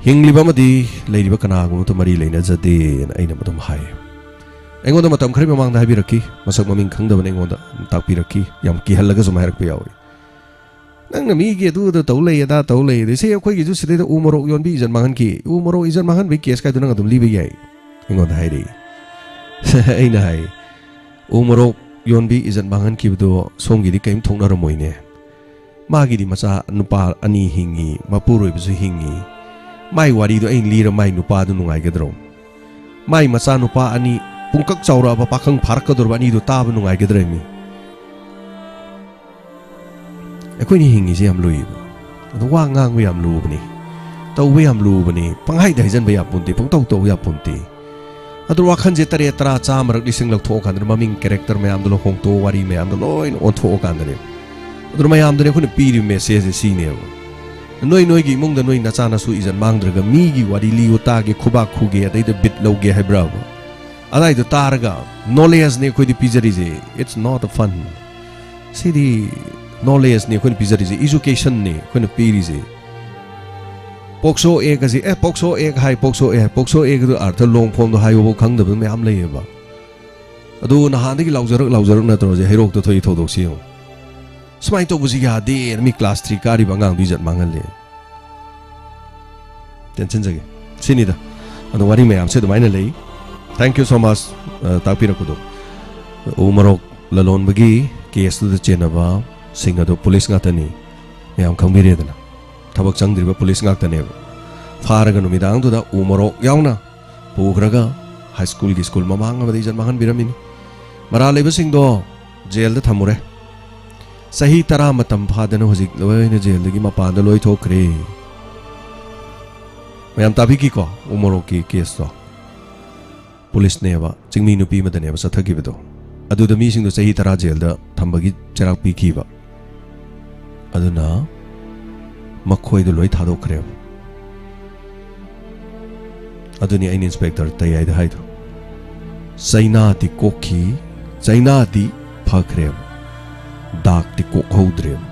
ꯍꯤꯡꯂꯤꯕ ꯑꯃꯗꯤ ꯂꯩꯔꯤꯕ ꯀꯅꯥꯒꯨꯝꯕꯗ ꯃꯔꯤ ꯂꯩꯅꯖꯗꯦꯅ ꯑꯩꯅ ꯑꯗꯨꯝ ꯍꯥꯏ꯫ ꯑꯩꯉꯣꯟꯗ ꯃꯇꯝ ꯈꯔꯒꯤ ꯃꯃꯥꯡꯗ ꯍꯥꯏꯕꯤꯔꯛꯈꯤ, ꯃꯁꯛ ꯃꯃꯤꯡ ꯈꯪꯗꯕꯅ ꯑꯩꯉꯣꯟꯗ ꯇꯥꯛꯄꯤꯔꯛꯈꯤ, ꯌꯥꯝ ꯀꯤꯍꯜꯂꯒꯁꯨ ꯍꯥꯏꯔꯛꯄ ꯌꯥꯎꯏ꯫ "ꯅꯪꯅ ꯃꯤꯒꯤ ꯑꯗꯨꯗ ꯇꯧ ꯂꯩ, ꯑꯗꯥ ꯇꯧ ꯂꯩ, ꯑꯗꯩ ꯁꯤ ꯑꯩꯈꯣꯏꯒꯤꯁꯨ ꯁꯤꯗꯩꯗ ꯎ ꯃꯣꯔꯣꯛ ꯌꯣꯟꯕꯤ ꯏꯖꯠ ꯃꯥꯡꯍꯟꯈꯤ, ꯎ ꯃꯣꯔꯣꯛ ꯏꯖꯠ ꯃꯥꯡꯍꯟꯕꯒꯤ ꯀꯦꯁ ꯀꯥꯏꯗꯣ ꯅꯪ ꯑꯗꯨꯝ ꯂꯤꯕ ꯌꯥꯏ", ꯑꯩꯉꯣꯟꯗ ꯍꯥꯏꯔꯛꯏ꯫ ꯑꯩꯅ ꯍꯥꯏ, "ꯎ ꯃꯣꯔꯣꯛ ꯌꯣꯟꯕꯤ ꯏꯖꯠ ꯃꯥꯡꯍꯟꯈꯤꯕꯗꯣ ꯁꯣꯝꯒꯤꯗꯤ ꯀꯔꯤꯝ ꯊꯣꯛꯅꯔꯝꯃꯣꯏꯅꯦ꯫ ꯃꯥꯒꯤꯗꯤ ꯃꯆꯥ ꯅꯨꯄꯥ ꯑꯅꯤ ꯍꯤꯡꯉꯤ, ꯃꯄꯨꯔꯣꯏꯕꯁꯨ ꯍꯤꯡꯉꯤ꯫ ꯃꯥꯏ ꯋꯥꯔꯤꯗꯣ ꯑꯩꯅ ꯂꯤꯔ ꯃꯥꯏ ꯅꯨꯄꯥꯗꯨ ꯅꯨꯡꯉꯥꯏꯒꯗ꯭ꯔꯣ? ꯃꯥꯏ ꯃꯆꯥ ꯅꯨꯄꯥ ꯑꯅꯤ, ꯄꯨꯡꯀꯛ ꯆꯥꯎꯔꯛꯑꯕ ꯄꯥꯈꯪ ꯐꯥꯔꯛꯀꯗꯧꯔꯕ ꯑꯅꯤꯗꯨ ꯇꯥꯕ ꯅꯨꯡꯉꯥꯏꯒꯗ꯭ꯔꯃꯤ?" ꯑꯩꯈꯣꯏꯅ ꯍꯤꯡꯉꯤꯁꯦ ꯌꯥꯝ ꯂꯨꯏꯕ꯫ ꯑꯗꯣ ꯋꯥ ꯉꯥꯡꯕ ꯌꯥꯝ ꯂꯨꯕꯅꯤ, ꯇꯧꯕ ꯌꯥꯝ ꯂꯨꯕꯅꯤ, ꯄꯪꯍꯥꯏꯗ ꯍꯥꯏꯖꯟꯕ ꯌꯥꯄꯣꯟꯇꯦ, ꯄꯪꯇꯧ ꯇꯧꯕ ꯌꯥꯄꯣꯟꯇꯦ꯫ ꯑꯗꯣ ꯋꯥꯈꯜꯁꯦ ꯇꯔꯦꯠ, ꯇꯔꯥ, ꯆꯥꯝꯃꯔꯛ, ꯂꯤꯁꯤꯡꯂꯛ ꯊꯣꯛꯑꯀꯥꯟꯗ ꯃꯃꯤꯡ ꯀꯦꯔꯦꯛꯇꯔ ꯃꯌꯥꯝꯗꯣ ꯂꯣꯏ ꯍꯣꯡꯇꯣꯛꯑ ꯋꯥꯔꯤ ꯃꯌꯥꯝꯗꯣ ꯂꯣꯏꯅ ꯑꯣꯟꯊꯣꯛꯑꯀꯥꯟꯗꯅꯦ꯫ ꯑꯗꯨꯅ ꯃꯌꯥꯝꯗꯅꯦ ꯑꯩꯈꯣꯏꯅ ꯄꯤꯔꯤꯕ ꯃꯦꯁꯦꯖꯁꯦ ꯁꯤꯅꯦꯕ꯫ ꯅꯣꯏ ꯅꯣꯏꯒꯤ ꯏꯃꯨꯡꯗ ꯅꯣꯏ ꯅꯆꯥ ꯅꯁꯨ ꯏꯖꯠ ꯃꯥꯡꯗ꯭ꯔꯒ ꯃꯤꯒꯤ ꯋꯥꯔꯤ ꯂꯤꯌꯨ ꯇꯥꯒꯦ, ꯈꯨꯕꯥꯛ ꯈꯨꯒꯦ, ꯑꯗꯩꯗ ꯕꯤꯠ ꯂꯧꯒꯦ ꯍꯥꯏꯕ꯭ꯔꯕ? ꯑꯗꯥꯏꯗꯣ ꯇꯥꯔꯒ ꯅꯣꯂꯦꯖꯅꯦ ꯑꯩꯈꯣꯏꯗꯤ ꯄꯤꯖꯔꯤꯁꯦ, it's not a fun꯫ ꯁꯤꯗꯤ ꯅꯣꯂꯦꯖꯅꯦ ꯑꯩꯈꯣꯏꯅ ꯄꯤꯖꯔꯤꯁꯦ, ꯏꯖꯨꯀꯦꯁꯟꯅꯦ ꯑꯩꯈꯣꯏꯅ ꯄꯤꯔꯤꯁꯦ꯫ ꯄꯣꯛꯁꯣ ꯑꯦꯛ ꯑꯁꯤ, ꯑꯦ, ꯄꯣꯛꯁꯣ ꯑꯦꯛ ꯍꯥꯏ, ꯄꯣꯛꯁꯣ ꯑꯦꯛ ꯍꯥꯏ, ꯄꯣꯛꯁꯣ ꯑꯦꯛ ꯑꯗꯨ ꯑꯥꯔꯊ ꯂꯣꯡ ꯐꯣꯝꯗꯣ ꯍꯥꯏꯕꯐꯥꯎ ꯈꯪꯗꯕ ꯃꯌꯥꯝ ꯂꯩꯌꯦꯕ꯫ ꯑꯗꯨ ꯅꯍꯥꯟꯗꯒꯤ ꯂꯥꯎꯖꯔꯛ ꯂꯥꯎꯖꯔꯛ ꯅꯠꯇ꯭ꯔꯣ ꯍꯧꯖꯤꯛ ꯍꯩꯔꯣꯛꯇ ꯊꯣꯛꯏ ꯊꯧꯗꯣꯛꯁꯤ ꯌꯦꯡꯉꯨ꯫ ꯁꯨꯃꯥꯏꯅ ꯇꯧꯕꯁꯤ ꯌꯥꯗꯦꯅ ꯃꯤ ꯀ꯭ꯂꯥꯁ ꯊ꯭ꯔꯤ ꯀꯥꯔꯤꯕ ꯑꯉꯥꯡꯗꯨ ꯏꯖꯠ ꯃꯥꯡꯍꯜꯂꯦ꯫ ꯇꯦꯟꯁꯤꯟꯖꯒꯦ꯫ ꯁꯤꯅꯤꯗ꯫ ꯑꯗꯣ ꯋꯥꯔꯤ ꯃꯌꯥꯝꯁꯦ ꯑꯗꯨꯃꯥꯏꯅ ꯂꯩ꯫ Thank you so much, ꯑ, ꯇꯥꯛꯄꯤꯔꯛꯄꯗꯣ꯫ ꯎ ꯃꯔꯣꯛ ꯂꯂꯣꯟꯕꯒꯤ ꯀꯦꯁꯇꯨꯗ ꯆꯦꯟꯅꯕꯁꯤꯡ ꯑꯗꯣ ꯄꯨꯂꯤꯁ ꯉꯥꯛꯇꯅꯤ꯫ ꯃꯌꯥꯝ ꯈꯪꯕꯤꯔꯦꯗꯅ꯫ ꯊꯕꯛ ꯆꯪꯗ꯭ꯔꯤꯕ ꯄꯨꯂꯤꯁ ꯉꯥꯛꯇꯅꯦꯕ꯫ ꯐꯥꯔꯒ ꯅꯨꯃꯤꯗꯥꯡꯗꯨꯗ ꯎ ꯃꯔꯣꯛ ꯌꯥꯎꯅ ꯄꯨꯈ꯭ꯔꯒ ꯍꯥꯏ ꯁ꯭ꯀꯨꯜꯒꯤ ꯁ꯭ꯀꯨꯜ ꯃꯃꯥꯡ ꯑꯃꯗ ꯏꯖꯠ ꯃꯥꯡꯍꯟꯕꯤꯔꯝꯃꯤꯅꯤ꯫ ꯃꯔꯥꯜ ꯂꯩꯕꯁꯤꯡꯗꯣ ꯖꯦꯜꯗ ꯊꯝꯃꯨꯔꯦ꯫ ꯆꯍꯤ ꯇꯔꯥ ꯃꯇꯝ ꯐꯥꯗꯅ ꯍꯧꯖꯤꯛ ꯂꯣꯏꯅ ꯖꯦꯜꯗꯒꯤ ꯃꯄꯥꯟꯗ ꯂꯣꯏ ꯊꯣꯛꯈ꯭ꯔꯦ꯫ ꯃꯌꯥꯝ ꯇꯥꯕꯤꯈꯤꯀꯣ, ꯎ ꯃꯣꯔꯣꯛꯀꯤ ꯀꯦꯁꯇꯣ꯫ ꯄꯨꯂꯤꯁꯅꯦꯕ, ꯆꯤꯡꯃꯤ ꯅꯨꯄꯤ ꯑꯃꯗꯅꯦꯕ ꯆꯠꯊꯈꯤꯕꯗꯣ꯫ ꯑꯗꯨꯗ ꯃꯤꯁꯤꯡꯗꯣ ꯆꯍꯤ ꯇꯔꯥ ꯖꯦꯜꯗ ꯊꯝꯕꯒꯤ ꯆꯩꯔꯥꯛ ꯄꯤꯈꯤꯕ꯫ ꯑꯗꯨꯅ ꯃꯈꯣꯏꯗꯣ ꯂꯣꯏ ꯊꯥꯗꯣꯛꯈ꯭ꯔꯦꯕ꯫ ꯑꯗꯨꯅꯤ ꯑꯩꯅ ꯏꯟꯁꯄꯦꯛꯇꯔ ꯇꯌꯥꯏꯗ ꯍꯥꯏꯗꯣ꯫ ꯆꯩꯅꯥꯗꯤ ꯀꯣꯛꯈꯤ, ꯆꯩꯅꯥꯗꯤ ꯐꯈ꯭ꯔꯦꯕ, ꯗꯥꯛꯇꯤ ꯀꯣꯛꯍꯧꯗ꯭ꯔꯦꯕ꯫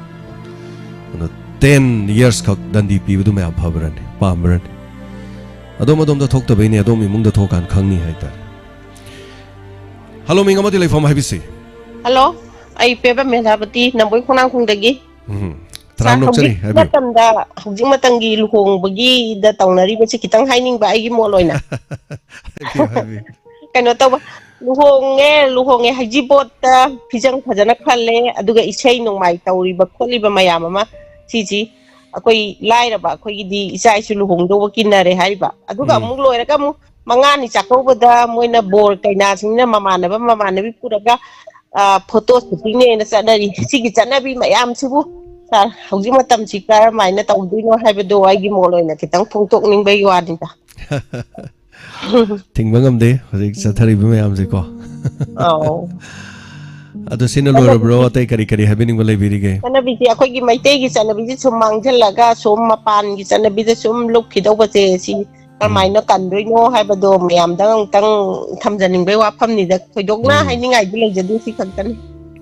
ꯑꯗꯣ ꯇꯦꯟ ꯌꯔꯁ ꯈꯛ ꯗꯟꯗꯤ ꯄꯤꯕꯗꯨ ꯃꯌꯥꯝ ꯐꯕ꯭ꯔꯅꯦ, ꯄꯥꯝꯕ꯭ꯔꯅꯦ? ꯑꯗꯣꯝ ꯑꯗꯣꯝꯗ ꯊꯣꯛꯇꯕꯩꯅꯦ, ꯑꯗꯣꯝ ꯏꯃꯨꯡꯗ ꯊꯣꯛꯀꯥꯟ ꯈꯪꯅꯤ ꯍꯥꯏꯇꯥꯔꯦ꯫ ꯍꯜꯂꯣ, ꯃꯤꯡ ꯑꯃꯗꯤ ꯂꯩꯐꯝ ꯍꯥꯏꯕꯤꯁꯤ꯫ ꯍꯜꯂꯣ, ꯑꯩ ꯄꯦꯕ ꯃꯦꯙꯥꯕꯇꯤ, ꯅꯝꯕꯣꯏ ꯈꯣꯡꯅꯥꯡꯈꯣꯡꯗꯒꯤ꯫ ꯎꯝ꯫ ꯁꯥꯔ, ꯇꯔꯥꯝꯅ ꯑꯣꯛꯆꯔꯤ, ꯍꯧꯖꯤꯛ ꯍꯥꯏꯕꯤꯌꯨ꯫ ꯃꯇꯝꯗ, ꯍꯧꯖꯤꯛ ꯃꯇꯝꯒꯤ ꯂꯨꯍꯣꯡꯕꯒꯤꯗ ꯇꯧꯅꯔꯤꯕꯁꯤ ꯈꯤꯇꯪ ꯍꯥꯏꯅꯤꯡꯕ ꯑꯩꯒꯤ ꯃꯣꯠ ꯑꯣꯏꯅ꯫ ꯍꯥꯏꯕꯤꯌꯨ, ꯍꯥꯏꯕꯤꯌꯨ꯫ ꯀꯩꯅꯣ ꯇꯧꯕ, ꯂꯨꯍꯣꯡꯉꯦ, ꯂꯨꯍꯣꯡꯉꯦ, ꯍꯩꯖꯤꯡꯄꯣꯠꯇ ꯐꯤꯖꯪ ꯐꯖꯅ ꯈꯜꯂꯦ, ꯑꯗꯨꯒ ꯏꯁꯩ ꯅꯣꯡꯃꯥꯏ ꯇꯧꯔꯤꯕ ꯈꯣꯠꯂꯤꯕ ꯃꯌꯥꯝ ꯑꯃ, ꯁꯤꯁꯤ ꯑꯩꯈꯣꯏ ꯂꯥꯏꯔꯕ ꯑꯩꯈꯣꯏꯒꯤꯗꯤ ꯏꯆꯥ ꯏꯁꯨ ꯂꯨꯍꯣꯡꯗꯧꯕ ꯀꯤꯟꯅꯔꯦ ꯍꯥꯏꯔꯤꯕ, ꯑꯗꯨꯒ ꯎꯝ꯫ ꯑꯃꯨꯛ ꯂꯣꯏꯔꯒ ꯑꯃꯨꯛ ꯃꯉꯥꯅꯤ ꯆꯥꯛꯀꯧꯕꯗ ꯃꯣꯏꯅ ꯕꯣꯔ ꯀꯩꯅꯥꯁꯤꯡꯅ ꯃꯃꯥꯟꯅꯕ ꯃꯃꯥꯟꯅꯕꯤ ꯄꯨꯔꯒ, ꯑ, ꯐꯣꯇꯣ ꯁꯨꯇꯤꯡꯅꯦꯅ ꯆꯠꯅꯔꯤ꯫ ꯁꯤꯒꯤ ꯆꯠꯅꯕꯤ ꯃꯌꯥꯝꯁꯤꯕꯨ ꯁꯥꯔ, ꯍꯧꯖꯤꯛ ꯃꯇꯝꯁꯤ ꯀꯔꯝꯍꯥꯏꯅ ꯇꯧꯗꯣꯏꯅꯣ ꯍꯥꯏꯕꯗꯣ ꯑꯩꯒꯤ ꯃꯣꯠ ꯑꯣꯏꯅ ꯈꯤꯇꯪ ꯐꯣꯡꯗꯣꯛꯅꯤꯡꯕꯒꯤ ꯋꯥꯅꯤꯗ꯫ ꯊꯤꯡꯕ ꯉꯝꯗꯦ ꯍꯧꯖꯤꯛ ꯆꯠꯊꯔꯤꯕ ꯃꯌꯥꯝꯁꯦꯀꯣ꯫ ꯑꯧ꯫ ꯑꯗꯣ ꯁꯤꯅ ꯂꯣꯏꯔꯕ꯭ꯔꯣ? ꯆꯠꯅꯕꯤꯁꯤ ꯑꯇꯩ ꯀꯔꯤ ꯀꯔꯤ ꯍꯥꯏꯕꯤꯅꯤꯡꯕ ꯂꯩꯕꯤꯔꯤꯒꯦ? ꯆꯠꯅꯕꯤꯁꯤ, ꯑꯩꯈꯣꯏꯒꯤ ꯃꯩꯇꯩꯒꯤ ꯆꯠꯅꯕꯤꯁꯤ ꯁꯨꯝ ꯃꯥꯡꯁꯤꯜꯂꯒ ꯁꯨꯝ ꯃꯄꯥꯟꯒꯤ ꯆꯠꯅꯕꯤꯗ ꯁꯨꯝ ꯂꯨꯞꯈꯤꯗꯧꯕꯁꯦ, ꯁꯤ ꯎꯝ꯫ ꯀꯔꯝꯍꯥꯏꯅ ꯀꯟꯗꯣꯏꯅꯣ ꯍꯥꯏꯕꯗꯣ ꯃꯌꯥꯝꯗ ꯑꯃꯨꯛꯇꯪ ꯊꯝꯖꯅꯤꯡꯕꯩ ꯋꯥꯐꯝꯅꯤꯗ꯫ ꯊꯣꯏꯗꯣꯛꯅ ꯎꯝ꯫ ꯍꯥꯏꯅꯤꯡꯉꯥꯏꯗꯤ ꯂꯩꯖꯗꯦ, ꯁꯤ ꯈꯛꯇꯅꯤ꯫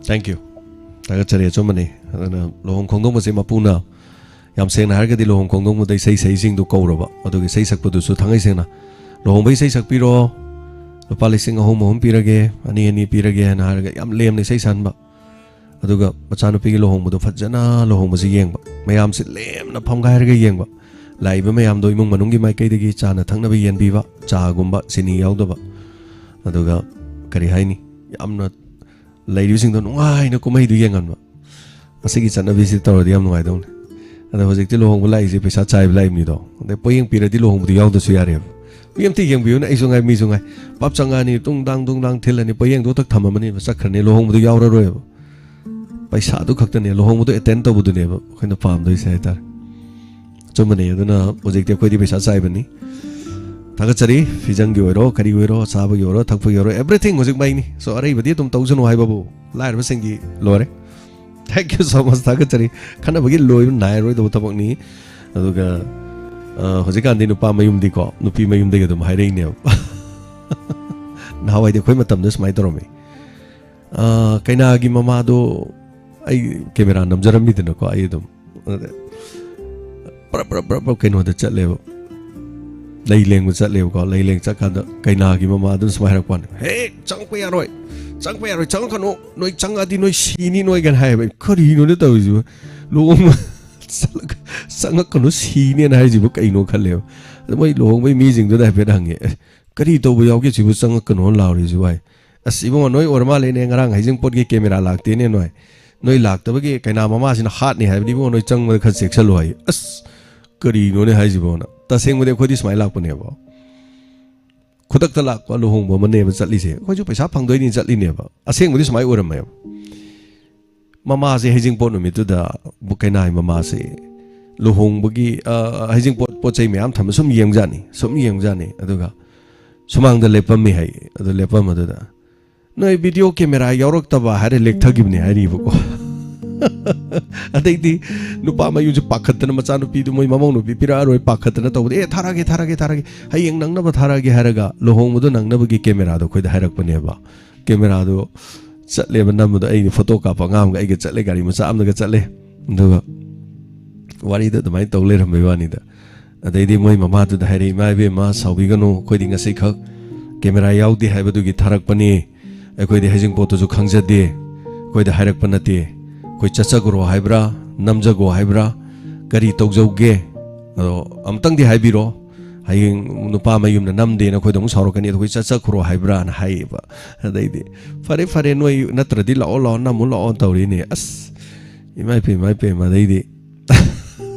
Thank you꯫ ꯊꯥꯒꯠꯆꯔꯤ, ꯑꯆꯨꯝꯕꯅꯤ꯫ ꯑꯗꯨꯅ ꯂꯨꯍꯣꯡ ꯈꯣꯡꯗꯣꯡꯕꯁꯦ ꯃꯄꯨꯅ, ꯌꯥꯝ ꯁꯦꯡꯅ ꯍꯥꯏꯔꯒꯗꯤ, ꯂꯨꯍꯣꯡ ꯈꯣꯡꯗꯣꯡꯕꯗ ꯏꯁꯩ ꯁꯛꯏꯁꯤꯡꯗꯨ ꯀꯧꯔꯕ, ꯑꯗꯨꯒ ꯏꯁꯩ ꯁꯛꯄꯗꯨꯁꯨ ꯊꯥꯡꯉꯩ ꯁꯦꯡꯅ, "ꯂꯨꯍꯣꯡꯕ ꯏꯁꯩ ꯁꯛꯄꯤꯔꯣ, ꯂꯨꯄꯥ ꯂꯤꯁꯤꯡ ꯑꯍꯨꯝ, ꯑꯍꯨꯝ ꯄꯤꯔꯒꯦ, ꯑꯅꯤ, ꯑꯅꯤ ꯄꯤꯔꯒꯦ" ꯍꯥꯏꯅ ꯍꯥꯏꯔꯒ ꯌꯥꯝ ꯂꯦꯝꯅ ꯏꯁꯩ ꯁꯛꯍꯟꯕ꯫ ꯑꯗꯨꯒ ꯃꯆꯥꯅꯨꯄꯤꯒꯤ ꯂꯨꯍꯣꯡꯕꯗꯣ ꯐꯖꯅ ꯂꯨꯍꯣꯡꯕꯁꯤ ꯌꯦꯡꯕ, ꯃꯌꯥꯝꯁꯤ ꯂꯦꯝꯅ ꯐꯝꯒꯥꯏꯔꯒ ꯌꯦꯡꯕ, ꯂꯥꯛꯏꯕ ꯃꯌꯥꯝꯗꯣ ꯏꯃꯨꯡ ꯃꯅꯨꯡꯒꯤ ꯃꯥꯏꯀꯩꯗꯒꯤ ꯆꯥꯅ ꯊꯛꯅꯕ ꯌꯦꯟꯕꯤꯕ, ꯆꯥꯒꯨꯝꯕ ꯆꯤꯅꯤ ꯌꯥꯎꯗꯕ, ꯑꯗꯨꯒ ꯀꯔꯤ ꯍꯥꯏꯅꯤ, ꯌꯥꯝꯅ ꯂꯩꯔꯤꯕꯁꯤꯡꯗꯣ ꯅꯨꯡꯉꯥꯏꯅ ꯀꯨꯝꯍꯩꯗꯨ ꯌꯦꯡꯍꯟꯕ꯫ ꯃꯁꯤꯒꯤ ꯆꯠꯅꯕꯤꯁꯤ ꯇꯧꯔꯗꯤ ꯌꯥꯝ ꯅꯨꯡꯉꯥꯏꯗꯧꯅꯤ꯫ ꯑꯗꯣ ꯍꯧꯖꯤꯛꯇꯤ ꯂꯨꯍꯣꯡꯕ ꯂꯥꯛꯏꯁꯦ ꯄꯩꯁꯥ ꯆꯥꯏꯕ ꯂꯥꯛꯏꯕꯅꯤꯗꯣ꯫ ꯑꯗꯩ ꯄꯣꯌꯦꯡ ꯄꯤꯔꯗꯤ ꯂꯨꯍꯣꯡꯕꯗꯨ ꯌꯥꯎꯗꯁꯨ ꯌꯥꯔꯦꯕ꯫ ꯃꯤ ꯑꯝꯇ ꯌꯦꯡꯕꯤꯌꯨꯅꯦ, ꯑꯩꯁꯨ ꯉꯥꯏ, ꯃꯤꯁꯨ ꯉꯥꯏ꯫ ꯄꯥꯞ ꯆꯪꯉꯛꯑꯅꯤ, ꯇꯨꯡ ꯗꯥꯡ, ꯇꯨꯡ ꯗꯥꯡ ꯊꯤꯜꯂꯅꯤ, ꯄꯣꯌꯦꯡꯗꯣ ꯊꯛ ꯊꯝꯃꯝꯃꯅꯤ, ꯆꯠꯈ꯭ꯔꯅꯤ, ꯂꯨꯍꯣꯡꯕꯗꯨ ꯌꯥꯎꯔꯔꯣꯏꯕ꯫ ꯄꯩꯁꯥꯗꯨ ꯈꯛꯇꯅꯦ, ꯂꯨꯍꯣꯡꯕꯗꯣ attend ꯇꯧꯕꯗꯨꯅꯦꯕ ꯑꯩꯈꯣꯏꯅ ꯄꯥꯝꯗꯣꯏꯁꯦ ꯍꯥꯏꯇꯥꯔꯦ꯫ ꯑꯆꯨꯝꯕꯅꯦ꯫ ꯑꯗꯨꯅ ꯍꯧꯖꯤꯛꯇꯤ ꯑꯩꯈꯣꯏꯗꯤ ꯄꯩꯁꯥ ꯆꯥꯏꯕꯅꯤ꯫ ꯊꯥꯒꯠꯆꯔꯤ꯫ ꯐꯤꯖꯪꯒꯤ ꯑꯣꯏꯔꯣ, ꯀꯔꯤ ꯑꯣꯏꯔꯣ, ꯆꯥꯕꯒꯤ ꯑꯣꯏꯔꯣ, ꯊꯛꯄꯒꯤ ꯑꯣꯏꯔꯣ, everything ꯍꯧꯖꯤꯛ ꯃꯩꯅꯤ꯫ So, ꯑꯔꯩꯕꯗꯤ ꯑꯗꯨꯝ ꯇꯧꯁꯅꯨ ꯍꯥꯏꯕꯕꯨ ꯂꯥꯏꯔꯕꯁꯤꯡꯒꯤ ꯂꯣꯏꯔꯦ꯫ Thank you so much, ꯊꯥꯒꯠꯆꯔꯤ꯫ ꯈꯟꯅꯕꯒꯤ ꯂꯣꯏꯕ ꯅꯥꯏꯔꯣꯏꯗꯕ ꯊꯕꯛꯅꯤ꯫ ꯑꯗꯨꯒ ꯑ, ꯍꯧꯖꯤꯛꯀꯥꯟꯗꯤ ꯅꯨꯄꯥ ꯃꯌꯨꯝꯗꯤꯀꯣ, ꯅꯨꯄꯤ ꯃꯌꯨꯝꯗꯒꯤ ꯑꯗꯨꯝ ꯍꯥꯏꯔꯛꯏꯅꯦꯕ꯫ ꯅꯍꯥꯟꯋꯥꯏꯗꯤ ꯑꯩꯈꯣꯏ ꯃꯇꯝꯗ ꯁꯨꯃꯥꯏꯅ ꯇꯧꯔꯝꯃꯤ꯫ ꯑ, ꯀꯩꯅꯥꯒꯤ ꯃꯃꯥꯗꯣ ꯑꯩ ꯀꯦꯃꯦꯔꯥ ꯅꯝꯖꯔꯝꯃꯤꯗꯅꯀꯣ, ꯑꯩ ꯑꯗꯨꯝ ꯄ꯭ꯔꯞ ꯄ꯭ꯔꯞ ꯄ꯭ꯔꯞ ꯄ꯭ꯔꯞ ꯀꯩꯅꯣꯗ ꯆꯠꯂꯦꯕ, ꯂꯩ ꯂꯦꯡꯕ ꯆꯠꯂꯦꯕꯀꯣ꯫ ꯂꯩ ꯂꯦꯡ ꯆꯠꯀꯥꯟꯗ ꯀꯩꯅꯥꯒꯤ ꯃꯃꯥꯗꯨꯅ ꯁꯨꯃꯥꯏꯅ ꯍꯥꯏꯔꯛꯄ ꯋꯥꯅꯤ, "ꯍꯦ, ꯆꯪꯉꯛꯄ ꯌꯥꯔꯣꯏ, ꯆꯪꯉꯛꯄ ꯌꯥꯔꯣꯏ, ꯆꯪꯉꯛꯀꯅꯨ, ꯅꯣꯏ ꯆꯪꯉꯛꯑꯗꯤ ꯅꯣꯏ ꯁꯤꯅꯤ ꯅꯣꯏ" ꯀꯥꯏꯅ ꯍꯥꯏꯌꯦꯕ꯫ ꯑꯩ, "ꯀꯔꯤꯅꯣꯅꯦ ꯇꯧꯔꯤꯁꯤꯕꯨ? ꯂꯨꯍꯣꯡꯕ ꯆꯠꯂꯒ ꯆꯪꯉꯛꯀꯅꯨ, ꯁꯤꯅꯦꯅ ꯍꯥꯏꯁꯤꯕꯨ ꯀꯩꯅꯣ?" ꯈꯜꯂꯦꯕ꯫ ꯑꯗ ꯃꯣꯏ ꯂꯨꯍꯣꯡꯕꯒꯤ ꯃꯤꯁꯤꯡꯗꯨꯗ ꯍꯥꯏꯐꯦꯠ ꯍꯪꯉꯦ, "ꯑꯦ, ꯀꯔꯤ ꯇꯧꯕ ꯌꯥꯎꯒꯦ ꯁꯤꯕꯨ ꯆꯪꯉꯛꯀꯅꯣ ꯂꯥꯎꯔꯤꯁꯤꯕꯨ?" ꯍꯥꯏ꯫ "ꯑꯁ, ꯏꯕꯨꯡꯉꯣ, ꯅꯣꯏ ꯑꯣꯏꯔ ꯃꯥꯜꯂꯦꯅꯦ, ꯉꯔꯥꯡ ꯍꯩꯖꯤꯡꯄꯣꯠꯀꯤ ꯀꯦꯃꯦꯔꯥ ꯂꯥꯛꯇꯦꯅꯦ ꯅꯣꯏ꯫ ꯅꯣꯏ ꯂꯥꯛꯇꯕꯒꯤ ꯀꯩꯅꯥ ꯃꯃꯥꯁꯤꯅ ꯍꯥꯠꯅꯤ ꯍꯥꯏꯕꯅꯤ ꯏꯕꯨꯡꯉꯣ, ꯅꯣꯏ ꯆꯪꯕꯗ ꯈꯔ ꯆꯦꯛꯁꯜꯂꯨ" ꯍꯥꯏ꯫ ꯑꯁ, ꯀꯔꯤꯅꯣꯅꯦ ꯍꯥꯏꯁꯤꯕꯣꯅ꯫ ꯇꯁꯦꯡꯕꯗꯤ ꯑꯩꯈꯣꯏꯗꯤ ꯁꯨꯃꯥꯏꯅ ꯂꯥꯛꯄꯅꯦꯕ꯫ ꯈꯨꯗꯛꯇ ꯂꯥꯛꯄ ꯂꯨꯍꯣꯡꯕ ꯑꯃꯅꯦꯕ ꯆꯠꯂꯤꯁꯦ꯫ ꯑꯩꯈꯣꯏꯁꯨ ꯄꯩꯁꯥ ꯐꯪꯗꯣꯏꯅꯤ ꯆꯠꯂꯤꯅꯦꯕ꯫ ꯑꯁꯦꯡꯕꯗꯤ ꯁꯨꯃꯥꯏꯅ ꯑꯣꯏꯔꯝꯃꯦꯕ꯫ ꯃꯃꯥꯁꯦ ꯍꯩꯖꯤꯡꯄꯣꯠ ꯅꯨꯃꯤꯠꯇꯨꯗ ꯕꯨ-, ꯀꯩꯅꯥꯒꯤ ꯃꯃꯥꯁꯦ ꯂꯨꯍꯣꯡꯕꯒꯤ, ꯑ, ꯍꯩꯖꯤꯡꯄꯣꯠ ꯄꯣꯠ ꯆꯩ ꯃꯌꯥꯝ ꯊꯝꯕ ꯁꯨꯝ ꯌꯦꯡꯖꯥꯠꯅꯤ, ꯁꯨꯝ ꯌꯦꯡꯖꯥꯠꯅꯤ꯫ ꯑꯗꯨꯒ ꯁꯨꯃꯥꯡꯗ ꯂꯦꯞꯄꯝꯃꯤ ꯍꯥꯏ꯫ ꯑꯗꯨ ꯂꯦꯞꯄꯝꯕꯗꯨꯗ, "ꯅꯣꯏ ꯚꯤꯗꯤꯑꯣ ꯀꯦꯃꯦꯔꯥ ꯌꯥꯎꯔꯛꯇꯕ?" ꯍꯥꯏꯔ ꯂꯦꯛꯊꯈꯤꯕꯅꯤ ꯍꯥꯏꯔꯤꯕꯀꯣ꯫ ꯑꯗꯩꯗꯤ ꯅꯨꯄꯥ ꯃꯌꯨꯝꯁꯦ ꯄꯥꯈꯠꯇꯅ, ꯃꯆꯥꯅꯨꯄꯤꯗꯨ ꯃꯣꯏ ꯃꯃꯧ ꯅꯨꯄꯤ ꯄꯤꯔꯛꯑꯔꯣꯏ ꯄꯥꯈꯠꯇꯅ ꯇꯧꯕꯗ, "ꯑꯦ, ꯊꯥꯔꯛꯑꯒꯦ, ꯊꯥꯔꯛꯑꯒꯦ, ꯊꯥꯔꯛꯑꯒꯦ, ꯍꯌꯦꯡ ꯅꯪꯅꯕ ꯊꯥꯔꯛꯑꯒꯦ" ꯍꯥꯏꯔꯒ ꯂꯨꯍꯣꯡꯕꯗꯣ ꯅꯪꯅꯕꯒꯤ ꯀꯦꯃꯦꯔꯥꯗꯣ ꯑꯩꯈꯣꯏꯗ ꯍꯥꯏꯔꯛꯄꯅꯦꯕ꯫ ꯀꯦꯃꯦꯔꯥꯗꯣ ꯆꯠꯂꯦꯕ ꯅꯝꯕꯗꯣ, ꯑꯩꯅ ꯐꯣꯇꯣ ꯀꯥꯞꯄ ꯑꯉꯥꯡ ꯑꯃꯒ ꯑꯩꯒ ꯆꯠꯂꯦ, ꯒꯥꯔꯤ ꯃꯆꯥ ꯑꯃꯗꯒ ꯆꯠꯂꯦ꯫ ꯑꯗꯨꯒ ꯋꯥꯔꯤꯗꯣ ꯑꯗꯨꯃꯥꯏꯅ ꯇꯧ ꯂꯩꯔꯝꯕꯩ ꯋꯥꯅꯤꯗ꯫ ꯑꯗꯩꯗꯤ ꯃꯣꯏ ꯃꯃꯥꯗꯨꯗ ꯍꯥꯏꯔꯛꯏ, "ꯏꯃꯥ ꯏꯕꯦꯝꯃ, ꯁꯥꯎꯕꯤꯒꯅꯨ, ꯑꯩꯈꯣꯏꯗꯤ ꯉꯁꯤꯈꯛ ꯀꯦꯃꯦꯔꯥ ꯌꯥꯎꯗꯦ ꯍꯥꯏꯕꯗꯨꯒꯤ ꯊꯥꯔꯛꯄꯅꯤ, ꯑꯩꯈꯣꯏꯗꯤ ꯍꯩꯖꯤꯡꯄꯣꯠꯇꯨꯁꯨ ꯈꯪꯖꯗꯦ, ꯑꯩꯈꯣꯏꯗ ꯍꯥꯏꯔꯛꯄ ꯅꯠꯇꯦ, ꯑꯩꯈꯣꯏ ꯆꯠꯆꯈ꯭ꯔꯣ ꯍꯥꯏꯕ꯭ꯔꯥ, ꯅꯝꯖꯈꯣ ꯍꯥꯏꯕ꯭ꯔꯥ, ꯀꯔꯤ ꯇꯧꯖꯧꯒꯦ? ꯑꯗꯣ ꯑꯝꯇꯪꯗꯤ ꯍꯥꯏꯕꯤꯔꯣ, ꯍꯌꯦꯡ ꯅꯨꯄꯥ ꯃꯌꯨꯝꯅ ꯅꯝꯗꯦꯅ ꯑꯩꯈꯣꯏꯗ ꯑꯃꯨꯛ ꯁꯥꯎꯔꯛꯀꯅꯤ, ꯑꯗꯣ ꯑꯩꯈꯣꯏ ꯆꯠꯆꯈ꯭ꯔꯣ ꯍꯥꯏꯕ꯭ꯔꯥꯅ" ꯍꯥꯏꯌꯦꯕ꯫ ꯑꯗꯩꯗꯤ, "ꯐꯔꯦ ꯐꯔꯦ, ꯅꯣꯏ ꯅꯠꯇ꯭ꯔꯗꯤ ꯂꯥꯛꯑꯣ ꯂꯥꯛꯑꯣ, ꯅꯝꯃꯨ ꯂꯥꯛꯑꯣ" ꯇꯧꯔꯤꯅꯦ꯫ ꯑꯁ, ꯏꯃꯥ ꯏꯄꯦꯝ, ꯏꯃꯥ ꯏꯄꯦꯝ, ꯑꯗꯩꯗꯤ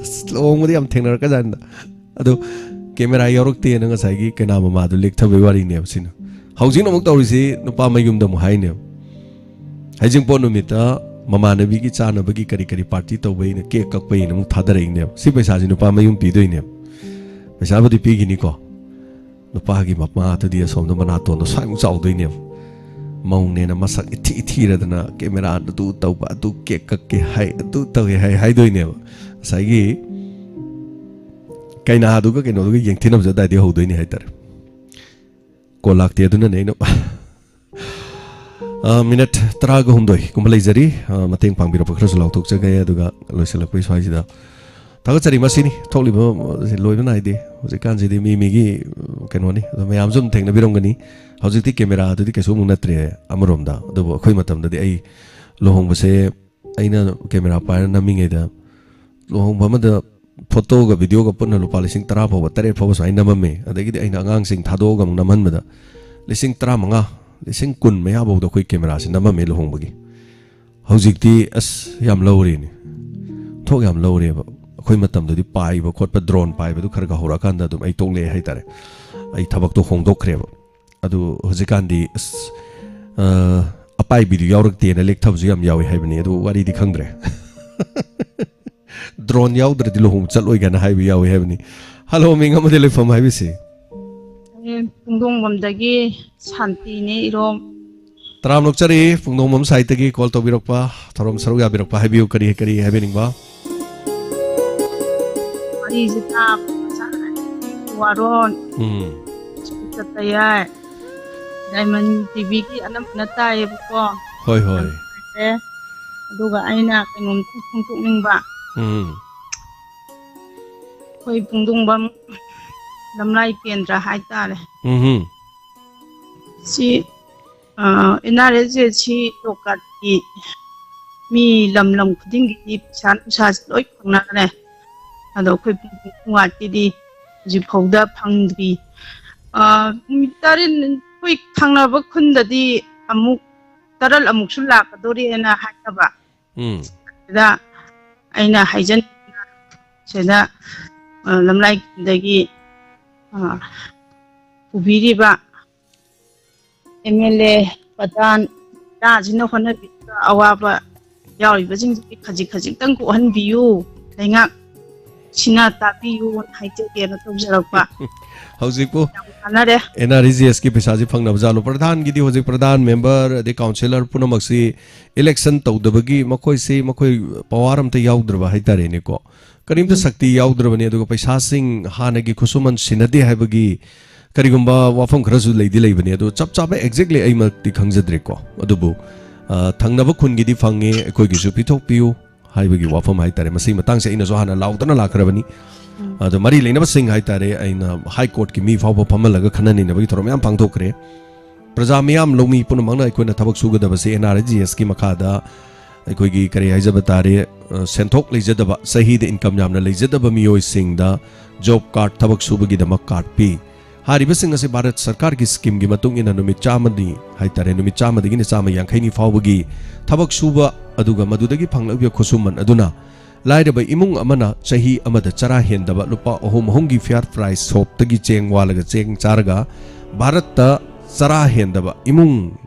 ꯑꯁ, ꯂꯨꯍꯣꯡꯕꯗꯤ ꯌꯥꯝ ꯊꯦꯡꯅꯔꯛꯀꯖꯥꯠꯅꯤꯗ꯫ ꯑꯗꯣ ꯀꯦꯃꯦꯔꯥ ꯌꯥꯎꯔꯛꯇꯦꯅ ꯉꯁꯥꯏꯒꯤ ꯀꯩꯅꯥ ꯃꯃꯥꯗꯣ ꯂꯦꯛꯊꯕꯩ ꯋꯥꯔꯤꯅꯦꯕ ꯁꯤꯅ꯫ ꯍꯧꯖꯤꯛꯅ ꯑꯃꯨꯛ ꯇꯧꯔꯤꯁꯤ ꯅꯨꯄꯥ ꯃꯌꯨꯝꯗ ꯑꯃꯨꯛ ꯍꯥꯏꯅꯦꯕ꯫ ꯍꯩꯖꯤꯡꯄꯣꯠ ꯅꯨꯃꯤꯠꯇ ꯃꯃꯥꯟꯅꯕꯤꯒꯤ ꯆꯥꯅꯕꯒꯤ ꯀꯔꯤ ꯀꯔꯤ ꯄꯥꯔꯇꯤ ꯇꯧꯕꯩꯅ ꯀꯦꯛ ꯀꯛꯄꯩꯅ ꯑꯃꯨꯛ ꯊꯥꯗꯔꯛꯏꯅꯦꯕ꯫ ꯁꯤ ꯄꯩꯁꯥꯁꯤ ꯅꯨꯄꯥ ꯃꯌꯨꯝ ꯄꯤꯗꯣꯏꯅꯦꯕ꯫ ꯄꯩꯁꯥꯕꯨꯗꯤ ꯄꯤꯈꯤꯅꯤꯀꯣ꯫ ꯅꯨꯄꯥꯒꯤ ꯃꯃꯥꯗꯨꯗꯤ ꯑꯁꯣꯝꯗ ꯃꯅꯥꯇꯣꯟꯗꯣ ꯁ꯭ꯋꯥꯏꯃꯨꯛ ꯆꯥꯎꯗꯣꯏꯅꯦꯕ꯫ ꯃꯧꯅꯦꯅ ꯃꯁꯛ ꯏꯊꯤ ꯏꯊꯤꯔꯗꯅ ꯀꯦꯃꯦꯔꯥ ꯑꯗꯨ ꯇꯧꯕ, ꯑꯗꯨ ꯀꯦꯛ ꯀꯛꯀꯦ ꯍꯥꯏ, ꯑꯗꯨ ꯇꯧꯒꯦ ꯍꯥꯏ ꯍꯥꯏꯗꯣꯏꯅꯦꯕ꯫ ꯉꯁꯥꯏꯒꯤ ꯀꯩꯅꯥꯗꯨꯒ ꯀꯩꯅꯣꯗꯨꯒ ꯌꯦꯡꯊꯤꯅꯕꯁꯦ ꯑꯗꯨꯗꯥꯏꯗꯒꯤ ꯍꯧꯗꯣꯏꯅꯦ ꯍꯥꯏꯇꯥꯔꯦ꯫ ꯀꯣꯜ ꯂꯥꯛꯇꯦ, ꯑꯗꯨꯅꯅꯦ ꯑꯩꯅ ꯑ, ꯃꯤꯅꯠ ꯇꯔꯥꯒ ꯍꯨꯝꯗꯣꯏꯒꯨꯝꯕ ꯂꯩꯖꯔꯤ꯫ ꯑ, ꯃꯇꯦꯡ ꯄꯥꯡꯕꯤꯔꯛꯄ ꯈꯔꯁꯨ ꯂꯥꯎꯊꯣꯛꯆꯒꯦ, ꯑꯗꯨꯒ ꯂꯣꯏꯁꯤꯜꯂꯛꯄꯒꯤ ꯁ꯭ꯋꯥꯏꯁꯤꯗ ꯊꯥꯒꯠꯆꯔꯤ꯫ ꯃꯁꯤꯅꯤ ꯊꯣꯛꯂꯤꯕ, ꯑ, ꯂꯣꯏꯕ ꯅꯥꯏꯗꯦ꯫ ꯍꯧꯖꯤꯛꯀꯥꯟꯁꯤꯗꯤ ꯃꯤ ꯃꯤꯒꯤ, ꯑ, ꯀꯩꯅꯣꯅꯤ꯫ ꯑꯗꯣ ꯃꯌꯥꯝꯁꯨ ꯑꯗꯨꯝ ꯊꯦꯡꯅꯕꯤꯔꯝꯒꯅꯤ꯫ ꯍꯧꯖꯤꯛꯇꯤ ꯀꯦꯃꯦꯔꯥꯗꯨꯗꯤ ꯀꯩꯁꯨ ꯑꯃꯨꯛ ꯅꯠꯇ꯭ꯔꯦ ꯑꯃꯔꯣꯝꯗ꯫ ꯑꯗꯨꯕꯨ ꯑꯩꯈꯣꯏ ꯃꯇꯝꯗꯗꯤ ꯑꯩ ꯂꯨꯍꯣꯡꯕꯁꯦ ꯑꯩꯅ ꯀꯦꯃꯦꯔꯥ ꯄꯥꯏꯔ ꯅꯝꯃꯤꯉꯩꯗ ꯂꯨꯍꯣꯡꯕ ꯑꯃꯗ ꯐꯣꯇꯣꯒ ꯚꯤꯗꯤꯑꯣꯒ ꯄꯨꯟꯅ ꯂꯨꯄꯥ ꯂꯤꯁꯤꯡ ꯇꯔꯥ ꯐꯥꯎꯕ, ꯇꯔꯦꯠ ꯐꯥꯎꯕ ꯁꯨꯃꯥꯏꯅ ꯅꯝꯃꯝꯃꯦ꯫ ꯑꯗꯒꯤꯗꯤ ꯑꯩꯅ ꯑꯉꯥꯡꯁꯤꯡ ꯊꯥꯗꯣꯛꯑꯒ ꯑꯃꯨꯛ ꯅꯝꯍꯟꯕꯗ ꯂꯤꯁꯤꯡ ꯇꯔꯥꯃꯉꯥ, ꯂꯤꯁꯤꯡ ꯀꯨꯟ ꯃꯌꯥꯐꯥꯎꯗ ꯑꯩꯈꯣꯏ ꯀꯦꯃꯦꯔꯥꯁꯤ ꯅꯝꯃꯝꯃꯦ ꯂꯨꯍꯣꯡꯕꯒꯤ꯫ ꯍꯧꯖꯤꯛꯇꯤ ꯑꯁ ꯌꯥꯝ ꯂꯧꯔꯦꯅꯦ, ꯊꯣꯛ ꯌꯥꯝ ꯂꯧꯔꯦꯕ꯫ ꯑꯩꯈꯣꯏ ꯃꯇꯝꯗꯗꯤ ꯄꯥꯏꯕ ꯈꯣꯠꯄ, ꯗ꯭ꯔꯣꯟ ꯄꯥꯏꯕꯗꯨ ꯈꯔ ꯈꯔ ꯍꯧꯔꯛꯑꯀꯥꯟꯗ ꯑꯗꯨꯝ ꯑꯩ ꯇꯣꯛꯂꯛꯑꯦ ꯍꯥꯏꯇꯥꯔꯦ꯫ ꯑꯩ ꯊꯕꯛꯇꯣ ꯍꯣꯡꯗꯣꯛꯈ꯭ꯔꯦꯕ꯫ ꯑꯗꯨ ꯍꯧꯖꯤꯛꯀꯥꯟꯗꯤ ꯑꯁ, ꯑ, ꯑꯄꯥꯏꯕꯤꯗꯨ ꯌꯥꯎꯔꯛꯇꯦꯅ ꯂꯦꯛꯊꯕꯁꯨ ꯌꯥꯝ ꯌꯥꯎꯏ ꯍꯥꯏꯕꯅꯤ꯫ ꯑꯗꯨ ꯋꯥꯔꯤꯗꯤ ꯈꯪꯗ꯭ꯔꯦ꯫ ꯗ꯭ꯔꯣꯟ ꯌꯥꯎꯗ꯭ꯔꯗꯤ ꯂꯨꯍꯣꯡꯕ ꯆꯠꯂꯣꯏ ꯀꯥꯏꯅ ꯍꯥꯏꯕ ꯌꯥꯎꯏ ꯍꯥꯏꯕꯅꯤ꯫ ꯍꯜꯂꯣ, ꯃꯤꯡ ꯑꯃꯗꯤ ꯂꯩꯐꯝ ꯍꯥꯏꯕꯤꯁꯤ꯫ ꯑꯩ ꯄꯨꯡꯗꯣꯡꯕꯝꯗꯒꯤ ꯁꯥꯟꯇꯤꯅꯦ, ꯏꯔꯣꯝ꯫ ꯇꯔꯥꯝꯅ ꯑꯣꯛꯆꯔꯤ, ꯄꯨꯡꯗꯣꯡꯕꯝ ꯁꯥꯏꯠꯇꯒꯤ ꯀꯣꯜ ꯇꯧꯕꯤꯔꯛꯄ, ꯊꯧꯔꯝ ꯁꯔꯨꯛ ꯌꯥꯕꯤꯔꯛꯄ꯫ ꯍꯥꯏꯕꯤꯌꯨ, ꯀꯔꯤ ꯀꯔꯤ ꯍꯥꯏꯕꯤꯅꯤꯡꯕ? ꯋꯥꯔꯤꯁꯦ ꯇꯥꯕꯗ ꯉꯁꯥꯏ ꯋꯥꯔꯣꯟ ꯎꯝ꯫ ꯁ꯭ꯀꯨꯜ ꯆꯠꯄ ꯌꯥꯏ꯫ ꯗꯥꯏꯃꯟ ꯇꯤꯚꯤꯒꯤ ꯑꯅꯝꯕꯅ ꯇꯥꯏꯌꯦꯕꯀꯣ꯫ ꯍꯣꯏ, ꯍꯣꯏ꯫ ꯌꯥꯝ ꯅꯨꯡꯉꯥꯏꯔꯦ꯫ ꯑꯗꯨꯒ ꯑꯩꯅ ꯀꯩꯅꯣꯝꯇ ꯐꯣꯡꯗꯣꯛꯅꯤꯡꯕ꯫ ꯎꯝ꯫ ꯑꯩꯈꯣꯏ ꯄꯨꯡꯗꯣꯡꯕꯝ ꯂꯝꯂꯥꯏ ꯀꯦꯟꯗ꯭ꯔ ꯍꯥꯏꯇꯥꯔꯦ꯫ ꯎꯝ꯫ ꯁꯤ, ꯑ, ꯑꯦꯟ ꯑꯥꯔ ꯑꯦꯁ ꯑꯦ ꯁꯤ ꯖꯣꯕ ꯀꯥꯔꯗꯀꯤ ꯃꯤ ꯂꯝ ꯂꯝ ꯈꯨꯗꯤꯡꯒꯤꯗꯤ ꯄꯩꯁꯥ ꯅꯨꯡꯁꯥꯁꯤ ꯂꯣꯏ ꯐꯪꯅꯈ꯭ꯔꯦ꯫ ꯑꯗꯣ ꯑꯩꯈꯣꯏ ꯄꯨꯡꯗꯣꯡꯕꯝ ꯋꯥꯔꯗꯀꯤꯗꯤ ꯍꯧꯖꯤꯛ ꯐꯥꯎꯗ ꯐꯪꯗ꯭ꯔꯤ꯫ ꯑ, ꯅꯨꯃꯤꯠ ꯇꯔꯦꯠ, ꯑꯩꯈꯣꯏ ꯊꯪꯅꯕ ꯈꯨꯟꯗꯗꯤ ꯑꯃꯨꯛ ꯇꯔꯜ ꯑꯃꯨꯛꯁꯨ ꯂꯥꯛꯀꯗꯣꯔꯦꯅ ꯍꯥꯏꯅꯕ꯫ ꯎꯝ꯫ ꯁꯤꯗ ꯑꯩꯅ ꯍꯥꯏꯖꯅꯤꯡꯕ ꯁꯤꯗ, ꯑ, ꯂꯝꯂꯥꯏꯗꯒꯤ, ꯑ, ꯄꯨꯕꯤꯔꯤꯕ ꯑꯦꯝ ꯑꯦꯜ ꯑꯦ, ꯄ꯭ꯔꯙꯥꯟ, ꯄ꯭ꯔꯖꯥꯁꯤꯡꯅ ꯍꯣꯠꯅꯕꯤꯔꯤꯕ ꯑꯋꯥꯕ ꯌꯥꯎꯔꯤꯕꯁꯤꯡꯁꯤꯒꯤ ꯈꯖꯤꯛ ꯈꯖꯤꯛꯇꯪ ꯀꯣꯛꯍꯟꯕꯤꯌꯨ꯫ ꯂꯩꯉꯥꯛ ꯁꯤꯅ ꯇꯥꯛꯄꯤꯌꯨ ꯍꯥꯏꯖꯒꯦꯅ ꯇꯧꯖꯔꯛꯄ꯫ ꯍꯧꯖꯤꯛꯄꯨ ꯀꯥꯟꯅꯔꯦ꯫ ꯑꯦꯟ ꯑꯥꯔ ꯏ ꯖꯤ ꯑꯦꯁꯀꯤ ꯄꯩꯁꯥꯁꯤ ꯐꯪꯅꯕ ꯖꯥꯠꯂꯣ? ꯄ꯭ꯔꯙꯥꯟꯒꯤꯗꯤ ꯍꯧꯖꯤꯛ ꯄ꯭ꯔꯙꯥꯟ, ꯃꯦꯝꯕꯔ, ꯑꯗꯩ ꯀꯥꯎꯟꯁꯤꯂꯔ ꯄꯨꯝꯅꯃꯛꯁꯤ ꯏꯂꯦꯛꯁꯟ ꯇꯧꯗꯕꯒꯤ ꯃꯈꯣꯏꯁꯤ, ꯃꯈꯣꯏ ꯄꯋꯥꯔ ꯑꯝꯇ ꯌꯥꯎꯗ꯭ꯔꯕ ꯍꯥꯏꯇꯥꯔꯦꯅꯦꯀꯣ꯫ ꯀꯔꯤꯝꯇ ꯁꯛꯇꯤ ꯌꯥꯎꯗ꯭ꯔꯕꯅꯤ꯫ ꯑꯗꯨꯒ ꯄꯩꯁꯥꯁꯤꯡ ꯍꯥꯟꯅꯒꯤ ꯈꯨꯠꯁꯨꯃꯟ ꯁꯤꯟꯅꯗꯦ ꯍꯥꯏꯕꯒꯤ ꯀꯔꯤꯒꯨꯝꯕ ꯋꯥꯐꯝ ꯈꯔꯁꯨ ꯂꯩꯗꯤ ꯂꯩꯕꯅꯤ꯫ ꯑꯗꯨ ꯆꯞ ꯆꯥꯕ ꯑꯦꯛꯖꯦꯛꯂꯤ ꯑꯩꯃꯛꯇꯤ ꯈꯪꯖꯗ꯭ꯔꯦꯀꯣ꯫ ꯑꯗꯨꯕꯨ, ꯑ, ꯊꯪꯅꯕ ꯈꯨꯟꯒꯤꯗꯤ ꯐꯪꯉꯦ, ꯑꯩꯈꯣꯏꯒꯤꯁꯨ ꯄꯤꯊꯣꯛꯄꯤꯌꯨ ꯍꯥꯏꯕꯒꯤ ꯋꯥꯐꯝ ꯍꯥꯏꯇꯥꯔꯦ꯫ ꯃꯁꯤꯒꯤ ꯃꯇꯥꯡꯁꯦ ꯑꯩꯅꯁꯨ ꯍꯥꯟꯅ ꯂꯥꯎꯗꯅ ꯂꯥꯛꯈ꯭ꯔꯕꯅꯤ꯫ ꯑꯗꯣ ꯃꯔꯤ ꯂꯩꯅꯕꯁꯤꯡ ꯍꯥꯏꯇꯥꯔꯦ, ꯑꯩꯅ ꯍꯥꯏ ꯀꯣꯔꯠꯀꯤ ꯃꯤ ꯐꯥꯎꯕ ꯐꯝꯍꯜꯂꯒ ꯈꯟꯅ ꯅꯩꯅꯕꯒꯤ ꯊꯧꯔꯝ ꯃꯌꯥꯝ ꯄꯥꯡꯊꯣꯛꯈ꯭ꯔꯦ꯫ ꯄ꯭ꯔꯖꯥ ꯃꯤꯌꯥꯝ, ꯂꯧꯃꯤ ꯄꯨꯝꯅꯃꯛꯅ ꯑꯩꯈꯣꯏꯅ ꯊꯕꯛ ꯁꯨꯒꯗꯕꯁꯦ ꯑꯦꯟ ꯑꯥꯔ ꯏ ꯖꯤ ꯑꯦꯁꯀꯤ ꯃꯈꯥꯗ ꯑꯩꯈꯣꯏꯒꯤ, ꯀꯔꯤ ꯍꯥꯏꯖꯕ ꯇꯥꯔꯦ, ꯑ, ꯁꯦꯟꯊꯣꯛ ꯂꯩꯖꯗꯕ, ꯆꯍꯤꯗ ꯏꯟꯀꯝ ꯌꯥꯝꯅ ꯂꯩꯖꯗꯕ ꯃꯤꯑꯣꯏꯁꯤꯡꯗ ꯖꯣꯕ ꯀꯥꯔꯗ, ꯊꯕꯛ ꯁꯨꯕꯒꯤꯗꯃꯛ ꯀꯥꯔꯗ ꯄꯤ꯫ ꯍꯥꯏꯔꯤꯕꯁꯤꯡ ꯑꯁꯤ ꯚꯥꯔꯠ ꯁꯔꯀꯥꯔꯒꯤ ꯁ꯭ꯀꯤꯝꯒꯤ ꯃꯇꯨꯡ ꯏꯟꯅ ꯅꯨꯃꯤꯠ ꯆꯥꯝꯃꯅꯤ ꯍꯥꯏꯇꯥꯔꯦ, ꯅꯨꯃꯤꯠ ꯆꯥꯝꯃꯗꯒꯤꯅ ꯆꯥꯝꯃ ꯌꯥꯡꯈꯩꯅꯤ ꯐꯥꯎꯕꯒꯤ ꯊꯕꯛ ꯁꯨꯕ, ꯑꯗꯨꯒ ꯃꯗꯨꯗꯒꯤ ꯐꯪꯂꯛꯂꯤꯕ ꯈꯨꯠꯁꯨꯃꯟ ꯑꯗꯨꯅ ꯂꯥꯏꯔꯕ ꯏꯃꯨꯡ ꯑꯃꯅ ꯆꯍꯤ ꯑꯃꯗ ꯆꯔꯥ ꯍꯦꯟꯗꯕ ꯂꯨꯄꯥ ꯑꯍꯨꯝ ꯑꯍꯨꯝꯒꯤ ꯐꯤꯌꯥꯔ ꯄ꯭ꯔꯥꯏꯁ ꯁꯣꯞꯇꯒꯤ ꯆꯦꯡ ꯋꯥꯜꯂꯒ ꯆꯦꯡ ꯆꯥꯔꯒ ꯚꯥꯔꯠꯇ ꯆꯔꯥ ꯍꯦꯟꯗꯕ ꯏꯃꯨꯡ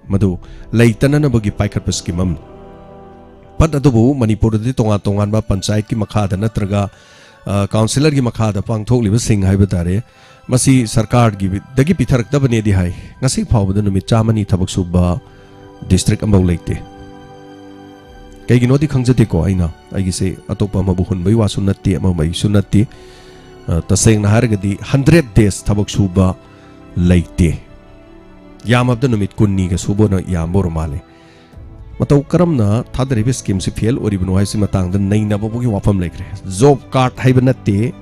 ꯃꯗꯨ ꯂꯩꯇꯅꯅꯕꯒꯤ ꯄꯥꯏꯈꯠꯄ ꯁ꯭ꯀꯤꯝ ꯑꯃꯅꯤ꯫ ꯐꯠ ꯑꯗꯨꯕꯨ ꯃꯅꯤꯄꯨꯔꯗꯗꯤ ꯇꯣꯉꯥꯟ ꯇꯣꯉꯥꯟꯕ ꯄꯟꯆꯥꯌꯠꯀꯤ ꯃꯈꯥꯗ ꯅꯠꯇ꯭ꯔꯒ, ꯑ, ꯀꯥꯎꯟꯁꯤꯂꯔꯒꯤ ꯃꯈꯥꯗ ꯄꯥꯡꯊꯣꯛꯂꯤꯕꯁꯤꯡ ꯍꯥꯏꯕ ꯇꯥꯔꯦ, ꯃꯁꯤ ꯁꯔꯀꯥꯔꯒꯤꯗꯒꯤ ꯄꯤꯊꯔꯛꯇꯕꯅꯦꯗꯤ ꯍꯥꯏ꯫ ꯉꯁꯤ ꯐꯥꯎꯕꯗ ꯅꯨꯃꯤꯠ ꯆꯥꯝꯃꯅꯤ ꯊꯕꯛ ꯁꯨꯕ ꯗꯤꯁꯇ꯭ꯔꯤꯛ ꯑꯃꯐꯥꯎ ꯂꯩꯇꯦ꯫ ꯀꯩꯒꯤꯅꯣꯗꯤ ꯈꯪꯖꯗꯦꯀꯣ꯫ ꯑꯩꯅ ꯑꯩꯒꯤꯁꯦ ꯑꯇꯣꯞꯄ ꯑꯃꯕꯨ ꯍꯨꯟꯕꯒꯤ ꯋꯥꯁꯨ ꯅꯠꯇꯦ, ꯑꯃꯕꯨ ꯑꯩꯁꯨ ꯅꯠꯇꯦ꯫ ꯑ, ꯇꯁꯦꯡꯅ ꯍꯥꯏꯔꯒꯗꯤ ꯍꯟꯗ꯭ꯔꯦꯠ ꯗꯦꯖ ꯊꯕꯛ ꯁꯨꯕ ꯂꯩꯇꯦ꯫ ꯌꯥꯝꯃꯕꯗ ꯅꯨꯃꯤꯠ ꯀꯨꯟꯅꯤꯒ ꯁꯨꯕꯅ ꯌꯥꯝꯕ ꯑꯣꯏꯔ ꯃꯥꯜꯂꯦ꯫ ꯃꯇꯧ ꯀꯔꯝꯅ ꯊꯥꯗꯔꯤꯕ ꯁ꯭ꯀꯤꯝꯁꯤ ꯐꯦꯜ ꯑꯣꯏꯔꯤꯕꯅꯣ ꯍꯥꯏꯕꯁꯤ ꯃꯇꯥꯡꯗ ꯅꯩꯅꯕ ꯐꯥꯎꯒꯤ ꯋꯥꯐꯝ ꯂꯩꯈ꯭ꯔꯦ꯫ ꯖꯣꯕ ꯀꯥꯔꯗ ꯍꯥꯏꯕ ꯅꯠꯇꯦ,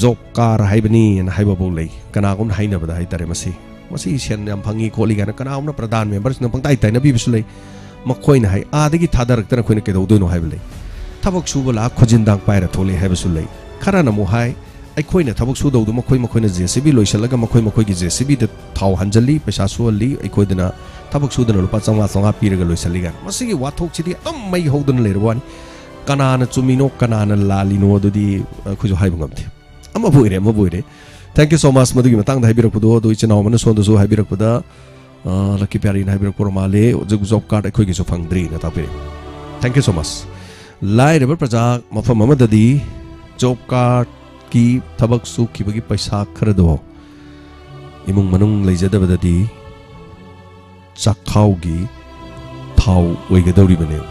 ꯖꯣꯕ ꯀꯥꯔ ꯍꯥꯏꯕꯅꯤꯅ ꯍꯥꯏꯕ ꯐꯥꯎ ꯂꯩ꯫ ꯀꯅꯥꯒꯨꯝꯕꯅ ꯍꯥꯏꯅꯕꯗ ꯍꯥꯏꯇꯥꯔꯦ꯫ ꯃꯁꯤ, ꯃꯁꯤ ꯁꯦꯟ ꯌꯥꯝ ꯐꯪꯉꯤ ꯈꯣꯠꯂꯤ ꯀꯥꯏꯅ ꯀꯅꯥꯒꯨꯝꯕꯅ ꯄ꯭ꯔꯙꯥꯟ ꯃꯦꯝꯕꯔꯁꯤꯡꯅ ꯄꯪꯇꯥꯏ ꯇꯥꯏꯅꯕꯤꯕꯁꯨ ꯂꯩ꯫ ꯃꯈꯣꯏꯅ ꯍꯥꯏ, "ꯑꯥꯗꯒꯤ ꯊꯥꯗꯔꯛꯇꯅ ꯑꯩꯈꯣꯏꯅ ꯀꯩꯗꯧꯗꯣꯏꯅꯣ?" ꯍꯥꯏꯕ ꯂꯩ꯫ ꯊꯕꯛ ꯁꯨꯕ ꯂꯥꯛ ꯈꯨꯖꯤꯟꯗꯥꯡ ꯄꯥꯏꯔ ꯊꯣꯛꯂꯛꯑꯦ ꯍꯥꯏꯕꯁꯨ ꯂꯩ꯫ ꯈꯔꯅ ꯑꯃꯨꯛ ꯍꯥꯏ, "ꯑꯩꯈꯣꯏꯅ ꯊꯕꯛ ꯁꯨꯗꯧꯗꯣ ꯃꯈꯣꯏ ꯃꯈꯣꯏꯅ ꯖꯦ ꯁꯤ ꯕꯤ ꯂꯣꯏꯁꯤꯜꯂꯒ ꯃꯈꯣꯏ ꯃꯈꯣꯏꯒꯤ ꯖꯦ ꯁꯤ ꯕꯤꯗ ꯊꯥꯎ ꯍꯟꯖꯜꯂꯤ, ꯄꯩꯁꯥ ꯁꯨꯍꯜꯂꯤ, ꯑꯩꯈꯣꯏꯗꯅ ꯊꯕꯛ ꯁꯨꯗꯅ ꯂꯨꯄꯥ ꯆꯥꯝꯃꯉꯥ ꯆꯥꯝꯃꯉꯥ ꯄꯤꯔꯒ ꯂꯣꯏꯁꯤꯜꯂꯤ" ꯀꯥꯏꯅ꯫ ꯃꯁꯤꯒꯤ ꯋꯥꯊꯣꯛꯁꯤꯗꯤ ꯑꯗꯨꯝ ꯃꯩ ꯍꯧꯗꯅ ꯂꯩꯔꯕ ꯋꯥꯅꯤ꯫ ꯀꯅꯥꯅ ꯆꯨꯝꯃꯤꯅꯣ, ꯀꯅꯥꯅ ꯂꯥꯜꯂꯤꯅꯣ, ꯑꯗꯨꯗꯤ ꯑꯩꯈꯣꯏꯁꯨ ꯍꯥꯏꯕ ꯉꯝꯗꯦ꯫ ꯑꯃꯕꯨ ꯑꯣꯏꯔꯦ, ꯑꯃꯕꯨ ꯑꯣꯏꯔꯦ꯫ Thank you so much ꯃꯗꯨꯒꯤ ꯃꯇꯥꯡꯗ ꯍꯥꯏꯕꯤꯔꯛꯄꯗꯣ꯫ ꯑꯗꯣ ꯏꯆꯤꯟ ꯏꯅꯥꯎ ꯑꯃꯅ ꯁꯣꯝꯗꯁꯨ ꯍꯥꯏꯕꯤꯔꯛꯄꯗ, ꯑ, ꯂꯛꯀꯤ ꯄ꯭ꯌꯥꯔꯤꯅ ꯍꯥꯏꯕꯤꯔꯛꯄ ꯑꯣꯏꯔ ꯃꯥꯜꯂꯦ, ꯍꯧꯖꯤꯛ ꯖꯣꯕ ꯀꯥꯔꯗ ꯑꯩꯈꯣꯏꯒꯤꯁꯨ ꯐꯪꯗ꯭ꯔꯤꯅ ꯇꯥꯛꯄꯤꯔꯛꯏ꯫ Thank you so much꯫ ꯂꯥꯏꯔꯕ ꯄ꯭ꯔꯖꯥ ꯃꯐꯝ ꯑꯃꯗꯗꯤ ꯖꯣꯕ ꯀꯥꯔꯗꯀꯤ ꯊꯕꯛ ꯁꯨꯈꯤꯕꯒꯤ ꯄꯩꯁꯥ ꯈꯔꯗꯣ ꯏꯃꯨꯡ ꯃꯅꯨꯡ ꯂꯩꯖꯗꯕꯗꯗꯤ ꯆꯥꯛꯈꯥꯎꯒꯤ ꯊꯥꯎ ꯑꯣꯏꯒꯗꯧꯔꯤꯕꯅꯦꯕ꯫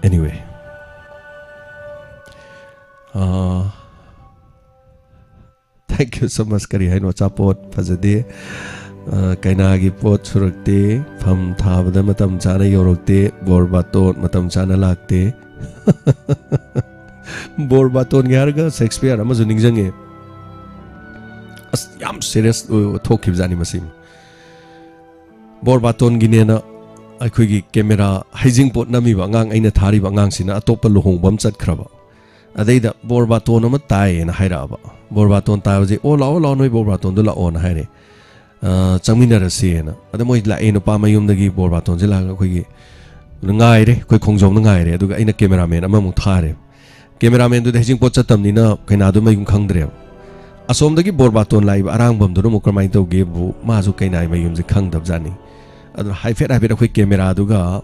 Anyway, ah, thank you so much. ꯀꯔꯤ ꯍꯥꯏꯅꯣ? ꯑꯆꯥꯄꯣꯠ ꯐꯖꯗꯦ, ꯑ, ꯀꯩꯅꯥꯒꯤ ꯄꯣꯠ ꯁꯨꯔꯛꯇꯦ, ꯐꯝ ꯊꯥꯕꯗ ꯃꯇꯝ ꯆꯥꯅ ꯌꯧꯔꯛꯇꯦ, ꯕꯣꯔ ꯕꯥꯇꯣꯟ ꯃꯇꯝ ꯆꯥꯅ ꯂꯥꯛꯇꯦ꯫ ꯕꯣꯔ ꯕꯥꯇꯣꯟꯒꯤ ꯍꯥꯏꯔꯒ ꯁꯦꯛꯁꯄꯤꯌꯔ ꯑꯃꯁꯨ ꯅꯤꯡꯁꯤꯡꯉꯦ꯫ ꯑꯁ, ꯌꯥꯝ ꯁꯤꯔꯤꯌꯁ ꯊꯣꯛꯈꯤꯕꯖꯥꯠꯅꯤ ꯃꯁꯤ꯫ ꯕꯣꯔ ꯕꯥꯇꯣꯟꯒꯤꯅꯦꯅ ꯑꯩꯈꯣꯏꯒꯤ ꯀꯦꯃꯦꯔꯥ ꯍꯩꯖꯤꯡꯄꯣꯠ ꯅꯝꯃꯤꯕ ꯑꯉꯥꯡ, ꯑꯩꯅ ꯊꯥꯔꯤꯕ ꯑꯉꯥꯡꯁꯤꯅ ꯑꯇꯣꯞꯄ ꯂꯨꯍꯣꯡꯕ ꯑꯃ ꯆꯠꯈ꯭ꯔꯕ꯫ ꯑꯗꯩꯗ ꯕꯣꯔ ꯕꯥꯇꯣꯟ ꯑꯃ ꯇꯥꯏꯌꯦꯅ ꯍꯥꯏꯔꯛꯑꯕ꯫ ꯕꯣꯔ ꯕꯥꯇꯣꯟ ꯇꯥꯕꯁꯦ, "ꯑꯣ, ꯂꯥꯛꯑꯣ, ꯂꯥꯛꯑꯣ, ꯅꯣꯏ ꯕꯣꯔ ꯕꯥꯇꯣꯟꯗꯣ ꯂꯥꯛꯑꯣꯅ ꯍꯥꯏꯔꯦ꯫ ꯑ, ꯆꯪꯃꯤꯟꯅꯔꯁꯦꯅ"꯫ ꯑꯗ ꯃꯣꯏ ꯂꯥꯛꯑꯦ, ꯅꯨꯄꯥ ꯃꯌꯨꯝꯗꯒꯤ ꯕꯣꯔ ꯕꯥꯇꯣꯟꯁꯦ ꯂꯥꯛꯑꯒ ꯑꯩꯈꯣꯏꯒꯤ ꯉꯥꯏꯔꯦ, ꯑꯩꯈꯣꯏ ꯈꯣꯡꯖꯣꯝꯗ ꯉꯥꯏꯔꯦ꯫ ꯑꯗꯨꯒ ꯑꯩꯅ ꯀꯦꯃꯦꯔꯥꯃꯦꯟ ꯑꯃꯃꯨꯛ ꯊꯥꯔꯦ꯫ ꯀꯦꯃꯦꯔꯥꯃꯦꯟꯗꯨꯗꯤ ꯍꯩꯖꯤꯡꯄꯣꯠ ꯆꯠꯇꯕꯅꯤꯅ ꯀꯩꯅꯥꯗꯨ ꯃꯌꯨꯝ ꯈꯪꯗ꯭ꯔꯦꯕ꯫ ꯑꯁꯣꯝꯗꯒꯤ ꯕꯣꯔ ꯕꯥꯇꯣꯟ ꯂꯥꯛꯏꯕ ꯑꯔꯥꯡꯕꯝꯗꯨꯅ ꯑꯃꯨꯛ ꯀꯔꯝꯍꯥꯏꯅ ꯇꯧꯒꯦꯕꯨ, ꯃꯥꯁꯨ ꯀꯩꯅꯥꯒꯤ ꯃꯌꯨꯝꯁꯦ ꯈꯪꯗꯕꯖꯥꯠꯅꯤ꯫ ꯑꯗꯨꯅ ꯍꯥꯏꯐꯦꯠ ꯍꯥꯏꯐꯦꯠ ꯑꯩꯈꯣꯏ ꯀꯦꯃꯦꯔꯥꯗꯨꯒ,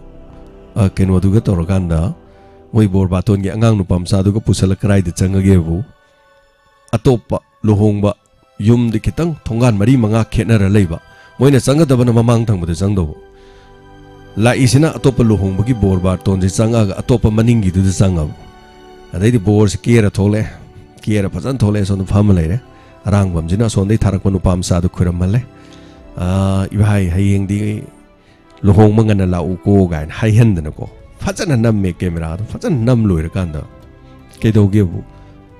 ꯑ, ꯀꯩꯅꯣꯗꯨꯒ ꯇꯧꯔꯀꯥꯟꯗ ꯃꯣꯏ ꯕꯣꯔ ꯕꯥꯇꯣꯟꯒꯤ ꯑꯉꯥꯡ ꯅꯨꯄꯥ ꯃꯆꯥꯗꯨꯒ ꯄꯨꯁꯜꯂ ꯀꯗꯥꯏꯗ ꯆꯪꯉꯒꯦꯕꯨ, ꯑꯇꯣꯞꯄ ꯂꯨꯍꯣꯡꯕ ꯌꯨꯝꯗꯤ ꯈꯤꯇꯪ ꯊꯣꯡꯒꯥꯟ ꯃꯔꯤ ꯃꯉꯥ ꯈꯦꯠꯅꯔ ꯂꯩꯕ, ꯃꯣꯏꯅ ꯆꯪꯒꯗꯕꯅ ꯃꯃꯥꯡ ꯊꯪꯕꯗ ꯆꯪꯗꯧꯕ꯫ ꯂꯥꯛꯏꯁꯤꯅ ꯑꯇꯣꯞꯄ ꯂꯨꯍꯣꯡꯕꯒꯤ ꯕꯣꯔ ꯕꯥꯇꯣꯟꯁꯦ ꯆꯪꯉꯒ ꯑꯇꯣꯞꯄ ꯃꯅꯤꯡꯒꯤꯗꯨꯗ ꯆꯪꯉꯕ꯫ ꯑꯗꯩꯗꯤ ꯕꯣꯔꯁꯦ ꯀꯦꯔ ꯊꯣꯛꯂꯛꯑꯦ꯫ ꯀꯦꯔ ꯐꯖꯅ ꯊꯣꯛꯂꯛꯑꯦ, ꯁꯣꯝꯗ ꯐꯝꯃ ꯂꯩꯔꯦ꯫ ꯑꯔꯥꯡꯕꯝꯁꯤꯅ ꯑꯁꯣꯝꯗꯒꯤ ꯊꯥꯔꯛꯄ ꯅꯨꯄꯥ ꯃꯆꯥꯗꯨ ꯈꯣꯏꯔꯝꯍꯜꯂꯦ꯫ "ꯑꯥ, ꯏꯚꯥꯏ, ꯍꯌꯦꯡꯗꯤ ꯂꯨꯍꯣꯡꯕ ꯉꯟꯅ ꯂꯥꯛꯎꯀꯣ" ꯀꯥꯏꯅ ꯍꯥꯏꯍꯟꯗꯅꯀꯣ, ꯐꯖꯅ ꯅꯝꯃꯦ ꯀꯦꯃꯦꯔꯥꯗꯣ꯫ ꯐꯖꯅ ꯅꯝ ꯂꯣꯏꯔꯀꯥꯟꯗ ꯀꯩꯗꯧꯒꯦꯕꯨ,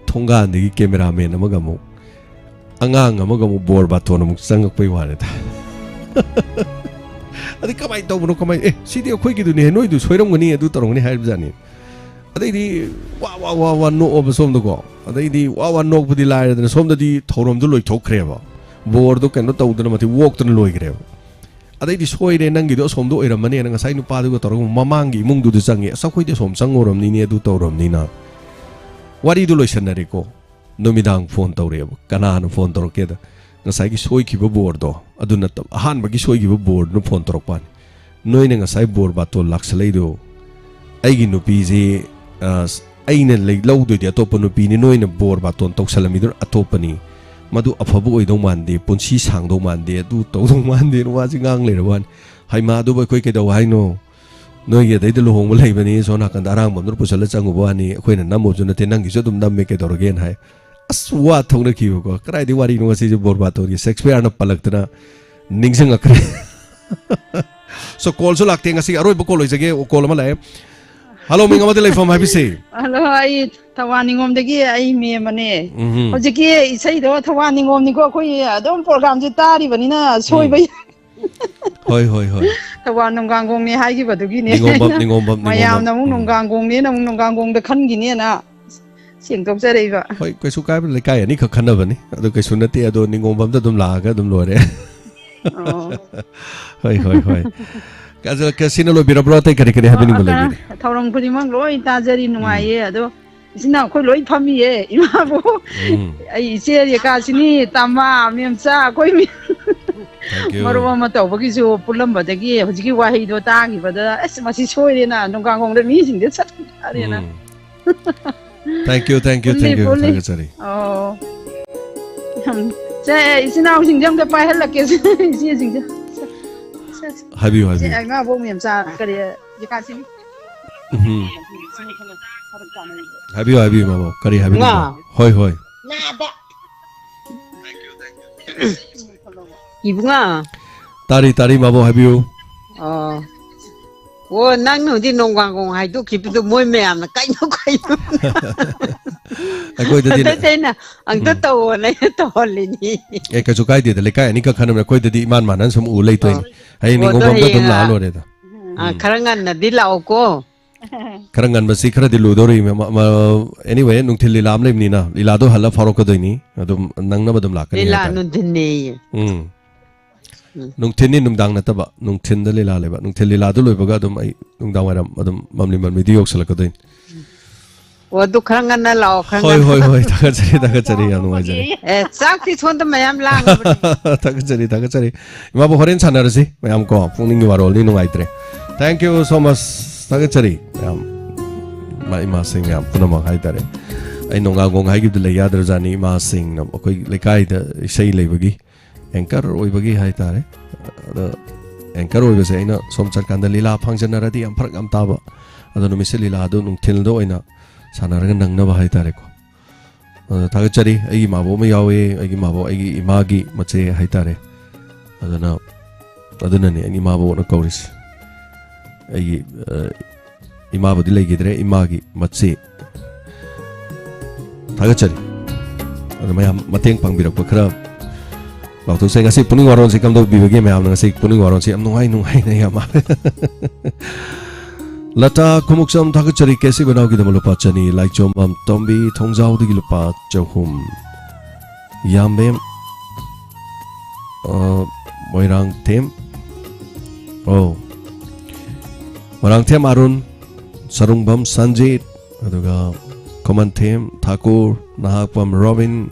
ꯊꯣꯡꯒꯥꯟꯗꯒꯤ ꯀꯦꯃꯦꯔꯥꯃꯦꯟ ꯑꯃꯒ ꯑꯃꯨꯛ, ꯑꯉꯥꯡ ꯑꯃꯒ ꯑꯃꯨꯛ ꯕꯣꯔ ꯕꯥꯇꯣꯟ ꯑꯃꯨꯛ ꯆꯪꯉꯛꯄꯩ ꯋꯥꯅꯤꯗ꯫ ꯑꯗꯩ ꯀꯃꯥꯏꯅ ꯇꯧꯕꯅꯣ, ꯀꯃꯥꯏꯅ, "ꯑꯦ, ꯁꯤꯗꯤ ꯑꯩꯈꯣꯏꯒꯤꯗꯨꯅꯦ, ꯅꯣꯏꯗꯨ ꯁꯣꯏꯔꯝꯒꯅꯤ, ꯑꯗꯨ ꯇꯧꯔꯝꯒꯅꯤ" ꯍꯥꯏꯔꯤꯕꯖꯥꯠꯅꯤ꯫ ꯑꯗꯩꯗꯤ ꯋꯥ ꯋꯥ ꯋꯥ ꯋꯥ ꯅꯣꯛꯑꯕ ꯁꯣꯝꯗꯀꯣ꯫ ꯑꯗꯩꯗꯤ ꯋꯥ ꯋꯥ ꯅꯣꯛꯄꯗꯤ ꯂꯥꯏꯔꯗꯅ, ꯁꯣꯝꯗꯗꯤ ꯊꯧꯔꯝꯗꯣ ꯂꯣꯏꯊꯣꯛꯈ꯭ꯔꯦꯕ꯫ ꯕꯣꯔꯗꯣ ꯀꯩꯅꯣ ꯇꯧꯗꯅ ꯃꯇꯤꯛ ꯑꯣꯛꯇꯅ ꯂꯣꯏꯈ꯭ꯔꯦꯕ꯫ ꯑꯗꯩꯗꯤ "ꯁꯣꯏꯔꯦ, ꯅꯪꯒꯤꯗꯣ ꯑꯁꯣꯝꯗ ꯑꯣꯏꯔꯝꯃꯅꯦꯅ" ꯉꯁꯥꯏ ꯅꯨꯄꯥꯗꯨꯒ ꯇꯧꯔꯒ ꯃꯃꯥꯡꯒꯤ ꯏꯃꯨꯡꯗꯨꯗ ꯆꯪꯉꯦ꯫ "ꯑꯁ, ꯑꯩꯈꯣꯏꯗꯤ ꯑꯁꯣꯝ ꯆꯪꯉꯨꯔꯝꯅꯤꯅꯦ, ꯑꯗꯨ ꯇꯧꯔꯝꯅꯤꯅ"꯫ ꯋꯥꯔꯤꯗꯣ ꯂꯣꯏꯁꯟꯅꯔꯦꯀꯣ꯫ ꯅꯨꯃꯤꯗꯥꯡ ꯐꯣꯟ ꯇꯧꯔꯛꯑꯦꯕ꯫ ꯀꯅꯥꯅ ꯐꯣꯟ ꯇꯧꯔꯛꯀꯦꯗ, ꯉꯁꯥꯏꯒꯤ ꯁꯣꯏꯈꯤꯕ ꯕꯣꯔꯗꯣ ꯑꯗꯨ ꯅꯠꯇꯕ, ꯑꯍꯥꯟꯕꯒꯤ ꯁꯣꯏꯈꯤꯕ ꯕꯣꯔꯗꯨꯅ ꯐꯣꯟ ꯇꯧꯔꯛꯄꯅꯤ꯫ "ꯅꯣꯏꯅ ꯉꯁꯥꯏ ꯕꯣꯔ ꯕꯥꯇꯣꯟ ꯂꯥꯛꯁꯜꯂꯛꯏꯗꯣ, ꯑꯩꯒꯤ ꯅꯨꯄꯤꯁꯤ, ꯑ, ꯑꯩꯅ ꯂꯩ-, ꯂꯧꯗꯣꯏꯗꯤ ꯑꯇꯣꯞꯄ ꯅꯨꯄꯤꯅꯤ, ꯅꯣꯏꯅ ꯕꯣꯔ ꯕꯥꯇꯣꯟ ꯇꯧꯁꯜꯂꯝꯃꯤꯗꯨꯅ ꯑꯇꯣꯞꯄꯅꯤ, ꯃꯗꯨ ꯑꯐꯕ ꯑꯣꯏꯗꯧ ꯃꯥꯟꯗꯦ, ꯄꯨꯟꯁꯤ ꯁꯥꯡꯗꯧ ꯃꯥꯟꯗꯦ, ꯑꯗꯨ ꯇꯧꯗꯧ ꯃꯥꯟꯗꯦꯅ ꯋꯥꯁꯤ ꯉꯥꯡ ꯂꯩꯔꯕ ꯋꯥꯅꯤ꯫ ꯍꯩꯃꯥ, ꯑꯗꯨꯕꯨ ꯑꯩꯈꯣꯏ ꯀꯩꯗꯧ ꯍꯥꯏꯅꯣ? ꯅꯣꯏꯒꯤ ꯑꯗꯩꯗ ꯂꯨꯍꯣꯡꯕ ꯂꯩꯕꯅꯤ, ꯁꯣꯝ ꯅꯥꯀꯟꯗ ꯑꯔꯥꯡꯕꯝꯗꯨꯅ ꯄꯨꯁꯜꯂ ꯆꯪꯉꯨꯕ ꯋꯥꯅꯤ, ꯑꯩꯈꯣꯏꯅ ꯅꯝꯃꯨꯕꯁꯨ ꯅꯠꯇꯦ, ꯅꯪꯒꯤꯁꯨ ꯑꯗꯨꯝ ꯅꯝꯃꯦ, ꯀꯩꯗꯧꯔꯒꯦꯅ ꯍꯥꯏ꯫ ꯑꯁ, ꯋꯥ ꯊꯣꯛꯅꯈꯤꯕꯀꯣ꯫ ꯀꯗꯥꯏꯗꯒꯤ ꯋꯥꯔꯤꯅꯣ ꯉꯁꯤꯁꯦ, ꯕꯣꯔ ꯕꯥꯇꯣꯟꯒꯤ ꯁꯦꯛꯁꯄꯤꯌꯔꯅ ꯄꯜꯂꯛꯇꯅ ꯅꯤꯡꯁꯤꯡꯉꯛꯈ꯭ꯔꯦ꯫ So, call ꯁꯨ ꯂꯥꯛꯇꯦ ꯉꯁꯤꯒꯤ ꯑꯔꯣꯏꯕ call ꯑꯣꯏꯖꯒꯦ꯫ Call ꯑꯃ ꯂꯥꯛꯑꯦ꯫ Hello, ꯃꯤꯡ ꯑꯃꯗꯤ ꯂꯩꯐꯝ ꯍꯥꯏꯕꯤꯁꯤ꯫ ꯍꯜꯂꯣ, ꯑꯩ ꯊꯧꯕꯥꯜ ꯅꯤꯉꯣꯝꯗꯒꯤ ꯑꯩ ꯃꯦꯝ ꯑꯃꯅꯦ꯫ ꯎꯝꯍꯨꯝ꯫ ꯍꯧꯖꯤꯛꯀꯤ ꯏꯁꯩꯗꯣ ꯊꯧꯕꯥꯜ ꯅꯤꯉꯣꯝꯅꯤꯀꯣ, ꯑꯩꯈꯣꯏ ꯑꯗꯨꯝ program ꯁꯦ ꯇꯥꯔꯤꯕꯅꯤꯅ ꯁꯣꯏꯕ ꯎꯝ꯫ ꯌꯥ-, ꯍꯣꯏ, ꯍꯣꯏ, ꯍꯣꯏ꯫ ꯊꯧꯕꯥꯜ ꯅꯣꯡꯒꯥꯡꯒꯣꯡꯅꯦ ꯍꯥꯏꯈꯤꯕꯗꯨꯒꯤꯅꯦ꯫ ꯅꯤꯉꯣꯝꯕꯝ, ꯅꯤꯉꯣꯝꯕꯝ, ꯃꯌꯥꯝꯅ ꯅꯤꯉꯣꯝꯕꯝ꯫ ꯑꯃꯨꯛ ꯎꯝ꯫ ꯅꯣꯡꯒꯥꯡꯒꯣꯡꯅꯦꯅ ꯑꯃꯨꯛ ꯅꯣꯡꯒꯥꯡꯒꯣꯡꯗ ꯈꯟꯈꯤꯅꯦꯅ ꯁꯦꯡꯗꯣꯛꯆꯔꯛꯏꯕ꯫ ꯍꯣꯏ, ꯀꯩꯁꯨ ꯀꯥꯏꯕ, ꯂꯩꯀꯥꯏ ꯑꯅꯤꯈꯛ ꯈꯟꯅꯕꯅꯤ꯫ ꯑꯗꯨ ꯀꯩꯁꯨ ꯅꯠꯇꯦ, ꯑꯗꯣ ꯅꯤꯉꯣꯝꯕꯝꯗ ꯑꯗꯨꯝ ꯂꯥꯛꯑꯒ ꯑꯗꯨꯝ ꯂꯣꯏꯔꯦ꯫ ꯑꯣ꯫ ꯍꯣꯏ, ꯍꯣꯏ, ꯍꯣꯏ꯫ ꯑꯗꯣ ꯀ-, ꯁꯤꯅ ꯂꯣꯏꯕꯤꯔꯕ꯭ꯔꯣ? ꯑꯇꯩ ꯀꯔꯤ ꯀꯔꯤ ꯑ, ꯍꯥꯏꯕꯤꯅꯤꯡꯕ ꯑ, ꯂꯩꯕꯤꯔꯤ? ꯊꯧꯔꯝ ꯈꯨꯗꯤꯡꯃꯛ ꯂꯣꯏ ꯇꯥꯖꯔꯤ, ꯎꯝ꯫ ꯅꯨꯡꯉꯥꯏꯌꯦ꯫ ꯑꯗꯣ ꯏꯆꯤꯟ ꯏꯅꯥꯎ ꯑꯩꯈꯣꯏ ꯂꯣꯏ ꯐꯝꯃꯤꯌꯦ꯫ ꯏꯃꯥꯕꯣꯛ, ꯎꯝ꯫ ꯑꯩ ꯏꯆꯦ ꯔꯦꯈꯥꯁꯤꯅꯤ, ꯇꯃꯥ, ꯃꯦꯝꯆꯥ, ꯑꯩꯈꯣꯏ ꯃꯤ-, Thank you꯫ ꯃꯔꯨꯞ ꯑꯃ ꯇꯧꯕꯒꯤꯁꯨ ꯄꯨꯜꯂꯝꯕꯗꯒꯤ ꯍꯧꯖꯤꯛꯀꯤ ꯋꯥꯍꯩꯗꯣ ꯇꯥꯈꯤꯕꯗ, "ꯑꯁ, ꯃꯁꯤ ꯁꯣꯏꯔꯦꯅ, ꯅꯣꯡꯒꯥꯡꯈꯣꯡꯗ ꯃꯤꯁꯤꯡꯁꯦ ꯆꯠꯈ꯭ꯔꯦꯅ"꯫ ꯎꯝ꯫ Thank you, thank you, ꯄꯨꯜꯂꯤ, thank you꯫ ꯄꯨꯜꯂꯤ꯫ ꯊꯥꯒꯠꯆꯔꯤ꯫ ꯑꯣ꯫ ꯌꯥꯝ-, ꯁꯦ, ꯏꯆꯤꯟ ꯏꯅꯥꯎꯁꯤꯡꯁꯦ ꯑꯝꯇ ꯄꯥꯏꯍꯜꯂꯛꯀꯦ, ꯁꯦ, ꯏꯆꯦꯁꯤꯡꯁꯦ꯫ ꯁꯦ, ꯁꯦ, ꯍꯥꯏꯕꯤꯌꯨ, ꯁꯦ, ꯍꯥꯏꯕꯤꯌꯨ꯫ ꯏꯃꯥꯕꯣꯛ ꯃꯦꯝꯆꯥ, ꯀꯔꯤ, ꯖꯤꯀꯥꯁꯤꯅꯤ? ꯎꯝ꯫ ꯍꯥꯏꯕꯤꯌꯨ, ꯍꯥꯏꯕꯤꯌꯨ, ꯃꯥꯃꯣ꯫ ꯀꯔꯤ ꯍꯥꯏꯕꯤꯅꯤꯡꯕ? ꯏꯃꯥ꯫ ꯍꯣꯏ, ꯍꯣꯏ꯫ ꯏꯕꯨꯡꯉꯣ꯫ ꯇꯥꯔꯤ, ꯇꯥꯔꯤ, ꯃꯥꯃꯣ, ꯍꯥꯏꯕꯤꯌꯨ꯫ ꯑꯣ꯫ ꯑꯣ, ꯅꯪꯅ ꯍꯧꯖꯤꯛ ꯅꯣꯡꯒꯥꯡꯒꯣꯡ ꯍꯥꯏꯗꯣꯛꯈꯤꯕꯗꯣ ꯃꯣꯏ ꯃꯌꯥꯝꯅ ꯀꯩꯅꯣ, ꯀꯩꯅꯣ? ꯑꯩꯈꯣꯏꯗꯗꯤ ꯅ-, ꯑꯗꯨꯗꯤ ꯑꯩꯅ ꯑꯝꯇ ꯎꯝ꯫ ꯇꯧꯋꯣꯅ ꯑꯩꯅ ꯇꯧꯍꯜꯂꯤꯅꯤ꯫ ꯑꯦ, ꯀꯩꯁꯨ ꯀꯥꯏꯗꯦꯗ, ꯂꯩꯀꯥꯏ ꯑꯅꯤꯈꯛ ꯈꯟꯅꯕꯅꯦ, ꯑꯩꯈꯣꯏꯗꯗꯤ ꯏꯃꯥꯟ ꯃꯥꯟꯅꯅ ꯁꯨꯝ ꯎ ꯂꯩꯇꯣꯏꯅꯤ꯫ ꯑꯣ꯫ ꯍꯌꯦꯡ ꯑꯣ, ꯑꯗꯣ ꯅꯤꯡꯒꯣꯡꯕꯝꯗ ꯑꯗꯨꯝ ꯍꯌꯦꯡ, ꯂꯥꯛꯑ ꯑ, ꯂꯣꯏꯔꯦꯗ꯫ ꯑ, ꯎꯝ꯫ ꯈꯔ ꯉꯟꯅꯗꯤ ꯂꯥꯛꯑꯣꯀꯣ꯫ ꯈꯔ ꯉꯟꯕꯁꯤ ꯈꯔꯗꯤ ꯂꯨꯗꯧꯔꯤ꯫ ꯃ-, ꯃ-, anyway, ꯅꯨꯡꯊꯤꯜ ꯂꯤꯂꯥ ꯑꯃ ꯂꯩꯕꯅꯤꯅ, ꯂꯤꯂꯥꯗꯣ ꯍꯜꯂ ꯐꯥꯎꯔꯛꯀꯗꯣꯏꯅꯤ꯫ ꯑꯗꯨꯝ ꯅꯪꯅꯕ ꯑꯗꯨꯝ ꯂꯥꯛꯀꯅꯤ ꯂꯤꯂꯥ ꯍꯥꯏꯇꯥꯔꯦ꯫ ꯅꯨꯡꯊꯤꯜꯅꯦꯌꯦ꯫ ꯎꯝ꯫ ꯎꯝ꯫ ꯅꯨꯡꯊꯤꯜꯅꯤ, ꯅꯨꯡꯗꯥꯡ ꯅꯠꯇꯕ꯫ ꯅꯨꯡꯊꯤꯜꯗ ꯂꯤꯂꯥ ꯂꯩꯕ꯫ ꯅꯨꯡꯊꯤꯜ ꯂꯤꯂꯥꯗꯨ ꯂꯣꯏꯕꯒ ꯑꯗꯨꯝ ꯑꯩ ꯅꯨꯡꯗꯥꯡ ꯋꯥꯏꯔꯝ ꯑꯗꯨꯝ ꯃꯝꯂꯤ ꯃꯝꯂꯤꯗꯤ ꯌꯧꯁꯜꯂꯛꯀꯗꯣꯏꯅꯤ꯫ ꯑꯣ, ꯑꯗꯨ ꯈꯔ ꯉꯟꯅ ꯂꯥꯛꯑꯣ, ꯈꯔ ꯍꯣꯏ, ꯉꯟꯅ꯫ ꯍꯣꯏ, ꯍꯣꯏ꯫ ꯊꯥꯒꯠꯆꯔꯤ, ꯊꯥꯒꯠꯆꯔꯤ꯫ ꯌꯥꯝ ꯅꯨꯡꯉꯥꯏꯖꯔꯦ꯫ ꯑꯦ, ꯆꯥꯛꯇꯤ ꯁꯣꯝꯗ ꯃꯌꯥꯝ ꯂꯥꯡꯉꯕꯅꯤ꯫ ꯊꯥꯒꯠꯆꯔꯤ, ꯊꯥꯒꯠꯆꯔꯤ꯫ ꯏꯃꯥꯕꯨ ꯍꯣꯔꯦꯟ ꯁꯥꯟꯅꯔꯁꯤ ꯃꯌꯥꯝ ꯀꯣ꯫ ꯄꯨꯛꯅꯤꯡꯒꯤ ꯋꯥꯔꯣꯜꯅꯤ, ꯅꯨꯡꯉꯥꯏꯇ꯭ꯔꯦ꯫ Thank you so much꯫ ꯊꯥꯒꯠꯆꯔꯤ ꯃꯌꯥꯝ꯫ ꯏꯃꯥ, ꯏꯃꯥꯁꯤꯡ ꯃꯌꯥꯝ ꯄꯨꯝꯅꯃꯛ ꯍꯥꯏꯇꯥꯔꯦ꯫ ꯑꯩ ꯅꯣꯡꯒꯥꯒꯣꯡ ꯍꯥꯏꯈꯤꯕꯗꯨ ꯂꯩ ꯌꯥꯗ꯭ꯔꯖꯥꯠꯅꯤ, ꯏꯃꯥꯁꯤꯡꯅ ꯑꯩꯈꯣꯏ ꯂꯩꯀꯥꯏꯗ ꯏꯁꯩ ꯂꯩꯕꯒꯤ ꯑꯦꯡꯀꯔ ꯑꯣꯏꯕꯒꯤ ꯍꯥꯏꯇꯥꯔꯦ꯫ ꯑꯗ ꯑꯦꯡꯀꯔ ꯑꯣꯏꯕꯁꯦ ꯑꯩꯅ ꯁꯣꯝ ꯆꯠꯀꯥꯟꯗ ꯂꯤꯂꯥ ꯐꯥꯡꯖꯟꯅꯔꯗꯤ ꯌꯥꯝ ꯐꯔꯛ ꯌꯥꯝ ꯇꯥꯕ꯫ ꯑꯗꯣ ꯅꯨꯃꯤꯠꯁꯦ ꯂꯤꯂꯥꯗꯣ ꯅꯨꯡꯊꯤꯜꯗ ꯑꯣꯏꯅ ꯁꯥꯟꯅꯔꯒ ꯅꯪꯅꯕ ꯍꯥꯏꯇꯥꯔꯦꯀꯣ꯫ ꯑꯗꯣ ꯊꯥꯒꯠꯆꯔꯤ꯫ ꯑꯩꯒꯤ ꯏꯃꯥꯕꯣꯛ ꯑꯃ ꯌꯥꯎꯋꯦ, ꯑꯩꯒꯤ ꯏꯃꯥꯕꯣꯛ, ꯑꯩꯒꯤ ꯏꯃꯥꯒꯤ ꯃꯆꯦ ꯍꯥꯏꯇꯥꯔꯦ꯫ ꯑꯗꯨꯅ, ꯑꯗꯨꯅꯅꯦ ꯑꯩꯒꯤ ꯏꯃꯥꯕꯣꯛꯅ ꯀꯧꯔꯤꯁꯦ꯫ ꯑꯩꯒꯤ, ꯑ, ꯏꯃꯥꯕꯨꯗꯤ ꯂꯩꯈꯤꯗ꯭ꯔꯦ, ꯏꯃꯥꯒꯤ ꯃꯆꯦ꯫ ꯊꯥꯒꯠꯆꯔꯤ꯫ ꯑꯗꯣ ꯃꯌꯥꯝ ꯃꯇꯦꯡ ꯄꯥꯡꯕꯤꯔꯛꯄ ꯈꯔ ꯂꯥꯎꯊꯣꯛꯆꯩ꯫ ꯉꯁꯤ ꯄꯨꯛꯅꯤꯡ ꯋꯥꯔꯣꯜꯁꯤ ꯀꯝꯗꯧꯕꯤꯕꯒꯦ? ꯃꯌꯥꯝꯅ ꯉꯁꯤ ꯄꯨꯛꯅꯤꯡ ꯋꯥꯔꯣꯜꯁꯤ ꯌꯥꯝ ꯅꯨꯡꯉꯥꯏ, ꯅꯨꯡꯉꯥꯏꯅ ꯌꯥꯝ ꯂꯇꯥ ꯈꯨꯃꯨꯛꯆꯝ ꯊꯥꯒꯠꯆꯔꯤ꯫ ꯀꯦ ꯁꯤ ꯕꯅꯥꯎꯒꯤꯗꯃꯛ ꯂꯨꯄꯥ ꯆꯅꯤ, ꯂꯥꯏꯆꯣꯝꯕꯝ ꯇꯣꯝꯕꯤ ꯊꯣꯡꯖꯥꯎꯗꯒꯤ ꯂꯨꯄꯥ ꯆꯍꯨꯝ꯫ ꯌꯥꯝꯕꯦꯝ, ꯑ, ꯃꯣꯏꯔꯥꯡꯊꯦꯝ, ꯑꯣ, ꯃꯣꯏꯔꯥꯡꯊꯦꯝ ꯑꯔꯨꯟ, ꯁꯔꯨꯡꯕꯝ ꯁꯟꯖꯤꯠ, ꯑꯗꯨꯒ ꯈꯣꯃꯟꯊꯦꯝ ꯊꯥꯀꯨꯔ, ꯅꯍꯥꯛꯄꯝ ꯔꯣꯕꯤꯟ,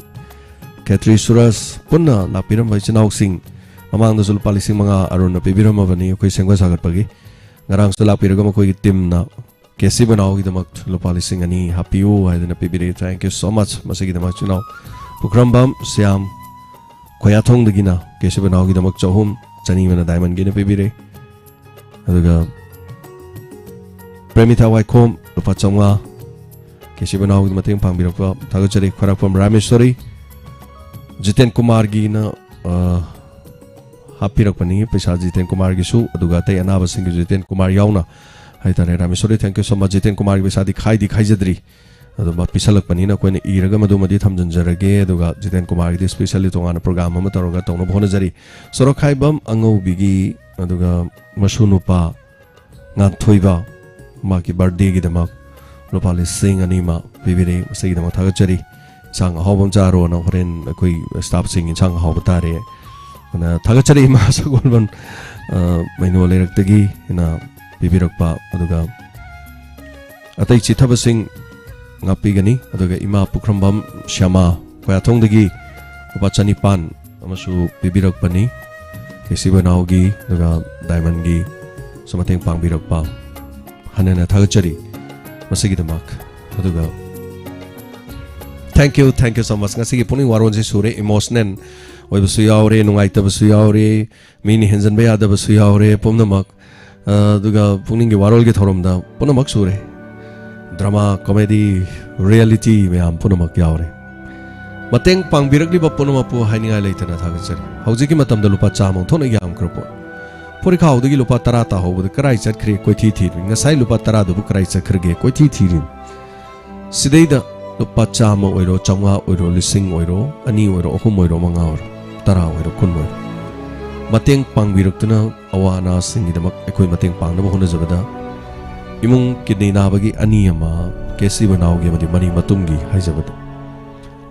ꯈꯦꯇ꯭ꯔꯤ ꯁꯨꯔꯖ ꯄꯨꯟꯅ ꯂꯥꯛꯄꯤꯔꯝꯕ ꯏꯆꯤꯟ ꯏꯅꯥꯎꯁꯤꯡ, ꯃꯃꯥꯡꯗꯁꯨ ꯂꯨꯄꯥ ꯂꯤꯁꯤꯡ ꯃꯉꯥ ꯑꯔꯨꯟꯅ ꯄꯤꯕꯤꯔꯝꯃꯕꯅꯤ ꯑꯩꯈꯣꯏ ꯁꯦꯝꯒꯠ ꯁꯥꯒꯠꯄꯒꯤ꯫ ꯉꯔꯥꯡꯁꯨ ꯂꯥꯛꯄꯤꯔꯒ ꯃꯈꯣꯏꯒꯤ ꯇꯤꯝꯅ ꯀꯦ ꯁꯤ ꯕꯅꯥꯎꯒꯤꯗꯃꯛ ꯂꯨꯄꯥ ꯂꯤꯁꯤꯡ ꯑꯅꯤ ꯍꯥꯞꯄꯤꯌꯨ ꯍꯥꯏꯗꯅ ꯄꯤꯕꯤꯔꯛꯏ꯫ Thank you so much꯫ ꯃꯁꯤꯒꯤꯗꯃꯛ ꯏꯆꯤꯟ ꯏꯅꯥꯎ ꯄꯨꯈ꯭ꯔꯝꯕꯝ ꯁ꯭ꯌꯥꯝ ꯈꯣꯌꯥꯊꯣꯡꯗꯒꯤꯅ ꯀꯦ ꯁꯤ ꯕꯅꯥꯎꯒꯤꯗꯃꯛ ꯆꯍꯨꯝ, ꯆꯅꯤ ꯑꯃꯅ ꯗꯥꯏꯃꯟꯒꯤꯅ ꯄꯤꯕꯤꯔꯦ꯫ ꯑꯗꯨꯒ ꯄ꯭ꯔꯦꯃꯤꯊꯥ ꯋꯥꯏꯈꯣꯝ ꯂꯨꯄꯥ ꯆꯥꯝꯃꯉꯥ, ꯀꯦ ꯁꯤ ꯕꯅꯥꯎꯒꯤ ꯃꯇꯦꯡ ꯄꯥꯡꯕꯤꯔꯛꯄ ꯊꯥꯒꯠꯆꯔꯤ꯫ ꯈ꯭ꯋꯥꯏꯔꯥꯛꯄꯝ ꯔꯥꯃꯦꯁꯣꯔꯤ, ꯖꯤꯇꯦꯟ ꯀꯨꯃꯥꯔꯒꯤꯅ, ꯑ, ꯍꯥꯞꯄꯤꯔꯛꯄꯅꯤ ꯄꯩꯁꯥ ꯖꯤꯇꯦꯟ ꯀꯨꯃꯥꯔꯒꯤꯁꯨ, ꯑꯗꯨꯒ ꯑꯇꯩ ꯑꯅꯥꯕꯁꯤꯡꯒꯤꯁꯨ ꯖꯤꯇꯦꯟ ꯀꯨꯃꯥꯔ ꯌꯥꯎꯅ ꯍꯥꯏꯇꯥꯔꯦ꯫ ꯔꯥꯃꯦꯁꯣꯔꯤ, thank you so much꯫ Jiten ꯀꯨꯃꯥꯔꯒꯤ ꯄꯩꯁꯥꯗꯤ ꯈꯥꯏꯗꯤ ꯈꯥꯏꯖꯗ꯭ꯔꯤ, ꯑꯗꯨꯝ ꯄꯤꯁꯜꯂꯛꯄꯅꯤꯅ ꯑꯩꯈꯣꯏꯅ ꯏꯔꯒ ꯃꯗꯨꯃꯗꯤ ꯊꯝꯖꯤꯟꯖꯔꯒꯦ꯫ ꯑꯗꯨꯒ ꯖꯤꯇꯦꯟ ꯀꯨꯃꯥꯔꯒꯤꯗꯤ specially ꯇꯣꯉꯥꯟꯅ program ꯑꯃ ꯇꯧꯔꯒ ꯇꯧꯅꯕ ꯍꯣꯠꯅꯖꯔꯤ꯫ ꯁꯣꯔꯣꯛꯈꯥꯏꯕꯝ ꯑꯉꯧꯕꯤꯒꯤ, ꯑꯗꯨꯒ ꯃꯁꯨ ꯅꯨꯄꯥ ꯉꯥꯟꯊꯣꯏꯕ, ꯃꯥꯒꯤ birthdayꯒꯤꯗꯃꯛ ꯂꯨꯄꯥ ꯂꯤꯁꯤꯡ ꯑꯅꯤ ꯑꯃ ꯄꯤꯕꯤꯔꯦ꯫ ꯃꯁꯤꯒꯤꯗꯃꯛ ꯊꯥꯒꯠꯆꯔꯤ꯫ ꯏꯟꯁꯥꯡ ꯑꯍꯥꯎꯕ ꯑꯃ ꯆꯥꯔꯣꯅ ꯍꯣꯔꯦꯟ ꯑꯩꯈꯣꯏ staffꯁꯤꯡ ꯏꯟꯁꯥꯡ ꯑꯍꯥꯎꯕ ꯇꯥꯔꯦ꯫ ꯑꯗꯨꯅ ꯊꯥꯒꯠꯆꯔꯤ ꯏꯃꯥ ꯁꯒꯣꯜꯕꯟ, ꯑ, ꯃꯩꯅꯣ ꯂꯩꯔꯛꯇꯒꯤ ꯏꯅꯥ ꯄꯤꯕꯤꯔꯛꯄ, ꯑꯗꯨꯒ ꯑꯇꯩ ꯆꯤꯊꯕꯁꯤꯡ ꯉꯥꯛꯄꯤꯒꯅꯤ꯫ ꯑꯗꯨꯒ ꯏꯃꯥ ꯄꯨꯈ꯭ꯔꯝꯕꯝ ꯁ꯭ꯌꯥꯃꯥ ꯈꯣꯌꯥꯊꯣꯡꯗꯒꯤ ꯂꯨꯄꯥ ꯆꯅꯤꯄꯥꯟ ꯑꯃꯁꯨ ꯄꯤꯕꯤꯔꯛꯄꯅꯤ꯫ ꯀꯦ ꯁꯤ ꯕꯅꯥꯎꯒꯤ ꯑꯗꯨꯒ ꯗꯥꯏꯃꯟꯒꯤ ꯁꯨ ꯃꯇꯦꯡ ꯄꯥꯡꯕꯤꯔꯛꯄ ꯍꯟꯅ ꯍꯟꯅ ꯊꯥꯒꯠꯆꯔꯤ꯫ ꯃꯁꯤꯒꯤꯗꯃꯛ꯫ ꯑꯗꯨꯒ thank you, thank you so much. ꯉꯁꯤꯒꯤ ꯄꯨꯛꯅꯤꯡ ꯋꯥꯔꯣꯜꯁꯤ ꯁꯨꯔꯦ, emotional ꯑꯣꯏꯕꯁꯨ ꯌꯥꯎꯔꯦ, ꯅꯨꯡꯉꯥꯏꯇꯕꯁꯨ ꯌꯥꯎꯔꯦ, ꯃꯤꯅ ꯍꯦꯟꯖꯟꯕ ꯌꯥꯗꯕꯁꯨ ꯌꯥꯎꯔꯦ, ꯄꯨꯝꯅꯃꯛ꯫ ꯑ, ꯑꯗꯨꯒ ꯄꯨꯛꯅꯤꯡꯒꯤ ꯋꯥꯔꯣꯜꯒꯤ ꯊꯧꯔꯝꯗ ꯄꯨꯝꯅꯃꯛ ꯁꯨꯔꯦ꯫ Drama, comedy, reality ꯃꯌꯥꯝ ꯄꯨꯝꯅꯃꯛ ꯌꯥꯎꯔꯦ꯫ ꯃꯇꯦꯡ ꯄꯥꯡꯕꯤꯔꯛꯂꯤꯕ ꯄꯨꯝꯅꯃꯛꯄꯨ ꯍꯥꯏꯅꯤꯡꯉꯥꯏ ꯂꯩꯇꯅ ꯊꯥꯒꯠꯆꯔꯤ꯫ ꯍꯧꯖꯤꯛꯀꯤ ꯃꯇꯝꯗ ꯂꯨꯄꯥ ꯆꯥꯝꯃ ꯑꯣꯟꯊꯣꯛꯅ ꯌꯥꯝꯈ꯭ꯔ ꯄꯣꯠ꯫ ꯐꯨꯔꯤꯈꯥꯎꯗꯒꯤ ꯂꯨꯄꯥ ꯇꯔꯥ ꯇꯥꯍꯧꯕꯗ ꯀꯔꯥꯏ ꯆꯠꯈ꯭ꯔꯦ ꯀꯣꯏꯊꯤ ꯊꯤꯔꯤ꯫ ꯉꯁꯥꯏ ꯂꯨꯄꯥ ꯇꯔꯥꯗꯨꯕꯨ ꯀꯔꯥꯏ ꯆꯠꯈ꯭ꯔꯒꯦ ꯀꯣꯏꯊꯤ ꯊꯤꯔꯤ꯫ ꯁꯤꯗꯩꯗ ꯂꯨꯄꯥ ꯆꯥꯝꯃ ꯑꯣꯏꯔꯣ, ꯆꯥꯝꯃꯉꯥ ꯑꯣꯏꯔꯣ, ꯂꯤꯁꯤꯡ ꯑꯣꯏꯔꯣ, ꯑꯅꯤ ꯑꯣꯏꯔꯣ, ꯑꯍꯨꯝ ꯑꯣꯏꯔꯣ, ꯃꯉꯥ ꯑꯣꯏꯔꯣ, ꯇꯔꯥ ꯑꯣꯏꯔꯣ, ꯀꯨꯟ ꯑꯣꯏꯔꯣ, ꯃꯇꯦꯡ ꯄꯥꯡꯕꯤꯔꯛꯇꯨꯅ ꯑꯋꯥ ꯑꯅꯥꯁꯤꯡꯒꯤꯗꯃꯛ ꯑꯩꯈꯣꯏ ꯃꯇꯦꯡ ꯄꯥꯡꯅꯕ ꯍꯣꯠꯅꯖꯕꯗ, ꯏꯃꯨꯡ ꯀꯤꯗꯅꯤ ꯅꯥꯕꯒꯤ ꯑꯅꯤ ꯑꯃ, ꯀꯦꯁꯤ ꯕꯅꯥꯎꯒꯤ ꯑꯃꯗꯤ ꯃꯔꯤ ꯃꯇꯨꯡꯒꯤ ꯍꯥꯏꯖꯕꯗ,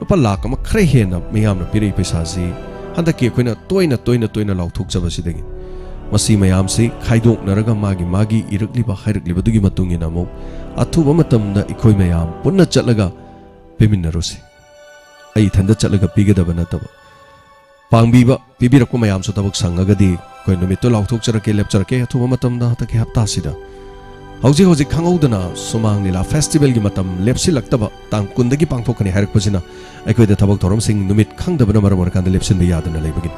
ꯂꯨꯄꯥ ꯂꯥꯈ ꯑꯃ ꯈꯔ ꯍꯦꯟꯅ ꯃꯤꯌꯥꯝꯅ ꯄꯤꯔꯛꯏ ꯄꯩꯁꯥꯁꯤ ꯍꯟꯗꯛꯀꯤ ꯑꯩꯈꯣꯏꯅ ꯇꯣꯏꯅ, ꯇꯣꯏꯅ, ꯇꯣꯏꯅ ꯂꯥꯎꯊꯣꯛꯆꯕꯁꯤꯗꯒꯤ꯫ ꯃꯁꯤ ꯃꯌꯥꯝꯁꯤ ꯈꯥꯏꯗꯣꯛꯅꯔꯒ ꯃꯥꯒꯤ, ꯃꯥꯒꯤ ꯏꯔꯛꯂꯤꯕ, ꯍꯥꯏꯔꯛꯂꯤꯕꯗꯨꯒꯤ ꯃꯇꯨꯡ ꯏꯟꯅ ꯑꯃꯨꯛ ꯑꯊꯨꯕ ꯃꯇꯝꯗ ꯑꯩꯈꯣꯏ ꯃꯌꯥꯝ ꯄꯨꯟꯅ ꯆꯠꯂꯒ ꯄꯤꯃꯤꯟꯅꯔꯨꯁꯤ꯫ ꯑꯩ ꯏꯊꯟꯗ ꯆꯠꯂꯒ ꯄꯤꯒꯗꯕ ꯅꯠꯇꯕ꯫ ꯄꯥꯡꯕꯤꯕ, ꯄꯤꯕꯤꯔꯛꯄ ꯃꯌꯥꯝꯁꯨ ꯊꯕꯛ ꯁꯪꯉꯒꯗꯤ ꯑꯩꯈꯣꯏ ꯅꯨꯃꯤꯠꯇꯨ ꯂꯥꯎꯊꯣꯛꯆꯔꯛꯀꯦ, ꯂꯦꯞꯆꯔꯛꯀꯦ꯫ ꯑꯊꯨꯕ ꯃꯇꯝꯗ ꯍꯟꯗꯛꯀꯤ ꯍꯞꯇꯥꯁꯤꯗ꯫ ꯍꯧꯖꯤꯛ ꯍꯧꯖꯤꯛ ꯈꯪꯍꯧꯗꯅ ꯁꯨꯃꯥꯡ ꯂꯤꯂꯥ ꯐꯦꯁꯇꯤꯚꯦꯜꯒꯤ ꯃꯇꯝ ꯂꯦꯞꯁꯤꯜꯂꯛꯇꯕ, ꯇꯥꯡ ꯀꯨꯟꯗꯒꯤ ꯄꯥꯡꯊꯣꯛꯀꯅꯤ ꯍꯥꯏꯔꯛꯄꯁꯤꯅ ꯑꯩꯈꯣꯏꯗ ꯊꯕꯛ ꯊꯧꯔꯝꯁꯤꯡ ꯅꯨꯃꯤꯠ ꯈꯪꯗꯕꯅ ꯃꯔꯝ ꯑꯣꯏꯔꯀꯥꯟꯗ ꯂꯦꯞꯁꯤꯟꯕ ꯌꯥꯗꯅ ꯂꯩꯕꯒꯤꯅꯤ꯫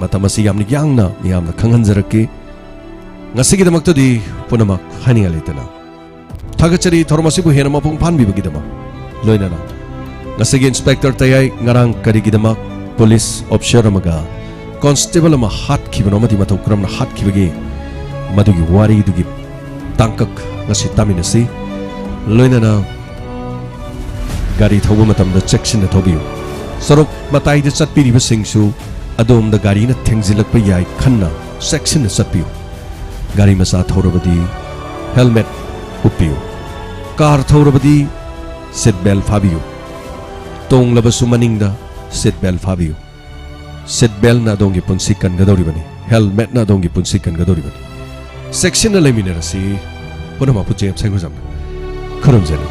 ꯃꯇꯝ ꯑꯁꯤ ꯌꯥꯝꯅ ꯌꯥꯡꯅ ꯃꯤꯌꯥꯝꯅ ꯈꯪꯍꯟꯖꯔꯛꯀꯦ꯫ ꯉꯁꯤꯒꯤꯗꯃꯛꯇꯗꯤ ꯄꯨꯝꯅꯃꯛ ꯍꯥꯏꯅꯤꯡꯉꯥꯏ ꯂꯩꯇꯅ ꯊꯥꯒꯠꯆꯔꯤ, ꯊꯧꯔꯝ ꯑꯁꯤꯕꯨ ꯍꯦꯟꯅ ꯃꯄꯨꯡ ꯐꯥꯍꯟꯕꯤꯕꯒꯤꯗꯃꯛ꯫ ꯂꯣꯏꯅꯅ ꯉꯁꯤꯒꯤ ꯏꯟꯁꯄꯦꯛꯇꯔ ꯇꯌꯥꯏ ꯉꯔꯥꯡ ꯀꯔꯤꯒꯤꯗꯃꯛ ꯄꯨꯂꯤꯁ ꯑꯣꯐꯤꯁꯔ ꯑꯃꯒ ꯀꯣꯟꯁꯇꯦꯕꯜ ꯑꯃ ꯍꯥꯠꯈꯤꯕꯅꯣ ꯑꯃꯗꯤ ꯃꯇꯧ ꯀꯔꯝꯅ ꯍꯥꯠꯈꯤꯕꯒꯦ, ꯃꯗꯨꯒꯤ ꯋꯥꯔꯤꯗꯨꯒꯤ ꯇꯥꯡꯀꯛ ꯉꯁꯤ ꯇꯥꯃꯤꯟꯅꯁꯤ꯫ ꯂꯣꯏꯅꯅ ꯒꯥꯔꯤ ꯊꯧꯕ ꯃꯇꯝꯗ ꯆꯦꯛꯁꯤꯟꯅ ꯊꯧꯕꯤꯌꯨ꯫ ꯁꯣꯔꯣꯛ ꯃꯇꯥꯏꯗ ꯆꯠꯄꯤꯔꯤꯕꯁꯤꯡꯁꯨ ꯑꯗꯣꯝꯗ ꯒꯥꯔꯤꯅ ꯊꯦꯡꯖꯤꯜꯂꯛꯄ ꯌꯥꯏ ꯈꯟꯅ ꯆꯦꯛꯁꯤꯟꯅ ꯆꯠꯄꯤꯌꯨ꯫ ꯒꯥꯔꯤ ꯃꯆꯥ ꯊꯧꯔꯕꯗꯤ ꯍꯦꯜꯃꯦꯠ ꯎꯞꯄꯤꯌꯨ꯫ ꯀꯥꯔ ꯊꯧꯔꯕꯗꯤ ꯁꯤꯠ ꯕꯦꯜ ꯐꯥꯕꯤꯌꯨ꯫ ꯇꯣꯡꯂꯕꯁꯨ ꯃꯅꯤꯡꯗ ꯁꯤꯠ ꯕꯦꯜ ꯐꯥꯕꯤꯌꯨ꯫ ꯁꯤꯠ ꯕꯦꯜꯅ ꯑꯗꯣꯝꯒꯤ ꯄꯨꯟꯁꯤ ꯀꯟꯒꯗꯧꯔꯤꯕꯅꯤ, ꯍꯦꯜꯃꯦꯠꯅ ꯑꯗꯣꯝꯒꯤ ꯄꯨꯟꯁꯤ ꯀꯟꯒꯗꯧꯔꯤꯕꯅꯤ꯫ ꯆꯦꯛꯁꯤꯟꯅ ꯂꯩꯃꯤꯟꯅꯔꯁꯤ꯫ ꯄꯨꯝꯅꯃꯛꯄꯨ ꯖꯦꯝꯁ ꯍꯩꯒ꯭ꯔꯨꯖꯝꯅ ꯈꯨꯔꯨꯝꯖꯔꯤ꯫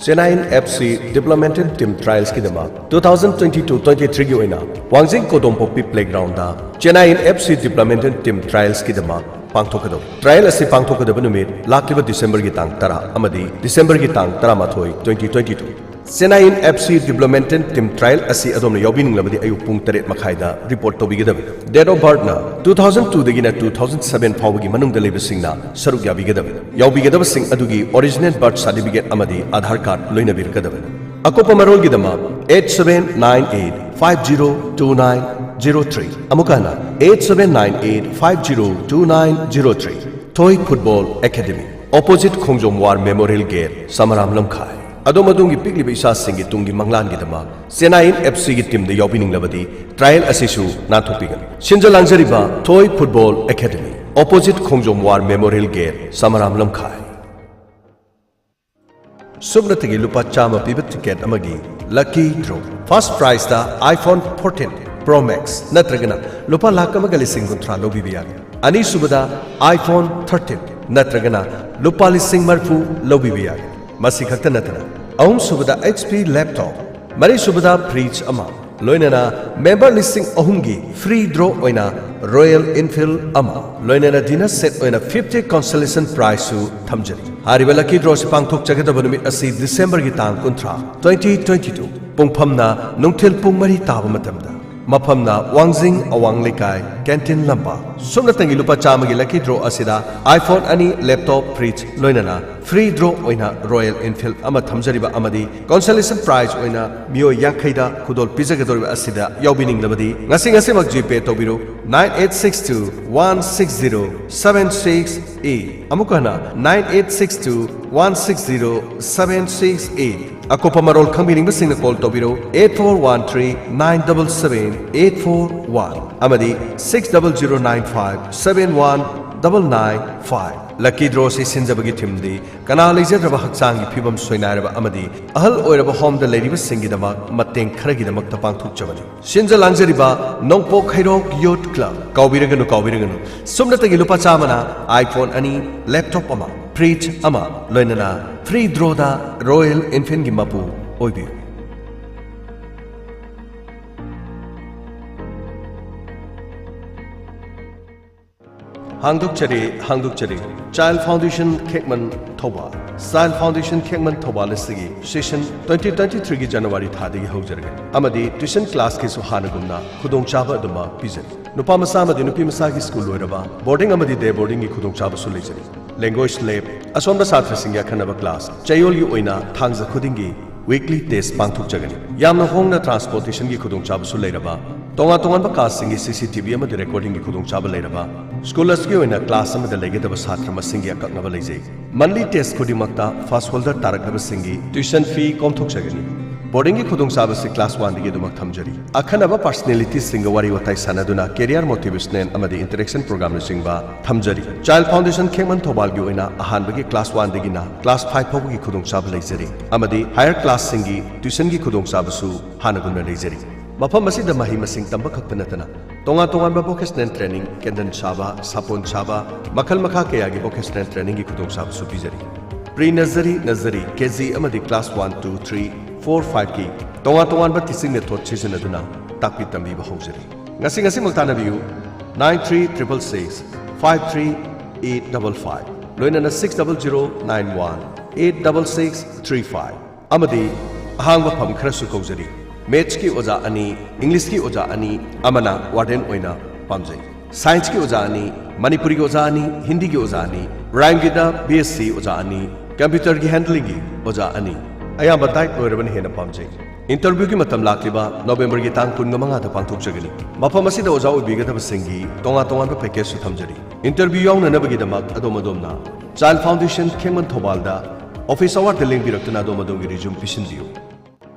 Chennaiyin F C Developmental Team Trialsꯀꯤꯗꯃꯛ two thousand twenty-two twenty-threeꯒꯤ ꯑꯣꯏꯅ ꯋꯥꯡꯖꯤꯡ ꯀꯣꯗꯣꯝꯄꯣꯛꯄꯤ Playgroundꯗ Chennaiyin F C Developmental Team Trialsꯀꯤꯗꯃꯛ ꯄꯥꯡꯊꯣꯛꯀꯗꯧꯔꯤ꯫ Trial ꯑꯁꯤ ꯄꯥꯡꯊꯣꯛꯀꯗꯕ ꯅꯨꯃꯤꯠ ꯂꯥꯛꯂꯤꯕ Decemberꯒꯤ ꯇꯥꯡ ꯇꯔꯥ ꯑꯃꯗꯤ Decemberꯒꯤ ꯇꯥꯡ ꯇꯔꯥꯃꯥꯊꯣꯏ, twenty twenty-two꯫ Chennaiyin F C Developmental Team Trial ꯑꯁꯤ ꯑꯗꯣꯝꯅ ꯌꯥꯎꯕꯤꯅꯤꯡꯂꯕꯗꯤ ꯑꯌꯨꯛ ꯄꯨꯡ ꯇꯔꯦꯠ ꯃꯈꯥꯏꯗ report ꯇꯧꯕꯤꯒꯗꯕꯅꯤ꯫ Date of birthꯅ two thousand twoꯗꯒꯤꯅ two thousand seven ꯐꯥꯎꯕꯒꯤ ꯃꯅꯨꯡꯗ ꯂꯩꯕꯁꯤꯡꯅ ꯁꯔꯨꯛ ꯌꯥꯕꯤꯒꯗꯕꯅꯤ꯫ ꯌꯥꯎꯕꯤꯒꯗꯕꯁꯤꯡ ꯑꯗꯨꯒꯤ original birth certificate ꯑꯃꯗꯤ Aadhaar card ꯂꯣꯏꯅꯕꯤꯔꯛꯀꯗꯕꯅꯤ꯫ ꯑꯀꯨꯞꯄ ꯃꯔꯣꯜꯒꯤꯗꯃꯛ eight seven nine eight five zero two nine zero three, ꯑꯃꯨꯛꯀ ꯍꯟꯅ eight seven nine eight five zero two nine zero three꯫ ꯊꯣꯏ Football Academy, opposite ꯈꯣꯡꯖꯣꯝ War Memorial Gate, ꯁꯃꯔꯥꯝ ꯂꯝꯈꯥꯏ꯫ ꯑꯗꯣꯝ ꯑꯗꯣꯝꯒꯤ ꯄꯤꯛꯂꯤꯕ ꯏꯆꯥꯁꯤꯡꯒꯤ ꯇꯨꯡꯒꯤ ꯃꯪꯂꯥꯟꯒꯤꯗꯃꯛ Chennaiyin F Cꯒꯤ teamꯗ ꯌꯥꯎꯕꯤꯅꯤꯡꯂꯕꯗꯤ trial ꯑꯁꯤꯁꯨ ꯅꯥꯟꯊꯣꯛꯄꯤꯒꯅꯨ꯫ ꯁꯤꯟꯖ ꯂꯥꯡꯖꯔꯤꯕ ꯊꯣꯏ Football Academy, opposite ꯈꯣꯡꯖꯣꯝ War Memorial Gate, ꯁꯃꯔꯥꯝ ꯂꯝꯈꯥꯏ꯫ ꯁꯨꯞꯅꯇꯒꯤ ꯂꯨꯄꯥ ꯆꯥꯝꯃ ꯄꯤꯕ ticket ꯑꯃꯒꯤ lucky draw꯫ First prizeꯇ iPhone fourteen Pro Max ꯅꯠꯇ꯭ꯔꯒꯅ ꯂꯨꯄꯥ ꯂꯥꯈ ꯑꯃꯒ ꯂꯤꯁꯤꯡ ꯀꯨꯟꯊ꯭ꯔꯥ ꯂꯧꯕꯤꯕ ꯌꯥꯒꯅꯤ꯫ ꯑꯅꯤꯁꯨꯕꯗ iPhone thirteen ꯅꯠꯇ꯭ꯔꯒꯅ ꯂꯨꯄꯥ ꯂꯤꯁꯤꯡ ꯃꯔꯤꯐꯨ ꯂꯧꯕꯤꯕ ꯌꯥꯒꯅꯤ꯫ ꯃꯁꯤ ꯈꯛꯇ ꯅꯠꯇꯅ ꯑꯍꯨꯝꯁꯨꯕꯗ H P laptop, ꯃꯔꯤꯁꯨꯕꯗ fridge ꯑꯃ, ꯂꯣꯏꯅꯅ member ꯂꯤꯁꯤꯡ ꯑꯍꯨꯝꯒꯤ free draw ꯑꯣꯏꯅ Royal Enfield ꯑꯃ, ꯂꯣꯏꯅꯅ dinner set ꯑꯣꯏꯅ fifty consolation prizeꯁꯨ ꯊꯝꯖꯔꯤ꯫ ꯍꯥꯏꯔꯤꯕ lucky drawꯁꯤ ꯄꯥꯡꯊꯣꯛꯆꯒꯗꯕ ꯅꯨꯃꯤꯠ ꯑꯁꯤ Decemberꯒꯤ ꯇꯥꯡ ꯀꯨꯟꯊ꯭ꯔꯥ, twenty twenty-two, ꯄꯨꯡꯐꯝꯅ ꯅꯨꯡꯊꯤꯜ ꯄꯨꯡ ꯃꯔꯤ ꯇꯥꯕ ꯃꯇꯝꯗ꯫ ꯃꯐꯝꯅ ꯋꯥꯡꯖꯤꯡ ꯑꯋꯥꯡ ꯂꯩꯀꯥꯏ, canteen ꯂꯝꯄꯥꯛ꯫ ꯁꯨꯞꯅꯇꯪꯒꯤ ꯂꯨꯄꯥ ꯆꯥꯝꯃꯒꯤ lucky draw ꯑꯁꯤꯗ iPhone ꯑꯅꯤ, laptop, fridge, ꯂꯣꯏꯅꯅ free draw ꯑꯣꯏꯅ Royal Enfield ꯑꯃ ꯊꯝꯖꯔꯤꯕ ꯑꯃꯗꯤ consolation prize ꯑꯣꯏꯅ ꯃꯤꯑꯣꯏ ꯌꯥꯡꯈꯩꯗ ꯈꯨꯗꯣꯜ ꯄꯤꯖꯒꯗꯧꯔꯤꯕ ꯑꯁꯤꯗ ꯌꯥꯎꯕꯤꯅꯤꯡꯂꯕꯗꯤ ꯉꯁꯤ ꯉꯁꯤꯃꯛ GPay ꯇꯧꯕꯤꯔꯨ, nine eight six two one six zero seven six eight꯫ ꯑꯃꯨꯛꯀ ꯍꯟꯅ, nine eight six two one six zero seven six eight꯫ ꯑꯀꯨꯞꯄ ꯃꯔꯣꯜ ꯈꯪꯕꯤꯅꯤꯡꯕꯁꯤꯡꯅ call ꯇꯧꯕꯤꯔꯨ, eight four one three nine double seven eight four one ꯑꯃꯗꯤ six double zero nine five seven one double nine five꯫ Lucky drawꯁꯤ ꯁꯤꯟꯖꯕꯒꯤ themeꯗꯤ ꯀꯅꯥ ꯂꯩꯖꯗ꯭ꯔꯕ ꯍꯛꯆꯥꯡꯒꯤ ꯐꯤꯕꯝ ꯁꯣꯏꯅꯥꯏꯔꯕ ꯑꯃꯗꯤ ꯑꯍꯜ ꯑꯣꯏꯔꯕ homeꯗ ꯂꯩꯔꯤꯕꯁꯤꯡꯒꯤꯗꯃꯛ ꯃꯇꯦꯡ ꯈꯔꯒꯤꯗꯃꯛꯇ ꯄꯥꯡꯊꯣꯛꯆꯕꯅꯤ꯫ ꯁꯤꯟꯖ ꯂꯥꯡꯖꯔꯤꯕ ꯅꯣꯡꯄꯣꯛ ꯍꯩꯔꯣꯛ Youth Club꯫ ꯀꯥꯎꯕꯤꯔꯒꯅꯨ, ꯀꯥꯎꯕꯤꯔꯒꯅꯨ, ꯁꯨꯞꯅꯇꯒꯤ ꯂꯨꯄꯥ ꯆꯥꯝꯃꯅ iPhone ꯑꯅꯤ, laptop ꯑꯃ, ꯐ꯭ꯔꯤꯖ ꯑꯃ, ꯂꯣꯏꯅꯅ ꯐ꯭ꯔꯤ ꯗ꯭ꯔꯣꯗ ꯔꯣꯌꯦꯜ ꯏꯟꯐꯤꯜꯒꯤ ꯃꯄꯨ ꯑꯣꯏꯕꯤꯌꯨ꯫ ꯍꯥꯡꯗꯣꯛꯆꯔꯤ, ꯍꯥꯡꯗꯣꯛꯆꯔꯤ꯫ ꯆꯥꯏꯜ ꯐꯥꯎꯟꯗꯦꯁꯟ ꯈꯦꯛꯃꯟ ꯊꯧꯕꯥꯜ꯫ ꯆꯥꯏꯜ ꯐꯥꯎꯟꯗꯦꯁꯟ ꯈꯦꯛꯃꯟ ꯊꯧꯕꯥꯜ ꯑꯁꯤꯒꯤ ꯁꯦꯁꯟ ꯇ꯭ꯋꯦꯟꯇꯤ ꯇ꯭ꯋꯦꯟꯇꯤ ꯊ꯭ꯔꯤꯒꯤ ꯖꯅꯋꯥꯔꯤ ꯊꯥꯗꯒꯤ ꯍꯧꯖꯔꯒꯅꯤ ꯑꯃꯗꯤ ꯇ꯭ꯌꯨꯁꯟ ꯀ꯭ꯂꯥꯁꯀꯤꯁꯨ ꯍꯥꯟꯅꯒꯨꯝꯅ ꯈꯨꯗꯣꯡꯆꯥꯕ ꯑꯗꯨꯃꯛ ꯄꯤꯖꯔꯤ꯫ ꯅꯨꯄꯥ ꯃꯆꯥ ꯑꯃꯗꯤ ꯅꯨꯄꯤ ꯃꯆꯥꯒꯤ ꯁ꯭ꯀꯨꯜ ꯂꯣꯏꯔꯕ, ꯕꯣꯔꯗꯤꯡ ꯑꯃꯗꯤ ꯗꯦ ꯕꯣꯔꯗꯤꯡꯒꯤ ꯈꯨꯗꯣꯡꯆꯥꯕꯁꯨ ꯂꯩꯖꯔꯤ꯫ ꯂꯦꯡꯒ꯭ꯋꯦꯖ ꯂꯦꯕ, ꯑꯁꯣꯟꯕ ꯁꯥꯇ꯭ꯔꯁꯤꯡꯒꯤ ꯑꯈꯟꯅꯕ ꯀ꯭ꯂꯥꯁ, ꯆꯌꯣꯜꯒꯤ ꯑꯣꯏꯅ ꯊꯥꯡꯖ ꯈꯨꯗꯤꯡꯒꯤ ꯋꯤꯛꯂꯤ ꯇꯦꯁ ꯄꯥꯡꯊꯣꯛꯆꯒꯅꯤ꯫ ꯌꯥꯝꯅ ꯍꯣꯡꯅ ꯇ꯭ꯔꯥꯟꯁꯄꯣꯔꯇꯦꯁꯟꯒꯤ ꯈꯨꯗꯣꯡꯆꯥꯕꯁꯨ ꯂꯩꯔꯕ, ꯇꯣꯉꯥꯟ ꯇꯣꯉꯥꯟꯕ ꯀꯥꯁꯁꯤꯡꯒꯤ ꯁꯤ ꯁꯤ ꯇꯤ ꯚꯤ ꯑꯃꯗꯤ ꯔꯦꯀꯣꯔꯗꯤꯡꯒꯤ ꯈꯨꯗꯣꯡꯆꯥꯕ ꯂꯩꯔꯕ, ꯁ꯭ꯀꯨꯜ ꯑꯁꯤꯒꯤ ꯑꯣꯏꯅ ꯀ꯭ꯂꯥꯁ ꯑꯃꯗ ꯂꯩꯒꯗꯕ ꯁꯥꯇ꯭ꯔ ꯃꯁꯤꯡꯒꯤ ꯑꯀꯛꯅꯕ ꯂꯩꯖꯩ꯫ ꯃꯟꯂꯤ ꯇꯦꯁ ꯈꯨꯗꯤꯡꯃꯛꯇ ꯐꯥꯁ ꯍꯣꯜꯗꯔ ꯇꯥꯔꯛꯂꯕꯁꯤꯡꯒꯤ ꯇ꯭ꯌꯨꯁꯟ ꯐꯤ ꯀꯣꯝꯊꯣꯛꯆꯒꯅꯤ꯫ ꯕꯣꯔꯗꯤꯡꯒꯤ ꯈꯨꯗꯣꯡꯆꯥꯕꯁꯤ ꯀ꯭ꯂꯥꯁ ꯋꯥꯟꯗꯒꯤ ꯑꯗꯨꯃꯛ ꯊꯝꯖꯔꯤ꯫ ꯑꯈꯟꯅꯕ ꯄꯔꯁꯅꯦꯂꯤꯇꯤꯁꯤꯡꯒ ꯋꯥꯔꯤ ꯋꯥꯇꯥꯏ ꯁꯥꯟꯅꯗꯨꯅ ꯀꯦꯔꯤꯌꯔ ꯃꯣꯇꯤꯚꯦꯁꯅꯦꯜ ꯑꯃꯗꯤ ꯏꯟꯇꯔꯦꯛꯁꯟ ꯄ꯭ꯔꯣꯒ꯭ꯔꯥꯝꯅꯆꯤꯡꯕ ꯊꯝꯖꯔꯤ꯫ ꯆꯥꯏꯜ ꯐꯥꯎꯟꯗꯦꯁꯟ ꯈꯦꯛꯃꯟ ꯊꯧꯕꯥꯜꯒꯤ ꯑꯣꯏꯅ ꯑꯍꯥꯟꯕꯒꯤ ꯀ꯭ꯂꯥꯁ ꯋꯥꯟꯗꯒꯤꯅ ꯀ꯭ꯂꯥꯁ ꯐꯥꯏꯚ ꯐꯥꯎꯕꯒꯤ ꯈꯨꯗꯣꯡꯆꯥꯕ ꯂꯩꯖꯔꯤ ꯑꯃꯗꯤ ꯍꯥꯌꯔ ꯀ꯭ꯂꯥꯁꯁꯤꯡꯒꯤ ꯇ꯭ꯌꯨꯁꯟꯒꯤ ꯈꯨꯗꯣꯡꯆꯥꯕꯁꯨ ꯍꯥꯟꯅꯒꯨꯝꯅ ꯂꯩꯖꯔꯤ꯫ ꯃꯐꯝ ꯑꯁꯤꯗ ꯃꯍꯩ ꯃꯁꯤꯡ ꯇꯝꯕ ꯈꯛꯇ ꯅꯠꯇꯅ ꯇꯣꯉꯥꯟ ꯇꯣꯉꯥꯟꯕ ꯚꯣꯀꯦꯁꯅꯦꯜ ꯇ꯭ꯔꯦꯅꯤꯡ, ꯀꯦꯟꯗꯟ ꯁꯥꯕ, ꯁꯥꯄꯣꯟ ꯁꯥꯕ, ꯃꯈꯜ ꯃꯈꯥ ꯀꯌꯥꯒꯤ ꯚꯣꯀꯦꯁꯅꯦꯜ ꯇ꯭ꯔꯦꯅꯤꯡꯒꯤ ꯈꯨꯗꯣꯡꯆꯥꯕꯁꯨ ꯄꯤꯖꯔꯤ꯫ ꯄ꯭ꯔꯤ ꯅꯔꯖꯔꯤ, ꯅꯔꯖꯔꯤ, ꯀꯦ ꯖꯤ ꯑꯃꯗꯤ class one, two, three, four, ꯐꯥꯏꯚꯀꯤ ꯇꯣꯉꯥꯟ ꯇꯣꯉꯥꯟꯕ ꯇꯤꯆꯤꯡ ꯃꯦꯊꯣꯗ ꯁꯤꯖꯤꯟꯅꯗꯨꯅ ꯇꯥꯛꯄꯤ ꯇꯝꯕꯤꯕ ꯍꯧꯖꯔꯤ꯫ ꯉꯁꯤ ꯉꯁꯤꯃꯛ ꯇꯥꯟꯅꯕꯤꯌꯨ, nine three triple six five three eight double five, ꯂꯣꯏꯅꯅ six double zero nine one eight double six three five. ꯑꯃꯗꯤ ꯑꯍꯥꯡꯕ ꯐꯝ ꯈꯔꯁꯨ ꯀꯧꯖꯔꯤ꯫ ꯃꯦꯊꯁꯀꯤ ꯑꯣꯖꯥ ꯑꯅꯤ, ꯏꯪꯂꯤꯁꯀꯤ ꯑꯣꯖꯥ ꯑꯅꯤ, ꯑꯃꯅ ꯋꯥꯔꯗꯦꯟ ꯑꯣꯏꯅ ꯄꯥꯝꯖꯩ꯫ ꯁꯥꯏꯟꯁꯀꯤ ꯑꯣꯖꯥ ꯑꯅꯤ, ꯃꯅꯤꯄꯨꯔꯤꯒꯤ ꯑꯣꯖꯥ ꯑꯅꯤ, ꯍꯤꯟꯗꯤꯒꯤ ꯑꯣꯖꯥ ꯑꯅꯤ, ꯔꯥꯏꯝꯒꯤꯗ ꯕꯤ ꯑꯦꯁ ꯁꯤ ꯑꯣꯖꯥ ꯑꯅꯤ, ꯀꯝꯄ꯭ꯌꯨꯇꯔꯒꯤ ꯍꯦꯟꯗꯂꯤꯡꯒꯤ ꯑꯣꯖꯥ ꯑꯅꯤ꯫ ꯑꯌꯥꯝꯕ ꯗꯥꯏꯠ ꯂꯣꯏꯔꯕꯅ ꯍꯦꯟꯅ ꯄꯥꯝꯖꯩ꯫ ꯏꯟꯇꯔꯚ꯭ꯌꯨꯒꯤ ꯃꯇꯝ ꯂꯥꯛꯂꯤꯕ ꯅꯣꯕꯦꯝꯕꯔꯒꯤ ꯇꯥꯡ ꯀꯨꯟꯃꯉꯥꯗ ꯄꯥꯡꯊꯣꯛꯆꯒꯅꯤ꯫ ꯃꯐꯝ ꯑꯁꯤꯗ ꯑꯣꯖꯥ ꯑꯣꯏꯕꯤꯒꯗꯕꯁꯤꯡꯒꯤ ꯇꯣꯉꯥꯟ ꯇꯣꯉꯥꯟꯕ ꯄꯦꯀꯦꯖꯁꯨ ꯊꯝꯖꯔꯤ꯫ ꯏꯟꯇꯔꯚ꯭ꯌꯨ ꯌꯥꯎꯅꯅꯕꯒꯤꯗꯃꯛ ꯑꯗꯣꯝ ꯑꯗꯣꯝꯅ ꯆꯥꯏꯜ ꯐꯥꯎꯟꯗꯦꯁꯟ ꯈꯦꯡꯃꯟ ꯊꯧꯕꯥꯜꯗ ꯑꯣꯐꯤꯁ ꯑꯋꯥꯔꯗ ꯂꯦꯡꯕꯤꯔꯛꯇꯨꯅ ꯑꯗꯣꯝ ꯑꯗꯣꯝꯒꯤ ꯔꯤꯖ꯭ꯌꯨꯝ ꯄꯤꯁꯤꯟꯕꯤꯌꯨ꯫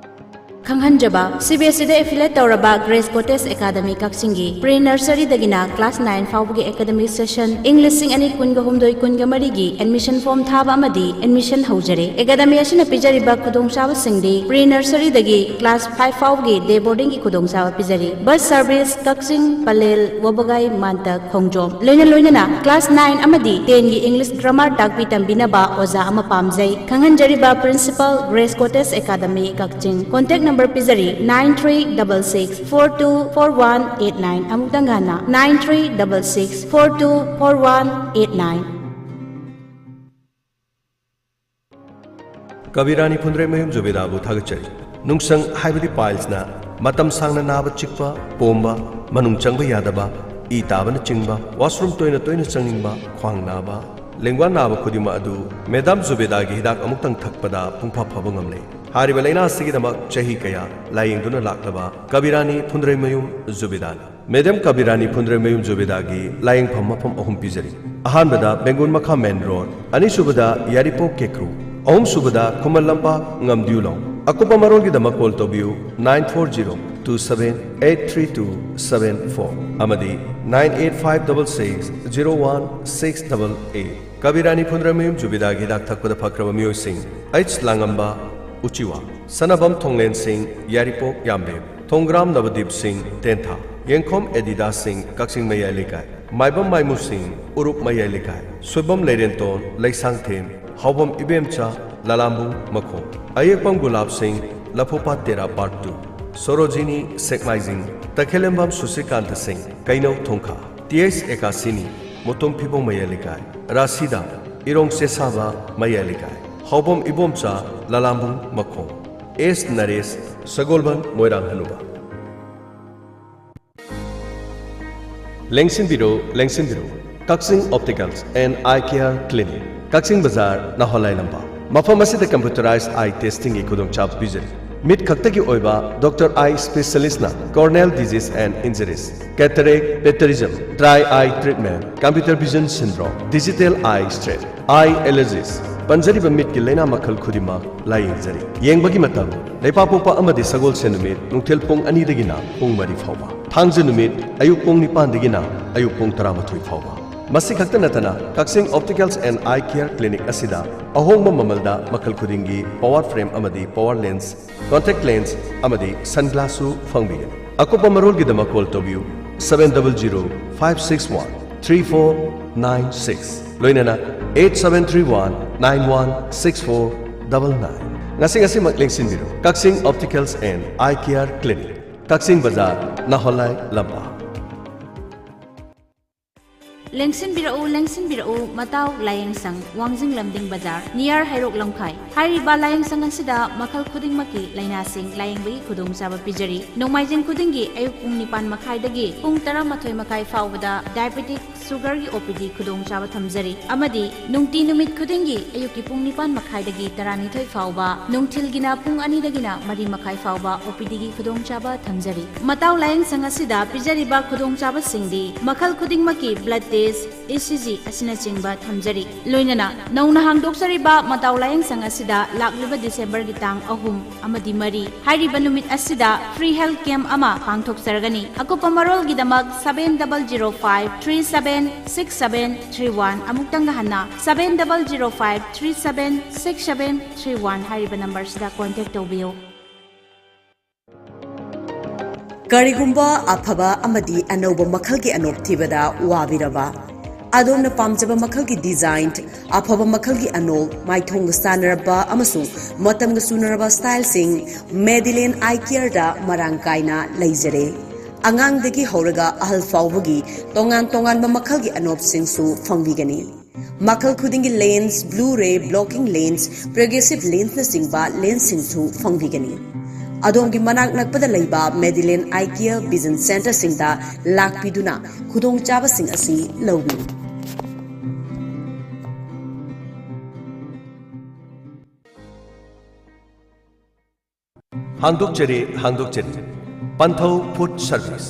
ꯈꯪꯍꯟꯖꯕ, ꯁꯤ ꯕꯤ ꯑꯦꯁ ꯏꯗ ꯑꯦꯐꯤꯂꯦꯠ ꯇꯧꯔꯕ ꯒ꯭ꯔꯦꯁ ꯀꯣꯇꯦꯖ ꯑꯦꯀꯥꯗꯃꯤ ꯀꯛꯆꯤꯡꯒꯤ ꯄ꯭ꯔꯤ ꯅꯔꯁꯔꯤꯗꯒꯤꯅ ꯀ꯭ꯂꯥꯁ ꯅꯥꯏꯟ ꯐꯥꯎꯕꯒꯤ ꯑꯦꯀꯥꯗꯃꯤꯛ ꯁꯦꯁꯟ ꯏꯪ ꯂꯤꯁꯤꯡ ꯑꯅꯤ ꯀꯨꯟꯒ ꯍꯨꯝꯗꯣꯏ ꯀꯨꯟꯒ ꯃꯔꯤꯒꯤ ꯑꯦꯗꯃꯤꯁꯟ ꯐꯣꯔꯝ ꯊꯥꯕ ꯑꯃꯗꯤ ꯑꯦꯗꯃꯤꯁꯟ ꯍꯧꯖꯔꯦ꯫ ꯑꯦꯀꯥꯗꯃꯤ ꯑꯁꯤꯅ ꯄꯤꯖꯔꯤꯕ ꯈꯨꯗꯣꯡꯆꯥꯕꯁꯤꯡꯗꯤ ꯄ꯭ꯔꯤ ꯅꯔꯁꯔꯤꯗꯒꯤ ꯀ꯭ꯂꯥꯁ ꯐꯥꯏꯚ ꯐꯥꯎꯕꯒꯤ ꯗꯦ ꯕꯣꯔꯗꯤꯡꯒꯤ ꯈꯨꯗꯣꯡꯆꯥꯕ ꯄꯤꯖꯔꯤ꯫ ꯕꯁ ꯁꯔꯚꯤꯁ ꯀꯛꯆꯤꯡ, ꯄꯂꯦꯜ, ꯋꯥꯕꯒꯥꯏ, ꯃꯥꯟꯇ, ꯈꯣꯡꯖꯣꯝ꯫ ꯂꯣꯏꯅ ꯂꯣꯏꯅꯅ ꯀ꯭ꯂꯥꯁ ꯅꯥꯏꯟ ꯑꯃꯗꯤ ꯇꯦꯟꯒꯤ ꯏꯪꯂꯤꯁ ꯒ꯭ꯔꯥꯃꯥꯔ ꯇꯥꯛꯄꯤ ꯇꯝꯕꯤꯅꯕ ꯑꯣꯖꯥ ꯑꯃ ꯄꯥꯝꯖꯩ꯫ ꯈꯪꯍꯟꯖꯔꯤꯕ principal, grace cottage academy, Kakching. Contact number ꯄꯤꯖꯔꯤ, nine three double six four two four one eight nine꯫ ꯑꯃꯨꯛꯇꯪ ꯍꯟꯅ, nine three double six four two four one eight nine꯫ ꯀꯕꯤꯔꯥꯅꯤ ꯐꯨꯟꯗ꯭ꯔꯩꯃꯌꯨꯝ ꯖꯨꯕꯦꯗꯥꯕꯨ ꯊꯥꯒꯠꯆꯔꯤ꯫ ꯅꯨꯡꯁꯪ ꯍꯥꯏꯕꯗꯤ ꯄꯥꯏꯜꯁꯅ ꯃꯇꯝ ꯁꯥꯡꯅ ꯅꯥꯕ, ꯆꯤꯛꯄ, ꯄꯣꯝꯕ, ꯃꯅꯨꯡ ꯆꯪꯕ ꯌꯥꯗꯕ, ꯏ ꯇꯥꯕꯅꯆꯤꯡꯕ, ꯋꯥꯁꯔꯨꯝ ꯇꯣꯏꯅ ꯇꯣꯏꯅ ꯆꯪꯅꯤꯡꯕ, ꯈ꯭ꯋꯥꯡ ꯅꯥꯕ, ꯂꯦꯡꯕꯥꯟ ꯅꯥꯕ ꯈꯨꯗꯤꯡꯃꯛ ꯑꯗꯨ ꯃꯦꯗꯥꯝ ꯖꯨꯕꯦꯗꯥꯒꯤ ꯍꯤꯗꯥꯛ ꯑꯃꯨꯛꯇꯪ ꯊꯛꯄꯗ ꯄꯨꯡꯐ ꯐꯕ ꯉꯝꯂꯦ꯫ ꯍꯥꯏꯔꯤꯕ ꯂꯥꯏꯅꯥ ꯑꯁꯤꯒꯤꯗꯃꯛ ꯆꯍꯤ ꯀꯌꯥ ꯂꯥꯌꯦꯡꯗꯨꯅ ꯂꯥꯛꯂꯕ ꯀꯕꯤꯔꯥꯅꯤ ꯐꯨꯟꯗ꯭ꯔꯩꯃꯌꯨꯝ ꯖꯨꯕꯦꯗꯥꯅꯤ꯫ ꯃꯦꯗꯥꯝ ꯀꯕꯤꯔꯥꯅꯤ ꯐꯨꯟꯗ꯭ꯔꯩꯃꯌꯨꯝ ꯖꯨꯕꯦꯗꯥꯒꯤ ꯂꯥꯌꯦꯡꯐꯝ ꯃꯐꯝ ꯑꯍꯨꯝ ꯄꯤꯖꯔꯤ꯫ ꯑꯍꯥꯟꯕꯗ ꯕꯦꯡꯒꯨꯜ ꯃꯈꯥ ꯃꯦꯟ ꯔꯣꯗ, ꯑꯅꯤꯁꯨꯕꯗ ꯌꯥꯏꯔꯤꯄꯣꯛ ꯀꯦꯀ꯭ꯔꯨ, ꯑꯍꯨꯝꯁꯨꯕꯗ ꯈꯨꯃꯟ ꯂꯝꯄꯥꯛ ꯉꯝꯗꯤꯌꯨꯂꯣꯡ꯫ ꯑꯀꯨꯞꯄ ꯃꯔꯣꯜꯒꯤꯗꯃꯛ ꯀꯣꯜ ꯇꯧꯕꯤꯌꯨ, nine four zero two seven eight three two seven four ꯑꯃꯗꯤ nine eight five double six zero one six double eight꯫ ꯀꯕꯤꯔꯥꯅꯤ ꯐꯨꯟꯗ꯭ꯔꯩꯃꯌꯨꯝ ꯖꯨꯕꯦꯗꯥꯒꯤ ꯍꯤꯗꯥꯛ ꯊꯛꯄꯗ ꯐꯈ꯭ꯔꯕ ꯃꯤꯑꯣꯏꯁꯤꯡ: ꯑꯩꯆ ꯂꯥꯡꯉꯝꯕ, ꯎꯆꯤꯋꯥ, ꯁꯅꯥꯕꯝ ꯊꯣꯡꯂꯦꯟꯁꯤꯡ, ꯌꯥꯏꯔꯤꯄꯣꯛ ꯌꯥꯝꯕꯦꯝ, ꯊꯣꯡꯒ꯭ꯔꯥꯝ ꯅꯕꯗꯤꯞ ꯁꯤꯡ, ꯇꯦꯟꯊꯥ, ꯌꯦꯡꯈꯣꯝ ꯑꯦꯗꯤꯗꯥꯁ ꯁꯤꯡ, ꯀꯛꯆꯤꯡ ꯃꯌꯥꯏ ꯂꯩꯀꯥꯏ, ꯃꯥꯏꯕꯝ ꯃꯥꯏꯃꯨ ꯁꯤꯡ, ꯎꯔꯨꯞ ꯃꯌꯥꯏ ꯂꯩꯀꯥꯏ, ꯁꯣꯏꯕꯝ ꯂꯩꯔꯦꯟꯇꯣꯟ, ꯂꯩꯁꯥꯡꯊꯦꯝ, ꯍꯥꯎꯕꯝ ꯏꯕꯦꯝꯆꯥ, ꯂꯂꯥꯝꯕꯨꯡ ꯃꯈꯣꯡ, ꯑꯌꯦꯛꯄꯝ ꯒꯨꯂꯥꯞ ꯁꯤꯡ, ꯂꯐꯨꯄꯥꯠ ꯇꯦꯔꯥ ꯄꯥꯔꯠ ꯇꯨ, ꯁꯣꯔꯣꯖꯤꯅꯤ ꯁꯦꯛꯃꯥꯏꯖꯤꯡ, ꯇꯈꯦꯂꯦꯝꯕꯝ ꯁꯨꯁꯤꯀꯥꯟꯇ ꯁꯤꯡ, ꯀꯩꯅꯧ ꯊꯣꯡꯈꯥ, ꯇꯤ ꯑꯩꯆ ꯑꯦꯀꯥꯁꯤꯅꯤ, ꯃꯨꯇꯨꯝ ꯐꯤꯕꯣꯡ ꯃꯌꯥꯏ ꯂꯩꯀꯥꯏ, ꯔꯥꯁꯤꯗꯥ, ꯏꯔꯣꯡ ꯆꯦꯁꯥꯕ ꯃꯌꯥꯏ ꯂꯩꯀꯥꯏ, ꯍꯥꯎꯕꯝ ꯏꯕꯣꯝꯆꯥ, ꯂꯂꯥꯝꯕꯨꯡ ꯃꯈꯣꯡ, ꯑꯦꯁ ꯅꯔꯦꯁ, ꯁꯒꯣꯜꯕꯟ ꯃꯣꯏꯔꯥꯡ ꯍꯅꯨꯕ꯫ ꯂꯦꯡꯁꯤꯟꯕꯤꯔꯣ, ꯂꯦꯡꯁꯤꯟꯕꯤꯔꯣ꯫ ꯀꯛꯆꯤꯡ Opticals and Eye Care Clinic, ꯀꯛꯆꯤꯡ ꯕꯖꯥꯔ, ꯅꯥꯍꯣꯂꯥꯏ ꯂꯝꯄꯥꯛ꯫ ꯃꯐꯝ ꯑꯁꯤꯗ computerized eye testingꯒꯤ ꯈꯨꯗꯣꯡꯆꯥꯕ ꯄꯤꯖꯔꯤ꯫ ꯃꯤꯠ ꯈꯛꯇꯒꯤ ꯑꯣꯏꯕ doctor eye specialistꯅ corneal disease and injuries, cataract, plagiarism, dry eye treatment, computer vision syndrome, digital eye strain, eye allergies, ꯄꯟꯖꯔꯤꯕ ꯃꯤꯠꯀꯤ ꯂꯥꯏꯅꯥ ꯃꯈꯜ ꯈꯨꯗꯤꯡꯃꯛ ꯂꯥꯌꯦꯡꯖꯔꯤ꯫ ꯌꯦꯡꯕꯒꯤ ꯃꯇꯝ: ꯂꯩꯄꯥꯛꯄꯣꯛꯄ ꯑꯃꯗꯤ ꯁꯒꯣꯜꯁꯦꯟ ꯅꯨꯃꯤꯠ ꯅꯨꯡꯊꯤꯜ ꯄꯨꯡ ꯑꯅꯤꯗꯒꯤꯅ ꯄꯨꯡ ꯃꯔꯤ ꯐꯥꯎꯕ, ꯊꯥꯡꯖ ꯅꯨꯃꯤꯠ ꯑꯌꯨꯛ ꯄꯨꯡ ꯅꯤꯄꯥꯟꯗꯒꯤꯅ ꯑꯌꯨꯛ ꯄꯨꯡ ꯇꯔꯥꯃꯥꯊꯣꯏ ꯐꯥꯎꯕ꯫ ꯃꯁꯤ ꯈꯛꯇ ꯅꯠꯇꯅ, ꯀꯛꯆꯤꯡ Opticals and Eye Care Clinic ꯑꯁꯤꯗ ꯑꯍꯣꯡꯕ ꯃꯃꯜꯗ ꯃꯈꯜ ꯈꯨꯗꯤꯡꯒꯤ power frame ꯑꯃꯗꯤ power lens, contact lens ꯑꯃꯗꯤ sunglassꯁꯨ ꯐꯪꯕꯤꯒꯅꯤ꯫ ꯑꯀꯨꯞꯄ ꯃꯔꯣꯜꯒꯤꯗꯃꯛ call ꯇꯧꯕꯤꯌꯨ, seven double zero five six one three four nine six, ꯂꯣꯏꯅꯅ eight seven three one nine one six four double nine꯫ ꯉꯁꯤ ꯉꯁꯤꯃꯛ ꯂꯦꯡꯁꯤꯟꯕꯤꯔꯨ꯫ ꯀꯛꯆꯤꯡ Opticals and Eye Care Clinic, ꯀꯛꯆꯤꯡ ꯕꯖꯥꯔ, ꯅꯥꯍꯣꯂꯥꯏ ꯂꯝꯄꯥꯛ꯫ ꯂꯦꯡꯁꯤꯟꯕꯤꯔꯛꯎ, ꯂꯦꯡꯁꯤꯟꯕꯤꯔꯛꯎ, ꯃꯇꯥꯎ ꯂꯥꯌꯦꯡꯁꯪ, ꯋꯥꯡꯖꯤꯡ ꯂꯝꯗꯤꯡ ꯕꯖꯥꯔ, near ꯍꯩꯔꯣꯛ ꯂꯝꯈꯥꯏ꯫ ꯍꯥꯏꯔꯤꯕ ꯂꯥꯌꯦꯡꯁꯪ ꯑꯁꯤꯗ ꯃꯈꯜ ꯈꯨꯗꯤꯡꯃꯛꯀꯤ ꯂꯥꯏꯅꯥꯁꯤꯡ ꯂꯥꯌꯦꯡꯕꯒꯤ ꯈꯨꯗꯣꯡꯆꯥꯕ ꯄꯤꯖꯔꯤ꯫ ꯅꯣꯡꯃꯥꯏꯖꯤꯡ ꯈꯨꯗꯤꯡꯒꯤ ꯑꯌꯨꯛ ꯄꯨꯡ ꯅꯤꯄꯥꯟ ꯃꯈꯥꯏꯗꯒꯤ ꯄꯨꯡ ꯇꯔꯥꯃꯥꯊꯣꯏ ꯃꯈꯥꯏ ꯐꯥꯎꯕꯗ diabetic, sugarꯒꯤ OPD ꯈꯨꯗꯣꯡꯆꯥꯕ ꯊꯝꯖꯔꯤ, ꯑꯃꯗꯤ ꯅꯨꯡꯇꯤ ꯅꯨꯃꯤꯠ ꯈꯨꯗꯤꯡꯒꯤ ꯑꯌꯨꯛꯀꯤ ꯄꯨꯡ ꯅꯤꯄꯥꯟ ꯃꯈꯥꯏꯗꯒꯤ ꯇꯔꯥꯅꯤꯊꯣꯏ ꯐꯥꯎꯕ, ꯅꯨꯡꯊꯤꯜꯒꯤꯅ ꯄꯨꯡ ꯑꯅꯤꯗꯒꯤꯅ ꯃꯔꯤ ꯃꯈꯥꯏ ꯐꯥꯎꯕ OPDꯒꯤ ꯈꯨꯗꯣꯡꯆꯥꯕ ꯊꯝꯖꯔꯤ꯫ ꯃꯇꯥꯎ ꯂꯥꯌꯦꯡꯁꯪ ꯑꯁꯤꯗ ꯄꯤꯖꯔꯤꯕ ꯈꯨꯗꯣꯡꯆꯥꯕꯁꯤꯡꯗꯤ ꯃꯈꯜ ꯈꯨꯗꯤꯡꯃꯛꯀꯤ blood test, ECG ꯑꯁꯤꯅꯆꯤꯡꯕ ꯊꯝꯖꯔꯤ꯫ ꯂꯣꯏꯅꯅ ꯅꯧꯅ ꯍꯥꯡꯗꯣꯛꯆꯔꯤꯕ ꯃꯇꯥꯎ ꯂꯥꯌꯦꯡꯁꯪ ꯑꯁꯤꯗ ꯂꯥꯛꯂꯤꯕ Decemberꯒꯤ ꯇꯥꯡ ꯑꯍꯨꯝ ꯑꯃꯗꯤ ꯃꯔꯤ ꯍꯥꯏꯔꯤꯕ ꯅꯨꯃꯤꯠ ꯑꯁꯤꯗ free health camp ꯑꯃ ꯄꯥꯡꯊꯣꯛꯆꯔꯒꯅꯤ꯫ ꯑꯀꯨꯞꯄ ꯃꯔꯣꯜꯒꯤꯗꯃꯛ seven double zero five three seven six seven three one, ꯑꯃꯨꯛꯇꯪꯒ ꯍꯟꯅ seven double zero five three seven six seven three one ꯍꯥꯏꯔꯤꯕ numberꯁꯤꯗ contact ꯇꯧꯕꯤꯌꯨ꯫ ꯀꯔꯤꯒꯨꯝꯕ ꯑꯐꯕ ꯑꯃꯗꯤ ꯑꯅꯧꯕ ꯃꯈꯜꯒꯤ ꯑꯅꯣꯞ ꯊꯤꯕꯗ ꯋꯥꯕꯤꯔꯕ? ꯑꯗꯣꯝꯅ ꯄꯥꯝꯖꯕ ꯃꯈꯜꯒꯤ design, ꯑꯐꯕ ꯃꯈꯜꯒꯤ ꯑꯅꯣꯞ, ꯃꯥꯏꯊꯣꯡꯒ ꯆꯥꯟꯅꯔꯕ ꯑꯃꯁꯨꯡ ꯃꯇꯝꯒ ꯆꯨꯅꯔꯕ styleꯁꯤꯡ Madeline Eye Careꯗ ꯃꯔꯥꯡ ꯀꯥꯏꯅ ꯂꯩꯖꯔꯦ꯫ ꯑꯉꯥꯡꯗꯒꯤ ꯍꯧꯔꯒ ꯑꯍꯜ ꯐꯥꯎꯕꯒꯤ ꯇꯣꯉꯥꯟ ꯇꯣꯉꯥꯟꯕ ꯃꯈꯜꯒꯤ ꯑꯅꯣꯞꯁꯤꯡꯁꯨ ꯐꯪꯕꯤꯒꯅꯤ꯫ ꯃꯈꯜ ꯈꯨꯗꯤꯡꯒꯤ lens, Blu-ray, blocking lens, progressive lensꯅꯆꯤꯡꯕ lensꯁꯤꯡꯁꯨ ꯐꯪꯕꯤꯒꯅꯤ꯫ ꯑꯗꯣꯝꯒꯤ ꯃꯅꯥꯛ ꯅꯛꯄꯗ ꯂꯩꯕ Madeline Eye Care Vision Centreꯁꯤꯡꯗ ꯂꯥꯛꯄꯤꯗꯨꯅ ꯈꯨꯗꯣꯡꯆꯥꯕꯁꯤꯡ ꯑꯁꯤ ꯂꯧꯕꯤꯌꯨ꯫ ꯍꯥꯡꯗꯣꯛꯆꯔꯤ, ꯍꯥꯡꯗꯣꯛꯆꯔꯤ꯫ ꯄꯟꯊꯧ Food Service꯫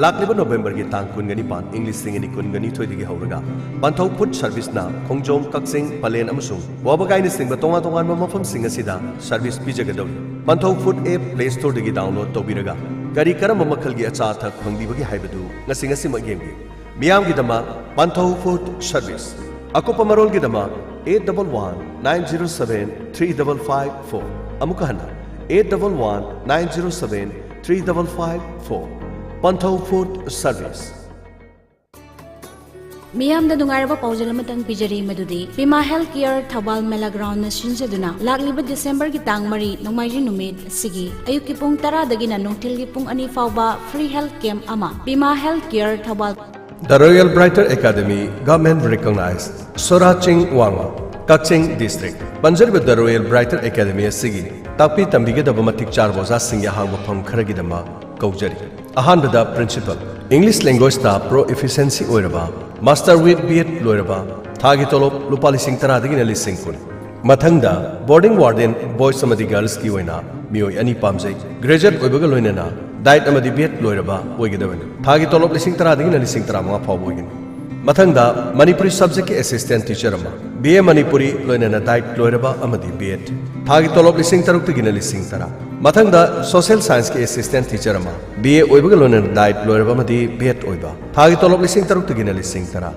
ꯂꯥꯛꯂꯤꯕ ꯅꯣꯕꯦꯝꯕꯔꯒꯤ ꯇꯥꯡ ꯀꯨꯟꯒ ꯅꯤꯄꯥꯟ, ꯏꯪ ꯂꯤꯁꯤꯡ ꯑꯅꯤ ꯀꯨꯟꯒ ꯅꯤꯊꯣꯏꯗꯒꯤ ꯍꯧꯔꯒ ꯄꯟꯊꯧ ꯐꯨꯗ ꯁꯔꯚꯤꯁꯅ ꯈꯣꯡꯖꯣꯝ, ꯀꯛꯆꯤꯡ, ꯄꯂꯦꯟ ꯑꯃꯁꯨꯡ ꯋꯥꯕꯒꯥꯏꯅꯆꯤꯡꯕ ꯇꯣꯉꯥꯟ ꯇꯣꯉꯥꯟꯕ ꯃꯐꯝꯁꯤꯡ ꯑꯁꯤꯗ ꯁꯔꯚꯤꯁ ꯄꯤꯖꯒꯗꯧꯔꯤ꯫ ꯄꯟꯊꯧ ꯐꯨꯗ ꯑꯦꯞ ꯄ꯭ꯂꯦ ꯁ꯭ꯇꯣꯔꯗꯒꯤ ꯗꯥꯎꯟꯂꯣꯗ ꯇꯧꯕꯤꯔꯒ ꯀꯔꯤ ꯀꯔꯝꯕ ꯃꯈꯜꯒꯤ ꯑꯆꯥ ꯑꯊꯛ ꯐꯪꯕꯤꯕꯒꯦ ꯍꯥꯏꯕꯗꯨ ꯉꯁꯤ ꯉꯁꯤꯃꯛ ꯌꯦꯡꯕꯤꯌꯨ꯫ ꯃꯤꯌꯥꯝꯒꯤꯗꯃꯛ ꯄꯟꯊꯧ ꯐꯨꯗ ꯁꯔꯚꯤꯁ꯫ ꯑꯀꯨꯞꯄ ꯃꯔꯣꯜꯒꯤꯗꯃꯛ eight double one nine zero seven three double five four꯫ ꯑꯃꯨꯛꯀ ꯍꯟꯅ, eight double one nine zero seven three double five four꯫ Panthou food service. ꯃꯤꯌꯥꯝꯗ ꯅꯨꯡꯉꯥꯏꯔꯕ ꯄꯥꯎꯖꯦꯜ ꯑꯃꯇꯪ ꯄꯤꯖꯔꯤ, ꯃꯗꯨꯗꯤ ꯄꯤꯃꯥ ꯍꯦꯜꯊ ꯀꯤꯌꯔ ꯊꯧꯕꯥꯜ ꯃꯦꯂꯥ ꯒ꯭ꯔꯥꯎꯟꯅ ꯁꯤꯟꯖꯗꯨꯅ ꯂꯥꯛꯂꯤꯕ ꯗꯤꯁꯦꯝꯕꯔꯒꯤ ꯇꯥꯡ ꯃꯔꯤ, ꯅꯣꯡꯃꯥꯏꯖꯤꯡ ꯅꯨꯃꯤꯠ ꯑꯁꯤꯒꯤ ꯑꯌꯨꯛꯀꯤ ꯄꯨꯡ ꯇꯔꯥꯗꯒꯤꯅ ꯅꯨꯡꯊꯤꯜꯒꯤ ꯄꯨꯡ ꯑꯅꯤ ꯐꯥꯎꯕ ꯐ꯭ꯔꯤ ꯍꯦꯜꯊ ꯀꯦꯝꯞ ꯑꯃ ꯄꯤꯃꯥ ꯍꯦꯜꯊ ꯀꯤꯌꯔ ꯊꯧꯕꯥꯜ The Royal Brighter Academy, government recognized, Sora Ching ꯋꯥꯡꯃ, ꯀꯛꯆꯤꯡ ꯗꯤꯁꯇ꯭ꯔꯤꯛ꯫ ꯄꯟꯖꯔꯤꯕ The Royal Brighter Academy ꯑꯁꯤꯒꯤ ꯇꯥꯛꯄꯤ ꯇꯝꯕꯤꯒꯗꯕ ꯃꯇꯤꯛ ꯆꯥꯔꯕ ꯑꯣꯖꯥꯁꯤꯡꯒꯤ ꯑꯍꯥꯡꯕ ꯐꯝ ꯈꯔꯒꯤꯗꯃꯛ ꯀꯧꯖꯔꯤ꯫ ꯑꯍꯥꯟꯕꯗ ꯄ꯭ꯔꯤꯟꯁꯤꯄꯜ, ꯏꯪꯂꯤꯁ ꯂꯦꯡꯒ꯭ꯋꯦꯖꯇ ꯄ꯭ꯔꯣ ꯏꯐꯤꯁꯤꯌꯦꯟꯁꯤ ꯑꯣꯏꯔꯕ, ꯃꯥꯁꯇꯔ ꯋꯤꯠ ꯕꯤ ꯑꯦꯗ ꯂꯣꯏꯔꯕ, ꯊꯥꯒꯤ ꯇꯣꯂꯣꯞ ꯂꯨꯄꯥ ꯂꯤꯁꯤꯡ ꯇꯔꯥꯗꯒꯤꯅ ꯂꯤꯁꯤꯡ ꯀꯨꯟ꯫ ꯃꯊꯪꯗ ꯕꯣꯔꯗꯤꯡ ꯋꯥꯔꯗꯦꯟ, ꯕꯣꯏꯁ ꯑꯃꯗꯤ ꯒꯔꯜꯁꯀꯤ ꯑꯣꯏꯅ ꯃꯤꯑꯣꯏ ꯑꯅꯤ ꯄꯥꯝꯖꯩ꯫ ꯒ꯭ꯔꯦꯖꯨꯑꯦꯠ ꯑꯣꯏꯕꯒ ꯂꯣꯏꯅꯅ ꯗꯥꯏꯠ ꯑꯃꯗꯤ ꯕꯤ ꯑꯦꯗ ꯂꯣꯏꯔꯕ ꯑꯣꯏꯒꯗꯕꯅꯤ꯫ ꯊꯥꯒꯤ ꯇꯣꯂꯣꯞ ꯂꯤꯁꯤꯡ ꯇꯔꯥꯗꯒꯤꯅ ꯂꯤꯁꯤꯡ ꯇꯔꯥꯃꯉꯥ ꯐꯥꯎꯕ ꯑꯣꯏꯒꯅꯤ꯫ ꯃꯊꯪꯗ ꯃꯅꯤꯄꯨꯔꯤ ꯁꯕꯖꯦꯛꯀꯤ ꯑꯦꯁꯤꯁꯇꯦꯟ ꯇꯤꯆꯔ ꯑꯃ, ꯕꯤ ꯑꯦ ꯃꯅꯤꯄꯨꯔꯤ ꯂꯣꯏꯅꯅ ꯗꯥꯏꯠ ꯂꯣꯏꯔꯕ ꯑꯃꯗꯤ ꯕꯤ ꯑꯦꯗ꯫ ꯊꯥꯒꯤ ꯇꯣꯂꯣꯞ ꯂꯤꯁꯤꯡ ꯇꯔꯨꯛꯇꯒꯤꯅ ꯂꯤꯁꯤꯡ ꯇꯔꯥ꯫ ꯃꯊꯪꯗ ꯁꯣꯁꯤꯌꯦꯜ ꯁꯥꯏꯟꯁꯀꯤ ꯑꯦꯁꯤꯁꯇꯦꯟ ꯇꯤꯆꯔ ꯑꯃ, ꯕꯤ ꯑꯦ ꯑꯣꯏꯕꯒ ꯂꯣꯏꯅꯅ ꯗꯥꯏꯠ ꯂꯣꯏꯔꯕ ꯑꯃꯗꯤ ꯕꯤ ꯑꯦꯗ ꯑꯣꯏꯕ꯫ ꯊꯥꯒꯤ ꯇꯣꯂꯣꯞ ꯂꯤꯁꯤꯡ ꯇꯔꯨꯛꯇꯒꯤꯅ ꯂꯤꯁꯤꯡ ꯇꯔꯥ꯫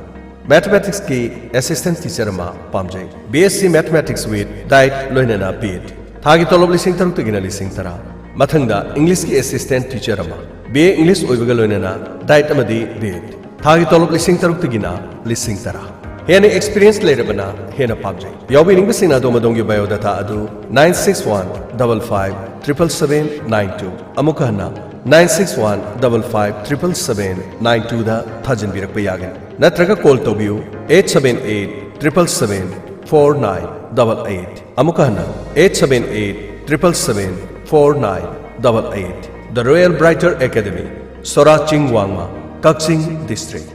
ꯃꯦꯊꯃꯦꯇꯤꯛꯁꯀꯤ ꯑꯦꯁꯤꯁꯇꯦꯟ ꯇꯤꯆꯔ ꯑꯃ ꯄꯥꯝꯖꯩ꯫ B S C mathematics with DIET ꯂꯣꯏꯅꯅ ꯕꯤ ꯑꯦꯗ꯫ ꯊꯥꯒꯤ ꯇꯣꯂꯣꯞ ꯂꯤꯁꯤꯡ ꯇꯔꯨꯛꯇꯒꯤꯅ ꯂꯤꯁꯤꯡ ꯇꯔꯥ꯫ ꯃꯊꯪꯗ ꯏꯪꯂꯤꯁꯀꯤ ꯑꯦꯁꯤꯁꯇꯦꯟ ꯇꯤꯆꯔ ꯑꯃ, ꯕꯤ ꯑꯦ ꯏꯪꯂꯤꯁ ꯑꯣꯏꯕꯒ ꯂꯣꯏꯅꯅ ꯗꯥꯏꯠ ꯑꯃꯗꯤ ꯕꯤ ꯑꯦꯗ꯫ ꯊꯥꯒꯤ ꯇꯣꯂꯣꯞ ꯂꯤꯁꯤꯡ ꯇꯔꯨꯛꯇꯒꯤꯅ ꯂꯤꯁꯤꯡ ꯇꯔꯥ꯫ ꯍꯦꯟꯅ ꯑꯦꯛꯁꯄꯤꯔꯤꯌꯦꯟꯁ ꯂꯩꯔꯕꯅ ꯍꯦꯟꯅ ꯄꯥꯝꯖꯩ꯫ ꯌꯥꯎꯕꯤꯅꯤꯡꯕꯁꯤꯡꯅ ꯑꯗꯣꯝ ꯑꯗꯣꯝꯒꯤ ꯕꯥꯏꯑꯣꯗꯥꯇꯥ ꯑꯗꯨ nine six one double five triple seven nine two, ꯑꯃꯨꯛꯀ ꯍꯟꯅ, nine six one double five triple seven nine twoꯗ ꯊꯥꯖꯤꯟꯕꯤꯔꯛꯄ ꯌꯥꯒꯅꯤ꯫ ꯅꯠꯇ꯭ꯔꯒ ꯀꯣꯜ ꯇꯧꯕꯤꯌꯨ eight seven eight triple seven four nine double eight꯫ ꯑꯃꯨꯛꯀ ꯍꯟꯅ, eight seven eight triple seven four nine double eight꯫ The Royal Brighter Academy, ꯁꯣꯔꯥ Ching ꯋꯥꯡꯃ, Kakching district.